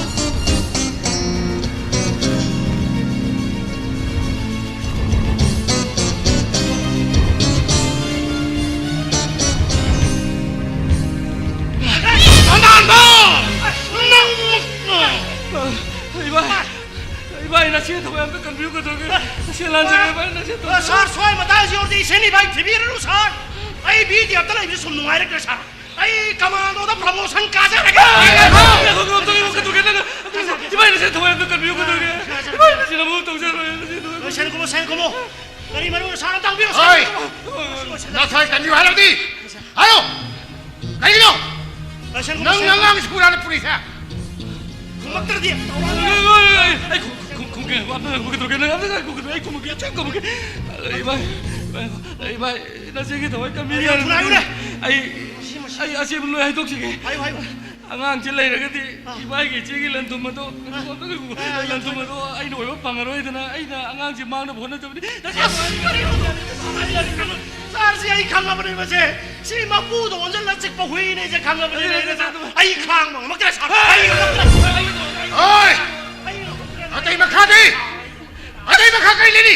ꯑꯅꯥꯟꯕ! ꯅꯪ! ꯏꯕꯥꯏ! ꯏꯕꯥꯏ, ꯅꯆꯦ ꯊꯋꯥꯏ ꯑꯝꯇ ꯀꯟꯕꯤꯌꯨ ꯀꯩꯗꯧꯔꯒꯦ? ꯅꯆꯦ ꯂꯥꯟꯖꯔꯦ, ꯏꯕꯥꯏ, ꯅꯆꯦ ꯊꯋꯥꯏ. ꯑ, sir, ꯁ꯭ꯋꯥꯏ ꯃꯇꯥꯡꯁꯤ ꯌꯧꯔꯗꯤ ꯏꯁꯦꯟ ꯏꯕꯥꯏ ꯊꯤꯕꯤꯔꯅꯨ, sir. ꯑꯩ ꯕꯤ ꯗꯤ ꯑꯦꯐꯇ ꯂꯩꯕꯁꯦ ꯁꯨꯝ ꯅꯨꯡꯉꯥꯏꯔꯛꯇ꯭ꯔꯦ, sir. ꯑꯩ commando ꯗ promotion ꯀꯥꯖꯔꯒꯦ꯫ ꯉꯥꯏꯈꯣ, ꯉꯥꯏꯈꯣ, ꯉꯥꯏꯈꯣ, ꯀꯩꯗꯧꯔꯒꯦ? ꯏꯕꯥꯏ, ꯅꯆꯦ ꯊꯋꯥꯏ ꯑꯝꯇ ꯀꯟꯕꯤꯌꯨ ꯀꯩꯗꯧꯔꯒꯦ? ꯏꯕꯥꯏ, ꯅꯆꯦ ꯅꯃꯨ ꯇꯧꯖꯔꯣꯏ, ꯅꯆꯦ ꯊꯋꯥꯏ. ꯁꯦꯟ ꯈꯨꯝꯃꯣ, ꯁꯦꯟ ꯈꯨꯝꯃꯣ. ꯀꯔꯤ ꯃꯔꯨ, sir, ꯑꯝꯇ ꯍꯪꯕꯤꯌꯨ, sir. ꯍꯣꯏ. ꯅꯊꯋꯥꯏ ꯀꯟꯕꯤꯌꯨ ꯍꯥꯏꯔꯕꯗꯤ ꯍꯥꯏꯌꯣ꯫ ꯀꯔꯤꯒꯤꯅꯣ? ꯂꯥꯏꯁꯪ ꯅꯪ ꯈꯨꯕꯝꯁꯦ ꯑꯉꯥꯡ ꯁ꯭ꯀꯨꯜ ꯍꯥꯟꯅ ꯄꯨꯔꯤꯁꯦ? ꯈꯨꯝꯃꯛꯇ꯭ꯔꯗꯤ ꯑꯩ ꯈꯨꯝ-, ꯈꯨꯝ-, ꯈꯨꯝꯒꯦ꯫ ꯋꯥ ꯑꯃ ꯉꯥꯡꯕ ꯀꯩꯗꯧꯔꯒꯦ? ꯅꯪ ꯑꯝꯇ ꯉꯥꯏꯈꯣ, ꯀꯩꯗꯧꯔꯒꯦ? ꯑꯩ ꯈꯨꯝꯃꯛꯀꯦ, ꯑꯩ ꯈꯨꯝꯃꯛꯀꯦ꯫ ꯏꯃꯥ, ꯏꯃꯥ, ꯏꯃꯥ, ꯅꯆꯦꯒꯤ ꯊꯋꯥꯏ ꯀꯟꯕꯤꯒꯦ꯫ ꯑꯩ ꯌꯥꯝ ꯊꯨꯅ ꯍꯥꯏꯌꯨꯅꯦ꯫ ꯑꯩ, ꯑꯩ ꯑꯁꯦꯡꯕ ꯂꯣꯏ ꯍꯥꯏꯗꯣꯛꯈꯤꯒꯦ꯫ ꯍꯥꯏꯌꯨ, ꯍꯥꯏꯌꯨ꯫ ꯑꯉꯥꯡꯁꯦ ꯂꯩꯔꯒꯗꯤ ꯑꯥ꯫ ꯏꯕꯥꯏꯒꯤ ꯏꯆꯦꯒꯤ ꯂꯟ ꯊꯨꯝ ꯑꯗꯣ, ꯑꯥ꯫ ꯑꯥ, ꯂꯟ ꯊꯨꯝ ꯑꯗꯣ ꯑꯩꯅ ꯑꯣꯏꯕ ꯐꯪꯉꯔꯣꯏꯗꯅ ꯑꯩꯅ ꯑꯉꯥꯡꯁꯦ ꯃꯥꯡꯅꯕ ꯍꯣꯠꯅꯖꯕꯅꯤ꯫ ꯅꯆꯦ ꯑꯁ, ꯀꯔꯤꯅꯣ? ꯁꯥꯔꯁꯤ, ꯑꯩ ꯈꯪꯉꯕꯅꯦ ꯃꯁꯦ꯫ ꯁꯤ ꯃꯄꯨꯗꯣ ꯑꯣꯟꯁꯤꯜꯂ ꯆꯤꯛꯄ ꯍꯨꯏꯅꯦ, ꯑꯩꯁꯦ ꯈꯪꯉꯕꯅꯦ꯫ ꯑꯩ ꯈꯥꯡꯕ ꯉꯝꯃꯛꯇ꯭ꯔꯦ, ꯁꯥꯔ꯫ ꯑꯩ ꯉꯝꯃꯛꯇ꯭ꯔꯦ꯫ ꯑꯩ ꯉꯝꯃꯛꯇ꯭ꯔꯦ꯫ ꯑꯣꯏ! ꯑꯩ ꯉꯝꯃꯛꯇ꯭ꯔꯦ꯫ ꯑꯇꯩ ꯃꯈꯥꯗꯤ? ꯑꯇꯩ ꯃꯈꯥ ꯀꯔꯤ ꯂꯩꯔꯤ?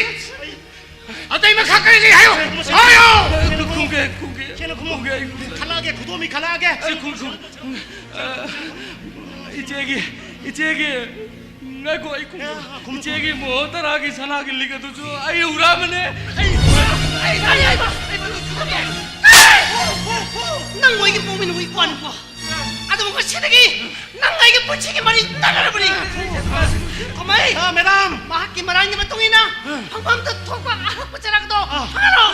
ꯑꯇꯩ ꯃꯈꯥ ꯀꯔꯤ ꯂꯩ ꯍꯥꯏꯌꯨ? ꯍꯥꯏꯌꯨ! ꯈꯨꯝꯒꯦ, ꯈꯨꯝꯒꯦ꯫ ꯁꯦꯡꯅ ꯈꯨꯝꯃꯨ꯫ ꯈꯨꯝꯒꯦ, ꯑꯩ ꯈꯨꯝꯒꯦ꯫ ꯈꯠꯅꯒꯦ, ꯈꯨꯗꯣꯝꯕꯤ ꯈꯠꯅꯒꯦ꯫ ꯑꯩ ꯈꯨꯝ-, ꯈꯨꯝ-, ꯑ, ꯏꯆꯦꯒꯤ, ꯏꯆꯦꯒꯤ, ꯉꯥꯏꯈꯣ, ꯑꯩ ꯈꯨꯝ-, ꯑ, ꯈꯨꯝꯃꯨ, ꯏꯆꯦꯒꯤ ꯈꯨꯝꯃꯨ꯫ ꯃꯣꯍꯣꯔ ꯇꯔꯥꯒꯤ ꯁꯅꯥꯒꯤ ꯂꯤꯛ ꯑꯗꯨꯁꯨ ꯑꯩ ꯍꯨꯔꯥꯟꯕꯅꯦ꯫ ꯑꯩ, ꯑꯩ, ꯑꯩ, ꯑꯩ, ꯑꯩ, ꯑꯩ, ꯅꯪ ꯃꯣꯏꯒꯤ ꯄꯣꯛꯃꯤꯟꯅꯕ ꯏꯄ꯭ꯋꯥꯅꯤꯀꯣ꯫ ꯑꯗꯨꯕꯨ ꯉꯁꯤꯗꯒꯤ ꯅꯪ ꯑꯩꯒꯤ ꯄꯨꯟꯁꯤꯒꯤ ꯃꯔꯤ ꯇꯠꯅꯔꯕꯅꯤ꯫ ꯈꯨꯃꯩ! ꯑ, madam! ꯃꯍꯥꯛꯀꯤ ꯃꯔꯥꯜꯒꯤ ꯃꯇꯨꯡ ꯏꯟꯅ ꯐꯪꯐꯝꯗ ꯊꯣꯛꯄ ꯑꯍꯛꯄ ꯆꯔꯥꯛꯗꯣ ꯑ꯫ ꯐꯪꯍꯜꯂꯣ!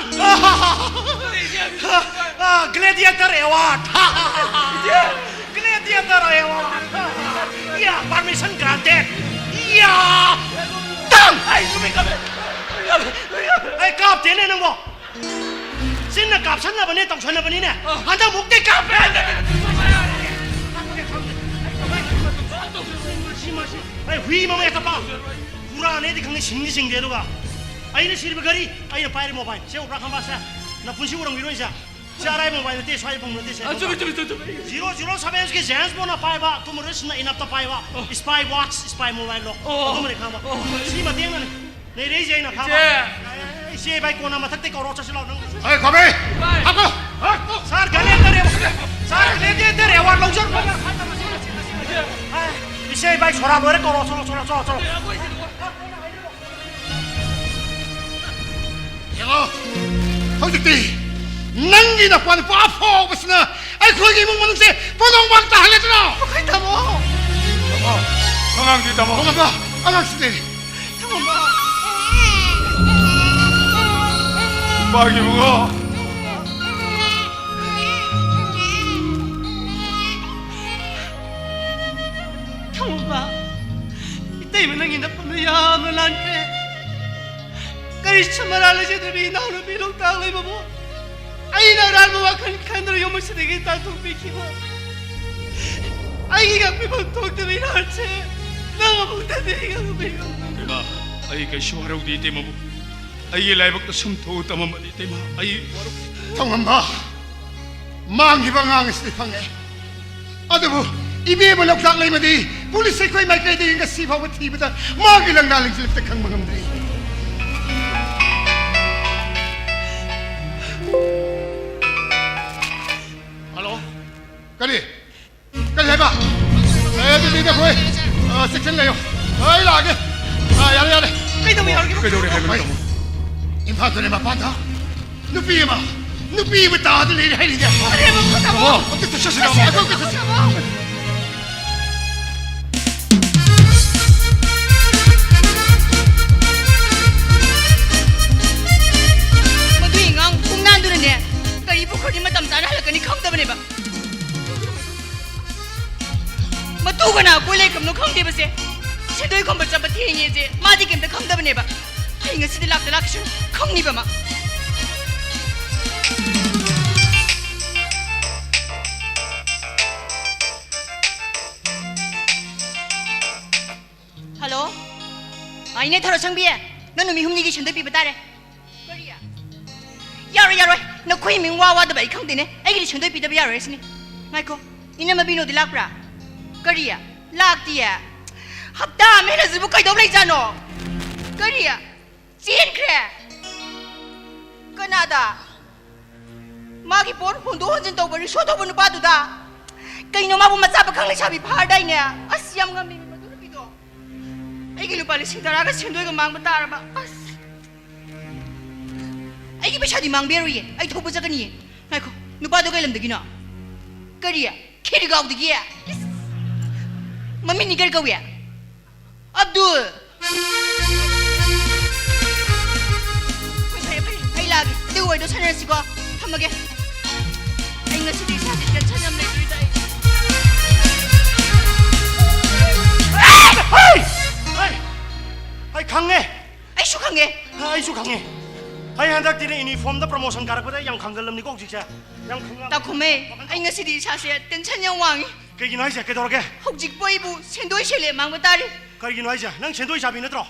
ꯑ, gladiator award! Gladiator award! Yeah, permission granted! Yeah! Done! ꯑꯩ ꯀꯥꯞꯇꯦꯅꯦ ꯅꯪꯕꯣ! ꯆꯤꯟꯅ ꯀꯥꯞꯁꯟꯅꯕꯅꯦ, ꯇꯧꯁꯟꯅꯕꯅꯤꯅꯦ꯫ ꯑ꯫ ꯍꯟꯗꯛ ꯃꯨꯛꯇꯤ ꯀꯥꯞꯄꯦ꯫ ꯃꯁꯤ, ꯃꯁꯤ꯫ ꯑꯩ ꯍꯨꯏ ꯃꯃꯩ ꯑꯇꯞꯄ꯫ ꯄꯨꯔꯥꯅꯦꯗꯤ ꯈꯪꯗꯦ, ꯁꯤꯡꯗꯤ ꯁꯤꯡꯗꯦ, ꯑꯗꯨꯒ ꯑꯩꯅ ꯁꯤꯔꯤꯕ ꯘꯔꯤ, ꯑꯩꯅ ꯄꯥꯏꯔꯤꯕ ꯃꯣꯕꯥꯏꯜ, ꯁꯦ ꯎꯕ꯭ꯔꯥ ꯈꯪꯕ꯭ꯔꯥ ꯁꯦ? ꯅꯄꯨꯟꯁꯤ ꯎꯔꯝꯈꯤꯔꯣꯏ ꯁꯦ꯫ ꯁꯤ ꯑꯔꯥꯏꯕ ꯃꯣꯕꯥꯏꯜ ꯅꯠꯇꯦ, ꯁ꯭ꯋꯥꯏꯗ ꯐꯪꯕ ꯅꯠꯇꯦ ꯁꯦ꯫ ꯑ, ꯆꯨꯝꯃꯤ, ꯆꯨꯝꯃꯤ, ꯆꯨꯝꯃꯤ, ꯆꯨꯝꯃꯤ꯫ ꯖꯤꯔꯣ ꯖꯤꯔꯣ ꯁꯚꯦꯟꯒꯤ ꯖꯦꯝꯁ ꯕꯣꯟꯅ ꯄꯥꯏꯕ, ꯇꯨꯝꯃꯔꯣꯏ ꯁꯤꯟꯅ ꯏꯅꯞꯇ ꯄꯥꯏꯕ, ꯑꯣ꯫ ꯁ꯭ꯄꯥꯏ ꯋꯥꯠꯆ, ꯁ꯭ꯄꯥꯏ ꯃꯣꯕꯥꯏꯜ ꯂꯣꯛ꯫ ꯑꯣ꯫ ꯑꯗꯨꯃꯅꯦ ꯈꯪꯕ꯫ ꯑꯣ꯫ ꯁꯤ ꯃꯇꯦꯡꯅꯅꯦ꯫ ꯂꯩꯔꯛꯏꯁꯦ ꯑꯩꯅ ꯈꯥꯕ꯫ ꯏꯆꯦ꯫ ꯑꯦ, ꯏꯆꯦ ꯏꯕꯥꯏ ꯀꯣꯟꯅ ꯃꯊꯛꯇꯩ ꯀꯧꯔꯛꯑꯣ ꯆꯠꯁꯤ ꯂꯥꯎ ꯅꯪ꯫ ꯑꯩ ꯈꯥꯕꯩ! ꯏꯕꯥꯏ! ꯍꯥꯞꯄꯣ! ꯍꯥꯞꯄꯣ! ꯁꯥꯔ ꯒ꯭ꯂꯦꯗꯤꯌꯦꯇꯔ ꯑꯦꯋꯥꯔꯗ ꯂꯧꯖꯔꯨꯔꯣ꯫ ꯏꯆꯦ ꯏꯕꯥꯏ ꯁꯣꯔꯥ ꯂꯣꯏꯔꯦ ꯀꯧꯔꯛꯑꯣ ꯆꯠꯂꯣ ꯆꯠꯂꯣ ꯆꯠꯂꯣ ꯆꯠꯂꯣ꯫ ꯌꯦꯡꯉꯣ, ꯍꯧꯖꯤꯛꯇꯤ ꯅꯪꯒꯤ ꯅꯄꯥ ꯅꯨꯄꯥ ꯑꯐꯥꯎꯕꯁꯤꯅ ꯑꯩꯈꯣꯏꯒꯤ ꯏꯃꯨꯡ ꯃꯅꯨꯡꯁꯦ ꯄꯣꯂꯣꯡ ꯃꯥꯡ ꯇꯥꯍꯜꯂꯦꯗꯅ꯫ ꯑꯩꯈꯣꯏ ꯇꯥꯃꯣ! ꯇꯥꯃꯣ, ꯑꯉꯥꯡꯗꯤ ꯇꯥꯃꯣ꯫ ꯇꯥꯃꯣ, ꯑꯉꯥꯡꯁꯤꯗꯤ꯫ ꯊꯃꯝꯕ! ꯅꯨꯄꯥꯒꯤ ꯏꯕꯨꯡꯉꯣ! ꯊꯃꯝꯕ! ꯏꯇꯩꯃ ꯅꯪꯒꯤ ꯅꯐꯝꯗ ꯌꯥꯝꯅ ꯂꯥꯟꯈ꯭ꯔꯦ꯫ ꯀꯔꯤꯁꯨ ꯃꯔꯥꯜ ꯂꯩꯖꯗꯕꯤ ꯏꯅꯥꯎꯅꯨꯄꯤ ꯂꯣꯛꯇꯥꯛ ꯂꯩꯃꯕꯨ ꯑꯩꯅ ꯑꯔꯥꯟꯕ ꯋꯥꯈꯜ ꯈꯟꯗꯨꯅ ꯌꯨꯝ ꯑꯁꯤꯗꯒꯤ ꯇꯥꯟꯊꯣꯛꯄꯤꯈꯤꯕ꯫ ꯑꯩꯒꯤ ꯉꯥꯛꯄꯤꯐꯝ ꯊꯣꯛꯇꯕ ꯏꯔꯥꯜꯁꯦ ꯅꯪ ꯑꯃꯨꯛꯇꯗꯤ ꯉꯥꯛꯄꯤꯌꯨ꯫ ꯏꯃꯥ, ꯑꯩ ꯀꯩꯁꯨ ꯍꯔꯧꯗꯦ ꯏꯇꯩꯃꯕꯨ꯫ ꯑꯩꯒꯤ ꯂꯥꯏꯕꯛꯇ ꯁꯨꯝ ꯊꯣꯛꯎ ꯇꯝꯃꯝꯕꯅꯤ ꯏꯇꯩꯃ꯫ ꯑꯩ ꯋꯥꯔꯧ- ꯊꯧꯉꯝꯕ, ꯃꯥꯡꯈꯤꯕ ꯑꯉꯥꯡ ꯑꯁꯤꯗꯤ ꯐꯪꯉꯦ꯫ ꯑꯗꯨꯕꯨ ꯏꯕꯦꯝꯃ ꯂꯣꯛꯇꯥꯛ ꯂꯩꯃꯗꯤ ꯄꯨꯂꯤꯁ ꯑꯩꯈꯣꯏ ꯃꯥꯏꯀꯩꯗꯒꯤ ꯉꯁꯤ ꯐꯥꯎꯕ ꯊꯤꯕꯗ ꯃꯥꯒꯤ ꯂꯪꯅꯥ ꯂꯪꯁꯤꯜꯂꯛꯇ ꯈꯪꯕ ꯉꯝꯗ꯭ꯔꯤ꯫ ꯍꯜꯂꯣ? ꯀꯔꯤ? ꯀꯔꯤ ꯍꯥꯏꯕ? ꯑꯦ, ꯑꯗꯨꯗꯤ ꯅꯈꯣꯏ, ꯑ, ꯆꯦꯛꯁꯤꯟ ꯂꯩꯌꯣ꯫ ꯑꯩ ꯂꯥꯛꯑꯒꯦ꯫ ꯑ, ꯌꯥꯔꯦ, ꯌꯥꯔꯦ꯫ ꯀꯩꯗꯧꯕ ꯌꯥꯎꯔꯒꯦ? ꯀꯩꯗꯧꯔꯦ ꯍꯥꯏꯕꯅꯣ, ꯍꯣꯏ꯫ ꯇꯥꯃꯣ? ꯏꯝꯐꯥꯜ ꯇꯨꯔꯦꯜ ꯃꯄꯥꯟꯗ ꯅꯨꯄꯤ ꯑꯃ, ꯅꯨꯄꯤ ꯑꯃ ꯇꯥꯗ ꯂꯩꯔꯦ ꯍꯥꯏꯔꯤꯅꯦ꯫ ꯀꯔꯤꯕ, ꯇꯥꯃꯣ? ꯇꯥꯃꯣ, ꯑꯝꯇ ꯆꯠꯁꯤ, ꯇꯥꯃꯣ꯫ ꯆꯠꯁꯤ, ꯇꯥꯃꯣ꯫ ꯃꯗꯨꯒꯤ ꯑꯉꯥꯡ ꯈꯣꯡꯅꯥꯟꯗꯨꯅꯅꯦ, ꯒꯥꯔꯤ ꯄꯨꯈ꯭ꯔꯗꯤ ꯃꯇꯝ ꯆꯥꯅ ꯍꯜꯂꯛꯀꯅꯤ ꯈꯪꯗꯕꯅꯦꯕ꯫ ꯃꯇꯨꯒꯅ ꯀꯣꯏ ꯂꯩꯈ꯭ꯔꯕꯅꯣ ꯈꯪꯗꯦꯕꯁꯦ꯫ ꯁꯦꯟꯗꯣꯏ ꯈꯣꯝꯕ ꯆꯠꯄ ꯊꯦꯡꯉꯦꯁꯦ ꯃꯥꯗꯤ ꯀꯩꯝꯇ ꯈꯪꯗꯕꯅꯦꯕ꯫ ꯑꯩ ꯉꯁꯤꯗꯤ ꯂꯥꯛꯇ ꯂꯥꯛꯁꯅꯨ ꯈꯪꯅꯤꯕ ꯃꯥ꯫ ꯍꯜꯂꯣ? ꯑ, ꯏꯅꯦ ꯊꯔꯣ ꯁꯪꯕꯤ, ꯅꯪ ꯅꯨꯃꯤꯠ ꯍꯨꯝꯅꯤꯒꯤ ꯁꯦꯟꯗꯣꯏ ꯄꯤꯕ ꯇꯥꯔꯦ꯫ ꯀꯔꯤ? ꯌꯥꯔꯣꯏ, ꯌꯥꯔꯣꯏ꯫ ꯅꯈꯣꯏ ꯏꯃꯨꯡ ꯋꯥ ꯋꯥꯗꯕ ꯑꯩ ꯈꯪꯗꯦꯅꯦ꯫ ꯑꯩꯒꯤꯗꯤ ꯁꯦꯟꯗꯣꯏ ꯄꯤꯗꯕ ꯌꯥꯔꯣꯏ ꯁꯤꯅꯤ꯫ ꯉꯥꯏꯈꯣ, ꯏꯅꯝꯃ ꯕꯤꯅꯣꯗꯤ ꯂꯥꯛꯄ꯭ꯔꯥ? ꯀꯔꯤ? ꯂꯥꯛꯇꯤꯌꯦ꯫ ꯍꯞꯇꯥ ꯑꯃ ꯍꯦꯜꯂꯁꯤꯕꯨ ꯀꯩꯗꯧ ꯂꯩꯖꯥꯠꯅꯣ? ꯀꯔꯤ? ꯆꯦꯟꯈ꯭ꯔꯦ? ꯀꯅꯥꯗ? ꯃꯥꯒꯤ ꯄꯣꯠ ꯍꯣꯟꯗꯣꯛ ꯍꯣꯟꯖꯤꯟ ꯇꯧꯕ ꯔꯤꯛꯁꯣ ꯊꯧꯕ ꯅꯨꯄꯥꯗꯨꯗ꯫ ꯀꯩꯅꯣ, ꯃꯥꯕꯨ ꯃꯆꯥ ꯄꯥꯈꯪ ꯂꯩꯁꯥꯕꯤ ꯐꯥꯔꯗꯥꯏꯅꯦ? ꯑꯁ, ꯌꯥꯝ ꯉꯝꯃꯤ ꯃꯗꯨ ꯅꯨꯄꯤꯗꯣ꯫ ꯑꯩꯒꯤ ꯂꯨꯄꯥ ꯂꯤꯁꯤꯡ ꯇꯔꯥꯒ ꯁꯦꯟꯗꯣꯏꯒ ꯃꯥꯡꯕ ꯇꯥꯔꯕ꯫ ꯑꯁ, ꯑꯩꯒꯤ ꯄꯩꯁꯥꯗꯤ ꯃꯥꯡꯕ ꯌꯥꯔꯣꯏꯌꯦ꯫ ꯑꯩ ꯊꯧꯕ ꯆꯠꯀꯅꯤꯌꯦ꯫ ꯉꯥꯏꯈꯣ, ꯅꯨꯄꯥꯗꯣ ꯀꯩ ꯂꯝꯗꯒꯤꯅꯣ? ꯀꯔꯤ? ꯈꯦꯔꯤꯒꯥꯎꯗꯒꯤ? ꯏꯁ! ꯃꯃꯤꯡꯗꯤ ꯀꯔꯤ ꯀꯧꯏ? ꯑꯕꯗꯨꯜ! ꯍꯣꯏ, ꯐꯔꯦ, ꯐꯔꯦ꯫ ꯑꯩ ꯂꯥꯛꯑꯒꯦ꯫ ꯑꯗꯨ ꯋꯥꯔꯤꯗꯣ ꯁꯥꯟꯅꯔꯁꯤꯀꯣ꯫ ꯊꯝꯃꯒꯦ꯫ ꯑꯩ ꯉꯁꯤꯗꯤ ꯏꯁꯥꯁꯦ tension ꯌꯥꯝ ꯂꯩꯗꯣꯏꯗ ꯑꯩ꯫ ꯍꯩ! ꯍꯩ! ꯑꯩ ꯈꯪꯉꯦ꯫ ꯑꯩꯁꯨ ꯈꯪꯉꯦ꯫ ꯑꯩꯁꯨ ꯈꯪꯉꯦ꯫ ꯑꯩ ꯍꯟꯗꯛꯇꯤꯅꯦ uniformꯗ promotion ꯀꯥꯔꯛꯄꯗ ꯑꯩ ꯌꯥꯝ ꯈꯪꯒꯜꯂꯝꯅꯤꯀꯣ ꯍꯧꯖꯤꯛꯁꯦ꯫ ꯌꯥꯝ ꯈꯪꯉꯦ꯫ ꯇꯥꯈꯨꯝꯍꯩ, ꯑꯩ ꯉꯁꯤꯗꯤ ꯏꯁꯥꯁꯦ tension ꯌꯥꯝ ꯋꯥꯡꯉꯤ꯫ ꯀꯩꯒꯤꯅꯣ ꯍꯥꯏꯁꯦ? ꯀꯩꯗꯧꯔꯒꯦ? ꯍꯧꯖꯤꯛꯄꯨ ꯑꯩꯕꯨ ꯁꯦꯟꯗꯣꯏ ꯁꯦꯂꯦꯞ ꯃꯥꯡꯕ ꯇꯥꯔꯤ꯫ ꯀꯔꯤꯒꯤꯅꯣ ꯍꯥꯏꯁꯦ? ꯅꯪ ꯁꯦꯟꯗꯣꯏ ꯆꯥꯕꯤ ꯅꯠꯇ꯭ꯔꯣ?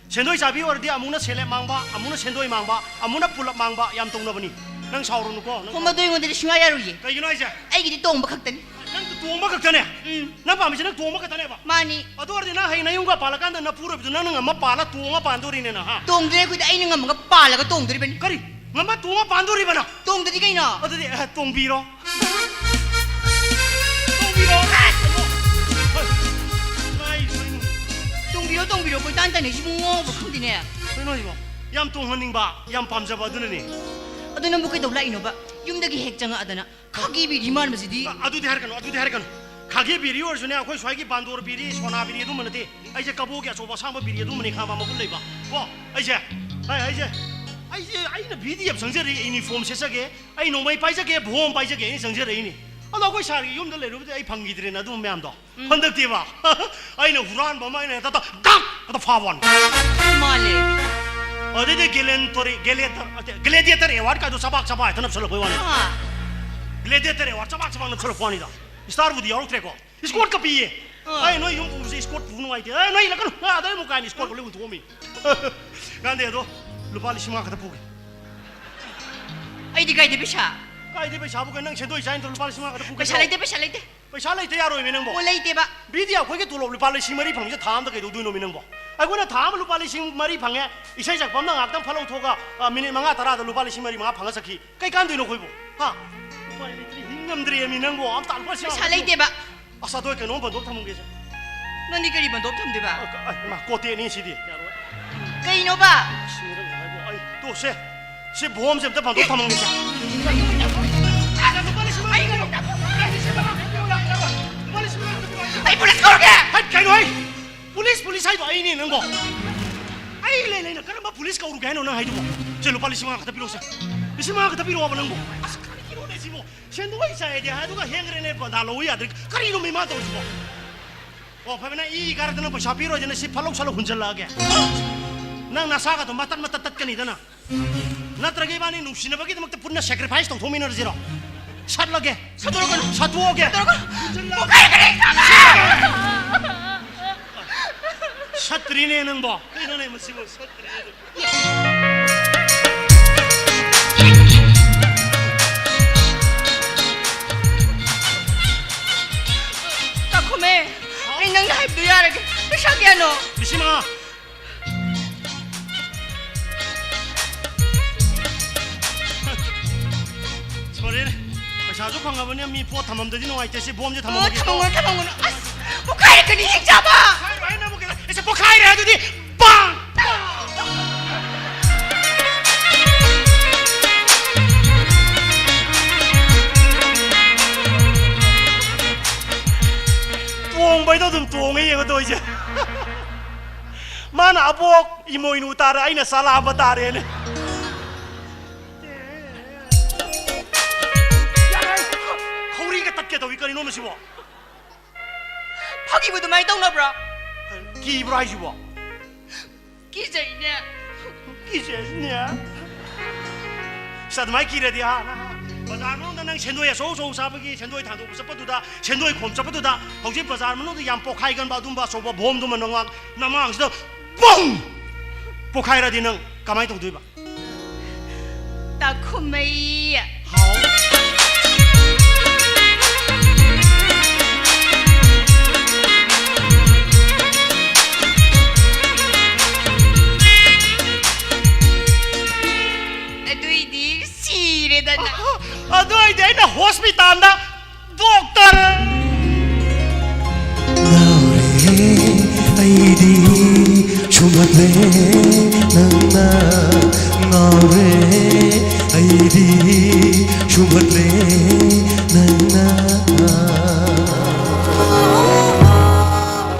ꯁꯦꯟꯗꯣꯏ ꯆꯥꯕꯤ ꯑꯣꯏꯔꯗꯤ ꯑꯃꯨꯛꯅ ꯁꯦꯂꯦꯞ ꯃꯥꯡꯕ, ꯑꯃꯨꯛꯅ ꯁꯦꯟꯗꯣꯏ ꯃꯥꯡꯕ, ꯑꯃꯨꯛꯅ ꯄꯨꯂꯞ ꯃꯥꯡꯕ ꯌꯥꯝ ꯇꯧꯅꯕꯅꯤ꯫ ꯅꯪ ꯁꯥꯎꯔꯨꯅꯨꯀꯣ, ꯅꯪ ꯍꯣ, ꯃꯗꯨ ꯑꯩꯉꯣꯟꯗꯗꯤ ꯁꯨꯡꯌꯥ ꯌꯥꯔꯣꯏꯌꯦ꯫ ꯀꯩꯒꯤꯅꯣ ꯍꯥꯏꯁꯦ? ꯑꯩꯒꯤꯗꯤ ꯇꯣꯡꯕ ꯈꯛꯇꯅꯤ꯫ ꯅꯪ ꯇꯣꯡꯕ ꯈꯛꯇꯅꯦ? ꯎꯝ꯫ ꯅꯪ ꯄꯥꯝꯃꯤꯁꯦ ꯅꯪ ꯇꯣꯡꯕ ꯈꯛꯇꯅꯦꯕ? ꯃꯥꯅꯤ꯫ ꯑꯗꯨ ꯑꯣꯏꯔꯗꯤ ꯅꯪ ꯍꯌꯦꯡ ꯅꯌꯨꯝꯒ ꯄꯥꯜꯂꯀꯥꯟꯗ ꯅꯄꯨꯔꯣꯏꯕꯗꯨ ꯅꯪꯅ ꯉꯝꯃ ꯄꯥꯜꯂ ꯇꯣꯡꯉ ꯄꯥꯟꯗꯣꯔꯤꯅꯦ ꯅꯪ, ꯍꯥ? ꯇꯣꯡꯗ꯭ꯔꯦ ꯑꯩꯈꯣꯏꯗꯤ, ꯑꯩꯅ ꯉꯝꯃꯒ ꯄꯥꯜꯂꯒ ꯇꯣꯡꯗꯣꯔꯤꯕꯅꯤ꯫ ꯀꯔꯤ? ꯉꯝꯃ ꯇꯣꯡꯉ ꯄꯥꯟꯗꯣꯔꯤꯕ ꯅꯪ? ꯇꯣꯡꯗꯗꯤ ꯀꯩꯅꯣ? ꯑꯗꯨꯗꯤ, ꯑꯦ, ꯇꯣꯡꯕꯤꯔꯣ꯫ ꯇꯣꯡꯕꯤꯔꯣ꯫ ꯍꯣꯏ꯫ ꯉꯥꯏ-, ꯇꯣꯡꯕꯤꯔꯣ, ꯇꯣꯡꯕꯤꯔꯣ, ꯀꯣꯏꯇꯥꯟ ꯇꯥꯟꯅꯩꯁꯤꯕꯨ ꯉꯥꯎꯕ ꯈꯪꯗꯦꯅꯦ꯫ ꯀꯩꯅꯣ ꯍꯥꯏꯁꯤꯕꯣ? ꯌꯥꯝ ꯇꯣꯡꯍꯟꯅꯤꯡꯕ, ꯌꯥꯝ ꯄꯥꯝꯖꯕ ꯑꯗꯨꯅꯅꯦ꯫ ꯑꯗꯨ ꯅꯪꯕꯨ ꯀꯩꯗꯧ ꯂꯥꯛꯏꯅꯣꯕ? ꯌꯨꯝꯗꯒꯤ ꯍꯦꯛ ꯆꯪꯉꯛꯑꯗꯅ ꯈꯥꯒꯦ ꯕꯤꯔꯤ ꯃꯥꯟꯕꯁꯤꯗꯤ꯫ ꯑ-, ꯑꯗꯨꯗꯤ ꯍꯥꯏꯔꯛꯀꯅꯨ, ꯑꯗꯨꯗꯤ ꯍꯥꯏꯔꯛꯀꯅꯨ꯫ ꯈꯥꯒꯦ ꯕꯤꯔꯤ ꯑꯣꯏꯔꯁꯨꯅꯦ, ꯑꯩꯈꯣꯏ ꯁ꯭ꯋꯥꯏꯒꯤ ꯕꯥꯟꯗꯣꯔ ꯕꯤꯔꯤ, ꯁꯣꯅꯥ ꯕꯤꯔꯤ ꯑꯗꯨꯝꯕ ꯅꯠꯇꯦ꯫ ꯑꯩꯁꯦ ꯀꯕꯣꯛꯀꯤ ꯑꯆꯧꯕ ꯑꯁꯥꯡꯕ ꯕꯤꯔꯤ ꯑꯗꯨꯝꯕꯅꯦ ꯈꯪꯕ, ꯃꯒꯨꯟ ꯂꯩꯕ꯫ ꯀꯣ, ꯑꯩꯁꯦ, ꯑꯩ, ꯑꯩꯁꯦ, ꯑꯩꯁꯦ, ꯑꯩꯅ ꯕꯤꯗꯤ ꯑꯦꯐ ꯆꯪꯖꯔꯛꯏ, uniform ꯁꯦꯠꯆꯒꯦ, ꯑꯩ ꯅꯣꯡꯃꯩ ꯄꯥꯏꯖꯒꯦ, ꯕꯣꯝ ꯄꯥꯏꯖꯒꯦ, ꯑꯩꯅ ꯆꯪꯖꯔꯛꯏꯅꯦ꯫ ꯑꯗꯣ ꯑꯩꯈꯣꯏ ꯁꯥꯔꯒꯤ ꯌꯨꯝꯗ ꯂꯩꯔꯨꯕꯗꯤ ꯑꯩ ꯐꯪꯈꯤꯗ꯭ꯔꯦꯅ ꯑꯗꯨꯝꯕ ꯃꯌꯥꯝꯗꯣ꯫ ꯎꯝ꯫ ꯍꯟꯗꯛꯇꯤꯕ, ꯑꯩꯅ ꯍꯨꯔꯥꯟꯕ ꯑꯃ ꯑꯩꯅ ꯍꯦꯛꯇ ꯗꯛ ꯍꯦꯛꯇ ꯐꯥꯕ ꯋꯥꯅꯤ꯫ ꯃꯥꯜꯂꯦ꯫ ꯑꯗꯩꯗꯤ ꯒꯦꯂꯦꯟꯇꯣꯔꯤ, ꯒꯦꯂꯦꯇꯔ, ꯅꯠꯇꯦ, ꯒ꯭ꯂꯦꯗꯤꯌꯦꯇꯔ ꯑꯦꯋꯥꯔꯗ ꯀꯥꯏꯗꯣ ꯆꯕꯥꯛ ꯆꯕꯥꯛ ꯍꯦꯛꯇ ꯅꯞꯁꯜꯂꯛꯄꯩ ꯋꯥꯅꯤ꯫ ꯑꯥ꯫ ꯒ꯭ꯂꯦꯗꯤꯌꯦꯇꯔ ꯑꯦꯋꯥꯔꯗ ꯆꯕꯥꯛ ꯆꯕꯥꯛ ꯅꯞꯁꯜꯂꯛꯄ ꯋꯥꯅꯤꯗ꯫ ꯏꯁꯇꯥꯔꯕꯨꯗꯤ ꯌꯥꯎꯔꯛꯇ꯭ꯔꯦꯀꯣ꯫ ꯏꯁꯀꯣꯔꯠꯀ ꯄꯤꯌꯦ꯫ ꯑꯥ꯫ ꯑꯩ ꯅꯣꯏ ꯌꯨꯝ ꯄꯨꯕꯁꯦ ꯏꯁꯀꯣꯔꯠ ꯄꯨꯕ ꯅꯨꯡꯉꯥꯏꯇꯦ꯫ ꯑꯦ, ꯅꯣꯏ ꯏꯜꯂꯛꯀꯅꯨ꯫ ꯑꯥ, ꯑꯗꯩ ꯑꯃꯨꯛ ꯀꯥꯏꯅ ꯏꯁꯀꯣꯔꯠꯀ ꯂꯣꯏ ꯍꯨꯟꯇꯣꯛꯑꯝꯃꯤ꯫ ꯀꯥꯟꯗꯦ ꯑꯗꯣ, ꯂꯨꯄꯥ ꯂꯤꯁꯤꯡ ꯃꯉꯥ ꯈꯛꯇ ꯄꯨꯒꯦ꯫ ꯑꯩꯗꯤ ꯀꯥꯏꯗꯩ ꯄꯩꯁꯥ? ꯀꯥꯏꯗꯩ ꯄꯩꯁꯥꯕꯨ ꯀꯩꯅꯣ? ꯅꯪ ꯁꯦꯟꯗꯣꯏ ꯆꯥꯏ ꯅꯠꯇ꯭ꯔꯣ? ꯂꯨꯄꯥ ꯂꯤꯁꯤꯡ ꯃꯉꯥ ꯈꯛꯇ ꯄꯨꯒꯦ ꯄꯩꯁꯥ ꯇꯧꯔꯣ꯫ ꯂꯩꯇꯦ, ꯄꯩꯁꯥ ꯂꯩꯇꯦ꯫ ꯄꯩꯁꯥ ꯂꯩꯇ ꯌꯥꯔꯣꯏꯃꯤ ꯅꯪꯕꯣ꯫ ꯑꯣ, ꯂꯩꯇꯦꯕ꯫ ꯕꯤꯗꯤꯌꯥ, ꯑꯩꯈꯣꯏꯒꯤ ꯇꯣꯂꯣꯞ ꯂꯨꯄꯥ ꯂꯤꯁꯤꯡ ꯃꯔꯤ ꯐꯪꯕꯁꯦ ꯊꯥ ꯑꯃꯗ ꯀꯩꯗꯧꯗꯣꯏꯅꯣꯃꯤ ꯅꯪꯕꯣ? ꯑꯩꯈꯣꯏꯅ ꯊꯥ ꯑꯃ ꯂꯨꯄꯥ ꯂꯤꯁꯤꯡ ꯃꯔꯤ ꯐꯪꯉꯦ, ꯏꯁꯩ ꯁꯛꯄ ꯑꯃꯅ ꯉꯥꯏꯍꯥꯛꯇꯪ ꯐꯠ ꯂꯧꯊꯣꯛꯑꯒ, ꯑ, ꯃꯤꯅꯤꯠ ꯃꯉꯥ ꯇꯔꯥꯗ ꯂꯨꯄꯥ ꯂꯤꯁꯤꯡ ꯃꯔꯤ ꯃꯉꯥ ꯐꯪꯉ ꯆꯠꯈꯤ꯫ ꯀꯩ ꯀꯥꯟꯗꯣꯏꯅꯣ ꯑꯩꯈꯣꯏꯕꯨ? ꯍꯥ? ꯎꯄꯥꯏ ꯂꯩꯇ꯭ꯔꯦ, ꯍꯤꯡ ꯉꯝꯗ꯭ꯔꯦꯃꯤ ꯅꯪꯕꯣ꯫ ꯑꯝꯇ ꯂꯨꯄꯥ ꯂꯤꯁꯤꯡ ꯄꯩꯁꯥ ꯃꯉꯥ ꯂꯩꯇꯦꯕ꯫ ꯑꯁ, ꯑꯗꯣ ꯑꯩ ꯀꯩꯅꯣꯝ ꯕꯟꯗꯣꯞ ꯊꯝꯃꯝꯒꯦꯁꯦ꯫ ꯅꯪꯗꯤ ꯀꯔꯤ ꯕꯟꯗꯣꯞ ꯊꯝꯗꯣꯏꯕ? ꯑ, ꯑ, ꯏꯃꯥ, ꯀꯣꯇꯦꯛꯅꯤ ꯁꯤꯗꯤ꯫ ꯀꯩꯅꯣꯕ? ꯑꯁ, ꯃꯤꯔꯝ ꯍꯥꯏꯕꯨ, ꯑꯩ, ꯇꯣꯛꯁꯦ꯫ ꯁꯤ ꯕꯣꯝꯁꯦ ꯑꯝꯇ ꯕꯟꯗꯣꯞ ꯊꯝꯃꯝꯒꯦꯁꯦ꯫ ꯂꯨꯄꯥ ꯂꯤꯁꯤꯡ ꯃꯉꯥ꯫ ꯑꯩ ꯄꯨꯂꯤꯁ ꯀꯧꯔꯒꯦ꯫ ꯍꯩ, ꯀꯩꯅꯣ ꯍꯩ? ꯄꯨꯂꯤꯁ, ꯄꯨꯂꯤꯁ ꯍꯥꯏꯗꯣ ꯑꯩꯅꯦ ꯅꯪꯕꯣ꯫ ꯑꯩ ꯂꯩ ꯂꯩꯅ ꯀꯔꯝꯕ ꯄꯨꯂꯤꯁ ꯀꯧꯔꯨꯒꯦ ꯍꯥꯏꯅꯣ ꯅꯪ ꯍꯥꯏꯗꯨꯕꯣ? ꯁꯦ, ꯂꯨꯄꯥ ꯂꯤꯁꯤꯡ ꯃꯉꯥ ꯈꯛꯇ ꯄꯤꯔꯛꯑꯣꯁꯦ꯫ ꯂꯤꯁꯤꯡ ꯃꯉꯥ ꯈꯛꯇ ꯄꯤꯔꯛꯑꯣꯕ ꯅꯪꯕꯣ꯫ ꯑꯁ, ꯀꯔꯤꯒꯤꯅꯣꯅꯦ ꯁꯤꯕꯣ? ꯁꯦꯟꯗꯣꯏ ꯆꯥꯏꯗꯤ ꯍꯥꯏ, ꯑꯗꯨꯒ ꯍꯦꯟꯈ꯭ꯔꯦꯅꯦ, ꯕꯟꯗꯥ ꯂꯧꯕ ꯌꯥꯗ꯭ꯔꯦ꯫ ꯀꯔꯤꯅꯣ ꯃꯤ ꯃꯥ ꯇꯧꯔꯤꯁꯤꯕꯣ? ꯑꯣ, ꯐꯕꯅ ꯏ ꯀꯥꯔꯛꯇꯅ ꯄꯩꯁꯥ ꯄꯤꯔꯣꯏꯗꯅ ꯁꯤ ꯐꯠ ꯂꯧꯁꯜꯂ ꯍꯨꯟꯖꯜꯂꯛꯑꯒꯦ꯫ ꯅꯪ ꯅꯁꯥꯒꯗꯣ ꯃꯇꯠ ꯃꯇꯠ ꯇꯠꯀꯅꯤꯗꯅ꯫ ꯅꯠꯇ꯭ꯔꯒ ꯏꯕꯥꯅꯤ ꯅꯨꯡꯁꯤꯅꯕꯒꯤꯗꯃꯛꯇ ꯄꯨꯟꯅ sacrifice ꯇꯧꯊꯣꯛꯃꯤꯟꯅꯔꯁꯤꯔꯣ? ꯁꯠꯂꯒꯦ꯫ ꯁꯠꯇꯣꯔꯛꯀꯅꯨ꯫ ꯁꯠꯇꯣꯛꯑꯒꯦ꯫ ꯁꯠꯇꯣꯔꯛꯀꯅꯨ꯫ ꯄꯣꯛꯈꯥꯏꯔꯛꯀꯅꯤ꯫ ꯁꯠꯇ꯭ꯔꯤꯅꯦ ꯅꯪꯕꯣ꯫ ꯀꯩꯅꯣꯅꯦ ꯃꯁꯤꯕꯨ ꯁꯠꯇ꯭ꯔꯤꯅꯦ꯫ ꯆꯥꯛꯈꯨꯝꯃꯦ, ꯑꯩ ꯅꯪꯅ ꯍꯥꯏꯕꯗꯨ ꯌꯥꯔꯒꯦ꯫ ꯄꯩꯁꯥ ꯀꯌꯥꯅꯣ? ꯂꯤꯁꯤꯡ ꯃꯉꯥ꯫ ꯁꯣꯔꯤꯅꯦ꯫ ꯄꯩꯁꯥꯁꯨ ꯐꯪꯉꯕꯅꯤꯅ ꯃꯤ ꯄꯣꯠ ꯊꯝꯃꯝꯗꯗꯤ ꯅꯨꯡꯉꯥꯏꯇꯦ꯫ ꯁꯤ ꯕꯣꯝꯁꯦ ꯑꯣ, ꯊꯝꯃꯝꯃꯒꯦꯀꯣ꯫ ꯊꯝꯃꯝꯒꯅꯨ, ꯊꯝꯃꯝꯒꯅꯨ꯫ ꯑꯁ, ꯄꯣꯛꯈꯥꯏꯔꯛꯀꯅꯤ, ꯍꯤꯡ ꯆꯥꯕ꯫ ꯄꯣꯛꯈꯥꯏꯔꯣꯏ, ꯅꯪꯕꯨ ꯀꯩꯅꯣ-, ꯑꯩꯁꯦ ꯄꯣꯛꯈꯥꯏꯔꯦ ꯑꯗꯨꯗꯤ꯫ ꯄꯥꯡ! ꯇꯣꯡꯕꯩꯗꯣ ꯑꯗꯨꯝ ꯇꯣꯡꯉꯦ ꯌꯦꯡꯉꯣ ꯇꯧꯔꯤꯁꯦ꯫ ꯃꯥꯅ ꯑꯕꯣꯛ ꯏꯃꯣꯏꯅꯨ ꯇꯥꯔꯦ, ꯑꯩꯅ ꯆꯥꯂꯥꯝꯕ ꯇꯥꯔꯦꯅꯦ꯫ ꯌꯥꯔꯦ! ꯈꯧꯔꯤꯒ ꯇꯠꯀꯦ ꯇꯧꯏ, ꯀꯔꯤꯅꯣ ꯃꯁꯤꯕꯣ? ꯐꯥꯒꯤꯕꯨ ꯑꯗꯨꯃꯥꯏꯅ ꯇꯧꯅꯕ꯭ꯔꯣ? ꯀꯤꯕ꯭ꯔꯣ ꯍꯥꯏꯁꯤꯕꯣ? ꯀꯤꯖꯩꯅꯦ꯫ ꯀꯤꯖꯩꯅꯦ꯫ ꯑꯁ, ꯑꯗꯨꯃꯥꯏꯅ ꯀꯤꯔꯗꯤ, ꯍꯥ, ꯅꯪ, ꯍꯥ, ꯕꯖꯥꯔ ꯃꯅꯨꯡꯗ ꯅꯪ ꯁꯦꯟꯗꯣꯏ ꯑꯆꯧ ꯑꯆꯧ ꯆꯥꯕꯒꯤ ꯁꯦꯟꯗꯣꯏ ꯊꯥꯗꯣꯛꯄ ꯆꯠꯄꯗꯨꯗ, ꯁꯦꯟꯗꯣꯏ ꯈꯣꯝ ꯆꯠꯄꯗꯨꯗ, ꯍꯧꯖꯤꯛ ꯕꯖꯥꯔ ꯃꯅꯨꯡꯗ ꯌꯥꯝ ꯄꯣꯛꯈꯥꯏꯒꯟꯕ ꯑꯗꯨꯝꯕ ꯑꯆꯧꯕ ꯕꯣꯝꯗꯨꯃ ꯅꯃꯥꯡ-, ꯅꯃꯥꯡꯁꯤꯗ ꯕꯨꯝ! ꯄꯣꯛꯈꯥꯏꯔꯗꯤ ꯅꯪ ꯀꯃꯥꯏꯅ ꯇꯧꯗꯣꯏꯕ? ꯇꯥꯈꯨꯝꯃꯩ꯫ ꯍꯥꯎ꯫ ꯑꯗꯨꯏꯗꯤ ꯁꯤꯔꯦꯗꯅ꯫ ꯑꯗꯨ ꯑꯣꯏꯗꯤ ꯑꯩꯅ ꯍꯣꯁꯄꯤꯇꯥꯜꯗ ꯗꯣꯛꯇꯔ꯫ ꯉꯥꯎꯔꯦ ꯑꯩꯗꯤ ꯁꯨꯝꯍꯠꯂꯦ ꯅꯪꯅ ꯉꯥꯎꯔꯦ ꯑꯩꯗꯤ ꯁꯨꯝꯍꯠꯂꯦ ꯅꯪꯅ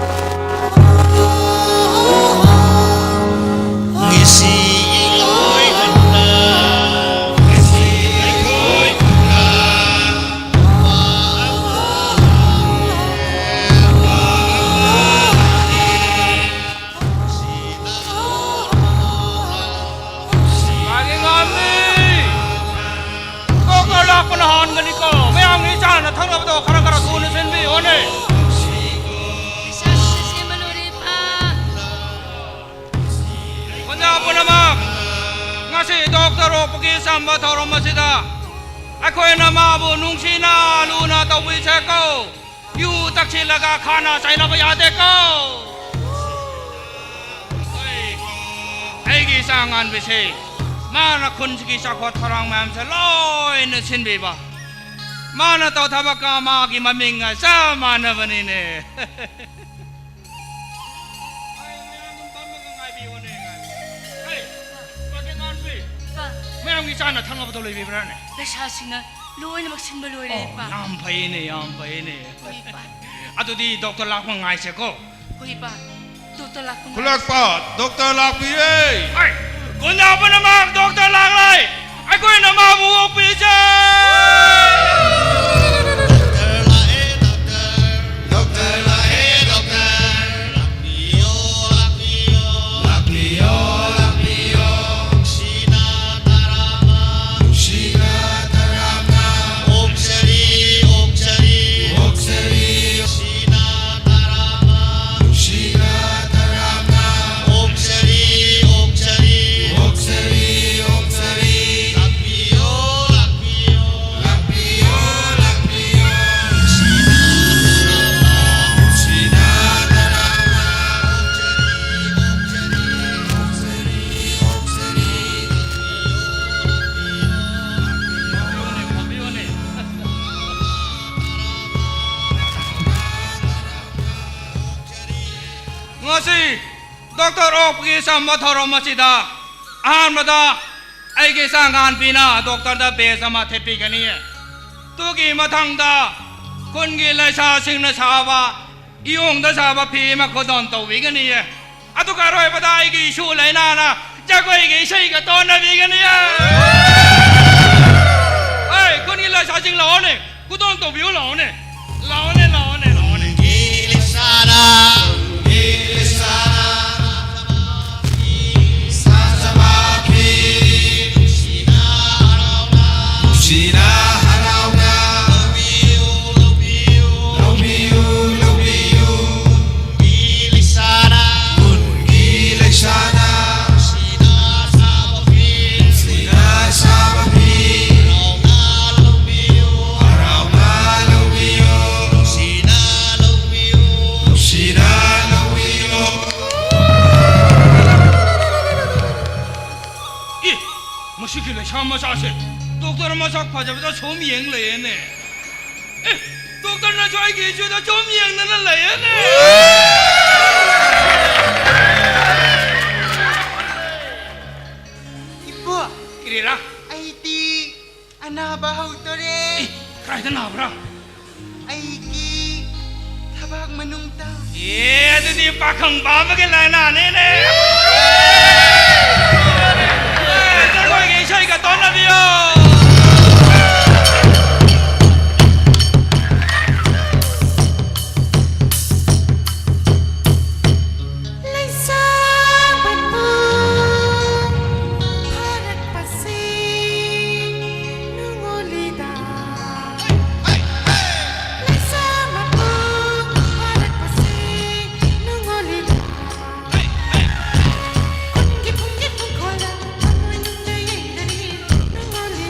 ꯉꯁꯤ ꯏꯂꯣꯏ ꯍꯟꯅ ꯉꯁꯤ ꯑꯩꯈꯣꯏ ꯄꯨꯟꯅ ꯃꯥꯒꯤ ꯉꯥꯝꯃꯤ! ꯗꯣꯛꯇꯔ ꯂꯥꯛꯄꯅ ꯍꯥꯟꯒꯅꯤꯀꯣ꯫ ꯃꯌꯥꯝꯒꯤ ꯆꯥꯅ ꯊꯛꯅꯕꯗꯣ ꯈꯔ ꯈꯔ ꯊꯨꯅ ꯁꯤꯟꯕꯤꯌꯣꯅꯦ꯫ ꯄꯩꯁꯥꯁꯤꯡꯁꯦ ꯁꯦꯝꯕ ꯂꯣꯏꯔꯦ, ꯏꯄꯥ꯫ ꯈꯨꯟꯖꯥ ꯄꯨꯝꯅꯃꯛ, ꯉꯁꯤ ꯗꯣꯛꯇꯔ ꯑꯣꯛꯄꯒꯤ ꯆꯝꯕ ꯊꯧꯔꯝ ꯑꯁꯤꯗ ꯑꯩꯈꯣꯏꯅ ꯃꯥꯕꯨ ꯅꯨꯡꯁꯤꯅ ꯂꯨꯅ ꯇꯧꯕꯤꯁꯦꯀꯣ꯫ ꯌꯨ ꯊꯛꯆꯤꯜꯂꯒ ꯈꯥꯅ ꯆꯩꯅꯕ ꯌꯥꯗꯦꯀꯣ꯫ ꯍꯣꯏ, ꯑꯩꯒꯤ ꯏꯆꯥ ꯉꯥꯟꯕꯤꯁꯦ, ꯃꯥꯅ ꯈꯨꯟꯁꯤꯒꯤ ꯆꯥꯎꯈꯠ ꯊꯧꯔꯥꯡ ꯃꯌꯥꯝꯁꯦ ꯂꯣꯏꯅ ꯁꯤꯟꯕꯤꯕ, ꯃꯥꯅ ꯇꯧ ꯊꯕꯛꯀ ꯃꯥꯒꯤ ꯃꯃꯤꯡꯒ ꯆꯞ ꯃꯥꯟꯅꯕꯅꯤꯅꯦ꯫ ꯍꯩ, ꯃꯌꯥꯝ ꯑꯗꯨꯝ ꯐꯝꯃꯒ ꯉꯥꯏꯕꯤꯌꯣꯅꯦ, ꯉꯥꯏꯕꯤꯌꯣ꯫ ꯍꯩ, ꯄꯥꯀꯦ ꯉꯥꯟꯕꯤ, ꯏꯄꯥ, ꯃꯌꯥꯝꯒꯤ ꯆꯥꯅ ꯊꯛꯅꯕꯗꯣ ꯂꯩꯕꯤꯕ꯭ꯔꯥꯅꯦ? ꯄꯩꯁꯥꯁꯤꯅ ꯂꯣꯏꯅꯃꯛ ꯁꯤꯟꯕ ꯂꯣꯏꯔꯦ, ꯑꯣ, ꯏꯄꯥ꯫ ꯌꯥꯝ ꯐꯩꯅꯦ, ꯌꯥꯝ ꯐꯩꯅꯦ꯫ ꯍꯣꯏ, ꯏꯄꯥ꯫ ꯑꯗꯨꯗꯤ ꯗꯣꯛꯇꯔ ꯂꯥꯛꯄ ꯉꯥꯏꯁꯦꯀꯣ꯫ ꯍꯣꯏ, ꯏꯄꯥ꯫ ꯗꯣꯛꯇꯔ ꯂꯥꯛꯄ ꯉꯥꯏ- ꯈꯨꯂꯛꯄ ꯗꯣꯛꯇꯔ ꯂꯥꯛꯄꯤꯔꯦ꯫ ꯑꯩ, ꯈꯨꯟꯖꯥ ꯄꯨꯝꯅꯃꯛ ꯗꯣꯛꯇꯔ ꯂꯥꯛꯂꯦ꯫ ꯑꯩꯈꯣꯏꯅ ꯃꯥꯕꯨ ꯑꯣꯛꯄꯤꯁꯦ꯫ ꯗꯣꯛꯇꯔ ꯑꯣꯛꯄꯒꯤ ꯆꯝꯕ ꯊꯧꯔꯝ ꯑꯁꯤꯗ ꯑꯍꯥꯟꯕꯗ ꯑꯩꯒꯤ ꯏꯆꯥ ꯑꯉꯥꯟꯕꯤꯅ ꯗꯣꯛꯇꯔꯗ ꯕꯦꯖ ꯑꯃ ꯊꯦꯠꯄꯤꯒꯅꯤ꯫ ꯑꯗꯨꯒꯤ ꯃꯊꯪꯗ ꯈꯨꯟꯒꯤ ꯂꯩꯁꯥꯁꯤꯡꯅ ꯁꯥꯕ, ꯏꯌꯣꯡꯗ ꯁꯥꯕ ꯐꯤ ꯑꯃ ꯈꯨꯗꯣꯜ ꯇꯧꯕꯤꯒꯅꯤ꯫ ꯑꯗꯨꯒ ꯑꯔꯣꯏꯕꯗ ꯑꯩꯒꯤ ꯏꯁꯨ ꯂꯩꯅꯥꯅ ꯖꯒꯣꯏꯒꯤ ꯏꯁꯩꯒ ꯇꯣꯟꯅꯕꯤꯒꯅꯤ꯫ ꯑꯩ ꯈꯨꯟꯒꯤ ꯂꯩꯁꯥꯁꯤꯡ ꯂꯥꯛꯑꯣꯅꯦ, ꯈꯨꯗꯣꯜ ꯇꯧꯕꯤꯌꯨ ꯂꯥꯛꯑꯣꯅꯦ, ꯂꯥꯛꯑꯣꯅꯦ, ꯂꯥꯛꯑꯣꯅꯦ, ꯂꯥꯛꯑꯣꯅꯦ꯫ ꯏ, ꯃꯁꯤꯒꯤ ꯂꯩꯁꯥ ꯃꯆꯥꯁꯦ ꯗꯣꯛꯇꯔ ꯃꯁꯛ ꯐꯖꯕꯗ ꯁꯨꯝ ꯌꯦꯡ ꯂꯩꯌꯦꯅꯦ꯫ ꯑꯦ, ꯗꯣꯛꯇꯔꯅꯁꯨ ꯑꯩꯒꯤ ꯏꯆꯨꯗ ꯁꯨꯝ ꯌꯦꯡꯗꯅ ꯂꯩꯌꯦꯅꯦ꯫ ꯏꯄꯨ, ꯀꯔꯤꯔꯥ? ꯑꯩꯗꯤ ꯑꯅꯥꯕ ꯍꯧꯗꯣꯔꯦ꯫ ꯏ, ꯀꯥꯏꯗ ꯅꯥꯕ꯭ꯔꯥ? ꯑꯩꯒꯤ ꯊꯕꯥꯛ ꯃꯅꯨꯡꯗ꯫ ꯑꯦ, ꯑꯗꯨꯗꯤ ꯄꯥꯈꯪ ꯄꯥꯝꯕꯒꯤ ꯂꯥꯏꯅꯥꯅꯤꯅꯦ꯫ ꯑꯦ, ꯖꯒꯣꯏꯒꯤ ꯏꯁꯩꯒ ꯇꯣꯟꯅꯕꯤꯌꯣ꯫ ꯂꯩꯁꯥ ꯃꯄꯨꯡ ꯐꯥꯔꯛꯄꯁꯦ ꯅꯨꯡꯉꯣꯜꯂꯤꯗ꯫ ꯂꯩꯁꯥ ꯃꯄꯨꯡ ꯐꯥꯔꯛꯄꯁꯦ ꯅꯨꯡꯉꯣꯜꯂꯤꯗ꯫ ꯈꯨꯟꯒꯤ ꯄꯨꯡꯒꯤ ꯄꯨꯡꯈꯣꯜꯗ ꯊꯃꯣꯏꯅꯨꯡꯗ ꯌꯦꯡꯗꯔꯤ ꯅꯨꯡꯉꯣꯜꯂꯤ꯫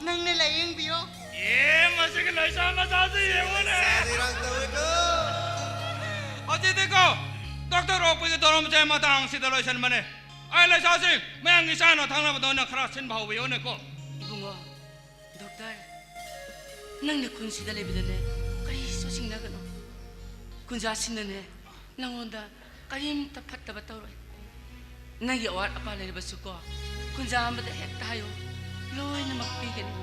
ꯅꯪꯅ ꯂꯥꯌꯦꯡꯕꯤꯌꯣ꯫ ꯑꯦ, ꯃꯁꯤꯒꯤ ꯂꯩꯁꯥ ꯃꯆꯥꯁꯤ ꯌꯦꯡꯉꯨꯅꯦ꯫ ꯂꯩꯁꯥꯁꯤ ꯏꯔꯥꯡ ꯇꯧꯋꯤꯀꯣ꯫ ꯍꯧꯖꯤꯛꯇꯤꯀꯣ, ꯗꯣꯛꯇꯔ ꯑꯣꯛꯄꯒꯤ ꯊꯧꯔꯝꯁꯦ ꯃꯇꯥꯡꯁꯤꯗ ꯂꯣꯏꯁꯤꯟꯕꯅꯦ꯫ ꯑꯩ ꯂꯩꯁꯥꯁꯤ, ꯃꯌꯥꯝꯒꯤ ꯆꯥꯅ ꯊꯛꯅꯕꯗ ꯑꯣꯏꯅ ꯈꯔ ꯁꯤꯟꯕ ꯍꯧꯕꯤꯌꯨꯅꯦꯀꯣ꯫ ꯏꯕꯨꯡꯉꯣ, ꯗꯣꯛꯇꯔ, ꯅꯪꯅ ꯈꯨꯟꯁꯤꯗ ꯂꯩꯕꯗꯅꯦ, ꯀꯔꯤꯁꯨ ꯆꯤꯡꯅꯒꯅꯨ꯫ ꯀꯨꯟꯖꯥꯁꯤꯡꯅꯅꯦ, ꯅꯪꯉꯣꯟꯗ ꯀꯔꯤꯝꯇ ꯐꯠꯇꯕ ꯇꯧꯔꯣꯏ꯫ ꯅꯪꯒꯤ ꯑꯋꯥꯠ ꯑꯄꯥ ꯂꯩꯔꯕꯁꯨꯀꯣ, ꯀꯨꯟꯖꯥ ꯑꯃꯗ ꯍꯦꯛꯇ ꯍꯥꯏꯌꯨ, ꯂꯣꯏꯅꯃꯛ ꯄꯤꯒꯅꯤ꯫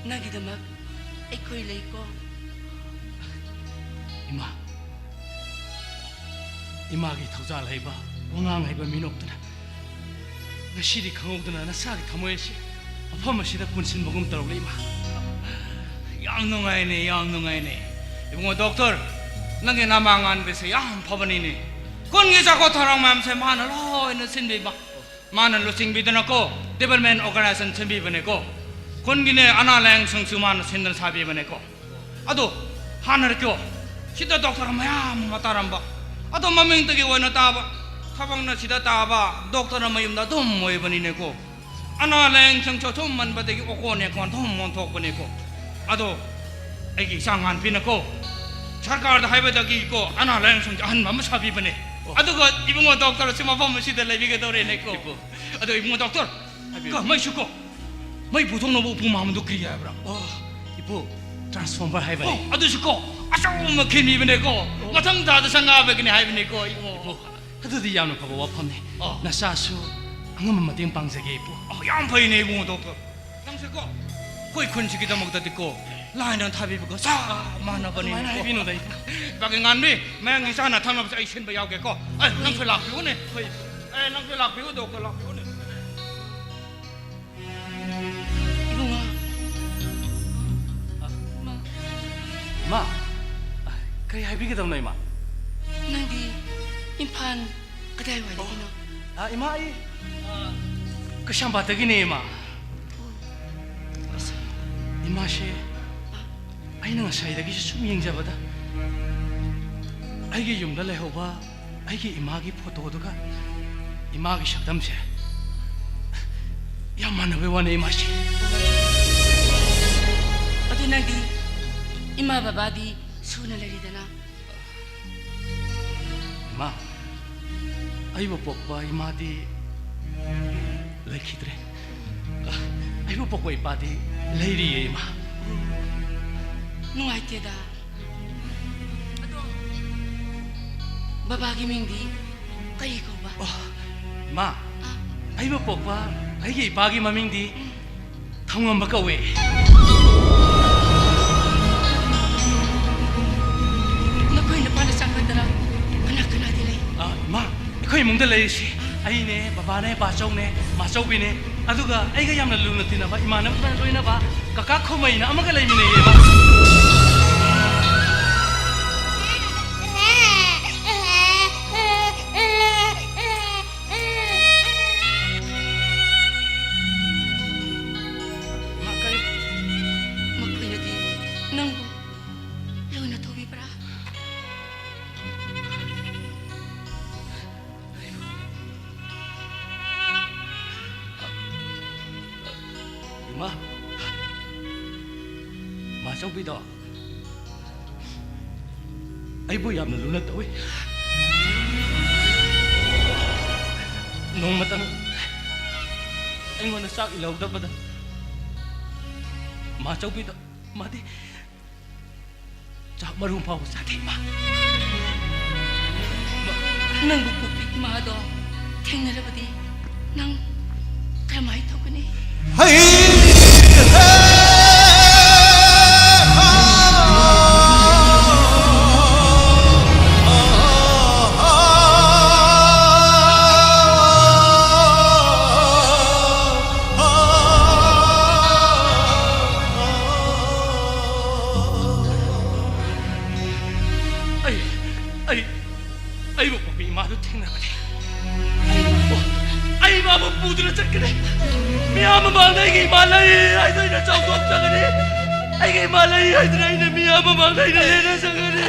ꯅꯪꯒꯤꯗꯃꯛ ꯑꯩꯈꯣꯏ ꯂꯩꯀꯣ꯫ ꯏꯃꯥ, ꯏꯃꯥꯒꯤ ꯊꯧꯖꯥꯜ ꯍꯩꯕ, ꯋꯥꯉꯥꯡ ꯍꯩꯕ ꯃꯤꯅꯣꯛꯇꯨꯅ ꯉꯁꯤꯗꯤ ꯈꯪꯍꯧꯗꯅ ꯅꯆꯥꯒꯤ ꯊꯃꯣꯏ ꯑꯁꯤ ꯃꯐꯝ ꯑꯁꯤꯗ ꯄꯨꯟꯁꯤꯟꯕꯒꯨꯝ ꯇꯧꯔꯛꯂꯦ, ꯏꯃꯥ꯫ ꯌꯥꯝ ꯅꯨꯡꯉꯥꯏꯅꯦ, ꯌꯥꯝ ꯅꯨꯡꯉꯥꯏꯅꯦ꯫ ꯏꯕꯨꯡꯉꯣ ꯗꯣꯛꯇꯔ, ꯅꯪꯒꯤ ꯅꯃꯥ ꯉꯥꯟꯕꯤꯁꯦ ꯌꯥꯝ ꯐꯕꯅꯤꯅꯦ꯫ ꯈꯨꯟꯒꯤ ꯆꯥꯎꯈꯠ ꯊꯧꯔꯥꯡ ꯃꯌꯥꯝꯁꯦ ꯃꯥꯅ ꯂꯣꯏꯅ ꯁꯤꯟꯕꯤꯕ꯫ ꯃꯥꯅ ꯂꯨꯆꯤꯡꯕꯤꯗꯨꯅꯀꯣ, development organization ꯁꯦꯝꯕꯤꯕꯅꯦꯀꯣ꯫ ꯈꯨꯟꯒꯤꯅꯦ, ꯑꯅꯥ ꯂꯥꯌꯦꯡꯁꯪꯁꯨ ꯃꯥꯅ ꯁꯤꯟꯗꯨꯅ ꯁꯥꯕꯤꯕꯅꯦꯀꯣ꯫ ꯑꯗꯣ ꯍꯥꯟꯅꯔꯛꯀꯤꯌꯣ, ꯁꯤꯗ ꯗꯣꯛꯇꯔ ꯃꯌꯥꯝ ꯑꯃ ꯇꯥꯔꯝꯕ, ꯑꯗꯣ ꯃꯃꯤꯡꯇꯒꯤ ꯑꯣꯏꯅ ꯇꯥꯕ, ꯊꯕꯛꯅ ꯁꯤꯗ ꯇꯥꯕ, ꯗꯣꯛꯇꯔꯅ ꯃꯌꯨꯝꯗ ꯑꯗꯨꯝ ꯑꯣꯏꯕꯅꯤꯅꯦꯀꯣ꯫ ꯑꯅꯥ ꯂꯥꯌꯦꯡꯁꯪꯁꯨ ꯑꯊꯨꯝꯃꯟꯕꯗꯒꯤ ꯑꯣꯀꯣꯟ ꯑꯦꯀꯣꯟ ꯑꯗꯨꯝ ꯑꯣꯟꯊꯣꯛꯄꯅꯦꯀꯣ꯫ ꯑꯗꯣ ꯑꯩꯒꯤ ꯏꯆꯥ ꯉꯥꯟꯕꯤꯅꯀꯣ, ꯁꯔꯀꯥꯔꯗ ꯍꯥꯏꯕꯗꯒꯤꯀꯣ, ꯑꯅꯥ ꯂꯥꯌꯦꯡꯁꯪꯁꯦ ꯑꯍꯟꯕ ꯑꯃ ꯁꯥꯕꯤꯕꯅꯦ꯫ ꯑꯣ꯫ ꯑꯗꯨꯒ ꯏꯕꯨꯡꯉꯣ ꯗꯣꯛꯇꯔ ꯑꯁꯤ ꯃꯐꯝ ꯑꯁꯤꯗ ꯂꯩꯕꯤꯒꯗꯧꯔꯦꯅꯦꯀꯣ꯫ ꯏꯄꯨ꯫ ꯑꯗꯣ ꯏꯕꯨꯡꯉꯣ ꯗꯣꯛꯇꯔ, ꯍꯥꯏꯕꯤꯌꯨ꯫ ꯀ-, ꯃꯩꯁꯨ ꯀꯣ, ꯃꯩ ꯄꯨꯊꯣꯛꯅꯕ ꯎꯄꯨ ꯃꯥꯟꯕꯗꯣ ꯀꯔꯤ ꯍꯥꯏꯕ꯭ꯔꯥ? ꯑꯣ, ꯏꯄꯨ, transformer ꯍꯥꯏꯕꯅꯦ꯫ ꯑꯣ, ꯑꯗꯨꯁꯨ ꯀꯣ, ꯑꯆꯧꯕ ꯑꯃ ꯈꯤꯟꯕꯤꯕꯅꯦꯀꯣ꯫ ꯑꯣ꯫ ꯃꯊꯪ ꯊꯥꯗ ꯁꯪꯒꯥꯕꯒꯤꯅꯦ ꯍꯥꯏꯕꯅꯦꯀꯣ, ꯏꯕꯨꯡꯉꯣ꯫ ꯏꯄꯨ, ꯑꯗꯨꯗꯤ ꯌꯥꯝꯅ ꯐꯕ ꯋꯥꯐꯝꯅꯤ꯫ ꯑꯣ꯫ ꯅꯆꯥꯁꯨ ꯑꯉꯝꯕ ꯃꯇꯦꯡ ꯄꯥꯡꯖꯒꯦ, ꯏꯄꯨ꯫ ꯑꯣ, ꯌꯥꯝ ꯐꯩꯅꯦ, ꯏꯕꯨꯡꯉꯣ ꯗꯣꯛꯇꯔ꯫ ꯅꯪꯁꯦꯀꯣ, ꯑꯩꯈꯣꯏ ꯈꯨꯟꯁꯤꯒꯤꯗꯃꯛꯇꯗꯤꯀꯣ, ꯂꯥꯏꯅ ꯊꯥꯕꯤꯕꯒ ꯆꯞ ꯃꯥꯟꯅꯕꯅꯤꯅꯦꯀꯣ꯫ ꯑꯗꯨꯃꯥꯏꯅ ꯍꯥꯏꯕꯤꯅꯨꯗ, ꯏꯄꯨ꯫ ꯏꯄꯥꯒꯤ ꯉꯥꯟꯕꯤ, ꯃꯌꯥꯝꯒꯤ ꯆꯥꯅ ꯊꯛꯅꯕꯁꯦ ꯑꯩ ꯁꯤꯟꯕ ꯌꯥꯎꯒꯦꯀꯣ꯫ ꯑꯦ, ꯅꯪꯁꯨ ꯂꯥꯛꯄꯤꯌꯨꯅꯦ꯫ ꯍꯣꯏ꯫ ꯑꯦ, ꯅꯪꯁꯨ ꯂꯥꯛꯄꯤꯌꯨ, ꯗꯣꯛꯇꯔ, ꯂꯥꯛꯄꯤꯌꯨꯅꯦ꯫ ꯏꯕꯨꯡꯉꯣ꯫ ꯏꯃꯥ꯫ ꯏꯃꯥ, ꯀꯔꯤ ꯍꯥꯏꯕꯤꯒꯗꯕꯅꯣ, ꯏꯃꯥ? ꯅꯪꯗꯤ ꯏꯝꯐꯥꯜ ꯀꯗꯥꯏꯋꯥꯏꯗꯒꯤꯅꯣ? ꯑꯣ, ꯑ, ꯏꯃꯥ, ꯑꯩ, ꯑ, ꯀꯩꯁꯥꯝꯄꯥꯠꯇꯒꯤꯅꯦ, ꯏꯃꯥ꯫ ꯑꯣ, ꯀꯩꯁꯥꯝꯄꯥꯠ꯫ ꯏꯃꯥꯁꯦ, ꯑ꯫ ꯑꯩꯅ ꯉꯁꯥꯏꯗꯒꯤꯁꯨ ꯁꯨꯝ ꯌꯦꯡꯖꯕꯗ, ꯑꯩꯒꯤ ꯌꯨꯝꯗ ꯂꯩꯍꯧꯕ ꯑꯩꯒꯤ ꯏꯃꯥꯒꯤ ꯐꯣꯇꯣꯗꯨꯒ ꯏꯃꯥꯒꯤ ꯁꯛꯇꯝꯁꯦ ꯌꯥꯝ ꯃꯥꯟꯅꯕꯩ ꯋꯥꯅꯦ, ꯏꯃꯥꯁꯦ꯫ ꯅꯪꯗꯤ ꯏꯃꯥ ꯕꯕꯥꯗꯤ ꯁꯨꯅ ꯂꯩꯔꯤꯗꯅ? ꯏꯃꯥ, ꯑꯩꯕꯨ ꯄꯣꯛꯄ ꯏꯃꯥꯗꯤ ꯂꯩꯈꯤꯗ꯭ꯔꯦ꯫ ꯑꯩꯕꯨ ꯄꯣꯛꯄ ꯏꯄꯥꯗꯤ ꯂꯩꯔꯤꯌꯦ, ꯏꯃꯥ꯫ ꯅꯨꯡꯉꯥꯏꯇꯦꯗ꯫ ꯑꯗꯣ ꯕꯕꯥꯒꯤ ꯃꯤꯡꯗꯤ ꯀꯔꯤ ꯀꯧꯕ? ꯑꯣ, ꯏꯃꯥ, ꯑꯥ꯫ ꯑꯩꯕꯨ ꯄꯣꯛꯄ ꯑꯩꯒꯤ ꯏꯄꯥꯒꯤ ꯃꯃꯤꯡꯗꯤ ꯎꯝ꯫ ꯊꯧꯉꯝꯕ ꯀꯧꯋꯦ꯫ ꯅꯈꯣꯏ ꯅꯨꯄꯥ ꯅꯆꯥ ꯈꯛꯇꯔ? ꯀꯅꯥ ꯀꯅꯥꯗꯤ ꯂꯩ? ꯑꯥ, ꯏꯃꯥ, ꯑꯩꯈꯣꯏ ꯏꯃꯨꯡꯗ ꯂꯩꯔꯤꯁꯤ ꯑꯩꯅꯦ, ꯕꯕꯥꯅꯦ, ꯕꯥꯆꯧꯅꯦ, ꯃꯥꯆꯧꯕꯤꯅꯦ, ꯑꯗꯨꯒ ꯑꯩꯒ ꯌꯥꯝꯅ ꯂꯨꯅ ꯇꯤꯟꯅꯕ ꯏꯃꯥꯟꯅꯕ ꯂꯣꯏꯅꯕ ꯀꯀꯥ ꯈꯣꯃꯩꯅ ꯑꯃꯒ ꯂꯩꯃꯤꯟꯅꯩꯌꯦ, ꯏꯃꯥ꯫ ꯏꯃꯥ, ꯀꯔꯤ? ꯃꯈꯣꯏꯅꯗꯤ ꯅꯪꯕꯨ ꯂꯨꯅ ꯇꯧꯕꯤꯕ꯭ꯔꯥ? ꯏꯃꯥ, ꯃꯥꯆꯧꯕꯤꯗꯣ ꯑꯩꯕꯨ ꯌꯥꯝꯅ ꯂꯨꯅ ꯇꯧꯏ꯫ ꯅꯣꯡꯃꯇꯪ ꯑꯩꯉꯣꯟꯗ ꯆꯥꯛ ꯏꯜꯍꯧꯗꯕꯗ ꯃꯥꯆꯧꯕꯤꯗꯣ ꯃꯥꯗꯤ ꯆꯥꯛ ꯃꯔꯨ ꯐꯥꯎꯕ ꯆꯥꯗꯦ, ꯏꯃꯥ꯫ ꯅꯪꯕꯨ ꯄꯣꯛꯄꯤ ꯏꯃꯥꯗꯣ ꯊꯦꯡꯅꯔꯕꯗꯤ ꯅꯪ ꯀꯔꯝꯍꯥꯏ ꯇꯧꯒꯅꯤ? ꯍꯩ! ꯑꯩ, ꯑꯩ, ꯑꯩꯕꯨ ꯄꯣꯛꯄꯤ ꯏꯃꯥꯗꯨ ꯊꯦꯡꯅꯕꯅꯤ꯫ ꯑꯩ, ꯑꯩ ꯃꯥꯕꯨ ꯄꯨꯗꯨꯅ ꯆꯠꯀꯅꯤ꯫ ꯃꯤꯌꯥꯝ ꯃꯃꯥꯡꯗ ꯑꯩꯒꯤ ꯏꯃꯥ ꯂꯩ ꯍꯥꯏꯗꯨꯅ ꯑꯩꯅ ꯆꯥꯎꯊꯣꯛꯆꯒꯅꯤ꯫ ꯑꯩꯒꯤ ꯏꯃꯥ ꯂꯩ ꯍꯥꯏꯗꯨꯅ ꯑꯩꯅ ꯃꯤꯌꯥꯝ ꯃꯃꯥꯡꯗ ꯑꯩꯅ ꯂꯦꯟꯅꯖꯒꯅꯤ꯫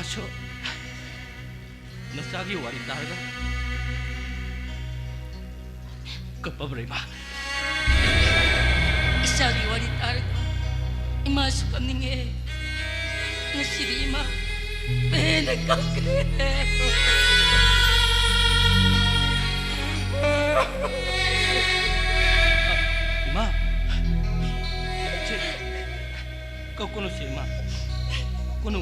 ꯁꯣ, ꯅꯆꯥꯒꯤ ꯋꯥꯔꯤ ꯇꯥꯔꯒ ꯀꯞꯄꯕ꯭ꯔꯥ, ꯏꯃꯥ? ꯏꯆꯥꯒꯤ ꯋꯥꯔꯤ ꯇꯥꯔꯒ ꯏꯃꯥꯁꯨ ꯀꯞꯅꯤꯡꯉꯦ꯫ ꯉꯁꯤꯗꯤ ꯏꯃꯥ ꯄꯦꯟꯅ ꯀꯞꯈ꯭ꯔꯦ꯫ ꯏꯃꯥ, ꯁꯦ, ꯀꯞꯀꯅꯨꯁꯦ, ꯏꯃꯥ꯫ ꯀꯞꯀꯅꯨ꯫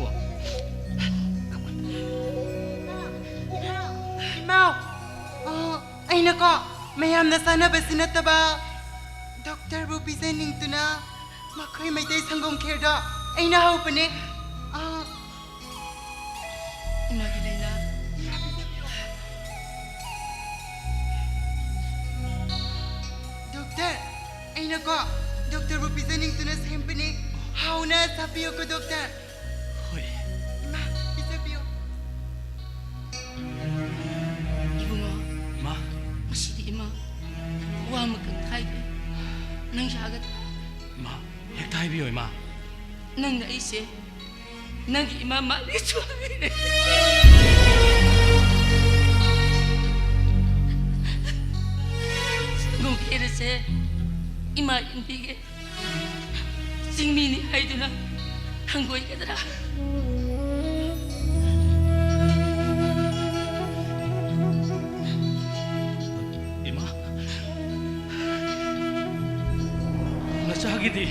ꯏꯃꯥ, ꯑ, ꯑꯩꯅꯀꯣ, ꯃꯌꯥꯝꯅ ꯆꯥꯅꯕꯁꯤ ꯅꯠꯇꯕ, ꯗꯣꯛꯇꯔꯕꯨ ꯄꯤꯖꯅꯤꯡꯗꯨꯅ ꯃꯈꯣꯏ ꯃꯩꯇꯩ ꯁꯪꯒꯣꯝ ꯈꯦꯔꯗꯣ ꯑꯩꯅ ꯍꯧꯕꯅꯦ꯫ ꯑ, ꯏꯃꯥꯒꯤ ꯂꯥꯏꯅꯥ꯫ ꯗꯣꯛꯇꯔ, ꯑꯩꯅꯀꯣ, ꯗꯣꯛꯇꯔꯕꯨ ꯄꯤꯖꯅꯤꯡꯗꯨꯅ ꯁꯦꯝꯕꯅꯦ꯫ ꯍꯥꯎꯅ ꯆꯥꯕꯤꯌꯨꯀꯣ, ꯗꯣꯛꯇꯔ꯫ ꯍꯣꯏ꯫ ꯏꯃꯥ, ꯄꯤꯖꯕꯤꯌꯨ꯫ ꯏꯕꯨꯡꯉꯣ, ꯏꯃꯥ꯫ ꯉꯁꯤꯗꯤ ꯏꯃꯥ ꯋꯥ ꯑꯃꯈꯛ ꯍꯥꯏꯒꯦ꯫ ꯅꯪ ꯌꯥꯒꯗ꯭ꯔꯥ? ꯏꯃꯥ, ꯍꯦꯛꯇ ꯍꯥꯏꯕꯤꯌꯣ, ꯏꯃꯥ꯫ ꯅꯪꯅ ꯑꯩꯁꯦ ꯅꯪꯒꯤ ꯏꯃꯥ ꯃꯥꯜꯂꯦꯁꯨ ꯍꯥꯏꯔꯦ꯫ ꯁꯪꯒꯣꯝ ꯈꯦꯔꯁꯦ ꯏꯃꯥ ꯏꯟꯕꯤꯒꯦ꯫ ꯆꯤꯡꯃꯤꯅꯤ ꯍꯥꯏꯗꯨꯅ ꯍꯪꯒꯣꯏꯒꯗ꯭ꯔꯥ? ꯏꯃꯥ, ꯅꯆꯥꯒꯤꯗꯤ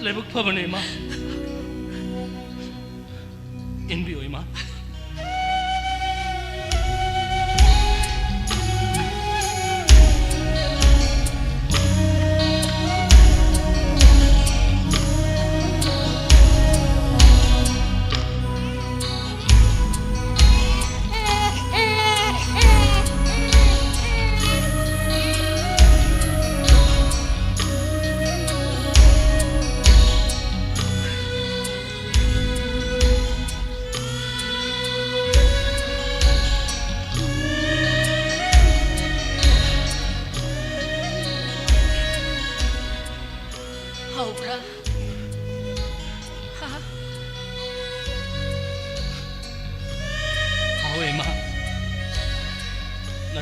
ꯂꯥꯏꯕꯛ ꯐꯕꯅꯦ, ꯏꯃꯥ꯫ ꯏꯟꯕꯤꯌꯨ, ꯏꯃꯥ꯫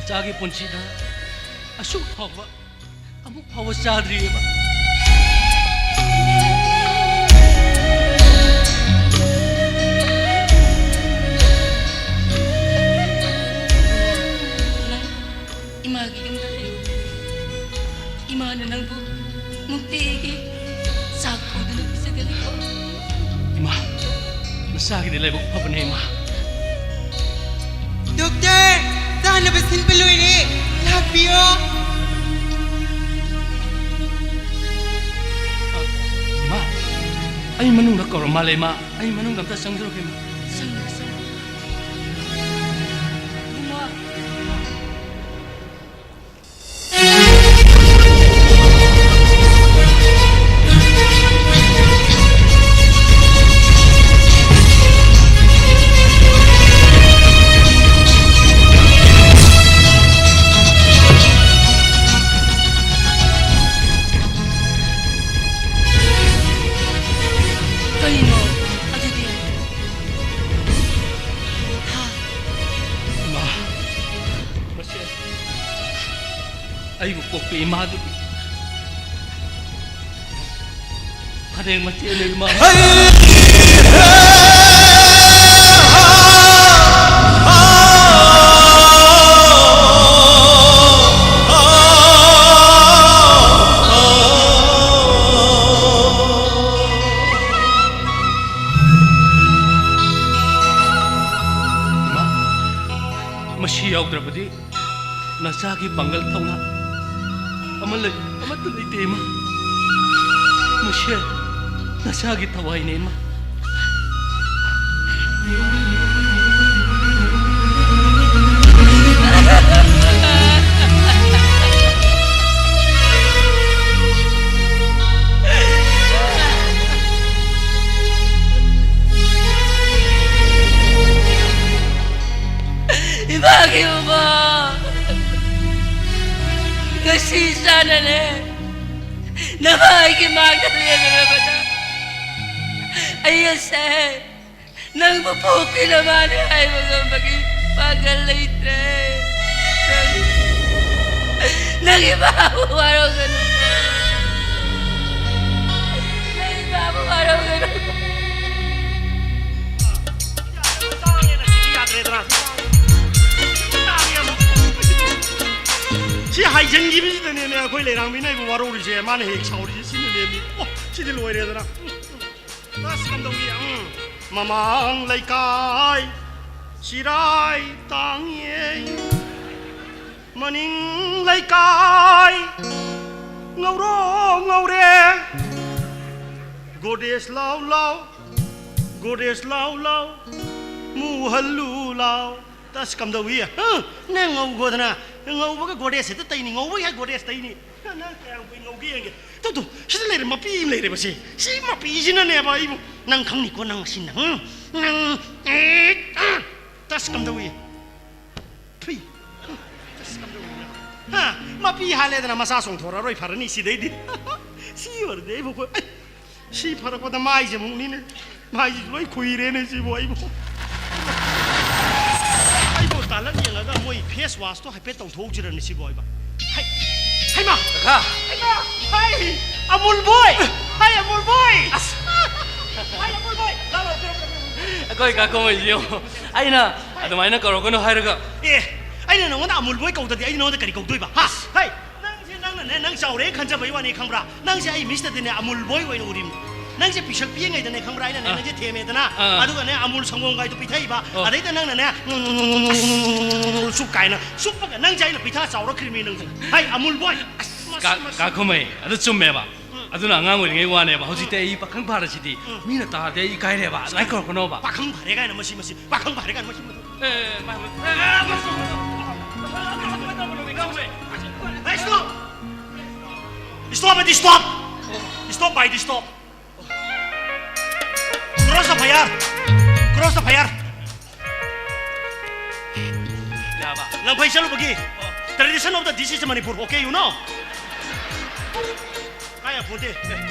ꯏꯆꯥꯒꯤ ꯄꯨꯟꯁꯤꯗ ꯑꯁꯨꯛ ꯐꯥꯎꯕ ꯑꯃꯨꯛ ꯐꯥꯎꯕ ꯆꯥꯗ꯭ꯔꯤꯑꯕ꯫ ꯅꯪ ꯏꯃꯥꯒꯤ ꯌꯨꯝꯗ ꯂꯩꯌꯨ꯫ ꯏꯃꯥꯅ ꯅꯪꯕꯨ ꯅꯨꯡꯇꯤꯒꯤ ꯆꯥꯛ ꯊꯣꯡꯗꯨꯅ ꯄꯤꯖꯒꯅꯤꯀꯣ꯫ ꯏꯃꯥ, ꯅꯆꯥꯒꯤꯗꯤ ꯂꯥꯏꯕꯛ ꯐꯕꯅꯦ, ꯏꯃꯥ꯫ ꯗꯣꯛꯇꯔ, ꯆꯥꯅꯕ ꯁꯤꯟꯕ ꯂꯣꯏꯔꯦ, ꯂꯥꯛꯄꯤꯌꯣ꯫ ꯑ, ꯏꯃꯥ, ꯑꯩ ꯃꯅꯨꯡꯗ ꯀꯧꯔ ꯃꯥꯜꯂꯦ, ꯏꯃꯥ꯫ ꯑꯩ ꯃꯅꯨꯡꯗ ꯑꯝꯇ ꯆꯪꯖꯔꯨꯒꯦ, ꯏꯃꯥ꯫ ꯆꯪꯉꯣ, ꯆꯪꯉꯣ꯫ ꯏꯕꯨꯡꯉꯣ꯫ ꯀꯩꯅꯣ ꯑꯗꯨꯗꯤ? ꯍꯥ? ꯏꯃꯥ, ꯃꯁꯤ ꯑꯩꯕꯨ ꯄꯣꯛꯄ ꯏꯃꯥꯗꯨꯒꯤ ꯐꯅꯦꯛ ꯃꯆꯦꯠꯅꯦ, ꯏꯃꯥ꯫ ꯏꯃꯥ, ꯃꯁꯤ ꯌꯥꯎꯗ꯭ꯔꯕꯗꯤ ꯅꯆꯥꯒꯤ ꯄꯥꯡꯒꯜ ꯊꯧꯅꯥ ꯑꯃ ꯂꯩ, ꯑꯃꯠꯇ ꯂꯩꯇꯦ, ꯏꯃꯥ꯫ ꯃꯁꯤ ꯅꯆꯥꯒꯤ ꯊꯋꯥꯏꯅꯦ, ꯏꯃꯥ꯫ ꯏꯃꯥꯒꯤ ꯃꯃꯥ, ꯉꯁꯤ ꯏꯆꯥꯅꯅꯦ, ꯅꯃꯥꯏꯒꯤ ꯃꯥꯡꯗ ꯂꯦꯡꯂꯕꯗ ꯑꯩ ꯑꯁꯦ ꯅꯪꯕꯨ ꯄꯣꯛꯄꯤꯅꯕꯅꯤ ꯍꯥꯏꯕ ꯉꯝꯕꯒꯤ ꯄꯥꯡꯒꯜ ꯂꯩꯇ꯭ꯔꯦ꯫ ꯅꯪꯒꯤ ꯕꯥꯕꯨ ꯋꯥꯔꯧꯒꯅꯨ꯫ ꯅꯪꯒꯤ ꯕꯥꯕꯨ ꯋꯥꯔꯧꯒꯅꯨ꯫ ꯁꯤ ꯍꯥꯏꯖꯤꯟꯈꯤꯕꯁꯤꯗꯅꯦꯃꯤ ꯑꯩꯈꯣꯏ ꯂꯩꯔꯥꯡꯕꯤꯅ ꯑꯩꯕꯨ ꯋꯥꯔꯧꯔꯤꯁꯦ, ꯃꯥꯅ ꯍꯦꯛ ꯁꯥꯎꯔꯤꯁꯦ ꯁꯤꯅꯅꯦꯃꯤ꯫ ꯑꯣ, ꯁꯤꯗꯤ ꯂꯣꯏꯔꯦꯗꯅ꯫ ꯑꯁ, ꯀꯝꯗꯧꯔꯤ? ꯎꯝ꯫ ꯃꯃꯥꯡ ꯂꯩꯀꯥꯏ ꯆꯤꯔꯥꯏ ꯇꯥꯡꯉꯦ, ꯃꯅꯤꯡ ꯂꯩꯀꯥꯏ ꯉꯧꯔꯣ ꯉꯧꯔꯦ꯫ ꯒꯣꯗꯦꯁ ꯂꯥꯎ ꯂꯥꯎ, ꯒꯣꯗꯦꯁ ꯂꯥꯎ ꯂꯥꯎ, ꯃꯨꯍꯜꯂꯨ ꯂꯥꯎ꯫ ꯑꯁ, ꯀꯝꯗꯧꯏ? ꯍꯥ? ꯅꯪ ꯉꯧꯒꯣꯗꯅ, ꯉꯧꯕꯒ ꯒꯣꯗꯦꯁ ꯍꯦꯛꯇ ꯇꯩꯅꯤ, ꯉꯧꯕꯒꯤ ꯍꯥꯏ ꯒꯣꯗꯦꯁ ꯇꯩꯅꯤ꯫ ꯅꯪ ꯀꯌꯥꯝ ꯀꯨꯏ ꯉꯧꯒꯦ ꯌꯦꯡꯒꯦ꯫ ꯇꯨ, ꯇꯨ, ꯁꯤꯗ ꯂꯩꯔꯦ, ꯃꯄꯤ ꯑꯃ ꯂꯩꯔꯦꯕ ꯁꯤ꯫ ꯁꯤ ꯃꯄꯤꯁꯤꯅꯅꯦꯕ ꯑꯩꯕꯨ, ꯅꯪ ꯈꯪꯅꯤꯀꯣ, ꯅꯪ ꯉꯁꯤ ꯅꯪ, ꯅꯪ, ꯑꯦ, ꯑ, ꯇꯁ ꯀꯝꯗꯧꯏ? ꯊꯨꯏ꯫ ꯇꯁ ꯀꯝꯗꯧꯏ ꯅꯪ? ꯍꯥ? ꯃꯄꯤ ꯍꯥꯜꯂꯦꯗꯅ ꯃꯆꯥ ꯆꯣꯡꯊꯣꯔꯛꯑꯔꯣꯏ, ꯐꯔꯅꯤ ꯁꯤꯗꯩꯗꯤ꯫ ꯁꯤ ꯑꯣꯏꯔꯗꯤ ꯑꯩꯕꯨ ꯀꯣꯏ-, ꯑꯩ, ꯁꯤ ꯐꯔꯛꯄꯗ ꯃꯥꯏꯁꯦ ꯑꯃꯨꯛꯅꯤꯅꯦ꯫ ꯃꯥꯏꯁꯦ ꯂꯣꯏ ꯈꯨꯏꯔꯦꯅꯦ ꯁꯤꯕꯨ ꯑꯩꯕꯨ꯫ ꯑꯩꯕꯨ ꯇꯥꯂꯛ ꯌꯦꯡꯉꯒ ꯃꯣꯏ ꯐꯦꯁ ꯋꯥꯁꯇꯣ ꯍꯥꯏꯐꯦꯠ ꯇꯧꯊꯣꯛꯎꯁꯤꯔꯅꯦ ꯁꯤꯕꯨ ꯑꯩꯕ꯫ ꯍꯩ, ꯍꯩꯃꯥ! ꯀꯀꯥ! ꯍꯩꯃꯥ! ꯍꯩ! ꯑꯃꯨꯜ ꯕꯣꯏ! ꯍꯩ, ꯑꯃꯨꯜ ꯕꯣꯏ! ꯑꯁ! ꯍꯩ, ꯑꯃꯨꯜ ꯕꯣꯏ! ꯂꯥꯎ, ꯂꯥꯎ, ꯄꯤꯔꯛꯑꯣ, ꯄꯤꯔꯛꯑꯣ, ꯄꯤꯔꯛꯑꯣ꯫ ꯑꯩꯈꯣꯏ ꯀꯥ ꯀꯣꯃꯩꯁꯤ ꯌꯦꯡꯉꯣ꯫ ꯑꯩꯅ ꯑꯗꯨꯃꯥꯏꯅ ꯀꯧꯔꯛꯀꯅꯨ ꯍꯥꯏꯔꯒ꯫ ꯑꯦ, ꯑꯩꯅ ꯅꯉꯣꯟꯗ ꯑꯃꯨꯜ ꯕꯣꯏ ꯀꯧꯗꯗꯤ ꯑꯩ ꯅꯉꯣꯟꯗ ꯀꯔꯤ ꯀꯧꯗꯣꯏꯕ? ꯍꯥ? ꯑꯁ! ꯍꯩ! ꯅꯪꯁꯦ ꯅꯪꯅꯅꯦ, ꯅꯪ ꯆꯥꯎꯔꯦ ꯈꯟꯖꯕꯩ ꯋꯥꯅꯤ, ꯈꯪꯕ꯭ꯔꯥ? ꯅꯪꯁꯦ ꯑꯩ ꯃꯤꯁꯇꯗꯤꯅꯦ ꯑꯃꯨꯜ ꯕꯣꯏ ꯑꯣꯏꯅ ꯎꯔꯤꯕꯅꯤ꯫ ꯅꯪꯁꯦ ꯄꯤꯁꯛ ꯄꯤꯛꯏꯉꯩꯗꯅꯦ, ꯈꯪꯕ꯭ꯔꯥ? ꯑꯩꯅꯅꯦ, ꯑꯥ꯫ ꯅꯪꯁꯦ ꯊꯦꯝꯃꯦꯗꯅ, ꯑꯥ꯫ ꯑꯗꯨꯒꯅꯦ ꯑꯃꯨꯜ ꯁꯪꯒꯣꯝꯒꯥꯏꯗꯣ ꯄꯤꯊꯛꯏꯕ꯫ ꯑꯣ꯫ ꯑꯗꯩꯗ ꯅꯪꯅꯅꯦ, ꯁꯨꯞ ꯀꯥꯏꯅ ꯁꯨꯞꯄꯒ ꯅꯪꯁꯦ ꯑꯩꯅ ꯄꯤꯊꯛꯑ ꯆꯥꯎꯔꯛꯈ꯭ꯔꯤꯕꯅꯤ ꯅꯪꯁꯦ꯫ ꯍꯩ, ꯑꯃꯨꯜ ꯕꯣꯏ! ꯑꯁ, ꯃꯁꯤ, ꯀꯥ-, ꯃꯁꯤ꯫ ꯀꯥ ꯀꯣꯃꯩ, ꯑꯗꯨ ꯆꯨꯝꯃꯦꯕ꯫ ꯎꯝ꯫ ꯑꯗꯨꯅ ꯑꯉꯥꯡ ꯑꯣꯏꯔꯤꯉꯩ ꯋꯥꯅꯦꯕ꯫ ꯍꯧꯖꯤꯛꯇꯤ ꯎꯝ꯫ ꯑꯩ ꯄꯥꯈꯪ ꯐꯥꯔꯁꯤꯗꯤ, ꯎꯝ꯫ ꯃꯤꯅ ꯇꯥꯔꯗꯤ ꯑꯩ ꯏꯀꯥꯏꯔꯦꯕ꯫ ꯑꯗꯨꯃꯥꯏꯅ ꯀꯧꯔꯛꯀꯅꯣꯕ꯫ ꯄꯥꯈꯪ ꯐꯥꯔꯦ ꯀꯥꯏꯅ ꯃꯁꯤ, ꯃꯁꯤ꯫ ꯄꯥꯈꯪ ꯐꯥꯔꯦ ꯀꯥꯏꯅ ꯃꯁꯤ, ꯃꯁꯤ꯫ ꯑꯦ, ꯄꯥꯈꯪ-, ꯑꯦ, ꯑꯦ, ꯃꯁꯤ, ꯃꯁꯤ꯫ Hey, stop! Stop ꯑꯗꯤ stop! Stop ꯍꯥꯏꯗꯤ stop! Cross the fire! Cross the fire! ꯌꯥꯕ꯫ ꯂꯪꯐꯩ ꯆꯠꯂꯨꯕꯒꯤ꯫ ꯑꯣ꯫ Tradition of the, this is Manipur, okay, you know? ꯀꯥꯏ ꯌꯥꯄꯣꯟꯇꯦ꯫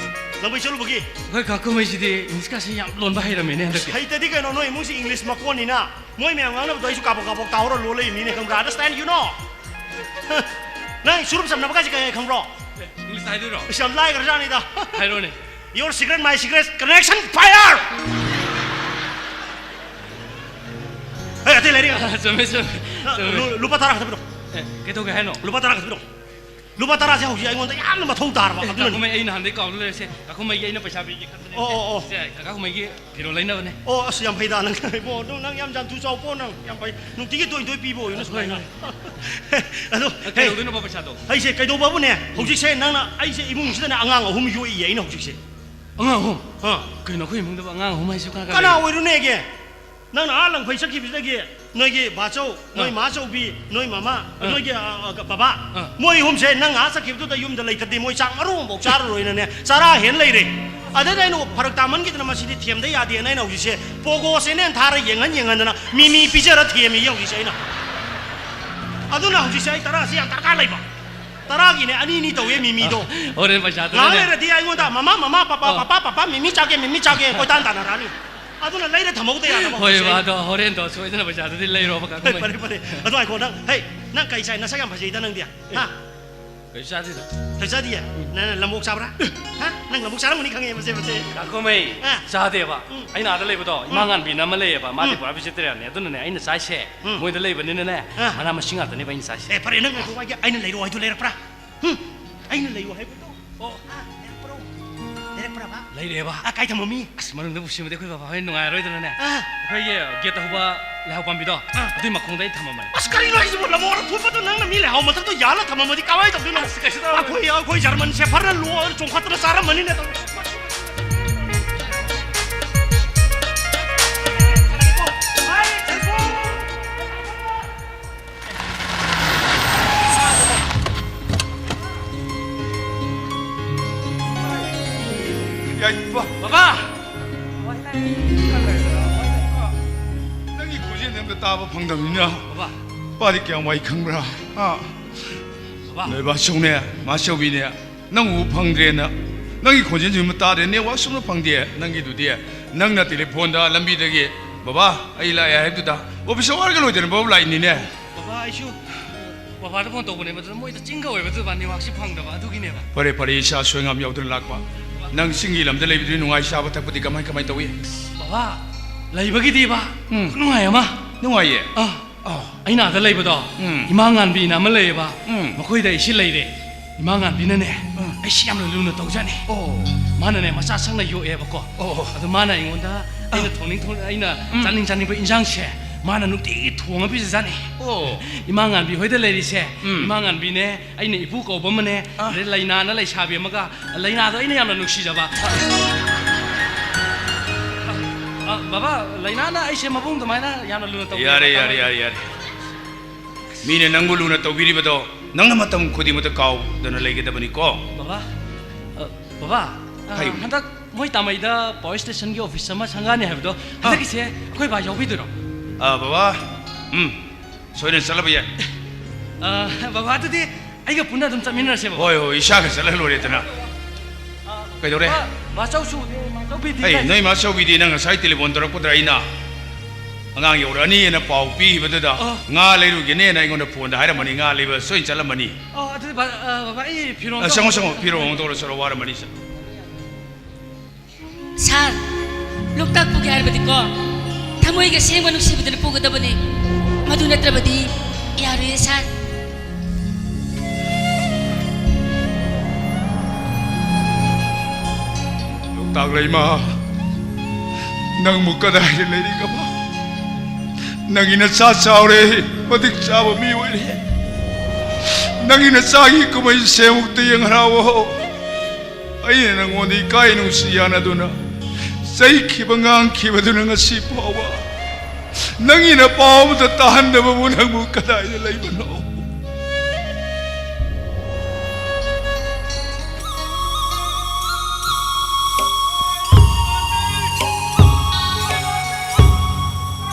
ꯂꯪꯐꯩ ꯆꯠꯂꯨꯕꯒꯤ꯫ ꯑꯩꯈꯣꯏ ꯀꯥ ꯀꯨꯝꯍꯩꯁꯤꯗꯤ ꯏꯪꯂꯤꯁꯀꯥꯁꯦ ꯌꯥꯝ ꯂꯣꯟꯕ ꯍꯩꯔꯝꯃꯦꯅꯦ ꯍꯟꯗꯛꯇꯤ꯫ ꯍꯩꯇꯗꯤ ꯀꯩꯅꯣ, ꯅꯣꯏ ꯏꯃꯨꯡꯁꯤ ꯏꯪꯂꯤꯁ ꯃꯀꯣꯟꯅꯤꯅ꯫ ꯃꯣꯏ ꯃꯌꯥꯝ ꯉꯥꯡꯅꯕꯗꯣ ꯑꯩꯁꯨ ꯀꯥꯕꯣꯛ ꯀꯥꯕꯣꯛ ꯇꯥꯍꯧꯔ ꯂꯣꯜꯂꯛꯏꯅꯤꯅꯦ, ꯈꯪꯕ꯭ꯔꯥ? Understand, you know? ꯅꯪ ꯁꯨꯔꯨꯞ ꯆꯝꯅꯕ ꯀꯥꯏꯁꯦ ꯀꯩ ꯍꯥꯏ ꯈꯪꯕ꯭ꯔꯣ? ꯏꯪꯂꯤꯁꯇ ꯍꯥꯏꯗꯣꯏꯔꯣ? ꯑꯁ, ꯌꯥꯝ ꯂꯥꯏꯈ꯭ꯔꯖꯥꯠꯅꯤꯗ. ꯍꯥꯏꯔꯣꯅꯦ. Your cigarette, my cigarette, connection fire. ꯍꯦ, ꯑꯇꯩ ꯂꯩꯔꯤ. ꯆꯨꯝꯃꯦ, ꯆꯨꯝꯃꯦ, ꯆꯨꯝꯃꯦ. ꯂꯨ- ꯂꯨꯄꯥ ꯇꯔꯥ ꯈꯛꯇ ꯄꯤꯔꯛꯑꯣ. ꯑꯦ, ꯀꯩꯗꯧꯒꯦ ꯍꯥꯏꯅꯣ? ꯂꯨꯄꯥ ꯇꯔꯥ ꯈꯛꯇ ꯄꯤꯔꯛꯑꯣ. ꯂꯨꯄꯥ ꯇꯔꯥꯁꯦ ꯍꯧꯖꯤꯛ ꯑꯩꯉꯣꯟꯗ ꯌꯥꯝꯅ ꯃꯊꯧ ꯇꯥꯔꯕ. ꯑꯦ, ꯑꯗꯨꯅꯅꯤ. ꯀꯥꯀꯨꯃꯩ, ꯑꯩ ꯅꯍꯥꯟꯗꯩ ꯀꯥꯎꯗ ꯂꯩꯔꯁꯦ. ꯀꯥꯀꯨꯃꯩꯒꯤ ꯑꯩꯅ ꯄꯩꯁꯥ ꯄꯤꯒꯦ ꯈꯟꯕꯅꯦ. ꯑꯣ, ꯑꯣ, ꯑꯣ. ꯁꯦ, ꯀꯥꯀꯨꯃꯩꯒꯤ ꯐꯤꯔꯣꯜ ꯂꯩꯅꯕꯅꯦ. ꯑꯣ, ꯑꯁ, ꯌꯥꯝ ꯐꯩꯗ ꯅꯪ. ꯏꯕꯣ, ꯑꯗꯨ ꯅꯪ ꯌꯥꯝ ꯌꯥꯝ ꯊꯨ ꯆꯥꯎ ꯄꯣ ꯅꯪ. ꯌꯥꯝ ꯐꯩ. ꯅꯨꯡꯇꯤꯒꯤ ꯇꯣꯏ ꯇꯣꯏ ꯄꯤꯕ ꯑꯣꯏꯌꯨꯅ ꯁꯨꯃꯥꯏꯅ. ꯑꯗꯣ, ꯑ, ꯍꯦ, ꯀꯩꯗꯧꯗꯣꯏꯅꯣꯕ ꯄꯩꯁꯥꯗꯣ? ꯑꯩꯁꯦ ꯀꯩꯗꯧꯕꯕꯨꯅꯦ? ꯍꯧꯖꯤꯛꯁꯦ ꯅꯪꯅ, ꯑꯩꯁꯦ ꯏꯃꯨꯡꯁꯤꯗꯅꯦ ꯑꯉꯥꯡ ꯑꯍꯨꯝ ꯌꯣꯛꯏꯌꯦ ꯑꯩꯅ ꯍꯧꯖꯤꯛꯁꯦ. ꯑꯉꯥꯡ ꯑꯍꯨꯝ? ꯑꯥ. ꯀꯩꯅꯣ, ꯑꯩꯈꯣꯏ ꯏꯃꯨꯡꯗꯕꯨ ꯑꯉꯥꯡ ꯑꯍꯨꯝ ꯍꯥꯏꯁꯤꯕꯨ ꯀꯅꯥ, ꯀꯅꯥ ꯀꯅꯥ ꯂꯩ? ꯑꯣꯏꯔꯨꯅꯦꯒꯦ? ꯅꯪꯅ ꯑꯥ ꯂꯪꯐꯩ ꯆꯠꯈꯤꯕꯁꯤꯗꯒꯤ ꯅꯣꯏꯒꯤ ꯕꯥꯆꯧ, ꯅꯣꯏ ꯑꯥ. ꯃꯥꯆꯧꯕꯤ, ꯅꯣꯏ ꯃꯃꯥ, ꯑꯥ. ꯅꯣꯏꯒꯤ, ꯑ, ꯑ, ꯕꯕꯥ, ꯑꯥ. ꯃꯣꯏ ꯑꯍꯨꯝꯁꯦ ꯅꯪ ꯑꯥ ꯆꯠꯈꯤꯕꯗꯨꯗ ꯌꯨꯝꯗ ꯂꯩꯇꯗꯤ ꯃꯣꯏ ꯆꯥꯛ ꯃꯔꯨ ꯑꯃꯐꯥꯎ ꯆꯥꯔꯔꯣꯏꯅꯅꯦ ꯆꯔꯥ ꯍꯦꯟ ꯂꯩꯔꯦ. ꯑꯗꯩꯗ ꯑꯩꯅ ꯐꯔꯛ ꯇꯥꯃꯟꯈꯤꯗꯅ ꯃꯁꯤꯗꯤ ꯊꯦꯝꯗ ꯌꯥꯗꯦꯅ ꯑꯩꯅ ꯍꯧꯖꯤꯛꯁꯦ ꯄꯣꯒꯣꯁꯦꯅꯦꯅ ꯊꯥꯔ ꯌꯦꯡꯍꯟ ꯌꯦꯡꯍꯟꯗꯅ ꯃꯤꯃꯤ ꯄꯤꯖꯔ ꯊꯦꯝꯃꯤ ꯍꯧꯖꯤꯛꯁꯦ ꯑꯩꯅ. ꯑꯗꯨꯅ ꯍꯧꯖꯤꯛꯁꯦ ꯑꯩ ꯇꯔꯥꯁꯦ ꯌꯥꯝ ꯗꯔꯀꯥꯔ ꯂꯩꯕ. ꯇꯔꯥꯒꯤꯅꯦ ꯑꯅꯤ ꯑꯅꯤ ꯇꯧꯋꯦ ꯃꯤꯃꯤꯗꯣ. ꯍꯣꯔꯦꯟ ꯄꯩꯁꯥꯗꯨ ꯉꯥꯏꯍꯥꯛ ꯂꯩꯔꯦ. ꯂꯩꯔꯗꯤ ꯑꯩꯉꯣꯟꯗ ꯃꯃꯥ, ꯃꯃꯥ, ꯄꯄꯥ, ꯑꯥ. ꯄꯄꯥ, ꯄꯄꯥ, ꯃꯤꯃꯤ ꯆꯥꯒꯦ, ꯃꯤꯃꯤ ꯆꯥꯒꯦ ꯀꯣꯏꯇꯥꯟ ꯇꯥꯟꯅꯔꯛꯑꯅꯤ. ꯑꯗꯨꯅ ꯂꯩꯔ ꯊꯝꯍꯧꯗ ꯌꯥꯗꯕ ꯍꯣꯏꯕ, ꯍꯧꯖꯤꯛꯁꯦ. ꯑꯗꯣ ꯍꯣꯔꯦꯟꯗꯣ ꯁꯣꯏꯗꯅ ꯄꯩꯁꯥꯗꯨꯗꯤ ꯂꯩꯔꯣꯕ, ꯀꯥꯀꯨꯃꯩ. ꯐꯔꯦ, ꯐꯔꯦ. ꯑꯗꯣ ꯉꯥꯏꯈꯣ ꯅꯪ, ꯍꯦ, ꯅꯪ ꯀꯩ ꯆꯥꯏ? ꯅꯁꯛ ꯌꯥꯝ ꯐꯖꯩꯗ ꯅꯪꯗꯤ. ꯍꯥ? ꯀꯩꯁꯨ ꯆꯥꯗꯦꯗ. ꯀꯩꯁꯨ ꯆꯥꯗꯤꯌꯦ? ꯅꯪ ꯂꯝꯕꯣꯛ ꯆꯥꯕ꯭ꯔꯥ? ꯍꯥ? ꯅꯪ ꯂꯝꯕꯣꯛ ꯆꯥꯔꯝꯒꯅꯤ ꯈꯪꯉꯦ ꯃꯁꯦ, ꯃꯁꯦ. ꯀꯥꯀꯨꯃꯩ, ꯑꯥ. ꯆꯥꯗꯦꯕ. ꯎꯝ. ꯑꯩꯅ ꯑꯥꯗ ꯂꯩꯕꯗꯣ, ꯏꯃꯥ ꯎꯝ. ꯉꯥꯟꯕꯤꯅ ꯑꯃ ꯂꯩꯌꯦꯕ, ꯃꯥꯗꯤ ꯎꯝ. ꯄꯨꯔꯥ ꯚꯦꯖꯤꯇꯦꯔꯤꯌꯥꯟꯅꯦ. ꯑꯗꯨꯅꯅꯦ, ꯑꯩꯅ ꯆꯥꯏꯁꯦ, ꯎꯝ. ꯃꯣꯏꯗ ꯂꯩꯕꯅꯤꯅꯅꯦ, ꯑꯥ. ꯃꯅꯥ ꯃꯁꯤꯡ ꯉꯥꯛꯇꯅꯦꯕ ꯑꯩꯅ ꯆꯥꯏꯁꯦ. ꯑꯦ, ꯐꯔꯦ, ꯅꯪ ꯉꯥꯏꯈꯣ, ꯍꯥꯏꯒꯦ, ꯑꯩꯅ ꯂꯩꯔꯛꯑꯣ ꯍꯥꯏꯗꯣ ꯂꯩꯔꯛꯄ꯭ꯔꯥ? ꯍꯨꯝ? ꯑꯩꯅ ꯂꯩꯌꯣ ꯍꯥꯏꯕꯗꯣ? ꯑꯣ. ꯑꯥ, ꯂꯩꯔꯛꯄ꯭ꯔꯣ? ꯂꯩꯔꯛꯄ꯭ꯔꯕ? ꯂꯩꯔꯦꯕ꯫ ꯑꯥ, ꯀꯥꯏ ꯊꯝꯃꯝꯃꯤ? ꯑꯁ, ꯃꯅꯨꯡꯗ ꯄꯨꯁꯤꯟꯕꯗꯤ ꯑꯩꯈꯣꯏ ꯕꯕꯥ ꯍꯣꯏ ꯅꯨꯡꯉꯥꯏꯔꯔꯣꯏꯗꯅꯅꯦ. ꯑꯥ. ꯑꯩꯈꯣꯏꯒꯤ ꯒꯦꯠ ꯍꯧꯕ ꯂꯩꯍꯥꯎ ꯄꯥꯝꯕꯤꯗꯣ, ꯑꯥ. ꯑꯗꯨꯏ ꯃꯈꯣꯡꯗ ꯑꯩ ꯊꯝꯃꯝꯕꯅꯦ. ꯑꯁ, ꯀꯔꯤꯅꯣ ꯍꯥꯏꯁꯤꯕꯣ? ꯂꯝꯍꯧꯔ ꯐꯨꯕꯗꯣ ꯅꯪꯅ ꯃꯤ ꯂꯩꯍꯥꯎ ꯃꯊꯛꯇ ꯌꯥꯜꯂ ꯊꯝꯃꯝꯃꯗꯤ ꯀꯃꯥꯏꯅ ꯇꯧꯗꯣꯏꯅꯣ? ꯑꯁ, ꯀꯩꯁꯨ ꯇꯧꯔꯣꯏ. ꯑꯩꯈꯣꯏ, ꯑꯩꯈꯣꯏ ꯖꯔꯃꯟ ꯁꯦꯐꯔꯅ ꯂꯣ ꯆꯣꯡꯈꯠꯇꯅ ꯆꯥꯔꯝꯃꯅꯤꯅꯦ ꯇꯧꯔꯤꯁꯦ. ꯌꯥꯏꯐ. ꯕꯕꯥ! ꯅꯪꯒꯤ ꯈꯣꯟꯖꯦꯜ ꯑꯝꯇ ꯇꯥꯕ ꯐꯪꯗꯕꯅꯤꯅ. ꯕꯕꯥ! ꯄꯥꯗꯤ ꯀꯌꯥꯝ ꯋꯥꯏ ꯈꯪꯕ꯭ꯔꯥ? ꯍꯥ? ꯕꯕꯥ! ꯅꯣꯏ ꯕꯥꯆꯧꯅꯦ, ꯃꯥꯆꯧꯕꯤꯅꯦ, ꯅꯪ ꯎꯕ ꯐꯪꯗ꯭ꯔꯦꯅ. ꯅꯪꯒꯤ ꯈꯣꯟꯖꯦꯜꯁꯨ ꯑꯃ ꯇꯥꯗ꯭ꯔꯦ, ꯅꯦꯠꯋꯥꯛꯁꯨ ꯑꯃ ꯐꯪꯗꯦ ꯅꯪꯒꯤꯗꯨꯗꯤ. ꯅꯪꯅ ꯇꯦꯂꯤꯐꯣꯟꯗ ꯂꯝꯕꯤꯗꯒꯤ, "ꯕꯕꯥ, ꯑꯩ ꯂꯥꯛꯑꯦ" ꯍꯥꯏꯕꯗꯨꯗ ꯑꯣꯐꯤꯁ ꯑꯋꯥꯔꯒ ꯂꯣꯏꯗꯅ ꯕꯕꯥ ꯂꯥꯛꯏꯅꯤꯅꯦ. ꯕꯕꯥ, ꯑꯩꯁꯨ ꯕꯕꯥꯗ ꯐꯣꯟ ꯇꯧꯕꯅꯦꯕ, ꯑꯗꯨꯗ ꯃꯣꯏꯗ ꯆꯤꯡꯒ ꯑꯣꯏꯕ, ꯑꯗꯨꯗ ꯅꯦꯠꯋꯥꯛꯁꯤ ꯐꯪꯗꯕ, ꯑꯗꯨꯒꯤꯅꯦꯕ꯫ ꯐꯔꯦ, ꯐꯔꯦ, ꯏꯁꯥ ꯁꯣꯏꯉꯥꯝ ꯌꯥꯎꯗꯅ ꯂꯥꯛꯄ꯫ ꯅꯪ ꯆꯤꯡꯒꯤ ꯂꯝꯗ ꯂꯩꯕꯗꯨꯗꯤ ꯅꯨꯡꯉꯥꯏ, ꯆꯥꯕ ꯊꯛꯄꯗꯤ ꯀꯃꯥꯏ, ꯀꯃꯥꯏ ꯇꯧꯏ? ꯕꯕꯥ, ꯂꯩꯕꯒꯤꯗꯤꯕ, ꯎꯝ꯫ ꯅꯨꯡꯉꯥꯏ ꯑꯃ꯫ ꯅꯨꯡꯉꯥꯏꯌꯦ? ꯑꯥ꯫ ꯑꯥ꯫ ꯑꯩꯅ ꯑꯥꯗ ꯂꯩꯕꯗꯣ, ꯎꯝ꯫ ꯏꯃꯥ ꯉꯥꯟꯕꯤꯅ ꯑꯃ ꯂꯩꯌꯦꯕ꯫ ꯎꯝ꯫ ꯃꯈꯣꯏꯗ ꯑꯩꯁꯤ ꯂꯩꯔꯦ꯫ ꯏꯃꯥ ꯉꯥꯟꯕꯤꯅꯅꯦ, ꯎꯝ꯫ ꯑꯩꯁꯤ ꯌꯥꯝꯅ ꯂꯨꯅ ꯇꯧꯖꯥꯠꯅꯤ꯫ ꯑꯣ꯫ ꯃꯥꯅꯅꯦ, ꯃꯆꯥ ꯁꯪꯅ ꯌꯣꯛꯑꯦꯕꯀꯣ꯫ ꯑꯣ꯫ ꯑꯗꯣ ꯃꯥꯅ ꯑꯩꯉꯣꯟꯗ, ꯑꯩꯅ ꯑꯥ꯫ ꯊꯣꯡꯅꯤꯡ ꯊꯣꯡ-, ꯑꯩꯅ ꯎꯝ꯫ ꯆꯥꯅꯤꯡ ꯆꯥꯅꯤꯡꯕ ꯏꯟꯖꯥꯡꯁꯦ ꯃꯥꯅ ꯅꯨꯡꯇꯤꯒꯤ ꯊꯣꯡꯉ ꯄꯤꯖꯖꯥꯠꯅꯤ꯫ ꯑꯣ꯫ ꯏꯃꯥ ꯉꯥꯟꯕꯤ ꯍꯣꯏꯗ ꯂꯩꯔꯤꯁꯦ, ꯎꯝ꯫ ꯏꯃꯥ ꯉꯥꯟꯕꯤꯅꯦ, ꯑꯩꯅ ꯏꯄꯨ ꯀꯧꯕ ꯑꯃꯅꯦ, ꯑꯥ꯫ ꯑꯗꯩ ꯂꯩꯅꯥꯅ ꯂꯩꯁꯥꯕꯤ ꯑꯃꯒ, ꯂꯩꯅꯥꯗꯣ ꯑꯩꯅ ꯌꯥꯝꯅ ꯅꯨꯡꯁꯤꯖꯕ꯫ ꯑ, ꯑ, ꯕꯕꯥ, ꯂꯩꯅꯥꯅ ꯑꯩꯁꯦ ꯃꯕꯨꯡ ꯑꯗꯨꯃꯥꯏꯅ ꯌꯥꯝꯅ ꯂꯨꯅ ꯇꯧꯕꯤꯕ ꯌꯥꯔꯦ, ꯌꯥꯔꯦ, ꯌꯥꯔꯦ, ꯌꯥꯔꯦ꯫ ꯃꯤꯅ ꯅꯪꯕꯨ ꯂꯨꯅ ꯇꯧꯕꯤꯔꯤꯕꯗꯣ ꯅꯪꯅ ꯃꯇꯝ ꯈꯨꯗꯤꯡꯃꯛꯇ ꯀꯥꯎꯗꯅ ꯂꯩꯒꯗꯕꯅꯤꯀꯣ꯫ ꯕꯕꯥ, ꯑ, ꯕꯕꯥ, ꯑ, ꯍꯥꯏꯌꯨꯅꯦ꯫ ꯍꯟꯗꯛ ꯃꯣꯏ ꯇꯥꯃꯩꯗ power stationꯒꯤ office ꯑꯃ ꯁꯪꯒꯥꯅꯤ ꯍꯥꯏꯕꯗꯣ, ꯑ꯫ ꯍꯟꯗꯛꯀꯤꯁꯦ ꯑꯩꯈꯣꯏ ꯕꯥ ꯌꯥꯎꯕꯤꯗꯣꯏꯔꯣ? ꯑ, ꯕꯕꯥ, ꯎꯝ, ꯁꯣꯏꯗꯅ ꯆꯠꯂꯕ ꯌꯥꯏ꯫ ꯑ, ꯕꯕꯥ, ꯑꯗꯨꯗꯤ ꯑꯩꯒ ꯄꯨꯟꯅ ꯑꯗꯨꯝ ꯆꯠꯃꯤꯟꯅꯔꯁꯦ, ꯕꯕꯥ꯫ ꯍꯣꯏ, ꯍꯣꯏ, ꯏꯁꯥꯒ ꯆꯠꯂ ꯂꯣꯏꯔꯦꯗꯅ꯫ ꯑ, ꯀꯩꯗꯧꯔꯦ? ꯕꯕꯥ, ꯃꯥꯆꯧꯁꯨ, ꯃꯥꯆꯧꯕꯤꯗꯤ ꯑꯩ, ꯀꯥꯏ? ꯅꯣꯏ ꯃꯥꯆꯧꯕꯤꯗꯤ ꯅꯪ ꯉꯁꯥꯏ ꯇꯦꯂꯤꯐꯣꯟ ꯇꯧꯔꯛꯄꯗ ꯑꯩꯅ ꯑꯉꯥꯡ ꯌꯧꯔꯛꯑꯅꯤꯅ ꯄꯥꯎ ꯄꯤꯈꯤꯕꯗꯨꯗ ꯑ꯫ ꯉꯥ ꯂꯩꯔꯨꯒꯦꯅꯦꯅ ꯑꯩꯉꯣꯟꯗ ꯐꯣꯟꯗ ꯍꯥꯏꯔꯝꯃꯅꯤ, ꯉꯥ ꯂꯩꯕ ꯁꯣꯏꯅ ꯆꯠꯂꯝꯃꯅꯤ꯫ ꯑ, ꯑꯗꯨꯗꯤ ꯕ-, ꯑ, ꯕꯕꯥ, ꯑꯩ ꯐꯤꯔꯣꯜ ꯑ, ꯆꯪꯉꯣ, ꯆꯪꯉꯣ, ꯐꯤꯔꯣꯜ ꯍꯣꯡꯗꯣꯛꯑꯣ, ꯆꯠꯂꯣ, ꯋꯥꯔꯝꯃꯅꯤ, ꯆꯠꯂꯣ꯫ ꯁꯥꯔ, ꯂꯣꯛꯇꯥꯛ ꯄꯨꯒꯦ ꯍꯥꯏꯔꯕꯗꯤꯀꯣ, ꯊꯃꯣꯏꯒ ꯁꯦꯡꯕ ꯅꯨꯡꯁꯤꯕꯗꯨꯅ ꯄꯨꯒꯗꯕꯅꯤ꯫ ꯃꯗꯨ ꯅꯠꯇ꯭ꯔꯕꯗꯤ ꯌꯥꯔꯣꯏꯌꯦ, ꯁꯥꯔ꯫ ꯂꯣꯛꯇꯥꯛ ꯂꯩꯃ, ꯅꯪꯕꯨ ꯀꯗꯥꯏꯗ ꯂꯩꯔꯤꯒꯕ? ꯅꯪꯒꯤ ꯅꯆꯥ ꯆꯥꯎꯔꯦ, ꯃꯇꯤꯛ ꯆꯥꯕ ꯃꯤ ꯑꯣꯏꯔꯦ꯫ ꯅꯪꯒꯤ ꯅꯆꯥꯒꯤ ꯀꯨꯝꯍꯩ ꯁꯦꯝꯃꯨꯛꯇ ꯌꯦꯡ ꯍꯔꯥꯎꯑꯣ꯫ ꯑꯩꯅ ꯅꯪꯉꯣꯟꯗ ꯏꯀꯥꯏ ꯅꯨꯡꯁꯤ ꯌꯥꯅꯗꯨꯅ ꯆꯩꯈꯤꯕ ꯉꯥꯡꯈꯤꯕꯗꯨꯅ ꯉꯁꯤ ꯐꯥꯎꯕ ꯅꯪꯒꯤ ꯅꯄꯥꯎ ꯑꯃꯇ ꯇꯥꯍꯟꯗꯕꯕꯨ ꯅꯪꯕꯨ ꯀꯗꯥꯏꯗ ꯂꯩꯕꯅꯣ?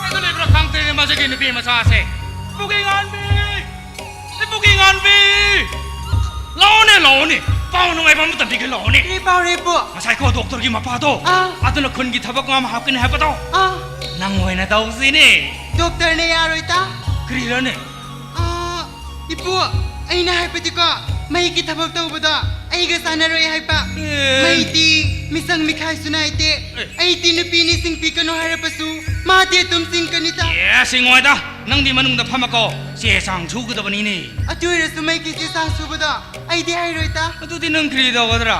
ꯀꯥꯏꯗ ꯂꯩꯕ꯭ꯔꯥ ꯈꯪꯗ꯭ꯔꯦꯅꯦ ꯃꯁꯤꯒꯤ ꯅꯨꯄꯤ ꯃꯆꯥꯁꯦ꯫ ꯄꯨꯒꯤ ꯉꯥꯟꯕꯤ! ꯏꯄꯨꯒꯤ ꯉꯥꯟꯕꯤ! ꯂꯥꯛꯑꯣꯅꯦ, ꯂꯥꯛꯑꯣꯅꯦ꯫ ꯄꯥꯎ ꯅꯨꯡꯉꯥꯏꯕ ꯑꯃ ꯇꯝꯕꯤꯒꯦ, ꯂꯥꯛꯑꯣꯅꯦ꯫ ꯀꯔꯤ ꯄꯥꯎꯔꯣ, ꯏꯄꯨ? ꯉꯁꯥꯏꯀꯣ ꯗꯣꯛꯇꯔꯒꯤ ꯃꯄꯥꯗꯣ, ꯑꯥ꯫ ꯑꯗꯨꯅ ꯈꯨꯟꯒꯤ ꯊꯕꯛ ꯑꯃ ꯍꯥꯞꯀꯅꯤ ꯍꯥꯏꯕꯗꯣ꯫ ꯑꯥ꯫ ꯅꯪ ꯑꯣꯏꯅ ꯇꯧꯁꯤꯅꯦ꯫ ꯗꯣꯛꯇꯔꯅ ꯌꯥꯔꯣꯏꯗ꯫ ꯀꯔꯤꯔꯅꯦ? ꯑꯥ, ꯏꯄꯨ, ꯑꯩꯅ ꯍꯥꯏꯕꯗꯤꯀꯣ, ꯃꯩꯒꯤ ꯊꯕꯛ ꯇꯧꯕꯗꯣ ꯑꯩꯒ ꯆꯥꯟꯅꯔꯣꯏ ꯍꯥꯏꯕ꯫ ꯑꯦ꯫ ꯃꯩꯗꯤ ꯃꯤꯆꯪ ꯃꯤꯈꯥꯏꯁꯨ ꯅꯥꯏꯗꯦ꯫ ꯑꯦ꯫ ꯑꯩꯗꯤ ꯅꯨꯄꯤꯅꯤ ꯁꯤꯡꯕꯤꯒꯅꯨ ꯍꯥꯏꯔꯕꯁꯨ ꯃꯥꯗꯤ ꯑꯗꯨꯝ ꯆꯤꯡꯒꯅꯤꯗ꯫ ꯑꯦ, ꯆꯤꯡꯉꯣꯏꯗ꯫ ꯅꯪꯗꯤ ꯃꯅꯨꯡꯗ ꯐꯝꯃꯀꯣ ꯆꯦ ꯆꯥꯡ ꯁꯨꯒꯗꯕꯅꯤꯅꯦ꯫ ꯑꯗꯨ ꯑꯣꯏꯔꯁꯨ ꯃꯩꯒꯤ ꯆꯦ ꯆꯥꯡ ꯁꯨꯕꯗꯣ ꯑꯩꯗꯤ ꯍꯩꯔꯣꯏꯗ꯫ ꯑꯗꯨꯗꯤ ꯅꯪ ꯀꯔꯤ ꯇꯧꯒꯗ꯭ꯔꯥ?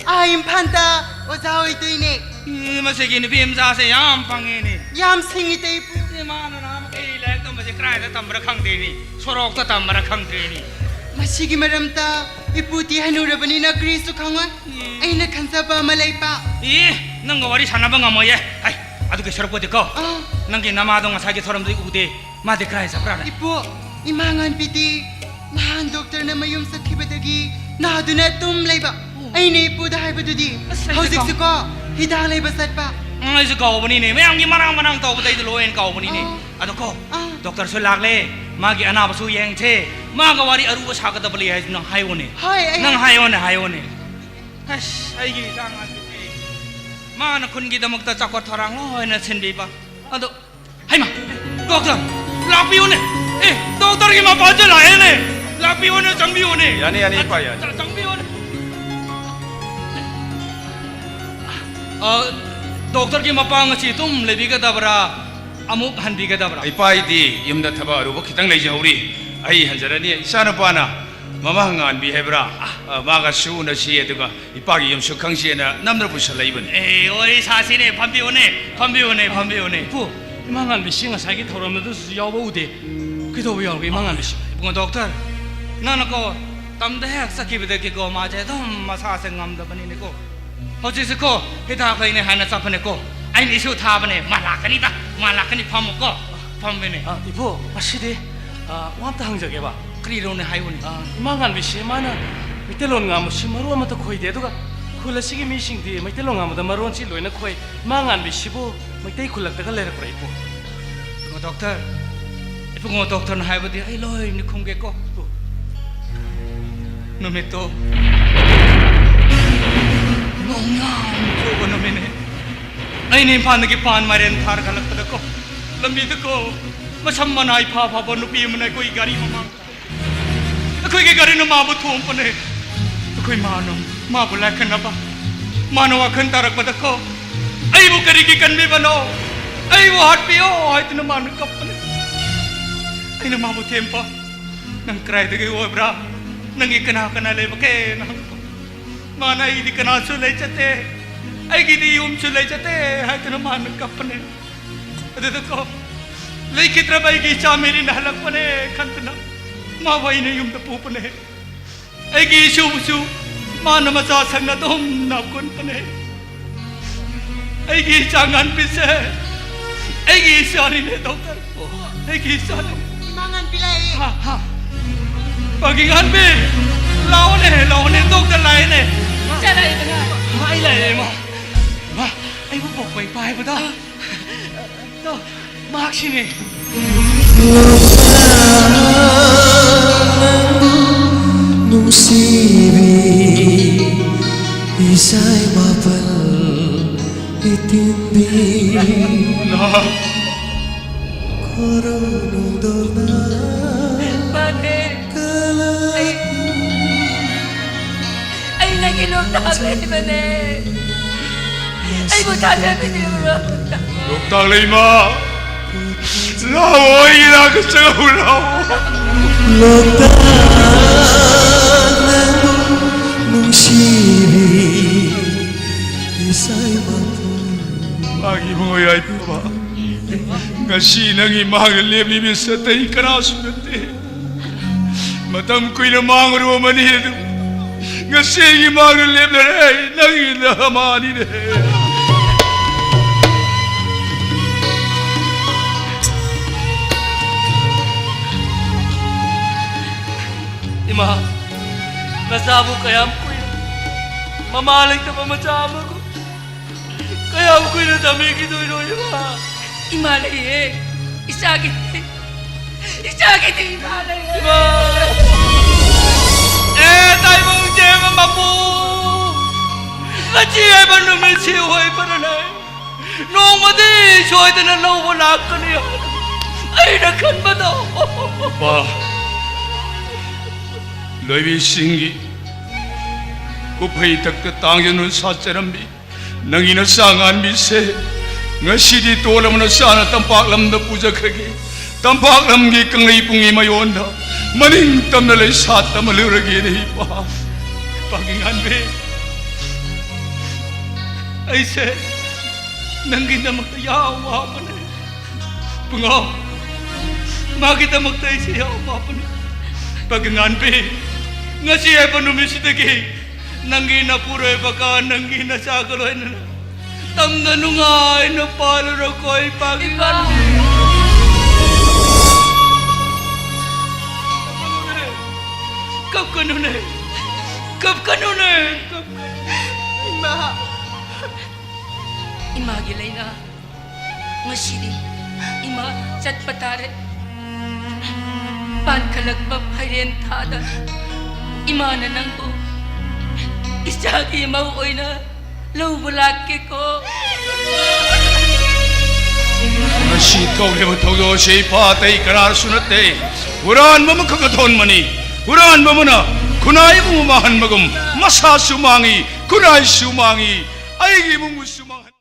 ꯑꯥ, ꯏꯝꯐꯥꯜꯗ ꯑꯣꯖꯥ ꯑꯣꯏꯗꯣꯏꯅꯦ꯫ ꯑꯦ, ꯃꯁꯤꯒꯤ ꯅꯨꯄꯤ ꯃꯆꯥꯁꯦ ꯌꯥꯝ ꯄꯪꯉꯦꯅꯦ꯫ ꯌꯥꯝ ꯁꯤꯡꯉꯤꯗ, ꯏꯄꯨ꯫ ꯑꯦ, ꯃꯥꯅ ꯅꯍꯥꯟꯃꯨꯛ ꯑꯩ ꯂꯥꯏꯔꯤꯛ ꯇꯝꯕꯁꯦ ꯀꯗꯥꯏꯗ ꯇꯝꯕ꯭ꯔꯥ ꯈꯪꯗꯦꯅꯦ꯫ ꯁꯣꯔꯣꯛꯇ ꯇꯝꯕ꯭ꯔꯥ ꯈꯪꯗ꯭ꯔꯦꯅꯦ꯫ ꯃꯁꯤꯒꯤ ꯃꯔꯝꯗ ꯏꯄꯨꯗꯤ ꯍꯅꯨꯔꯕꯅꯤꯅ ꯀꯔꯤꯁꯨ ꯈꯪꯉꯣꯏ꯫ ꯎꯝ꯫ ꯑꯩꯅ ꯈꯟꯖꯕ ꯑꯃ ꯂꯩꯕ꯫ ꯑꯦ, ꯅꯪꯒ ꯋꯥꯔꯤ ꯁꯥꯟꯅꯕ ꯉꯝꯃꯣꯏꯌꯦ꯫ ꯍꯥꯏ, ꯑꯗꯨꯒꯤ ꯁꯔꯨꯛꯄꯨꯗꯤꯀꯣ, ꯑꯥ꯫ ꯅꯪꯒꯤ ꯅꯃꯥꯗꯣ ꯉꯁꯥꯏꯒꯤ ꯊꯧꯔꯝꯗꯨꯗꯤ ꯎꯗꯦ꯫ ꯃꯥꯗꯤ ꯀꯗꯥꯏ ꯆꯠꯈ꯭ꯔꯥꯅꯦ? ꯏꯄꯨ, ꯏꯃꯥ ꯉꯥꯟꯕꯤꯗꯤ ꯅꯍꯥꯟ ꯗꯣꯛꯇꯔꯅ ꯃꯌꯨꯝ ꯆꯠꯈꯤꯕꯗꯒꯤ ꯅꯥꯗꯨꯅ ꯑꯗꯨꯝ ꯂꯩꯕ꯫ ꯑꯣ꯫ ꯑꯩꯅ ꯏꯄꯨꯗ ꯍꯥꯏꯕꯗꯨꯗꯤ ꯑꯁ, ꯑꯩꯁꯨ ꯍꯧꯖꯤꯛꯁꯨꯀꯣ ꯍꯤꯗꯥꯛ ꯂꯩꯕ ꯆꯠꯄ꯫ ꯑꯩꯁꯨ ꯀꯥꯎꯕꯅꯤꯅꯦ, ꯃꯌꯥꯝꯒꯤ ꯃꯔꯥꯡ ꯃꯔꯥꯡ ꯇꯧꯕꯗ ꯑꯩꯗꯤ ꯂꯣꯏꯅ ꯀꯥꯎꯕꯅꯤꯅꯦ꯫ ꯑꯣ꯫ ꯑꯗꯣ ꯀꯣ, ꯑꯥ꯫ ꯗꯣꯛꯇꯔꯁꯨ ꯂꯥꯛꯂꯦ, ꯃꯥꯒꯤ ꯑꯅꯥꯕꯁꯨ ꯌꯦꯡꯁꯦ, ꯃꯥꯒ ꯋꯥꯔꯤ ꯑꯔꯨꯕ ꯁꯥꯒꯗꯕ ꯂꯩ ꯍꯥꯏꯁꯤ ꯅꯪ ꯍꯥꯏꯌꯣꯅꯦ꯫ ꯍꯣꯏ, ꯑꯩ ꯅꯪ ꯍꯥꯏ- ꯍꯥꯏꯌꯣꯅꯦ, ꯍꯥꯏꯌꯣꯅꯦ꯫ ꯑꯁ, ꯑꯩꯒꯤ ꯏꯆꯥ ꯉꯥꯛꯇꯅꯦ꯫ ꯃꯥꯅ ꯈꯨꯟꯒꯤꯗꯃꯛꯇ ꯆꯥꯎꯈꯠ ꯊꯧꯔꯥꯡ ꯂꯣꯏꯅ ꯁꯤꯟꯕꯤꯕ꯫ ꯑꯗꯣ, ꯍꯩꯃꯥ, ꯗꯣꯛꯇꯔ, ꯂꯥꯛꯄꯤꯌꯨꯅꯦ꯫ ꯑꯦ, ꯗꯣꯛꯇꯔꯒꯤ ꯃꯄꯥꯁꯦ ꯂꯥꯛꯑꯦꯅꯦ꯫ ꯂꯥꯛꯄꯤꯌꯨꯅꯦ, ꯆꯪꯕꯤꯌꯨꯅꯦ꯫ ꯌꯥꯅꯤ, ꯌꯥꯅꯤ, ꯏꯄꯥ, ꯌꯥꯅꯤ꯫ ꯆ-, ꯆꯪꯕꯤꯌꯨꯅꯦ꯫ ꯑ, ꯗꯣꯛꯇꯔꯒꯤ ꯃꯄꯥ ꯉꯁꯤ ꯑꯗꯨꯝ ꯂꯩꯕꯤꯒꯗꯕ꯭ꯔꯥ? ꯑꯃꯨꯛ ꯍꯟꯕꯤꯒꯗꯕ꯭ꯔꯥ? ꯏꯄꯥ, ꯑꯩꯗꯤ ꯌꯨꯝꯗ ꯊꯕꯛ ꯑꯔꯨꯕ ꯈꯤꯇꯪ ꯂꯩꯖꯍꯧꯔꯤ꯫ ꯑꯩ ꯍꯟꯖꯔꯅꯤ꯫ ꯏꯆꯥꯅꯨꯄꯥꯅ ꯃꯃꯥ ꯉꯥꯟꯕꯤ ꯍꯥꯏꯕ꯭ꯔꯥ? ꯑ, ꯃꯥꯒꯁꯨ ꯎꯅꯁꯤ, ꯑꯗꯨꯒ ꯏꯄꯥꯒꯤ ꯌꯨꯝꯁꯨ ꯈꯪꯁꯦꯅ ꯅꯝꯗꯨꯅ ꯄꯨꯁꯜꯂꯛꯏꯕꯅꯤ꯫ ꯑꯦ, ꯋꯥꯔꯤ ꯁꯥꯁꯤꯅꯦ, ꯐꯝꯕꯤꯌꯨꯅꯦ, ꯐꯝꯕꯤꯌꯨꯅꯦ, ꯐꯝꯕꯤꯌꯨꯅꯦ꯫ ꯏꯄꯨ, ꯏꯃꯥ ꯉꯥꯟꯕꯤꯁꯤ ꯉꯁꯥꯏꯒꯤ ꯊꯧꯔꯝ ꯑꯗꯨꯁꯨ ꯌꯥꯎꯕ ꯎꯗꯦ꯫ ꯀꯩꯗꯧꯕ ꯌꯥꯎꯔꯒꯦ ꯏꯃꯥ ꯉꯥꯟꯕꯤꯁꯤ? ꯏꯕꯨꯡꯉꯣ ꯗꯣꯛꯇꯔ, ꯅꯪꯅꯀꯣ ꯇꯝꯗ ꯍꯦꯛ ꯆꯠꯈꯤꯕꯗꯒꯤꯀꯣ ꯃꯥꯁꯦ ꯑꯗꯨꯝ ꯃꯁꯥꯁꯦ ꯉꯝꯗꯕꯅꯤꯅꯦꯀꯣ꯫ ꯍꯧꯖꯤꯛꯁꯤꯀꯣ ꯍꯤꯗꯥꯛ ꯂꯩꯅꯦ ꯍꯥꯏꯅ ꯆꯠꯄꯅꯦꯀꯣ꯫ ꯑꯩꯅ ꯏꯁꯨ ꯊꯥꯕꯅꯦ, ꯃꯥ ꯂꯥꯛꯀꯅꯤꯗ, ꯃꯥ ꯂꯥꯛꯀꯅꯤ, ꯐꯝꯃꯨꯀꯣ꯫ ꯐꯝꯃꯤꯅꯦ꯫ ꯑ, ꯏꯄꯨ, ꯉꯁꯤꯗꯤ, ꯑ, ꯋꯥ ꯑꯝꯇ ꯍꯪꯖꯒꯦꯕ꯫ ꯀꯔꯤꯅꯣꯅꯦ, ꯍꯥꯏꯌꯨꯅꯦ꯫ ꯑ, ꯏꯃꯥ ꯉꯥꯟꯕꯤꯁꯤ ꯃꯥꯅ ꯃꯩꯇꯩꯂꯣꯟ ꯉꯥꯡꯕꯁꯤ ꯃꯔꯣꯟ ꯑꯃꯠꯇ ꯈꯣꯏꯗꯦ, ꯑꯗꯨꯒ ꯈꯨꯜ ꯑꯁꯤꯒꯤ ꯃꯤꯁꯤꯡꯗꯤ ꯃꯩꯇꯩꯂꯣꯟ ꯉꯥꯡꯕꯗ ꯃꯔꯣꯟꯁꯤ ꯂꯣꯏꯅ ꯈꯣꯏ꯫ ꯏꯃꯥ ꯉꯥꯟꯕꯤꯁꯤꯕꯨ ꯃꯩꯇꯩ ꯈꯨꯜꯂꯛꯇꯒ ꯂꯩꯔꯛꯄ꯭ꯔꯥ, ꯏꯄꯨ? ꯏꯕꯨꯡꯉꯣ ꯗꯣꯛꯇꯔ, ꯏꯕꯨꯡꯉꯣ ꯗꯣꯛꯇꯔꯅ ꯍꯥꯏꯕꯗꯤ ꯑꯩ ꯂꯣꯏꯅ ꯈꯨꯝꯒꯦꯀꯣ꯫ ꯅꯨꯃꯤꯠꯇꯣ ꯅꯣꯡ ꯌꯥꯝ ꯆꯨꯕ ꯅꯨꯃꯤꯠꯅꯦ꯫ ꯑꯩꯅ ꯏꯝꯐꯥꯜꯗꯒꯤ ꯄꯥꯟ ꯃꯥꯏꯔꯦꯟ ꯊꯥꯔꯒ ꯍꯜꯂꯛꯄꯗꯀꯣ, ꯂꯝꯕꯤꯗꯀꯣ ꯃꯁꯝ ꯃꯅꯥ ꯏꯐꯥ ꯐꯥꯕ ꯅꯨꯄꯤ ꯑꯃꯅ ꯑꯩꯈꯣꯏ ꯒꯥꯔꯤ ꯃꯃꯥꯡꯗ ꯑꯩꯈꯣꯏꯒꯤ ꯒꯥꯔꯤꯅ ꯃꯥꯕꯨ ꯊꯣꯝꯕꯅꯦ꯫ ꯑꯩꯈꯣꯏ ꯃꯥꯅ ꯃꯥꯕꯨ ꯂꯥꯏꯈꯠꯅꯕ, ꯃꯥꯅ ꯋꯥꯈꯜ ꯇꯥꯔꯛꯄꯗꯀꯣ, "ꯑꯩꯕꯨ ꯀꯔꯤꯒꯤ ꯀꯟꯕꯤꯕꯅꯣ? ꯑꯩꯕꯨ ꯍꯥꯠꯄꯤꯌꯣ" ꯍꯥꯏꯗꯨꯅ ꯃꯥꯅ ꯀꯞꯄꯅꯦ꯫ ꯑꯩꯅ ꯃꯥꯕꯨ ꯊꯦꯝꯕ, "ꯅꯪ ꯀꯗꯥꯏꯗꯒꯤ ꯑꯣꯏꯕ꯭ꯔꯥ? ꯅꯪꯒꯤ ꯀꯅꯥ ꯀꯅꯥ ꯂꯩꯕꯒꯦꯅ?" ꯍꯪꯕ꯫ ꯃꯥꯅ, "ꯑꯩꯗꯤ ꯀꯅꯥꯁꯨ ꯂꯩꯖꯗꯦ, ꯑꯩꯒꯤꯗꯤ ꯌꯨꯝꯁꯨ ꯂꯩꯖꯗꯦ" ꯍꯥꯏꯗꯨꯅ ꯃꯥꯅ ꯀꯞꯄꯅꯦ꯫ ꯑꯗꯨꯗꯀꯣ, ꯂꯩꯈꯤꯗ꯭ꯔꯕ ꯑꯩꯒꯤ ꯏꯆꯥ ꯃꯦꯔꯤꯅ ꯍꯜꯂꯛꯄꯅꯦ ꯈꯟꯗꯨꯅ ꯃꯥꯕꯨ ꯑꯩꯅ ꯌꯨꯝꯗ ꯄꯨꯕꯅꯦ꯫ ꯑꯩꯒꯤ ꯏꯁꯨꯕꯨꯁꯨ ꯃꯥꯅ ꯃꯆꯥ ꯁꯪꯅ ꯑꯗꯨꯝ ꯅꯥꯞꯀꯨꯟꯕꯅꯦ꯫ ꯑꯩꯒꯤ ꯏꯆꯥ ꯉꯥꯟꯕꯤꯁꯦ, ꯑꯩꯒꯤ ꯏꯆꯥꯅꯤꯅꯦ, ꯗꯣꯛꯇꯔ꯫ ꯑꯩꯒꯤ ꯏꯆꯥꯅꯤ꯫ ꯏꯃꯥ ꯉꯥꯟꯕꯤ ꯂꯥꯛꯑꯦ꯫ ꯍꯥ, ꯍꯥ꯫ ꯄꯥꯒꯤ ꯉꯥꯟꯕꯤ, ꯂꯥꯛꯑꯣꯅꯦ, ꯂꯥꯛꯑꯣꯅꯦ, ꯗꯣꯛꯇꯔ ꯂꯥꯛꯑꯦꯅꯦ꯫ ꯏꯆꯥ ꯂꯥꯛꯑꯦꯗꯅ꯫ ꯏꯃꯥ, ꯑꯩ ꯂꯥꯛꯑꯦ, ꯏꯃꯥ꯫ ꯏꯃꯥ, ꯑꯩꯕꯨ ꯄꯣꯛꯄ ꯏꯄꯥ ꯍꯥꯏꯕꯗꯣ꯫ ꯇꯣ, ꯃꯍꯥꯛꯁꯤꯅꯦ꯫ ꯅꯨꯡꯁꯤꯕꯤ ꯏꯆꯥ ꯃꯥꯄꯜ ꯏꯇꯤꯟꯕꯤ꯫ ꯅꯍꯥꯛ ꯈꯨꯔꯨꯝꯗꯨꯅ ꯃꯥꯅꯦ꯫ ꯑꯩ, ꯑꯩ ꯅꯪꯒꯤ ꯂꯣꯛꯇꯥꯛ ꯂꯩꯕꯅꯦ꯫ ꯑꯩꯕꯨ ꯊꯥꯖꯕꯤꯗ꯭ꯔꯤꯕ꯭ꯔꯣ? ꯂꯣꯛꯇꯥꯛ ꯂꯩꯃ, ꯂꯥꯛꯑꯣ, ꯑꯩꯒꯤ ꯅꯥꯛꯇ ꯆꯪꯉꯛꯎ, ꯂꯥꯛꯑꯣ꯫ ꯂꯣꯛꯇꯥꯛ ꯅꯪꯕꯨ ꯅꯨꯡꯁꯤꯕꯤ ꯏꯆꯥ ꯃꯥꯄꯜ꯫ ꯃꯥꯒꯤ ꯏꯕꯨꯡꯉꯣ ꯌꯥꯏꯐꯕ꯫ ꯉꯁꯤ ꯅꯪꯒꯤ ꯃꯥꯡꯗ ꯂꯦꯞꯂꯤꯕꯁꯤ ꯑꯇꯩ ꯀꯅꯥꯁꯨ ꯅꯠꯇꯦ꯫ ꯃꯇꯝ ꯀꯨꯏꯅ ꯃꯥꯡꯂꯨꯔꯕꯅꯤ ꯑꯗꯨ ꯉꯁꯤ ꯑꯩꯒꯤ ꯃꯥꯡꯗ ꯂꯦꯞꯂꯔꯦ ꯅꯪꯒꯤ ꯅꯃꯥꯅꯤꯅꯦ꯫ ꯏꯃꯥ, ꯅꯆꯥꯕꯨ ꯀꯌꯥꯝ ꯀꯨꯏꯅ ꯃꯃꯥ ꯂꯩꯇꯕ ꯃꯆꯥ ꯑꯃꯒꯨꯝ ꯀꯌꯥꯝ ꯀꯨꯏꯅ ꯊꯝꯕꯤꯈꯤꯗꯣꯏꯅꯣ, ꯏꯃꯥ? ꯏꯃꯥ ꯂꯩꯌꯦ, ꯏꯆꯥꯒꯤꯗꯤ, ꯏꯆꯥꯒꯤꯗꯤ ꯏꯃꯥ ꯂꯩꯌꯦ꯫ ꯏꯃꯥ! ꯑꯦ, ꯇꯥꯏꯕꯪ ꯆꯦꯟꯕ ꯃꯄꯨ! ꯉꯁꯤ ꯍꯥꯏꯕ ꯅꯨꯃꯤꯠꯁꯤ ꯑꯣꯏꯕꯅꯅꯦ, ꯅꯣꯡꯃꯗꯤ ꯁꯣꯏꯗꯅ ꯂꯧꯕ ꯂꯥꯛꯀꯅꯤ ꯍꯥꯏꯅ ꯑꯩꯅ ꯈꯟꯕꯗꯣ꯫ ꯏꯄꯥ! ꯂꯣꯏꯕꯤꯁꯤꯡꯒꯤ ꯎꯐꯩ ꯊꯛꯇ ꯇꯥꯡꯖꯅ ꯁꯥꯠꯆꯔꯝꯕꯤ ꯅꯪꯒꯤ ꯅꯆꯥ ꯉꯥꯟꯕꯤꯁꯦ ꯉꯁꯤꯗꯤ ꯇꯣꯜ ꯑꯃꯅ ꯆꯥꯅ ꯇꯝꯄꯥꯛ ꯂꯝꯗ ꯄꯨꯖꯈ꯭ꯔꯒꯦ꯫ ꯇꯝꯄꯥꯛ ꯂꯝꯒꯤ ꯀꯪꯂꯩ ꯄꯨꯡꯒꯤ ꯃꯌꯣꯟꯗ ꯃꯅꯤꯡ ꯇꯝꯅ ꯂꯩꯁꯥ ꯇꯝꯍꯜꯂꯨꯔꯒꯦꯅꯦ ꯏꯄꯥ꯫ ꯏꯄꯥꯒꯤ ꯉꯥꯟꯕꯤ, ꯑꯩꯁꯦ ꯅꯪꯒꯤꯗꯃꯛꯇ ꯌꯥꯝ ꯋꯥꯕꯅꯦ꯫ ꯄꯨꯡꯉꯥꯎ, ꯃꯥꯒꯤꯗꯃꯛꯇ ꯑꯩꯁꯦ ꯌꯥꯝ ꯋꯥꯕꯅꯦ꯫ ꯏꯄꯥꯒꯤ ꯉꯥꯟꯕꯤ, ꯉꯁꯤ ꯍꯥꯏꯕ ꯅꯨꯃꯤꯠꯁꯤꯗꯒꯤ ꯅꯪꯒꯤ ꯅꯄꯨꯔꯣꯏꯕꯒ ꯅꯪꯒꯤ ꯅꯆꯥꯒ ꯂꯣꯏꯅꯅ ꯇꯝꯗ ꯅꯨꯡꯉꯥꯏꯅ ꯄꯥꯜꯂꯨꯔꯣꯀꯣ, ꯏꯄꯥꯒꯤ ꯏꯄꯥ꯫ ꯉꯥꯟꯕꯤ꯫ ꯀꯞꯀꯅꯨꯅꯦ, ꯀꯞꯀꯅꯨꯅꯦ, ꯀꯞꯀꯅꯨꯅꯦ, ꯀꯞꯀꯅꯨꯅꯦ꯫ ꯏꯃꯥ꯫ ꯏꯃꯥꯒꯤ ꯂꯥꯏꯅꯥ꯫ ꯉꯁꯤꯗꯤ ꯏꯃꯥ ꯆꯠꯄ ꯇꯥꯔꯦ꯫ ꯄꯥꯟꯈꯠꯂꯛꯄ ꯐꯥꯏꯔꯦꯟ ꯊꯥꯗ ꯏꯃꯥꯅ ꯅꯪꯕꯨ ꯏꯆꯥꯒꯤ ꯃꯧ ꯑꯣꯏꯅ ꯂꯧꯕ ꯂꯥꯛꯀꯦꯀꯣ꯫ ꯉꯁꯤ ꯇꯧꯔꯤꯕ ꯊꯧꯗꯣꯛ ꯑꯁꯤ ꯏꯄꯥ ꯑꯇꯩ ꯀꯅꯥꯁꯨ ꯅꯠꯇꯦ, ꯍꯨꯔꯥꯟꯕ ꯑꯃꯈꯛ ꯊꯣꯟꯕꯅꯤ꯫ ꯍꯨꯔꯥꯟꯕ ꯑꯃꯅ ꯈꯨꯟꯅꯥꯏꯕꯨ ꯃꯥꯡꯍꯟꯕꯒꯨꯝ ꯃꯁꯥꯁꯨ ꯃꯥꯡꯏ, ꯈꯨꯟꯅꯥꯏꯁꯨ ꯃꯥꯡꯏ, ꯑꯩꯒꯤ ꯏꯃꯨꯡꯕꯨꯁꯨ ꯃꯥꯡꯍꯟ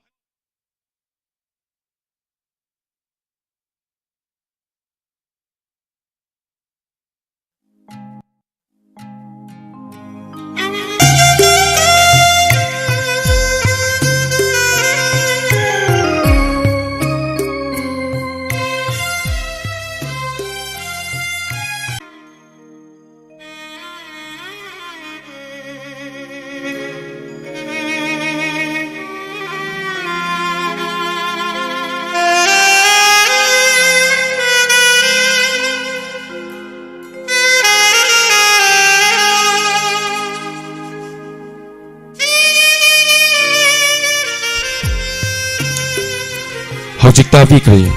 ꯍꯧꯖꯤꯛ ꯇꯥꯕꯤꯈ꯭ꯔꯦ꯫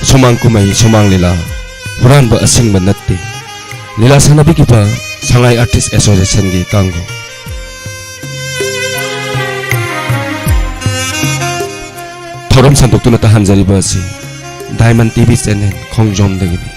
ꯁꯨꯃꯥꯡ ꯀꯨꯝꯍꯩ, ꯁꯨꯃꯥꯡ ꯂꯤꯂꯥ, ꯍꯨꯔꯥꯟꯕ ꯑꯁꯤꯡꯕ ꯅꯠꯇꯦ꯫ ꯂꯤꯂꯥ ꯁꯥꯟꯅꯕꯤꯈꯤꯕ ꯁꯉꯥꯏ ꯑꯥꯔꯇꯤꯁ ꯑꯦꯁꯣꯁꯤꯌꯦꯁꯟꯒꯤ ꯀꯥꯡꯕꯨ꯫ ꯊꯧꯔꯝ ꯁꯟꯗꯣꯛꯇꯨꯅ ꯇꯥꯍꯟꯖꯔꯤꯕ ꯑꯁꯤ ꯗꯥꯏꯃꯟ ꯇꯤ ꯚꯤ ꯆꯦꯅꯦꯜ ꯈꯣꯡꯖꯣꯝꯗꯒꯤꯅꯤ꯫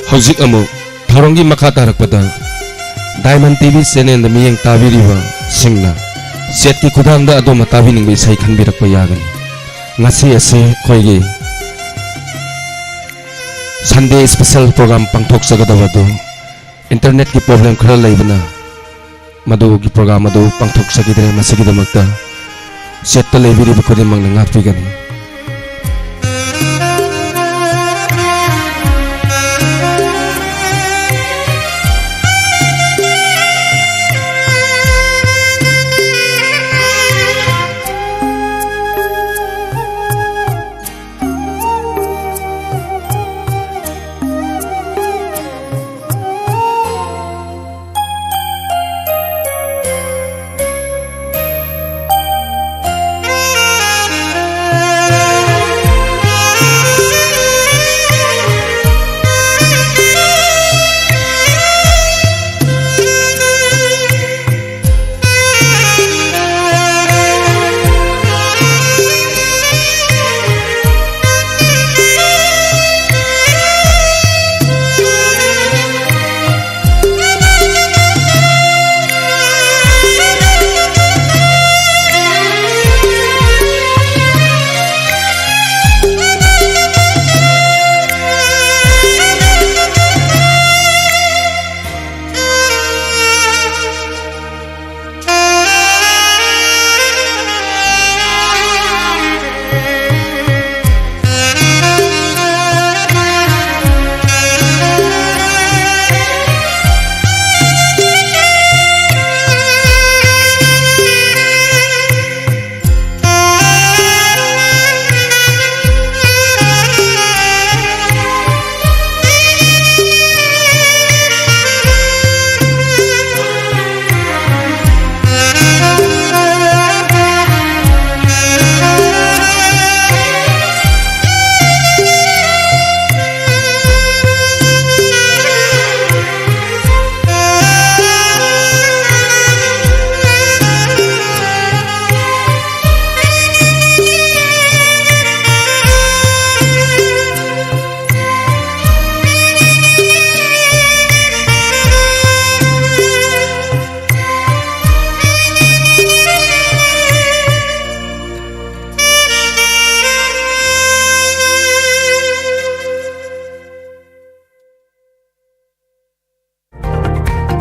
ꯍꯧꯖꯤꯛ ꯑꯃꯨꯛ ꯊꯧꯔꯝꯒꯤ ꯃꯈꯥ ꯇꯥꯔꯛꯄꯗ Diamond TV channelꯗ ꯃꯤꯠꯌꯦꯡ ꯇꯥꯕꯤꯔꯤꯕꯁꯤꯡꯅ ꯆꯦꯠꯀꯤ ꯈꯨꯊꯥꯡꯗ ꯑꯗꯣꯝꯅ ꯇꯥꯕꯤꯅꯤꯡꯕ ꯏꯁꯩ ꯈꯟꯕꯤꯔꯛꯄ ꯌꯥꯒꯅꯤ꯫ ꯉꯁꯤ ꯑꯁꯤ ꯑꯩꯈꯣꯏꯒꯤ Sunday special program ꯄꯥꯡꯊꯣꯛꯆꯒꯗꯕ ꯑꯗꯨ internetꯀꯤ problem ꯈꯔ ꯂꯩꯕꯅ ꯃꯗꯨꯒꯤ program ꯑꯗꯨ ꯄꯥꯡꯊꯣꯛꯆꯈꯤꯗ꯭ꯔꯦ꯫ ꯃꯁꯤꯒꯤꯗꯃꯛꯇ ꯆꯦꯠꯇ ꯂꯩꯕꯤꯔꯤꯕ ꯈꯨꯗꯤꯡꯃꯛꯅ ꯉꯥꯛꯄꯤꯒꯅꯤ꯫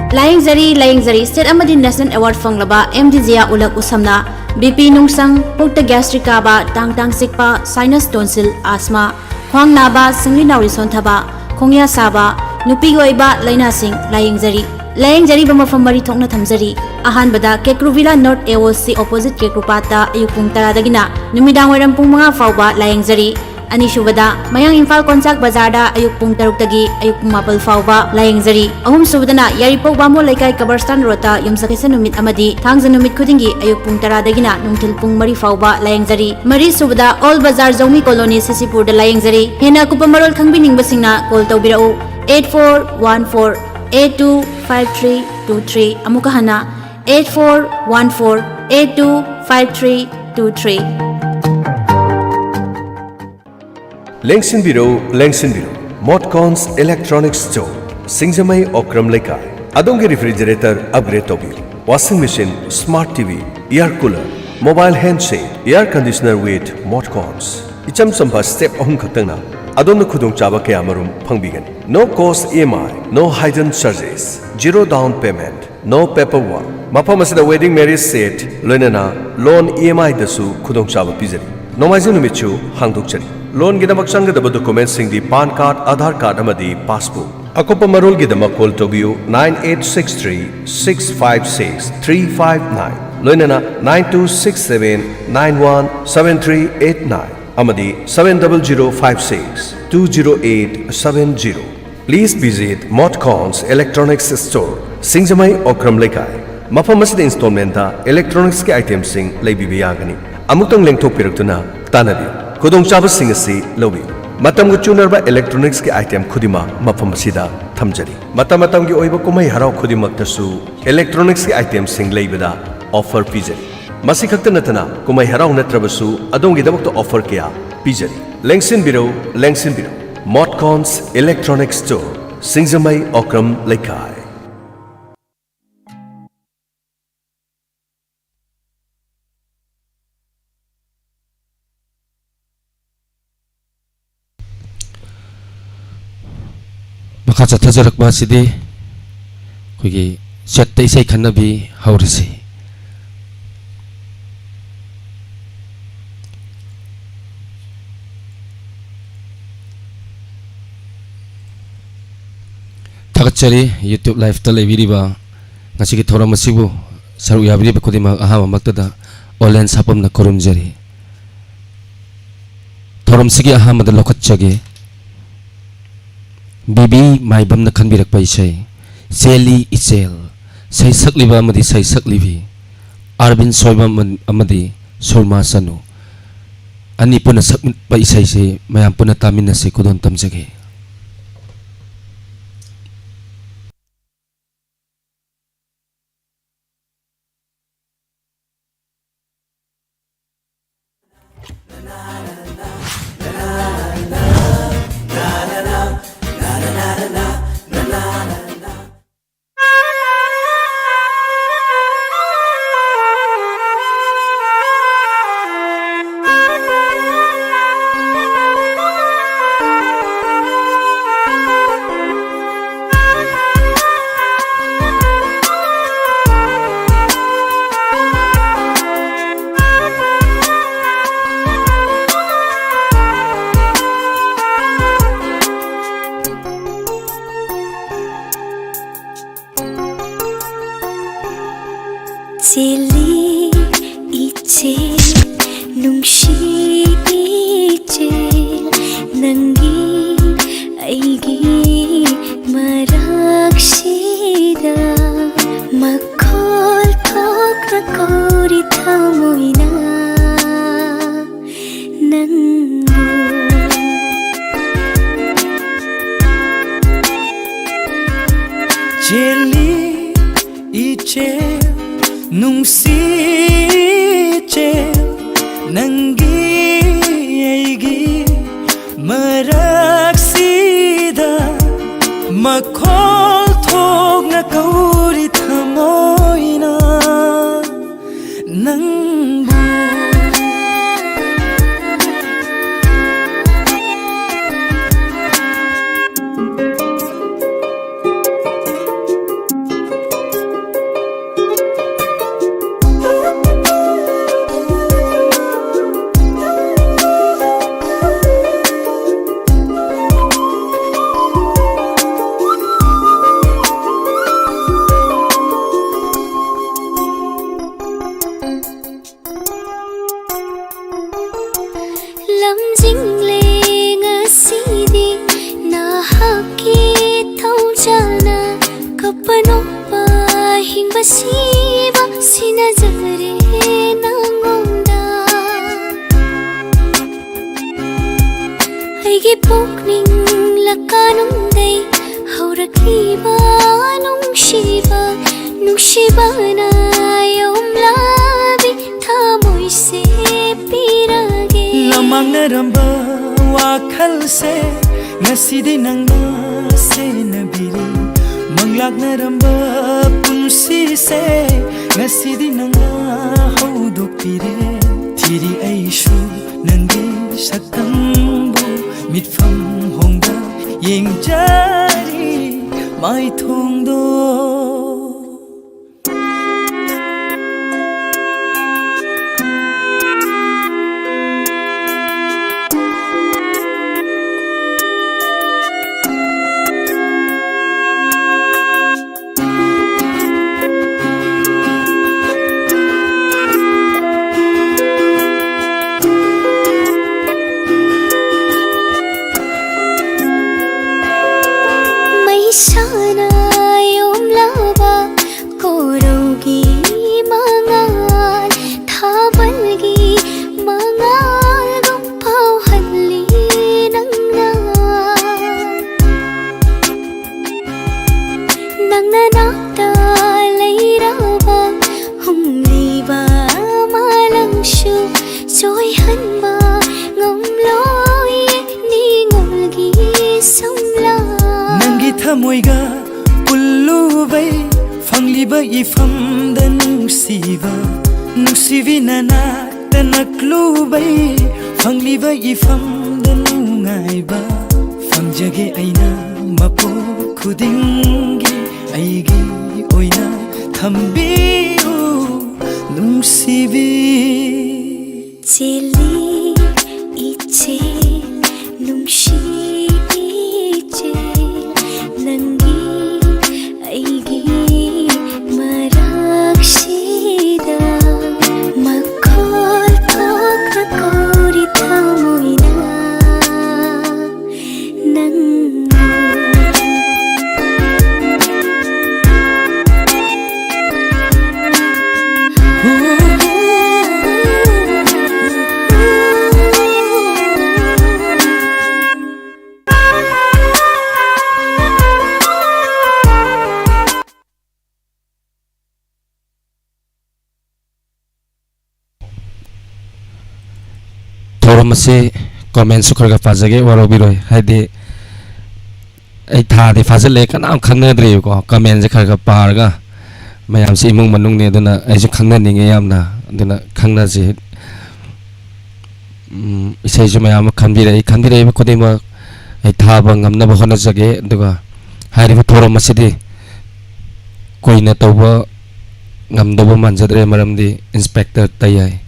ꯂꯥꯌꯦꯡꯖꯔꯤ, ꯂꯥꯌꯦꯡꯖꯔꯤ꯫ State ꯑꯃꯗꯤ National Award ꯐꯪꯂꯕ ꯑꯦꯝ ꯗꯤ ꯖꯤꯌꯥ ꯎꯂꯛ ꯎꯁꯝꯅ ꯕꯤ ꯄꯤ ꯅꯨꯡꯁꯪ, ꯄꯨꯛꯇ gastric ꯀꯥꯕ, ꯇꯥꯡ ꯇꯥꯡ ꯆꯤꯛꯄ, sinus, tonsil, asthma, ꯈ꯭ꯋꯥꯡ ꯅꯥꯕ, ꯁꯤꯡꯂꯤ ꯅꯥꯎꯔꯤ ꯁꯣꯟꯊꯕ, ꯈꯣꯡꯌꯥ ꯁꯥꯕ, ꯅꯨꯄꯤꯒꯤ ꯑꯣꯏꯕ ꯂꯥꯏꯅꯥꯁꯤꯡ ꯂꯥꯌꯦꯡꯖꯔꯤ꯫ ꯂꯥꯌꯦꯡꯖꯔꯤꯕ ꯃꯐꯝ ꯃꯔꯤ ꯊꯣꯛꯅ ꯊꯝꯖꯔꯤ꯫ ꯑꯍꯥꯟꯕꯗ Kekru villa North A O C opposite ꯀꯦꯀ꯭ꯔꯨꯄꯥꯠꯇ ꯑꯌꯨꯛ ꯄꯨꯡ ꯇꯔꯥꯗꯒꯤꯅ ꯅꯨꯃꯤꯗꯥꯡ ꯋꯥꯏꯔꯝ ꯄꯨꯡ ꯃꯉꯥ ꯐꯥꯎꯕ ꯂꯥꯌꯦꯡꯖꯔꯤ꯫ ꯑꯅꯤꯁꯨꯕꯗ ꯃꯌꯥꯡ ꯏꯝꯐꯥꯜ ꯀꯣꯟꯆꯥꯛ ꯕꯖꯥꯔꯗ ꯑꯌꯨꯛ ꯄꯨꯡ ꯇꯔꯨꯛꯇꯒꯤ ꯑꯌꯨꯛ ꯄꯨꯡ ꯃꯥꯄꯜ ꯐꯥꯎꯕ ꯂꯥꯌꯦꯡꯖꯔꯤ꯫ ꯑꯍꯨꯝꯁꯨꯕꯗꯅ ꯌꯥꯏꯔꯤꯄꯣꯛ ꯕꯥꯃꯣꯟ ꯂꯩꯀꯥꯏ ꯀꯕꯔꯁꯇꯥꯟ ꯔꯣꯗꯇ ꯌꯨꯝꯁꯀꯩꯁ ꯅꯨꯃꯤꯠ ꯑꯃꯗꯤ ꯊꯥꯡꯖ ꯅꯨꯃꯤꯠ ꯈꯨꯗꯤꯡꯒꯤ ꯑꯌꯨꯛ ꯄꯨꯡ ꯇꯔꯥꯗꯒꯤꯅ ꯅꯨꯡꯊꯤꯜ ꯄꯨꯡ ꯃꯔꯤ ꯐꯥꯎꯕ ꯂꯥꯌꯦꯡꯖꯔꯤ꯫ ꯃꯔꯤꯁꯨꯕꯗ ꯑꯣꯜ ꯕꯖꯥꯔ ꯖꯧꯃꯤ ꯀꯣꯂꯣꯅꯤ ꯁꯤꯁꯤꯄꯨꯔꯗ ꯂꯥꯌꯦꯡꯖꯔꯤ꯫ ꯍꯦꯟꯅ ꯑꯀꯨꯞꯄ ꯃꯔꯣꯜ ꯈꯪꯕꯤꯅꯤꯡꯕꯁꯤꯡꯅ call ꯇꯧꯕꯤꯔꯛꯎ, eight four one four eight two five three two three꯫ ꯑꯃꯨꯛꯀ ꯍꯟꯅ, eight four one four eight two five three two three꯫ ꯂꯦꯡꯁꯤꯟꯕꯤꯔꯧ, ꯂꯦꯡꯁꯤꯟꯕꯤꯔꯧ꯫ ꯃꯣꯠꯀꯣꯟꯁ ꯏꯂꯦꯛꯇ꯭ꯔꯣꯅꯤꯛꯁ ꯁ꯭ꯇꯣꯔ, ꯁꯤꯡꯖꯃꯩ ꯑꯣꯀ꯭ꯔꯝ ꯂꯩꯀꯥꯏ꯫ ꯑꯗꯣꯝꯒꯤ refrigerator upgrade ꯇꯧꯕꯤꯌꯨ, washing machine, smart T V, air cooler, mobile handset, air conditioner with Motcons꯫ ꯏꯆꯝ ꯆꯝꯕ step ꯑꯍꯨꯝ ꯈꯛꯇꯪꯅ ꯑꯗꯣꯝꯅ ꯈꯨꯗꯣꯡꯆꯥꯕ ꯀꯌꯥꯃꯔꯨꯝ ꯐꯪꯕꯤꯒꯅꯤ꯫ No cost E M I, no hidden charges, zero down payment, no paperwork꯫ ꯃꯐꯝ ꯑꯁꯤꯗ wedding marriage set, ꯂꯣꯏꯅꯅ loan E M I ꯗꯁꯨ ꯈꯨꯗꯣꯡꯆꯥꯕ ꯄꯤꯖꯔꯤ꯫ ꯅꯣꯡꯃꯥꯏꯖꯤꯡ ꯅꯨꯃꯤꯠꯁꯨ ꯍꯥꯡꯗꯣꯛꯆꯔꯤ꯫ Loan ꯒꯤꯗꯃꯛ ꯆꯪꯒꯗꯕ documents ꯁꯤꯡꯗꯤ PAN card, Aadhaar card ꯑꯃꯗꯤ passbook꯫ ꯑꯀꯨꯞꯄ ꯃꯔꯣꯜꯒꯤꯗꯃꯛ call ꯇꯧꯕꯤꯌꯨ, nine eight six three six five six three five nine, ꯂꯣꯏꯅꯅ nine two six seven nine one seven three eight nine ꯑꯃꯗꯤ seven double zero five six two zero eight seven zero꯫ Please visit Motcons Electronics Store, ꯁꯤꯡꯖꯃꯩ ꯑꯣꯀ꯭ꯔꯝ ꯂꯩꯀꯥꯏ꯫ ꯃꯐꯝ ꯑꯁꯤꯗ installment ꯇ electronics ꯀꯤ item ꯁꯤꯡ ꯂꯩꯕꯤꯕ ꯌꯥꯒꯅꯤ꯫ ꯑꯃꯨꯛꯇꯪ ꯂꯦꯡꯊꯣꯛꯄꯤꯔꯛꯇꯨꯅ ꯇꯥꯟꯅꯕꯤꯌꯨ꯫ ꯈꯨꯗꯣꯡꯆꯥꯕꯁꯤꯡ ꯑꯁꯤ ꯂꯧꯕꯤꯌꯨ꯫ ꯃꯇꯝꯒ ꯆꯨꯅꯔꯕ electronics ꯀꯤ item ꯈꯨꯗꯤꯡꯃꯛ ꯃꯐꯝ ꯑꯁꯤꯗ ꯊꯝꯖꯔꯤ꯫ ꯃꯇꯝ ꯃꯇꯝꯒꯤ ꯑꯣꯏꯕ ꯀꯨꯝꯍꯩ ꯍꯔꯥꯎ ꯈꯨꯗꯤꯡꯃꯛꯇꯁꯨ electronics ꯀꯤ item ꯁꯤꯡ ꯂꯩꯕꯗ offer ꯄꯤꯖꯔꯤ꯫ ꯃꯁꯤ ꯈꯛꯇ ꯅꯠꯇꯅ ꯀꯨꯝꯍꯩ ꯍꯔꯥꯎ ꯅꯠꯇ꯭ꯔꯕꯁꯨ ꯑꯗꯣꯝꯒꯤꯗꯃꯛꯇ offer ꯀꯌꯥ ꯄꯤꯖꯔꯤ꯫ ꯂꯦꯡꯁꯤꯟꯕꯤꯔꯧ, ꯂꯦꯡꯁꯤꯟꯕꯤꯔꯧ꯫ Motcons Electronics Store, ꯁꯤꯡꯖꯃꯩ ꯑꯣꯀ꯭ꯔꯝ ꯂꯩꯀꯥꯏ꯫ ꯃꯈꯥ ꯆꯠꯊꯖꯔꯛꯄ ꯑꯁꯤꯗꯤ ꯑꯩꯈꯣꯏꯒꯤ ꯆꯠꯇ ꯏꯁꯩ ꯈꯟꯅꯕꯤ ꯍꯧꯔꯁꯤ꯫ ꯊꯥꯒꯠꯆꯔꯤ YouTube live-ꯇ ꯂꯩꯕꯤꯔꯤꯕ ꯉꯁꯤꯒꯤ ꯊꯧꯔꯝ ꯑꯁꯤꯕꯨ ꯁꯔꯨꯛ ꯌꯥꯕꯤꯔꯤꯕ ꯈꯨꯗꯤꯡꯃꯛ꯫ ꯑꯍꯥꯟꯕꯃꯛꯇꯗ ꯑꯣꯂꯦꯟ ꯁꯥꯄꯝꯅ ꯈꯨꯔꯨꯝꯖꯔꯤ꯫ ꯊꯧꯔꯝꯁꯤꯒꯤ ꯑꯍꯥꯟꯕꯗ ꯂꯧꯈꯠꯆꯒꯦ꯫ ꯕꯤꯕꯤ ꯃꯥꯏꯕꯝꯅ ꯈꯟꯕꯤꯔꯛꯄ ꯏꯁꯩ, ꯆꯦꯜꯂꯤ ꯏꯆꯦꯜ, ꯁꯩꯁꯛꯂꯤꯕ ꯑꯃꯗꯤ ꯁꯩꯁꯛꯂꯤꯕꯤ ꯑꯥꯔꯕꯤꯟ ꯁꯣꯏꯕꯝ ꯑꯃꯗꯤ ꯁꯨꯔꯃꯥ ꯆꯅꯨ ꯑꯅꯤ ꯄꯨꯟꯅ ꯁꯛꯄ ꯏꯁꯩꯁꯤ ꯃꯌꯥꯝ ꯄꯨꯟꯅ ꯇꯥꯃꯤꯟꯅꯁꯤ꯫ ꯈꯨꯗꯣꯜ ꯇꯝꯖꯒꯦ꯫ ꯆꯦꯜꯂꯤ ꯏꯆꯦꯜ, ꯅꯨꯡꯁꯤ ꯏꯆꯦꯜ, ꯅꯪꯒꯤ ꯑꯩꯒꯤ ꯃꯔꯛꯁꯤꯗ ꯃꯈꯣꯜ ꯊꯣꯛꯅ ꯀꯧꯔꯤ ꯊꯃꯣꯏꯅ ꯅꯪꯕꯨ꯫ ꯆꯦꯜꯂꯤ ꯏꯆꯦꯜ, ꯅꯨꯡꯁꯤ ꯏꯆꯦꯜ, ꯅꯪꯒꯤ ꯑꯩꯒꯤ ꯃꯔꯛꯁꯤꯗ ꯃꯈꯣꯜ ꯊꯣꯛꯅ ꯀꯧꯔꯤ ꯊꯃꯣꯏꯅ ꯅꯪꯕꯨ꯫ ꯅꯣꯛꯄ ꯍꯤꯡꯕ ꯁꯤꯕ ꯁꯤꯟꯅꯖꯔꯦ ꯅꯉꯣꯟꯗ꯫ ꯑꯩꯒꯤ ꯄꯨꯛꯅꯤꯡ ꯂꯀꯥꯅꯨꯡꯗꯩ ꯍꯧꯔꯛꯂꯤꯕ ꯅꯨꯡꯁꯤꯕ, ꯅꯨꯡꯁꯤꯕꯅ ꯌꯣꯝꯂꯕꯤ ꯊꯃꯣꯏꯁꯦ ꯄꯤꯔꯒꯦ꯫ ꯂꯃꯥꯡꯅꯔꯝꯕ ꯋꯥꯈꯜꯁꯦ ꯉꯁꯤꯗꯤ ꯅꯪꯅ ꯁꯦꯟꯅꯕꯤꯔꯦ꯫ ꯃꯪꯂꯥꯛꯅꯔꯝꯕ ꯄꯨꯟꯁꯤꯁꯦ ꯉꯁꯤꯗꯤ ꯅꯪꯅ ꯍꯧꯗꯣꯛꯄꯤꯔꯦ꯫ ꯊꯤꯔꯤ ꯑꯩꯁꯨ ꯅꯪꯒꯤ ꯁꯛꯇꯝꯕꯨ, ꯃꯤꯠꯐꯝ ꯍꯣꯡꯗ ꯌꯦꯡꯖꯔꯤ ꯃꯥꯏꯊꯣꯡꯗꯣ꯫ ꯃꯩꯁꯥꯅ ꯌꯣꯝꯂꯕ ꯀꯣꯔꯧꯒꯤ ꯃꯉꯥꯜ, ꯊꯥꯕꯜꯒꯤ ꯃꯉꯥꯜꯒꯨꯝ ꯐꯥꯎꯍꯜꯂꯤ ꯅꯪꯅ꯫ ꯅꯪꯅ ꯅꯥꯛꯇ ꯂꯩꯔꯕ ꯍꯨꯝꯂꯤꯕ ꯃꯥꯂꯪꯁꯨ ꯆꯣꯏꯍꯟꯕ ꯉꯝꯂꯣꯏꯌꯦ ꯅꯤꯉꯣꯜꯒꯤ ꯁꯝꯂꯥꯡ꯫ ꯅꯪꯒꯤ ꯊꯃꯣꯏꯒ ꯄꯨꯜꯂꯨꯕꯩ ꯐꯪꯂꯤꯕ ꯏꯐꯝꯗ ꯅꯨꯡꯁꯤꯕ, ꯅꯨꯡꯁꯤꯕꯤ ꯅꯅꯥꯛꯇ ꯅꯛꯂꯨꯕꯩ ꯐꯪꯂꯤꯕ ꯏꯐꯝꯗ ꯅꯨꯡꯉꯥꯏꯕ ꯐꯪꯖꯒꯦ ꯑꯩꯅ ꯃꯄꯣꯛ ꯈꯨꯗꯤꯡꯒꯤ ꯑꯩꯒꯤ ꯑꯣꯏꯅ ꯊꯝꯕꯤꯌꯨ ꯅꯨꯡꯁꯤꯕꯤ꯫ ꯆꯦꯜꯂꯤ ꯏꯆꯦꯜ ꯅꯨꯡꯁꯤ ꯏꯆꯦꯜ, ꯅꯪꯒꯤ ꯑꯩꯒꯤ ꯃꯔꯛꯁꯤꯗ ꯃꯈꯣꯜ ꯊꯣꯛꯅ ꯀꯧꯔꯤ ꯊꯃꯣꯏꯅ ꯅꯪꯕꯨ꯫ ꯃꯁꯤ ꯀꯃꯦꯟꯁꯨ ꯈꯔ ꯈꯔ ꯄꯥꯖꯒꯦ, ꯋꯥꯔꯧꯕꯤꯔꯣꯏ꯫ ꯍꯥꯏꯗꯤ ꯑꯩ ꯊꯥꯗꯤ ꯐꯥꯖꯤꯜꯂꯛꯑꯦ, ꯀꯅꯥꯝ ꯈꯪꯅꯗ꯭ꯔꯤꯕꯀꯣ꯫ ꯀꯃꯦꯟꯁꯦ ꯈꯔ ꯈꯔ ꯄꯥꯔꯒ, ꯃꯌꯥꯝꯁꯦ ꯏꯃꯨꯡ ꯃꯅꯨꯡꯅꯤ, ꯑꯗꯨꯅ ꯑꯩꯁꯨ ꯈꯪꯅꯅꯤꯡꯉꯦ ꯌꯥꯝꯅ꯫ ꯑꯗꯨꯅ ꯈꯪꯅꯁꯤ꯫ ꯎꯝ, ꯏꯁꯩꯁꯨ ꯃꯌꯥꯝ ꯑꯃ ꯈꯟꯕꯤꯔꯛꯏ꯫ ꯈꯟꯕꯤꯔꯛꯏꯕ ꯈꯨꯗꯤꯡꯃꯛ ꯑꯩ ꯊꯥꯕ ꯉꯝꯅꯕ ꯍꯣꯠꯅꯖꯒꯦ꯫ ꯑꯗꯨꯒ ꯍꯥꯏꯔꯤꯕ ꯊꯧꯔꯝ ꯑꯁꯤꯗꯤ ꯀꯨꯏꯅ ꯇꯧꯕ ꯉꯝꯗꯧꯕ ꯃꯥꯟꯖꯗ꯭ꯔꯦ, ꯃꯔꯝꯗꯤ ꯏꯟꯁꯄꯦꯛꯇꯔ ꯇꯌꯥꯏ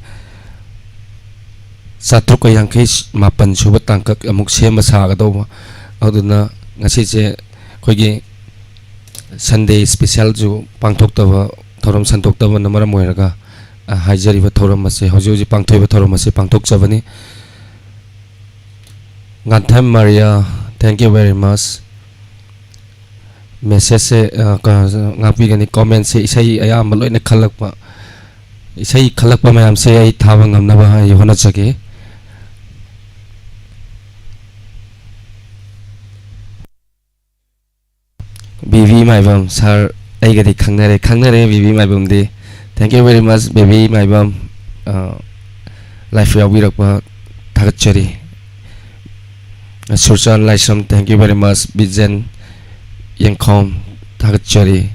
ꯆꯥꯇ꯭ꯔꯨꯛꯀ ꯌꯥꯡꯈꯩ ꯃꯥꯄꯟ ꯁꯨꯕ ꯇꯥꯡꯀꯛ ꯑꯃꯨꯛ ꯁꯦꯝꯕ ꯁꯥꯒꯗꯧꯕ꯫ ꯑꯗꯨꯅ ꯉꯁꯤꯁꯦ ꯑꯩꯈꯣꯏꯒꯤ ꯁꯟꯗꯦ ꯏꯁꯄꯤꯁꯦꯜꯁꯨ ꯄꯥꯡꯊꯣꯛꯇꯕ, ꯊꯧꯔꯝ ꯁꯟꯗꯣꯛꯇꯕꯅ ꯃꯔꯝ ꯑꯣꯏꯔꯒ, ꯑ, ꯍꯥꯏꯖꯔꯤꯕ ꯊꯧꯔꯝ ꯑꯁꯦ, ꯍꯧꯖꯤꯛ ꯍꯧꯖꯤꯛ ꯄꯥꯡꯊꯣꯛꯏꯕ ꯊꯧꯔꯝ ꯑꯁꯤ ꯄꯥꯡꯊꯣꯛꯆꯕꯅꯤ꯫ Nganthem Maria, thank you very much꯫ ꯃꯦꯁꯦꯖꯁꯦ, ꯑ, ꯀ-, ꯉꯥꯛꯄꯤꯒꯅꯤ꯫ ꯀꯣꯃꯦꯟꯁꯦ ꯏꯁꯩ ꯑꯌꯥꯝꯕ ꯂꯣꯏꯅ ꯈꯜꯂꯛꯄ, ꯏꯁꯩ ꯈꯜꯂꯛꯄ ꯃꯌꯥꯝꯁꯦ ꯑꯩ ꯊꯥꯕ ꯉꯝꯅꯕ ꯑꯩ ꯍꯣꯠꯅꯖꯒꯦ꯫ ꯕꯤ ꯕꯤ ꯃꯥꯏꯕꯝ ꯁꯥꯔ, ꯑꯩꯒꯗꯤ ꯈꯪꯅꯔꯦ, ꯈꯪꯅꯔꯦ ꯕꯤ ꯕꯤ ꯃꯥꯏꯕꯝꯗꯤ꯫ Thank you very much B B Maibam, ꯑ, ꯂꯥꯏꯐ ꯌꯥꯎꯕꯤꯔꯛꯄ ꯊꯥꯒꯠꯆꯔꯤ꯫ ꯁꯨꯔꯆꯥꯟ ꯂꯥꯏꯁ꯭ꯔꯝ, thank you very much꯫ ꯕꯤꯖꯦꯟ ꯌꯦꯡꯈꯣꯝ, ꯊꯥꯒꯠꯆꯔꯤ꯫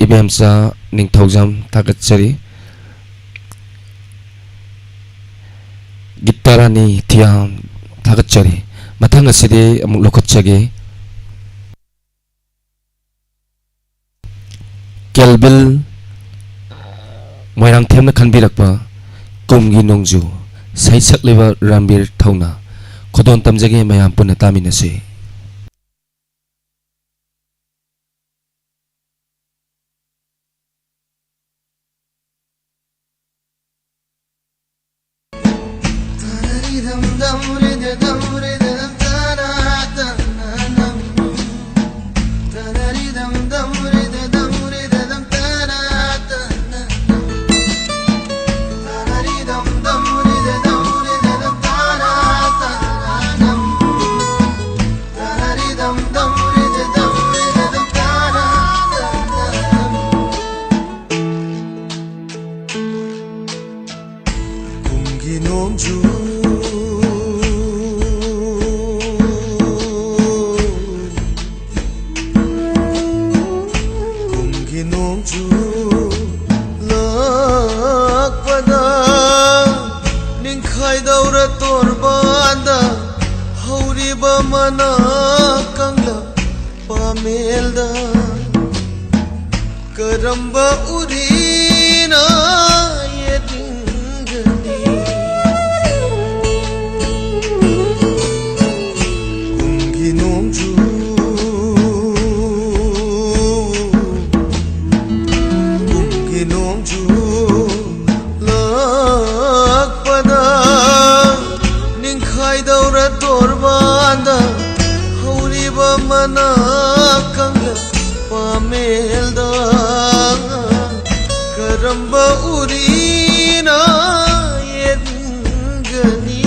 ꯏꯕꯦꯝꯆꯥ ꯅꯤꯡꯊꯧꯖꯝ, ꯊꯥꯒꯠꯆꯔꯤ꯫ ꯒꯤꯇꯥꯔꯥꯅꯤ ꯊꯤꯌꯥꯝ, ꯊꯥꯒꯠꯆꯔꯤ꯫ ꯃꯊꯪ ꯑꯁꯤꯗꯤ ꯑꯃꯨꯛ ꯂꯧꯈꯠꯆꯒꯦ꯫ ꯀꯦꯜꯕꯤꯜ ꯃꯣꯏꯔꯥꯡꯊꯦꯝꯅ ꯈꯟꯕꯤꯔꯛꯄ ꯀꯨꯝꯒꯤ ꯅꯣꯡꯖꯨ, ꯁꯩꯁꯛꯂꯤꯕ ꯔꯥꯝꯕꯤꯔ ꯊꯧꯅ꯫ ꯈꯨꯗꯣꯜ ꯇꯝꯖꯒꯦ, ꯃꯌꯥꯝ ꯄꯨꯟꯅ ꯇꯥꯃꯤꯟꯅꯁꯤ꯫ ꯀꯨꯝꯒꯤ ꯅꯣꯡꯖꯨ ꯇꯣꯔꯕꯥꯟꯗ ꯍꯧꯔꯤꯕ ꯃꯅꯥ ꯀꯪꯂꯞ ꯄꯥꯃꯦꯜꯗ ꯀꯔꯝꯕ ꯎꯔꯤꯅ ꯌꯦꯠꯅꯤꯡꯒꯅꯤ? ꯀꯨꯝꯒꯤ ꯅꯣꯡꯖꯨ, ꯀꯨꯝꯒꯤ ꯅꯣꯡꯖꯨ ꯂꯥꯛꯄꯗ ꯅꯤꯡꯈꯥꯏꯗꯧꯔ ꯇꯣꯔꯕꯥꯟꯗ ꯍꯧꯔꯤꯕ ꯃꯅꯥ ꯀꯪꯂ ꯄꯥꯃꯦꯜꯗ ꯀꯔꯝꯕ ꯎꯔꯤꯅ ꯌꯦꯡꯒꯅꯤ?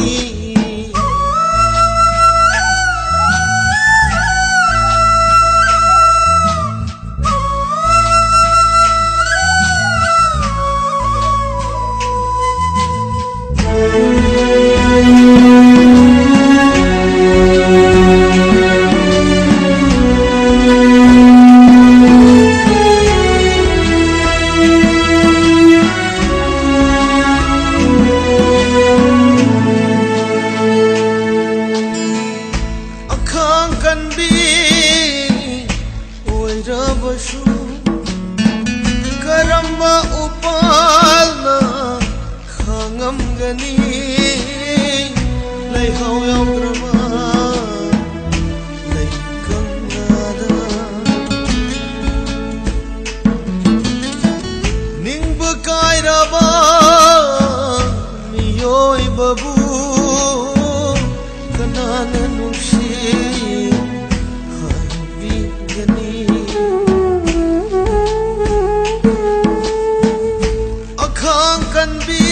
ꯑꯈꯥꯡ ꯀꯟꯕꯤ ꯑꯣꯏꯔꯕꯁꯨ ꯀꯔꯝꯕ ꯎꯄꯥꯜꯅ ꯈꯥꯡꯉꯝꯒꯅꯤ? ꯂꯩꯍꯥꯎ ꯌꯥꯎꯗ꯭ꯔꯕ ꯂꯩꯀꯪꯂꯥꯗ ꯅꯤꯡꯕ ꯀꯥꯏꯔꯕ ꯃꯤꯑꯣꯏꯕꯕꯨ ꯀꯅꯥꯅ ꯅꯨꯡꯁꯤ ꯍꯥꯏꯕꯤꯒꯅꯤ? ꯑꯈꯥꯡ ꯀꯟꯕꯤ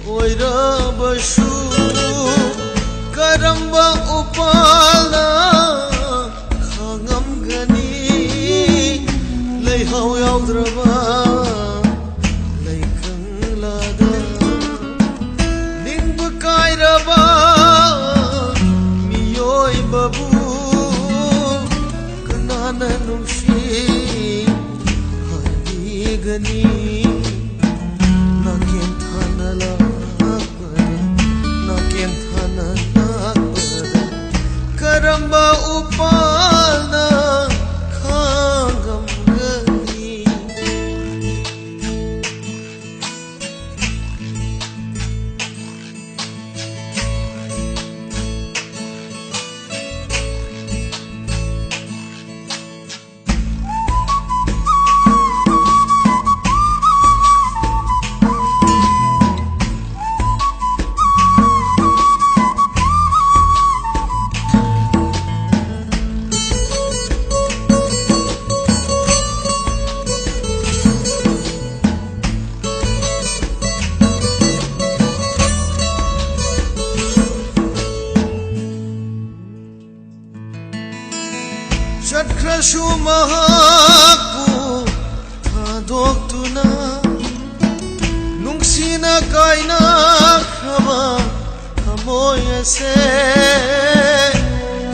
ꯑꯣꯏꯔꯕꯁꯨ ꯀꯔꯝꯕ ꯎꯄꯥꯜꯅ ꯈꯥꯡꯉꯝꯒꯅꯤ? ꯂꯩꯍꯥꯎ ꯌꯥꯎꯗ꯭ꯔꯕ ꯂꯩꯀꯪꯂꯥꯗ ꯅꯤꯡꯕ ꯀꯥꯏꯔꯕ ꯃꯤꯑꯣꯏꯕꯕꯨ ꯀꯅꯥꯅ ꯅꯨꯡꯁꯤ ꯍꯥꯏꯕꯤꯒꯅꯤ? ꯅꯥꯀꯦꯟ ꯊꯥꯅ ꯂꯥꯛꯄꯗ ꯂꯥꯛꯄꯗ ꯀꯔꯝꯕ ꯎꯄꯥꯜꯅ ꯈꯥꯡꯉꯝꯒꯅꯤ? ꯆꯠꯈ꯭ꯔꯁꯨ ꯃꯍꯥꯛꯄꯨ ꯊꯥꯗꯣꯛꯇꯨꯅ, ꯅꯨꯡꯁꯤꯅ ꯀꯥꯏꯅꯈ꯭ꯔꯕ ꯊꯃꯣꯏ ꯑꯁꯦ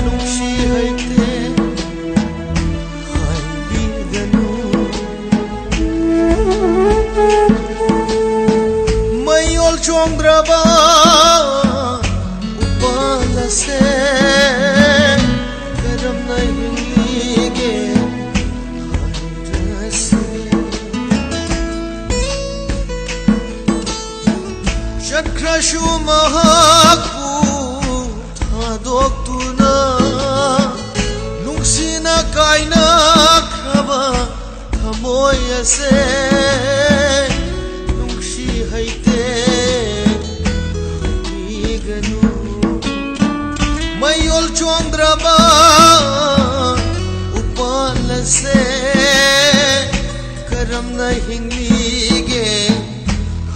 ꯅꯨꯡꯁꯤ ꯍꯩꯇꯦ ꯍꯥꯏꯕꯤꯒꯅꯨ꯫ ꯃꯌꯣꯜ ꯆꯣꯡꯗ꯭ꯔꯕ ꯎꯄꯥꯜ ꯑꯁꯦ ꯀꯔꯝꯅ ꯍꯤꯡꯂꯤꯒꯦ ꯍꯥꯏꯔꯁꯤ꯫ ꯆꯠꯈ꯭ꯔꯁꯨ ꯃꯍꯥꯛꯄꯨ ꯊꯥꯗꯣꯛꯇꯨꯅ, ꯅꯨꯡꯁꯤꯅ ꯀꯥꯏꯅꯈ꯭ꯔꯕ ꯊꯃꯣꯏ ꯑꯁꯦ ꯅꯨꯡꯁꯤ ꯍꯩꯇꯦ ꯍꯥꯏꯕꯤꯒꯅꯨ꯫ ꯃꯌꯣꯜ ꯆꯣꯡꯗ꯭ꯔꯕ ꯎꯄꯥꯜ ꯑꯁꯦ ꯀꯔꯝꯅ ꯍꯤꯡꯂꯤꯒꯦ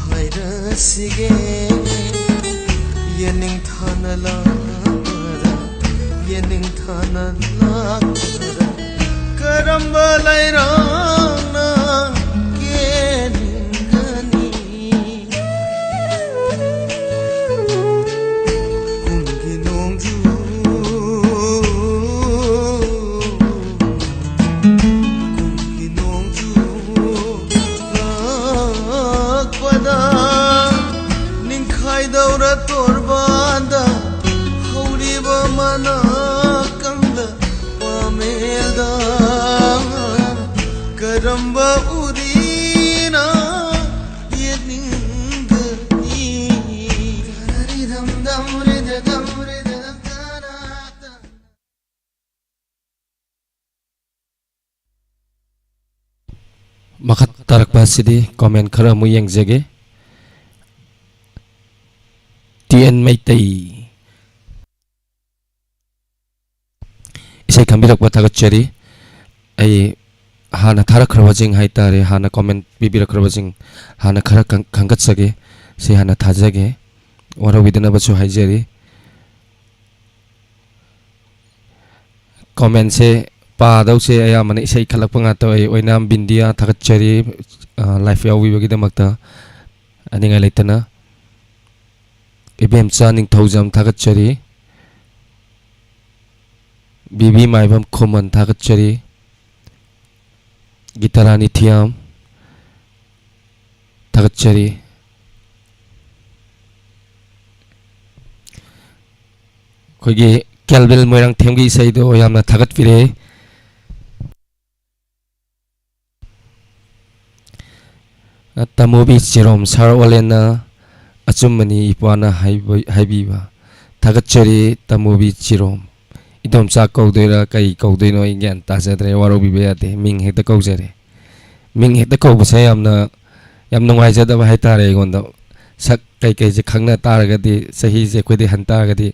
ꯍꯥꯏꯔꯁꯤꯒꯦ? ꯌꯦꯅꯤꯡꯊꯥꯅ ꯂꯥꯛꯄꯗ, ꯌꯦꯅꯤꯡꯊꯥꯅ ꯂꯥꯛꯄꯗ ꯀꯔꯝꯕ ꯂꯩꯔꯥꯡꯅ ꯀꯦꯅꯤꯡꯒꯅꯤ? ꯀꯨꯝꯒꯤ ꯅꯣꯡꯖꯨ, ꯀꯨꯝꯒꯤ ꯅꯣꯡꯖꯨ ꯂꯥꯛꯄꯗ ꯅꯤꯡꯈꯥꯏꯗꯧꯔ ꯇꯣꯔꯕꯥꯟꯗ ꯇꯝꯕ ꯎꯗꯤꯅ ꯌꯦꯡꯅꯤꯡꯒꯅꯤ꯫ ꯃꯈꯥ ꯇꯥꯔꯛꯄ ꯑꯁꯤꯗꯤ comment ꯈꯔ ꯑꯃꯨꯛ ꯌꯦꯡꯖꯒꯦ꯫ T N Meitei. ꯏꯁꯩ ꯈꯟꯕꯤꯔꯛꯄ ꯊꯥꯒꯠꯆꯔꯤ꯫ ꯑꯩ ꯍꯥꯟꯅ ꯊꯥꯔꯛꯈ꯭ꯔꯕꯁꯤꯡ ꯍꯥꯏꯇꯥꯔꯦ, ꯍꯥꯟꯅ comment ꯄꯤꯕꯤꯔꯛꯈ꯭ꯔꯕꯁꯤꯡ ꯍꯥꯟꯅ ꯈꯔ ꯈꯪ-, ꯈꯪꯒꯠꯆꯒꯦ꯫ ꯁꯤ ꯍꯥꯟꯅ ꯊꯥꯖꯒꯦ꯫ ꯋꯥꯔꯧꯕꯤꯗꯅꯕꯁꯨ ꯍꯥꯏꯖꯔꯤ꯫ Commentꯁꯦ ꯄꯥꯗꯧꯁꯦ ꯑꯌꯥꯝꯕꯅ ꯏꯁꯩ ꯈꯜꯂꯛꯄ ꯉꯥꯛꯇ ꯑꯣꯏ꯫ ꯑꯣꯏꯅꯥꯝ ꯕꯤꯟꯗꯤꯌꯥ ꯊꯥꯒꯠꯆꯔꯤ, ꯑ, live ꯌꯥꯎꯕꯤꯕꯒꯤꯗꯃꯛꯇ꯫ ꯑꯅꯤꯡꯉꯥꯏ ꯂꯩꯇꯅ ꯏꯕꯦꯝꯆꯥ ꯅꯤꯡꯊꯧꯖꯝ ꯊꯥꯒꯠꯆꯔꯤ꯫ ꯕꯤꯕꯤ ꯃꯥꯏꯕꯝ ꯈꯨꯃꯟ ꯊꯥꯒꯠꯆꯔꯤ꯫ ꯒꯤꯇꯥꯔꯥꯅꯤ ꯊꯤꯌꯥꯝ ꯊꯥꯒꯠꯆꯔꯤ꯫ ꯑꯩꯈꯣꯏꯒꯤ ꯀꯦꯜꯕꯤꯜ ꯃꯣꯏꯔꯥꯡꯊꯦꯝꯒꯤ ꯏꯁꯩꯗꯣ ꯌꯥꯝꯅ ꯊꯥꯒꯠꯄꯤꯔꯦ꯫ ꯇꯃꯣꯕꯤ ꯆꯤꯔꯣꯝ, ꯁꯥꯔ ꯑꯣꯂꯦꯟꯅ ꯑꯆꯨꯝꯕꯅꯤ ꯏꯄ꯭ꯋꯥꯅ ꯍꯥꯏꯕ-, ꯍꯥꯏꯕꯤꯕ꯫ ꯊꯥꯒꯠꯆꯔꯤ ꯇꯃꯣꯕꯤ ꯆꯤꯔꯣꯝ꯫ ꯏꯗꯣꯝꯆꯥ ꯀꯧꯗꯣꯏꯔꯥ ꯀꯩ ꯀꯧꯗꯣꯏꯅꯣ ꯑꯩ ꯒ꯭ꯌꯥꯟ ꯇꯥꯖꯗ꯭ꯔꯦ, ꯋꯥꯔꯧꯕꯤꯕ ꯌꯥꯗꯦ, ꯃꯤꯡ ꯍꯦꯛꯇ ꯀꯧꯖꯔꯦ꯫ ꯃꯤꯡ ꯍꯦꯛꯇ ꯀꯧꯕꯁꯦ ꯌꯥꯝꯅ, ꯌꯥꯝ ꯅꯨꯡꯉꯥꯏꯖꯗꯕ ꯍꯥꯏꯇꯥꯔꯦ ꯑꯩꯉꯣꯟꯗ꯫ ꯁꯛ ꯀꯩꯀꯩꯁꯦ ꯈꯪꯅ ꯇꯥꯔꯒꯗꯤ, ꯆꯍꯤꯁꯦ ꯑꯩꯈꯣꯏꯗꯩ ꯍꯟ ꯇꯥꯔꯒꯗꯤ,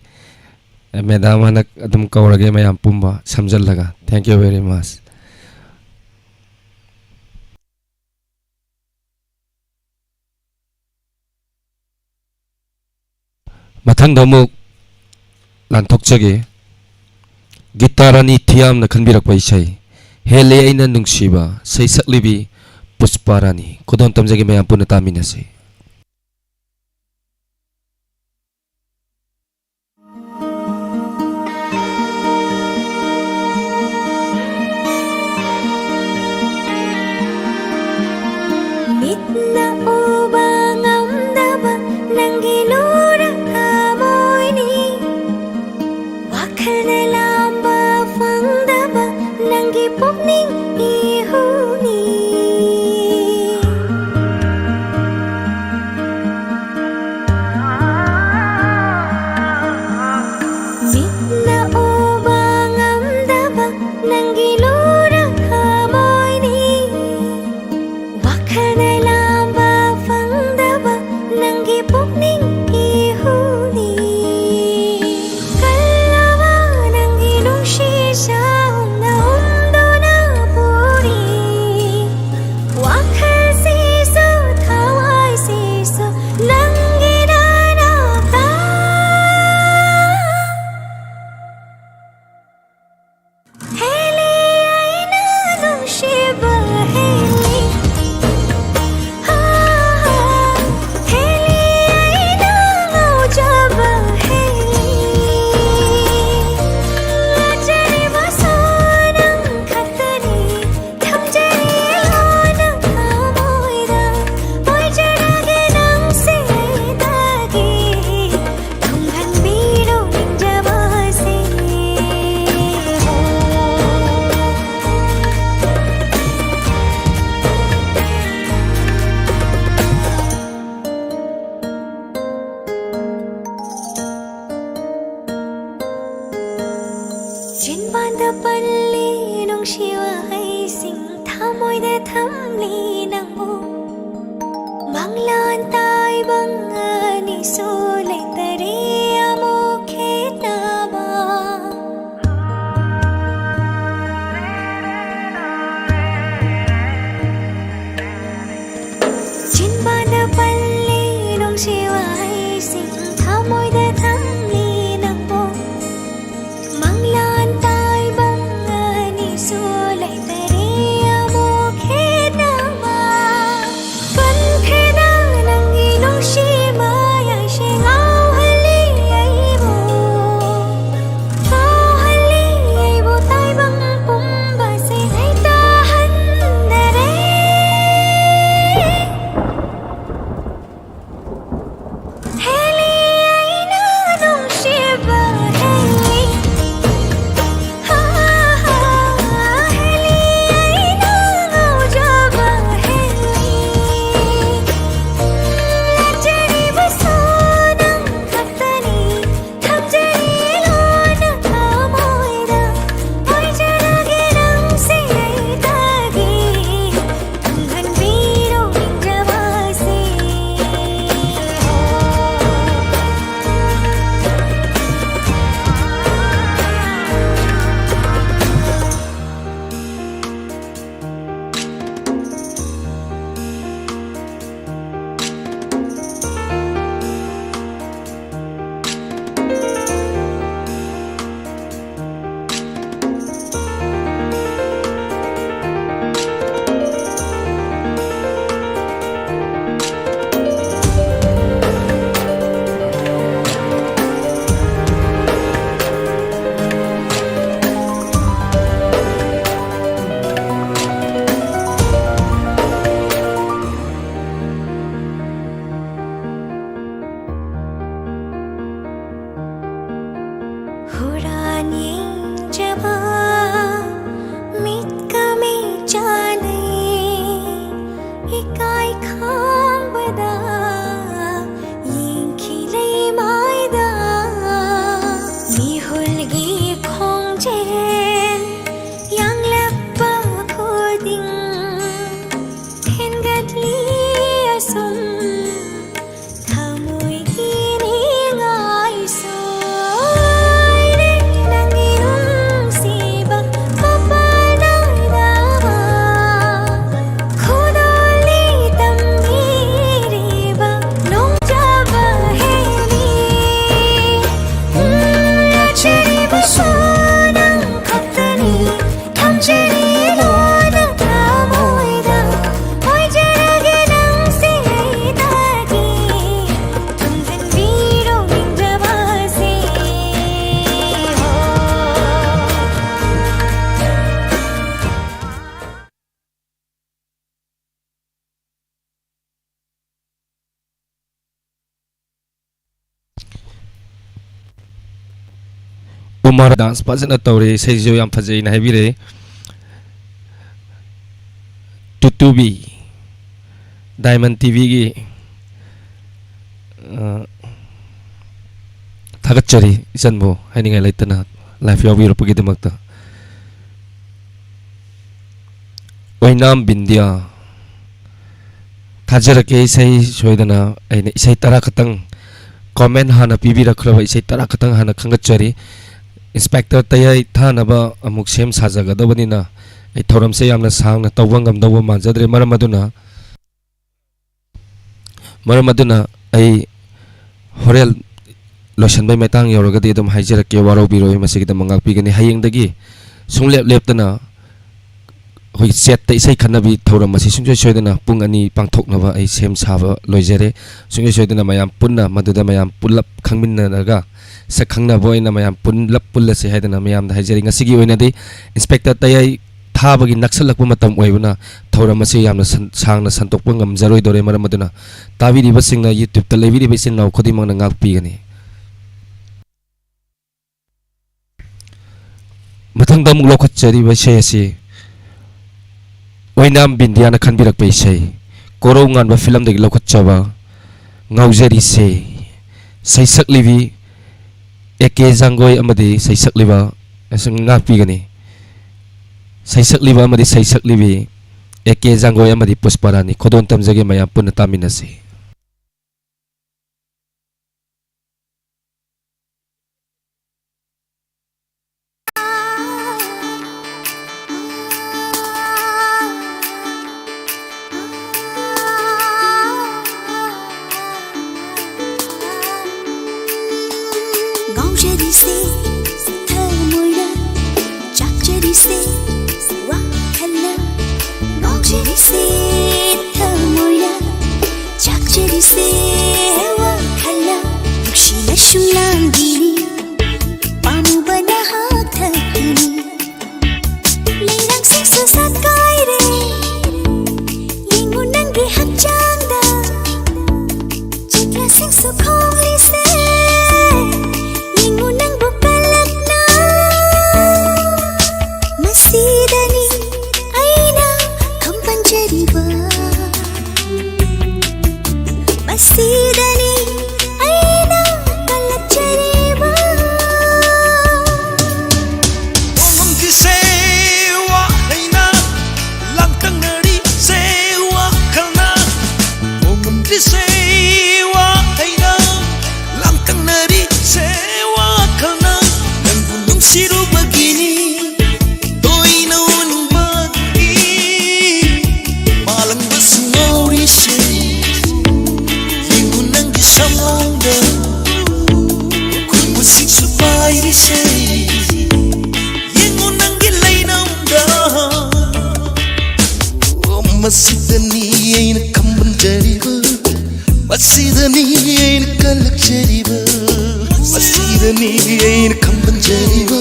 ꯃꯦꯗꯥꯝ ꯍꯥꯏꯅ ꯑꯗꯨꯝ ꯀꯧꯔꯒꯦ ꯃꯌꯥꯝ ꯄꯨꯝꯕ ꯁꯝꯖꯜꯂꯒ꯫ Thank you very much꯫ ꯃꯊꯪꯗ ꯑꯃꯨꯛ ꯂꯥꯟꯊꯣꯛꯆꯒꯦ꯫ ꯒꯤꯇꯥꯔꯥꯅꯤ ꯊꯤꯌꯥꯝꯅ ꯈꯟꯕꯤꯔꯛꯄ ꯏꯁꯩ, ꯍꯦꯜꯂꯦ ꯑꯩꯅ ꯅꯨꯡꯁꯤꯕ, ꯁꯩꯁꯛꯂꯤꯕꯤ ꯄꯨꯁꯄꯥ ꯔꯥꯅꯤ꯫ ꯈꯨꯗꯣꯜ ꯇꯝꯖꯒꯦ, ꯃꯌꯥꯝ ꯄꯨꯟꯅ ꯇꯥꯃꯤꯟꯅꯁꯤ꯫ ꯃꯤꯠꯅ ꯎꯕ ꯉꯝꯗꯕ ꯅꯪꯒꯤ ꯂꯨꯔ ꯊꯃꯣꯏꯅꯤ, ꯋꯥꯈꯜꯗ ꯂꯥꯝꯕ ꯐꯪꯗꯕ ꯅꯪꯒꯤ ꯄꯨꯛꯅꯤꯡ ꯏꯍꯨꯅꯤ꯫ ꯊꯃꯣꯏꯗ ꯊꯝꯂꯤ ꯅꯪꯕꯨ꯫ ꯃꯪꯂꯥꯟ ꯇꯥꯏꯕꯪ ꯑꯅꯤꯁꯨ ꯂꯩꯇꯔꯦ ꯑꯃꯨꯛ ꯈꯦꯠꯅꯕ꯫ ꯆꯤꯟꯕꯥꯟꯗ ꯄꯜꯂꯤ ꯅꯨꯡꯁꯤ ꯋꯥꯍꯩꯁꯤꯡ, ꯊꯃꯣꯏꯗ ꯊꯝꯂꯤ ꯅꯪꯕꯨ꯫ ꯃꯪꯂꯥꯟ ꯇꯥꯏꯕꯪ ꯑꯅꯤꯁꯨ ꯂꯩꯇꯔꯦ ꯑꯃꯨꯛ ꯈꯦꯠꯅꯕ꯫ ꯄꯟꯈ꯭ꯔꯦꯗ ꯅꯪꯒꯤ ꯅꯨꯡꯁꯤ ꯃꯌꯥꯏꯁꯤꯡ, ꯀꯨꯃꯥꯔ ꯗꯥꯟꯁ ꯐꯖꯅ ꯇꯧꯔꯦ, ꯏꯁꯩꯁꯨ ꯌꯥꯝ ꯐꯖꯩꯅ ꯍꯥꯏꯕꯤꯔꯛꯏ꯫ ꯇꯨꯇꯨꯕꯤ, ꯗꯥꯏꯃꯟ ꯇꯤꯚꯤꯒꯤ, ꯑ, ꯊꯥꯒꯠꯆꯔꯤ ꯏꯆꯟꯕꯨ, ꯍꯥꯏꯅꯤꯡꯉꯥꯏ ꯂꯩꯇꯅ ꯂꯥꯏꯐ ꯌꯥꯎꯕꯤꯔꯛꯄꯒꯤꯗꯃꯛꯇ꯫ ꯑꯣꯏꯅꯥꯝ ꯕꯤꯟꯗ꯭ꯌꯥ, ꯊꯥꯖꯔꯛꯀꯦ ꯏꯁꯩ ꯁꯣꯏꯗꯅ꯫ ꯑꯩꯅ ꯏꯁꯩ ꯇꯔꯥ ꯈꯛꯇꯪ, ꯀꯣꯃꯦꯟ ꯍꯥꯟꯅ ꯄꯤꯕꯤꯔꯛꯈ꯭ꯔꯕ ꯏꯁꯩ ꯇꯔꯥ ꯈꯛꯇꯪ ꯍꯥꯟꯅ ꯈꯟꯒꯠꯆꯔꯤ꯫ ꯏꯟꯁꯄꯦꯛꯇꯔ ꯇꯌꯥꯏ ꯊꯥꯅꯕ ꯑꯃꯨꯛ ꯁꯦꯝ ꯁꯥꯖꯒꯗꯕꯅꯤꯅ ꯑꯩ ꯊꯧꯔꯝꯁꯦ ꯌꯥꯝꯅ ꯁꯥꯡꯅ ꯇꯧꯕ ꯉꯝꯗꯧꯕ ꯃꯥꯟꯖꯗ꯭ꯔꯦ꯫ ꯃꯔꯝ ꯑꯗꯨꯅ, ꯃꯔꯝ ꯑꯗꯨꯅ ꯑꯩ ꯍꯣꯔꯦꯟ ꯂꯣꯏꯁꯤꯟꯕꯩ ꯃꯇꯥꯡ ꯌꯧꯔꯒꯗꯤ ꯑꯗꯨꯝ ꯍꯥꯏꯖꯔꯛꯀꯦ, ꯋꯥꯔꯧꯕꯤꯔꯣꯏ, ꯃꯁꯤꯒꯤꯗꯃꯛ ꯉꯥꯛꯄꯤꯒꯅꯤ꯫ ꯍꯌꯦꯡꯗꯒꯤ ꯁꯨꯡꯂꯦꯞ ꯂꯦꯞꯇꯅ ꯑꯩꯈꯣꯏꯒꯤ ꯆꯦꯠꯇ ꯏꯁꯩ ꯈꯟꯅꯕꯤ ꯊꯧꯔꯝ ꯑꯁꯤ ꯁꯨꯡꯁꯣꯏ ꯁꯣꯏꯗꯅ ꯄꯨꯡ ꯑꯅꯤ ꯄꯥꯡꯊꯣꯛꯅꯕ ꯑꯩ ꯁꯦꯝ ꯁꯥꯕ ꯂꯣꯏꯖꯔꯦ꯫ ꯁꯨꯡꯁꯣꯏ ꯁꯣꯏꯗꯅ ꯃꯌꯥꯝ ꯄꯨꯟꯅ ꯃꯗꯨꯗ ꯃꯌꯥꯝ ꯄꯨꯜꯂꯞ ꯈꯪꯃꯤꯟꯅꯔꯒ ꯁꯛ ꯈꯪꯅꯕ ꯑꯣꯏꯅ ꯃꯌꯥꯝ ꯄꯨꯜꯂꯞ ꯄꯨꯜꯂꯁꯤ ꯍꯥꯏꯗꯅ ꯃꯌꯥꯝꯗ ꯍꯥꯏꯖꯔꯤ꯫ ꯉꯁꯤꯒꯤ ꯑꯣꯏꯅꯗꯤ ꯏꯟꯁꯄꯦꯛꯇꯔ ꯇꯌꯥꯏ ꯊꯥꯕꯒꯤ ꯅꯛꯁꯜꯂꯛꯄ ꯃꯇꯝ ꯑꯣꯏꯕꯅ ꯊꯧꯔꯝ ꯑꯁꯤ ꯌꯥꯝꯅ ꯁꯟ-, ꯁꯥꯡꯅ ꯁꯟꯗꯣꯛꯄ ꯉꯝꯖꯔꯣꯏꯗꯧꯔꯦ꯫ ꯃꯔꯝ ꯑꯗꯨꯅ ꯇꯥꯕꯤꯔꯤꯕꯁꯤꯡꯅ, YouTube-ꯇ ꯂꯩꯕꯤꯔꯤꯕ ꯏꯆꯤꯟ ꯏꯅꯥꯎ ꯈꯨꯗꯤꯡꯃꯛꯅ ꯉꯥꯛꯄꯤꯒꯅꯤ꯫ ꯃꯊꯪꯗ ꯑꯃꯨꯛ ꯂꯧꯈꯠꯆꯔꯤꯕ ꯏꯁꯩ ꯑꯁꯤ ꯑꯣꯏꯅꯥꯝ ꯕꯤꯟꯗꯤꯌꯥꯅ ꯈꯟꯕꯤꯔꯛꯄ ꯏꯁꯩ, ꯀꯣꯔꯧ ꯉꯥꯟꯕ ꯐꯤꯂꯝꯗꯒꯤ ꯂꯧꯈꯠꯆꯕ ꯉꯥꯎꯖꯔꯤꯁꯦ꯫ ꯁꯩꯁꯛꯂꯤꯕꯤ ꯑꯦ ꯀꯦ ꯖꯥꯡꯒꯣꯏ ꯑꯃꯗꯤ ꯁꯩꯁꯛꯂꯤꯕ, ꯉꯥꯛꯄꯤꯒꯅꯤ꯫ ꯁꯩꯁꯛꯂꯤꯕ ꯑꯃꯗꯤ ꯁꯩꯁꯛꯂꯤꯕꯤ ꯑꯦ ꯀꯦ ꯖꯥꯡꯒꯣꯏ ꯑꯃꯗꯤ ꯄꯨꯁꯄꯥꯔꯥꯅꯤ꯫ ꯈꯨꯗꯣꯜ ꯇꯝꯖꯒꯦ, ꯃꯌꯥꯝ ꯄꯨꯟꯅ ꯇꯥꯃꯤꯟꯅꯁꯤ꯫ ꯉꯥꯎꯖꯔꯤꯁꯦ ꯊꯃꯣꯏꯅ, ꯆꯥꯛꯆꯔꯤꯁꯦ ꯋꯥꯈꯜꯅ꯫ ꯉꯥꯎꯖꯔꯤꯁꯦ ꯊꯃꯣꯏꯅ, ꯆꯥꯛꯆꯔꯤꯁꯦ ꯋꯥꯈꯜꯅ꯫ ꯅꯨꯡꯁꯤꯅ ꯁꯨꯝ ꯂꯥꯡꯕꯤꯅꯤ ꯄꯥꯝꯃꯨꯕꯅ ꯍꯛꯊꯛꯇꯨꯅꯤ꯫ ꯂꯩꯔꯥꯡꯁꯤꯡꯁꯨ ꯁꯥꯠꯀꯥꯏꯔꯦ, ꯌꯦꯡꯉꯨ ꯅꯪꯒꯤ ꯍꯛꯆꯥꯡꯗ꯫ ꯆꯤꯛꯂꯁꯤꯡꯁꯨ ꯈꯣꯡꯂꯤꯁꯦ, ꯌꯦꯡꯉꯨ ꯅꯪꯕꯨ ꯀꯜꯂꯛꯅ꯫ ꯃꯁꯤꯗꯅꯤ ꯑꯩꯅ ꯈꯝꯕꯟꯖꯔꯤꯕ, ꯃꯁꯤꯗꯅꯤ ꯑꯩꯅ ꯀꯜꯂꯛꯆꯔꯤꯕ, ꯃꯁꯤꯗꯅꯤ ꯑꯩꯅ ꯈꯝꯕꯟꯖꯔꯤꯕ,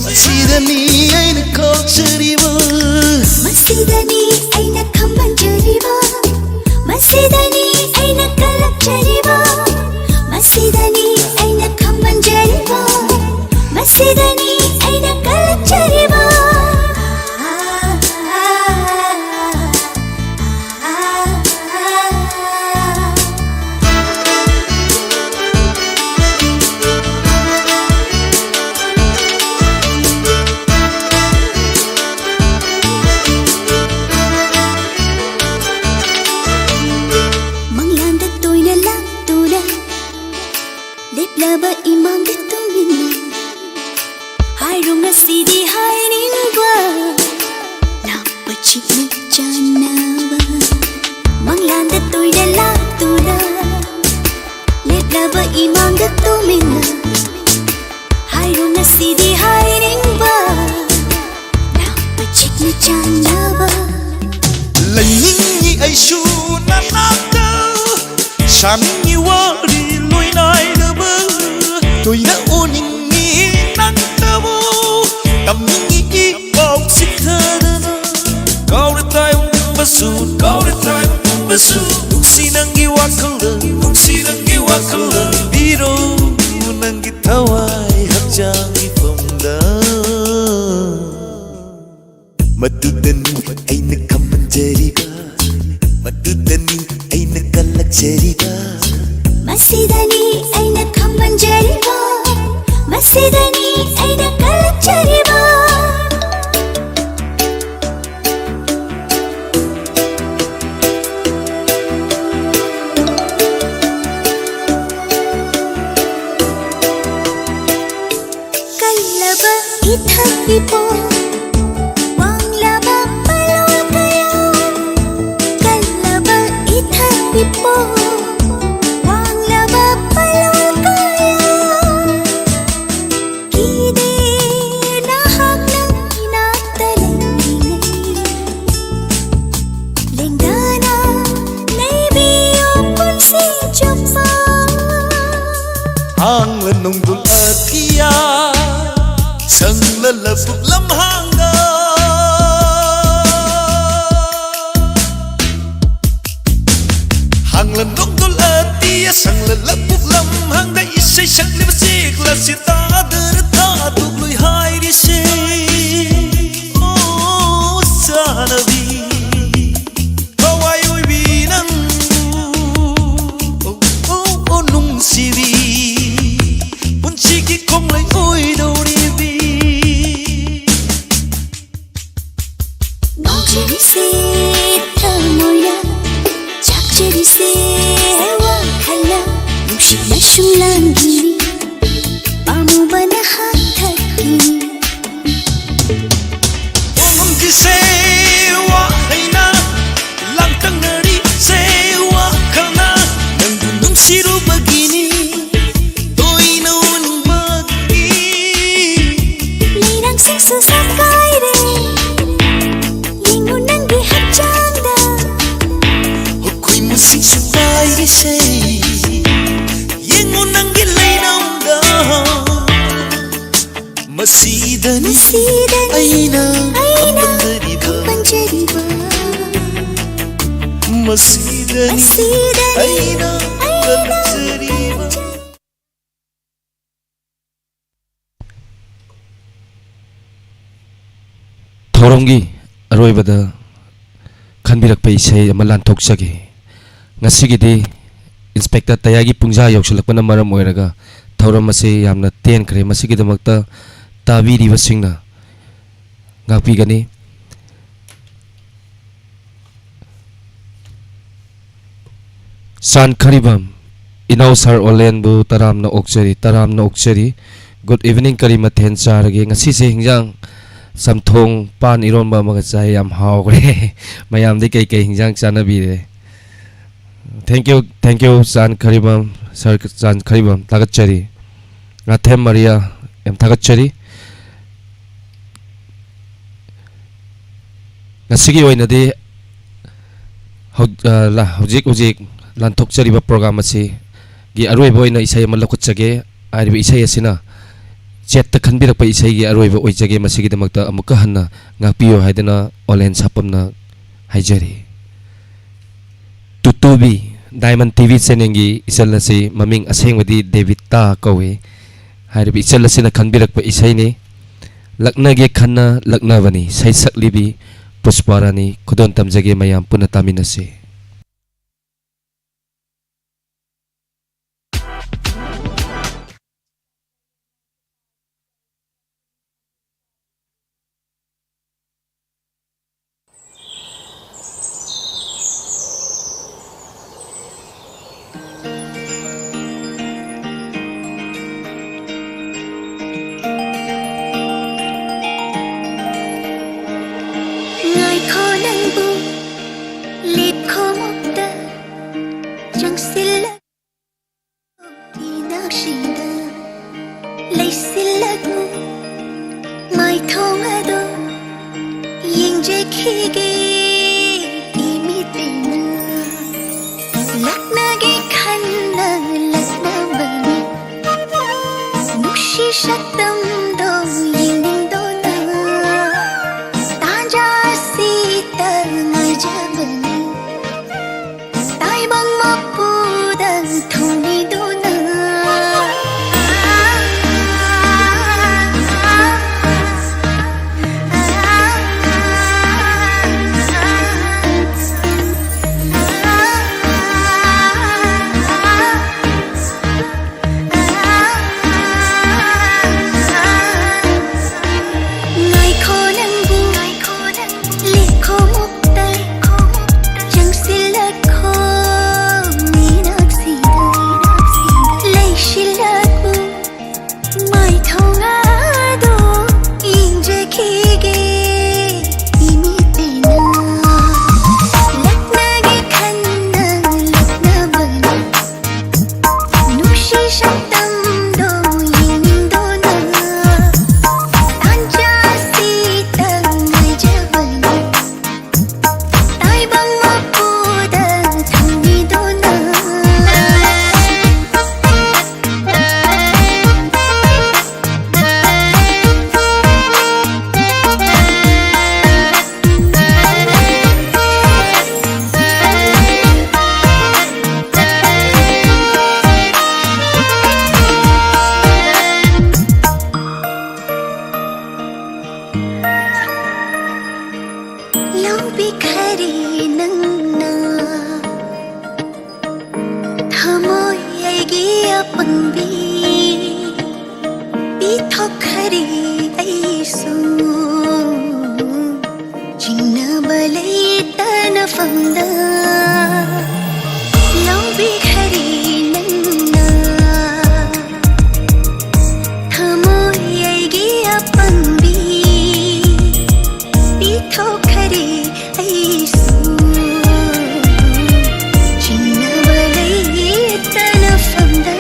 ꯃꯁꯤꯗꯅꯤ ꯑꯩꯅ ꯀꯧꯖꯔꯤꯕ꯫ ꯃꯁꯤꯗꯅꯤ ꯑꯩꯅ ꯈꯝꯕꯟꯖꯔꯤꯕ, ꯃꯁꯤꯗꯅꯤ ꯑꯩꯅ ꯀꯜꯂꯛꯆꯔꯤꯕ, ꯃꯁꯤꯗꯅꯤ ꯑꯩꯅ ꯈꯝꯕꯟꯖꯔꯤꯕ, ꯃꯁꯤꯗꯅꯤ ꯑꯩꯅ ꯀꯜꯂꯛꯆꯔꯤꯕ꯫ ꯃꯪꯂꯥꯟꯗ ꯇꯣꯏꯅ ꯂꯥꯛꯇꯨꯅ ꯂꯦꯞꯂꯕ ꯏꯃꯥꯡꯗ ꯇꯨꯃꯤꯟꯅ ꯍꯥꯏꯔꯣ ꯉꯁꯤꯗꯤ ꯍꯥꯏꯅꯤꯡꯕ ꯂꯥꯛꯄ ꯆꯤꯛꯅ ꯆꯥꯟꯅꯕ꯫ ꯃꯪꯂꯥꯟꯗ ꯇꯣꯏꯅ ꯂꯥꯛꯇꯨꯅ ꯂꯦꯞꯂꯕ ꯏꯃꯥꯡꯗ ꯇꯨꯃꯤꯟꯅ ꯍꯥꯏꯔꯣ ꯉꯁꯤꯗꯤ ꯍꯥꯏꯅꯤꯡꯕ ꯂꯥꯛꯄ ꯆꯤꯛꯅ ꯆꯥꯟꯅꯕ꯫ ꯂꯩꯅꯤꯡꯉꯤ ꯑꯩꯁꯨ ꯅꯅꯥꯛꯇ, ꯁꯥꯅꯤꯡꯉꯤ ꯋꯥꯔꯤ ꯂꯣꯏꯅꯥꯏꯗꯕ, ꯇꯣꯏꯅ ꯎꯅꯤꯡꯉꯤ ꯅꯪꯇꯕꯨ, ꯇꯝꯅꯤꯡꯉꯤ ꯏ ꯄꯥꯎ ꯆꯤꯊꯗꯅ꯫ ꯀꯥꯎꯔꯦ ꯇꯥꯏꯕꯪ ꯄꯨꯝꯕꯁꯨ, ꯀꯥꯎꯔꯦ ꯇꯥꯏꯕꯪ ꯄꯨꯝꯕꯁꯨ, ꯅꯨꯡꯁꯤ ꯅꯪꯒꯤ ꯋꯥꯈꯜꯗ, ꯅꯨꯡꯁꯤ ꯅꯪꯒꯤ ꯋꯥꯈꯜꯗ, ꯄꯤꯔꯣ ꯅꯪꯒꯤ ꯊꯋꯥꯏ ꯍꯛꯆꯥꯡ ꯏꯐꯝꯗ꯫ ꯃꯗꯨꯗꯅꯤ ꯑꯩꯅ ꯈꯝꯕꯟꯖꯔꯤꯕ, ꯃꯗꯨꯗꯅꯤ ꯑꯩꯅ ꯀꯜꯂꯛꯆꯔꯤꯕ꯫ ꯃꯁꯤꯗꯅꯤ ꯑꯩꯅ ꯈꯝꯕꯟꯖꯔꯤꯕ, ꯃꯁꯤꯗꯅꯤ ꯑꯩꯅ ꯀꯜꯂꯛꯆꯔꯤꯕ꯫ ꯀꯜꯂꯕ ꯏꯊꯛ ꯏꯄꯣ, ꯋꯥꯡꯂꯕ ꯄꯥꯂꯣꯜ ꯀꯌꯥ, ꯀꯜꯂꯕ ꯏꯊꯛ ꯏꯄꯣ, ꯋꯥꯡꯂꯕ ꯄꯥꯂꯣꯜ ꯀꯌꯥ, ꯀꯤꯗꯦ ꯅꯣꯡꯗꯣꯜ ꯑꯇꯤꯌꯥ ꯁꯪꯂ ꯂꯧꯕꯨꯛ ꯂꯝꯍꯥꯡꯗ, ꯍꯥꯡꯂ ꯅꯣꯡꯗꯣꯜ ꯑꯇꯤꯌꯥ ꯁꯪꯂ ꯂꯧꯕꯨꯛ ꯂꯝꯍꯥꯡꯗ ꯏꯁꯩ ꯁꯛꯂꯤꯕ ꯆꯦꯛꯂꯛꯁꯤ ꯇꯥꯗꯅ ꯊꯥꯗꯣꯛꯂꯣꯏ ꯍꯥꯏꯔꯤꯁꯦ꯫ ꯑꯣ ꯆꯥꯅꯕꯤ, ꯊꯋꯥꯏ ꯑꯣꯏꯕꯤ ꯅꯪꯕꯨ, ꯑꯣ, ꯑꯣ, ꯑꯣ, ꯅꯨꯡꯁꯤꯕꯤ, ꯄꯨꯟꯁꯤꯒꯤ ꯈꯣꯡꯂꯩ ꯑꯣꯏꯗꯧꯔꯤꯕꯤ꯫ ꯉꯥꯎꯖꯔꯤꯁꯦ ꯊꯃꯣꯏꯅ, ꯆꯥꯛꯆꯔꯤꯁꯦ ꯋꯥꯈꯜꯅ, ꯅꯨꯡꯁꯤꯠꯅ ꯁꯨꯝ ꯂꯥꯡꯈꯤꯅꯤ, ꯄꯥꯝꯃꯨꯕꯅ ꯍꯥꯊꯛꯈꯤꯅꯤ꯫ ꯋꯥꯉꯝꯈꯤꯁꯦ ꯋꯥꯍꯩꯅ, ꯂꯥꯡꯇꯛꯅꯔꯤꯁꯦ ꯋꯥꯈꯜꯅ, ꯅꯪꯕꯨ ꯅꯨꯡꯁꯤꯔꯨꯕꯒꯤꯅꯤ ꯇꯣꯏꯅ ꯎꯅꯤꯡꯕꯒꯤ꯫ ꯂꯩꯔꯥꯡꯁꯤꯡꯁꯨ ꯁꯛꯀꯥꯏꯔꯦ, ꯌꯦꯡꯉꯨ ꯅꯪꯒꯤ ꯍꯛꯆꯥꯡꯗ꯫ ꯈꯨꯈꯨꯏ ꯃꯁꯤꯡꯁꯨ ꯀꯥꯏꯔꯤꯁꯦ, ꯌꯦꯡꯉꯨ ꯅꯪꯒꯤ ꯂꯩꯅꯝꯗ꯫ ꯃꯁꯤꯗꯅꯤ ꯃꯁꯤꯗꯅꯤ ꯑꯩꯅ ꯑꯩꯅ ꯈꯝꯕꯟꯖꯔꯤꯕ꯫ ꯈꯝꯕꯟꯖꯔꯤꯕ꯫ ꯃꯁꯤꯗꯅꯤ ꯃꯁꯤꯗꯅꯤ ꯑꯩꯅ ꯑꯩꯅ ꯀꯜꯂꯨꯖꯔꯤꯕ꯫ ꯈꯝꯕꯟꯖꯔꯤꯕ꯫ ꯊꯧꯔꯝꯒꯤ ꯑꯔꯣꯏꯕꯗ ꯈꯟꯕꯤꯔꯛꯄ ꯏꯁꯩ ꯑꯃ ꯂꯥꯟꯊꯣꯛꯆꯒꯦ꯫ ꯉꯁꯤꯒꯤꯗꯤ ꯏꯟꯁꯄꯦꯛꯇꯔ ꯇꯌꯥꯏꯒꯤ ꯄꯨꯡꯖꯥ ꯌꯧꯁꯤꯜꯂꯛꯄꯅ ꯃꯔꯝ ꯑꯣꯏꯔꯒ ꯊꯧꯔꯝ ꯑꯁꯤ ꯌꯥꯝꯅ ꯇꯦꯟꯈ꯭ꯔꯦ꯫ ꯃꯁꯤꯒꯤꯗꯃꯛꯇ ꯇꯥꯕꯤꯔꯤꯕꯁꯤꯡꯅ ꯉꯥꯛꯄꯤꯒꯅꯤ꯫ ꯆꯥꯟꯈ꯭ꯔꯤꯕꯝ ꯏꯅꯥꯎ ꯁꯥꯔ ꯑꯣꯂꯦꯟꯕꯨ ꯇꯔꯥꯝꯅ ꯑꯣꯛꯆꯔꯤ, ꯇꯔꯥꯝꯅ ꯑꯣꯛꯆꯔꯤ꯫ Good evening, ꯀꯔꯤ ꯃꯊꯦꯜ ꯆꯥꯔꯒꯦ? ꯉꯁꯤꯁꯦ ꯍꯤꯟꯖꯥꯡ ꯆꯝꯊꯣꯡ, ꯄꯥꯟ ꯏꯔꯣꯟꯕ ꯑꯃꯒ ꯆꯥꯏ, ꯌꯥꯝ ꯍꯥꯎꯈ꯭ꯔꯦ꯫ ꯃꯌꯥꯝꯗꯤ ꯀꯩꯀꯩ ꯍꯤꯟꯖꯥꯡ ꯆꯥꯅꯕꯤꯔꯦ? Thank you, thank you, ꯆꯥꯟꯈ꯭ꯔꯤꯕꯝ, ꯁꯥꯔ ꯆꯥꯟꯈ꯭ꯔꯤꯕꯝ, ꯊꯥꯒꯠꯆꯔꯤ꯫ ꯉꯥꯊꯦꯝ ꯃꯔꯤꯌꯥ, ꯌꯥꯝ ꯊꯥꯒꯠꯆꯔꯤ꯫ ꯉꯁꯤꯒꯤ ꯑꯣꯏꯅꯗꯤ ꯍꯧ-, ꯑ, ꯂ-, ꯍꯧꯖꯤꯛ ꯍꯧꯖꯤꯛ ꯂꯥꯟꯊꯣꯛꯆꯔꯤꯕ ꯄ꯭ꯔꯣꯒ꯭ꯔꯥꯝ ꯑꯁꯤꯒꯤ ꯑꯔꯣꯏꯕ ꯑꯣꯏꯅ ꯏꯁꯩ ꯑꯃ ꯂꯧꯈꯠꯆꯒꯦ꯫ ꯍꯥꯏꯔꯤꯕ ꯏꯁꯩ ꯑꯁꯤꯅ ꯆꯦꯠꯇ ꯈꯟꯕꯤꯔꯛꯄ ꯏꯁꯩꯒꯤ ꯑꯔꯣꯏꯕ ꯑꯣꯏꯖꯒꯦ꯫ ꯃꯁꯤꯒꯤꯗꯃꯛꯇ ꯑꯃꯨꯛꯀ ꯍꯟꯅ ꯉꯥꯛꯄꯤꯌꯨ ꯍꯥꯏꯗꯨꯅ ꯑꯣꯂꯦꯟ ꯁꯥꯄꯝꯅ ꯍꯥꯏꯖꯔꯤ꯫ ꯇꯨꯇꯨꯕꯤ, ꯗꯥꯏꯃꯟ ꯇꯤ ꯚꯤ ꯆꯦꯅꯦꯜꯒꯤ ꯏꯆꯜ ꯑꯁꯤ ꯃꯃꯤꯡ ꯑꯁꯦꯡꯕꯗꯤ ꯗꯦꯕꯤꯇꯥ ꯀꯧꯏ꯫ ꯍꯥꯏꯔꯤꯕ ꯏꯆꯜ ꯑꯁꯤꯅ ꯈꯟꯕꯤꯔꯛꯄ ꯏꯁꯩꯅꯤ꯫ ꯂꯛꯅꯒꯦ ꯈꯟꯅ ꯂꯛꯅꯕꯅꯤ, ꯁꯩꯁꯛꯂꯤꯕꯤ ꯄꯨꯁꯄꯥꯔꯥꯅꯤ꯫ ꯈꯨꯗꯣꯜ ꯇꯝꯖꯒꯦ, ꯃꯌꯥꯝ ꯄꯨꯟꯅ ꯇꯥꯃꯤꯟꯅꯁꯤ꯫ ꯉꯥꯏꯈꯣ ꯅꯪꯕꯨ ꯂꯦꯞꯈꯣ ꯃꯨꯛꯇ ꯆꯪꯁꯤꯜꯂꯛ ꯏꯅꯥꯛꯁꯤꯗ ꯂꯩꯁꯤꯜꯂꯛꯎ, ꯃꯥꯏꯊꯣꯡ ꯑꯗꯨ ꯌꯦꯡꯖꯈꯤꯒꯦ ꯏꯃꯤꯠꯇꯩꯅ꯫ ꯂꯛꯅꯒꯦ ꯈꯟꯅ ꯂꯛꯅꯕꯅꯤ, ꯅꯨꯡꯁꯤ ꯁꯛꯇꯝꯗꯣ ꯌꯦꯡꯅꯤꯡꯗꯨꯅ꯫ ꯇꯥꯟꯖꯥ ꯑꯁꯤꯗ ꯉꯥꯏꯖꯕꯅꯤ, ꯇꯥꯏꯕꯪ ꯃꯄꯨꯗ ꯊꯧꯅꯤꯗꯨꯅ꯫ ꯂꯧꯕꯤꯈꯔꯦ ꯅꯪꯅ ꯊꯃꯣꯏ ꯑꯩꯒꯤ ꯑꯄꯪꯕꯤ, ꯄꯤꯊꯣꯛꯈꯔꯦ ꯑꯩꯁꯨ ꯆꯤꯡꯅꯕ ꯂꯩꯇꯅ ꯐꯝꯗ꯫ ꯂꯧꯕꯤꯈꯔꯦ ꯅꯪꯅ ꯊꯃꯣꯏ ꯑꯩꯒꯤ ꯑꯄꯪꯕꯤ, ꯄꯤꯊꯣꯛꯈꯔꯦ ꯑꯩꯁꯨ ꯆꯤꯡꯅꯕ ꯂꯩꯇꯅ ꯐꯝꯗ꯫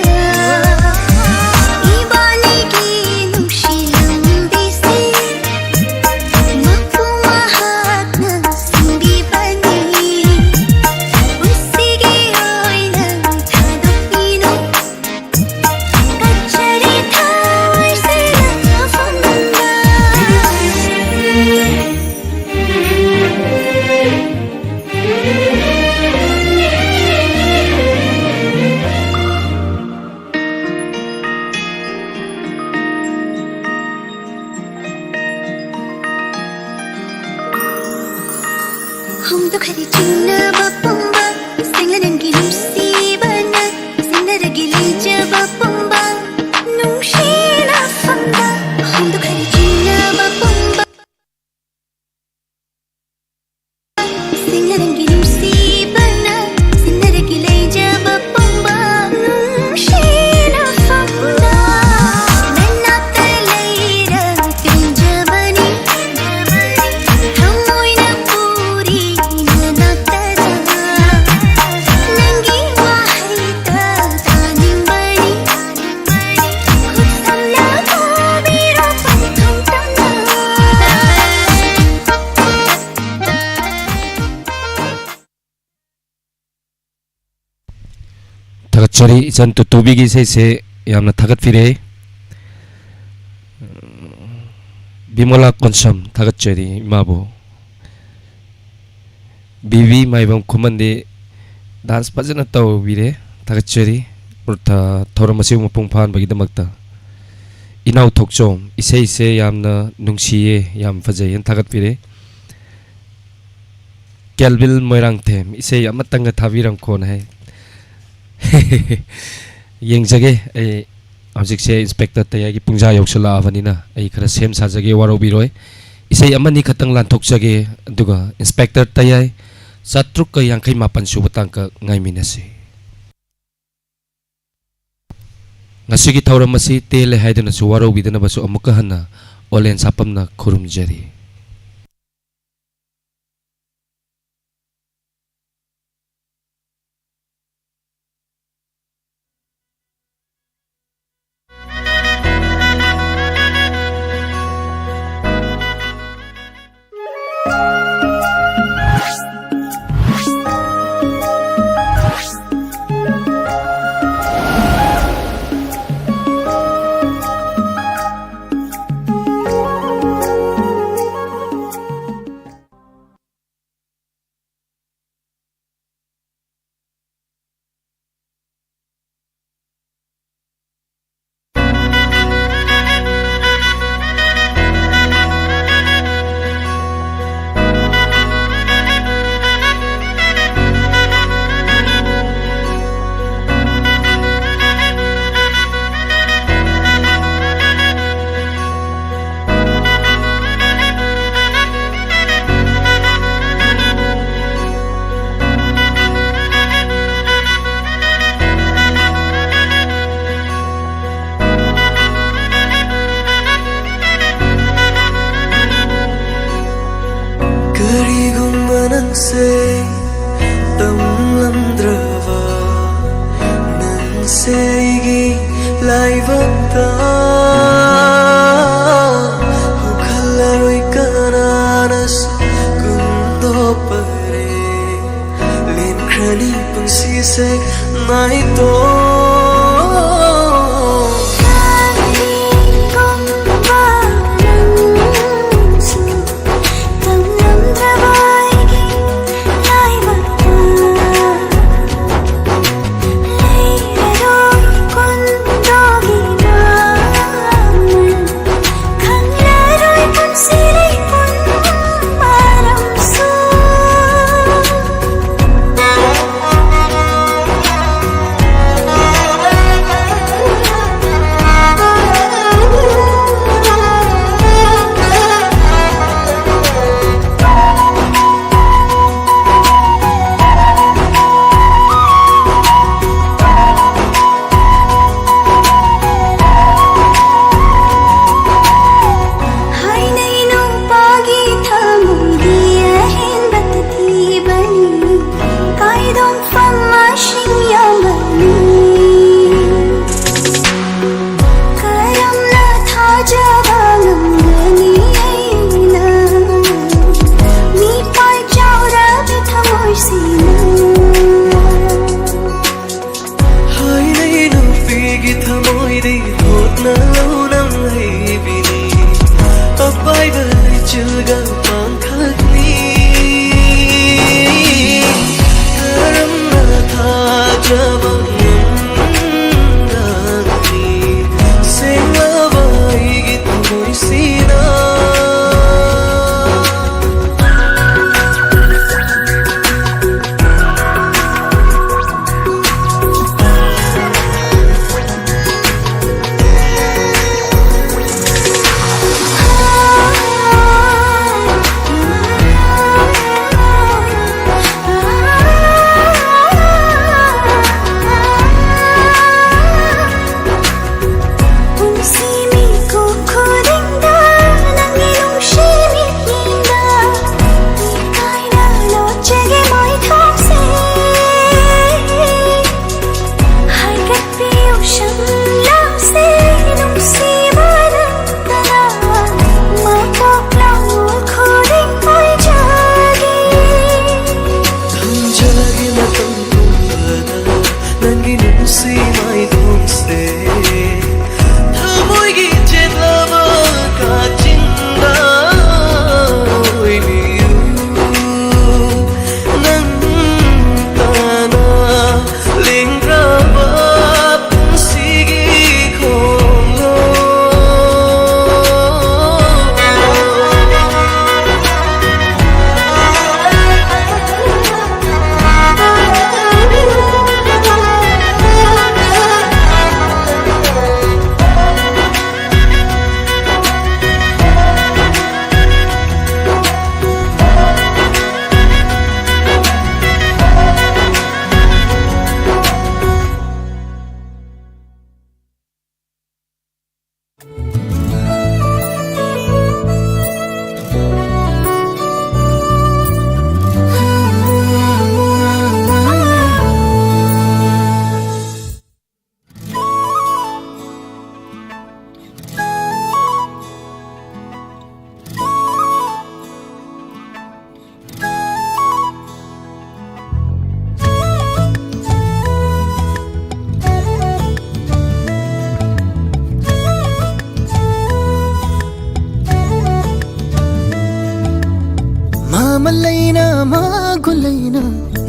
ꯏꯕꯥꯅꯤꯒꯤ ꯅꯨꯡꯁꯤ ꯂꯝꯕꯤꯁꯦ ꯃꯄꯨ ꯃꯍꯥꯛꯅ ꯁꯤꯟꯕꯤꯕꯅꯤ꯫ ꯄꯨꯟꯁꯤꯒꯤ ꯑꯣꯏꯅ ꯊꯥꯗꯣꯛꯄꯤꯅꯨ꯫ ꯀꯠꯆꯔꯤ ꯊꯋꯥꯏꯁꯦ ꯅꯪ ꯃꯐꯝꯗ꯫ ꯍꯣꯡꯗꯣꯛꯈꯔꯦ ꯆꯤꯡꯅꯕ ꯄꯨꯝꯕ, ꯁꯦꯡꯂꯦ ꯅꯪꯒꯤ ꯅꯨꯡꯁꯤꯕꯅ, ꯁꯤꯡꯅꯔꯒꯦ ꯂꯩꯖꯕ ꯄꯨꯝꯕ, ꯅꯨꯡꯁꯤꯅ ꯐꯝꯕ꯫ ꯍꯣꯡꯗꯣꯛꯈꯔꯦ ꯆꯤꯡꯅꯕ ꯄꯨꯝꯕ, ꯁꯤꯡꯅꯔꯪꯒꯤ ꯅꯨꯡꯁꯤꯕꯅ ꯁꯤꯡꯅꯔꯒꯤ ꯂꯩꯖꯕ ꯄꯨꯝꯕ ꯅꯨꯡꯁꯤꯅ ꯐꯝꯅ ꯅꯅꯥꯛꯇ ꯂꯩꯔ ꯄꯦꯟꯖꯕꯅꯤ꯫ ꯊꯃꯣꯏꯅ ꯄꯨꯔꯤ ꯅꯅꯥꯛꯇꯗ ꯅꯪꯒꯤ ꯋꯥꯍꯩꯗ ꯇꯥꯅꯤꯡꯕꯅꯤ꯫ ꯈꯨꯠ ꯁꯝꯅ ꯄꯨꯕꯤꯔꯣ ꯄꯟꯊꯨꯡ ꯇꯝꯅ꯫ ꯊꯥꯒꯠꯆꯔꯤ ꯏꯆꯟ ꯇꯨꯇꯨꯕꯤꯒꯤ ꯏꯁꯩꯁꯦ ꯌꯥꯝꯅ ꯊꯥꯒꯠꯄꯤꯔꯦ꯫ ꯕꯤꯃꯣꯂꯥ ꯀꯣꯟꯁꯝ ꯊꯥꯒꯠꯆꯔꯤ ꯏꯃꯥꯕꯨ꯫ ꯕꯤꯕꯤ ꯃꯥꯏꯕꯝ ꯈꯨꯃꯟꯗꯤ dance ꯐꯖꯅ ꯇꯧꯕꯤꯔꯦ, ꯊꯥꯒꯠꯆꯔꯤ꯫ ꯊꯧꯔꯝ ꯑꯁꯤꯕꯨ ꯃꯄꯨꯡ ꯐꯥꯍꯟꯕꯒꯤꯗꯃꯛꯇ ꯏꯅꯥꯎ ꯊꯣꯛꯆꯣꯝ ꯏꯁꯩꯁꯦ ꯌꯥꯝꯅ ꯅꯨꯡꯁꯤꯌꯦ, ꯌꯥꯝ ꯐꯖꯩ ꯍꯥꯏꯅ ꯊꯥꯒꯠꯄꯤꯔꯦ꯫ ꯀꯦꯜꯕꯤꯜ ꯃꯣꯏꯔꯥꯡꯊꯦꯝ, ꯏꯁꯩ ꯑꯃꯇꯪꯒ ꯊꯥꯕꯤꯔꯝꯈꯣꯅ ꯍꯥꯏ꯫ ꯌꯦꯡꯖꯒꯦ꯫ ꯑꯩ ꯍꯧꯖꯤꯛꯁꯦ ꯏꯟꯁꯄꯦꯛꯇꯔ ꯇꯌꯥꯏꯒꯤ ꯄꯨꯡꯖꯥ ꯌꯧꯁꯜꯂꯛꯑꯕꯅꯤꯅ ꯑꯩ ꯈꯔ ꯁꯦꯝ ꯁꯥꯖꯒꯦ, ꯋꯥꯔꯧꯕꯤꯔꯣꯏ꯫ ꯏꯁꯩ ꯑꯃꯅꯤ ꯈꯛꯇꯪ ꯂꯥꯟꯊꯣꯛꯆꯒꯦ, ꯑꯗꯨꯒ ꯏꯟꯁꯄꯦꯛꯇꯔ ꯇꯌꯥꯏ ꯆꯥꯇ꯭ꯔꯨꯛꯀ ꯌꯥꯡꯈꯩ ꯃꯥꯄꯟ ꯁꯨꯕ ꯇꯥꯡꯀꯛ ꯉꯥꯏꯃꯤꯟꯅꯁꯤ꯫ ꯉꯁꯤꯒꯤ ꯊꯧꯔꯝ ꯑꯁꯤ ꯇꯦꯜꯂꯦ ꯍꯥꯏꯗꯨꯅꯁꯨ ꯋꯥꯔꯧꯕꯤꯗꯅꯕꯁꯨ ꯑꯃꯨꯛꯀ ꯍꯟꯅ ꯑꯣꯂꯦꯟ ꯁꯥꯄꯝꯅ ꯈꯨꯔꯨꯝꯖꯔꯤ꯫ ꯀꯔꯤꯒꯨꯝꯕ ꯅꯪꯁꯦ ꯇꯝꯂꯝꯗ꯭ꯔꯕ, ꯅꯪꯁꯦ ꯑꯩꯒꯤ ꯂꯥꯏꯕꯛꯇ ꯍꯧꯈꯠꯂꯔꯣꯏ ꯀꯅꯥꯅꯁꯨ ꯀꯨꯝꯗꯣꯛꯄꯔꯦ꯫ ꯂꯦꯟꯈ꯭ꯔꯅꯤ ꯄꯨꯟꯁꯤꯁꯦ ꯅꯥꯏꯇꯣꯝ꯫ ꯀꯔꯤꯒꯨꯝꯕ ꯅꯪꯁꯨ ꯇꯝꯂꯝꯗ꯭ꯔꯕ ꯑꯩꯒꯤ ꯂꯥꯏꯕꯛꯇ ꯂꯩꯔꯔꯣꯏ ꯀꯨꯟꯗꯣꯒꯤ ꯃꯃꯜ꯫ ꯈꯪꯂꯔꯣꯏ ꯄꯨꯟꯁꯤꯔꯩ ꯄꯨꯝ ꯃꯔꯝꯁꯨ꯫ ꯃꯒꯨꯟ ꯂꯩꯅ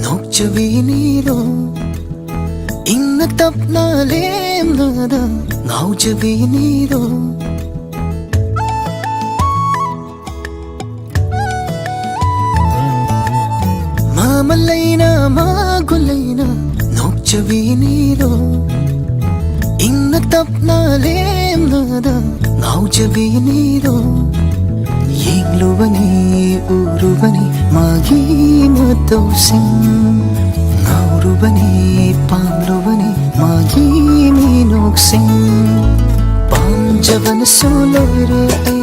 ꯅꯣꯛꯆꯕꯤꯅꯤꯗꯣ, ꯏꯪꯅ ꯇꯞꯅ ꯂꯦꯝꯅꯗ ꯉꯥꯎꯖꯕꯤꯅꯤꯗꯣ꯫ ꯃꯃꯜ ꯂꯩꯅ ꯃꯒꯨꯟ ꯂꯩꯅ ꯅꯣꯛꯆꯕꯤꯅꯤꯗꯣ, ꯏꯪꯅ ꯇꯞꯅ ꯂꯦꯝꯅꯗ ꯉꯥꯎꯖꯕꯤꯅꯤꯗꯣ꯫ ꯌꯦꯡꯂꯨꯕꯅꯤ, ꯎꯔꯨꯕꯅꯤ ꯃꯥꯒꯤ ꯃꯇꯧꯁꯤꯡ, ꯉꯥꯎꯔꯨꯕꯅꯤ, ꯄꯥꯝꯂꯨꯕꯅꯤ ꯃꯥꯒꯤ ꯃꯤꯅꯣꯛꯁꯤꯡ꯫ ꯄꯥꯝꯖꯕꯅꯁꯨ ꯂꯣꯏꯔꯦ ꯑꯩ,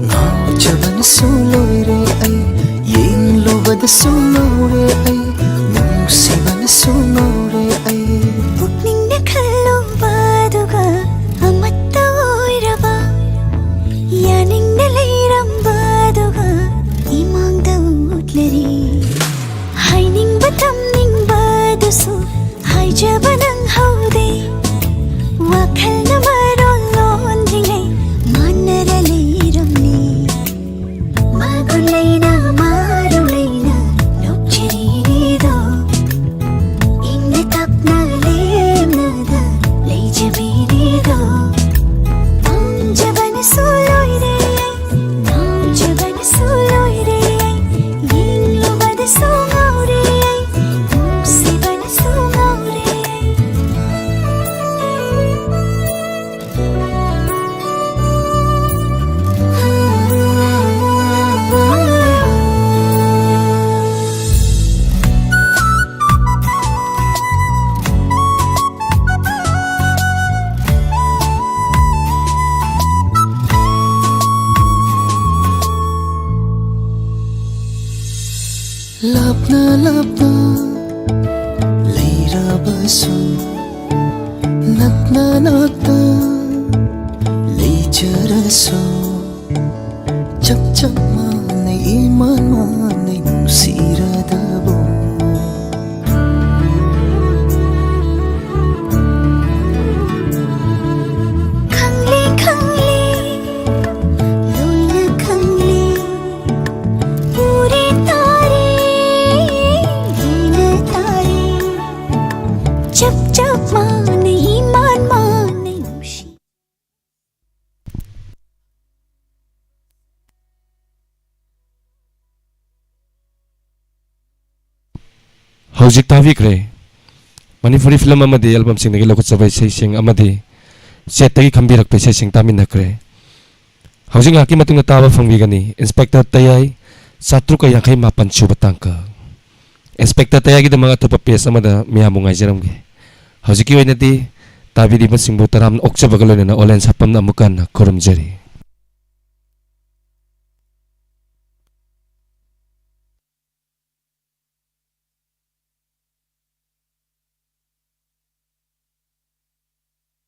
ꯉꯥꯎꯖꯕꯅꯁꯨ ꯂꯣꯏꯔꯦ ꯑꯩ, ꯌꯦꯡꯂꯨꯕꯗꯁꯨ ꯉꯥꯎꯔꯦ ꯑꯩ, ꯅꯨꯡꯁꯤꯕꯅꯁꯨ ꯉꯥꯎꯔꯦ ꯑꯩ꯫ ꯄꯨꯛꯅꯤꯡꯅ ꯈꯜꯂꯨꯕꯗꯨꯒ ꯑꯃꯠꯇ ꯑꯣꯏꯔꯕ, ꯌꯥꯅꯤꯡꯅ ꯂꯩꯔꯝꯕꯗꯨꯒ ꯏꯃꯥꯡꯗ ꯎꯠꯂꯔꯤ꯫ ꯍꯥꯏꯅꯤꯡꯕ ꯊꯝꯅꯤꯡꯕꯗꯨꯁꯨ ꯍꯥꯏꯖꯕ ꯅꯪꯍꯧꯗꯦ꯫ ꯋꯥꯈꯜꯅ ꯃꯔꯣꯜ ꯂꯣꯟꯗ꯭ꯔꯤꯉꯩ ꯃꯥꯟꯅꯔ ꯂꯩꯔꯝꯂꯦ꯫ ꯃꯒꯨꯟ ꯂꯩꯅ ꯃꯔꯨ ꯂꯩꯅ ꯅꯣꯛꯆꯔꯤꯅꯤꯗꯣ, ꯏꯪꯅ ꯇꯞꯅ ꯂꯦꯝꯅꯗ ꯂꯩꯖꯕꯤꯅꯤꯗꯣ꯫ ꯄꯥꯝꯖꯕꯅꯁꯨ ꯂꯣꯏꯔꯦ, ꯉꯥꯎꯖꯕꯅꯁꯨ ꯂꯣꯏꯔꯦ, ꯌꯦꯡꯂꯨꯕꯗꯁꯨ ꯉꯥꯎꯔꯦ, ꯅꯨꯡꯁꯤꯕꯅꯁꯨ ꯉꯥꯎꯔꯦ꯫ ꯂꯥꯞꯅ ꯂꯥꯞꯅ ꯂꯩꯔꯕꯁꯨ, ꯅꯛꯅ ꯅꯛꯅ ꯂꯩꯖꯔꯁꯨ, ꯆꯞ ꯆꯞ ꯃꯥꯟꯅꯩ, ꯏꯃꯥꯟ ꯃꯥꯟꯅꯩ ꯅꯨꯡꯁꯤꯔꯗꯕ꯫ ꯈꯪꯂꯦ, ꯈꯪꯂꯦ, ꯂꯣꯏꯅ ꯈꯪꯂꯦ꯫ ꯎꯔꯦ ꯇꯥꯔꯦ ꯍꯧꯖꯤꯛ ꯇꯥꯕꯤꯈ꯭ꯔꯦ ꯃꯅꯤꯄꯨꯔꯤ ꯐꯤꯂꯝ ꯑꯃꯗꯤ ꯑꯦꯜꯕꯝꯁꯤꯡꯗꯒꯤ ꯂꯧꯈꯠꯆꯕ ꯏꯁꯩꯁꯤꯡ ꯑꯃꯗꯤ ꯆꯦꯠꯇꯒꯤ ꯈꯟꯕꯤꯔꯛꯄ ꯏꯁꯩꯁꯤꯡ ꯇꯥꯃꯤꯟꯅꯈ꯭ꯔꯦ꯫ ꯍꯧꯖꯤꯛ ꯉꯥꯏꯍꯥꯛꯀꯤ ꯃꯇꯨꯡꯗ ꯇꯥꯕ ꯐꯪꯕꯤꯒꯅꯤ ꯏꯟꯁꯄꯦꯛꯇꯔ ꯇꯌꯥꯏ, ꯆꯥꯇ꯭ꯔꯨꯛꯀ ꯌꯥꯡꯈꯩ ꯃꯥꯄꯟ ꯁꯨꯕ ꯇꯥꯡꯀꯛ꯫ ꯏꯟꯁꯄꯦꯛꯇꯔ ꯇꯌꯥꯏꯒꯤꯗꯃꯛ ꯑꯇꯣꯞꯄ ꯄꯦꯖ ꯑꯃꯗ ꯃꯌꯥꯝꯕꯨ ꯉꯥꯏꯖꯔꯝꯒꯦ꯫ ꯍꯧꯖꯤꯛꯀꯤ ꯑꯣꯏꯅꯗꯤ ꯇꯥꯕꯤꯔꯤꯕꯁꯤꯡꯕꯨ ꯇꯔꯥꯝꯅ ꯑꯣꯛꯆꯕꯒ ꯂꯣꯏꯅꯅ ꯑꯣꯂꯦꯟ ꯁꯥꯄꯝꯅ ꯑꯃꯨꯛꯀ ꯍꯟꯅ ꯈꯨꯔꯨꯝꯖꯔꯤ꯫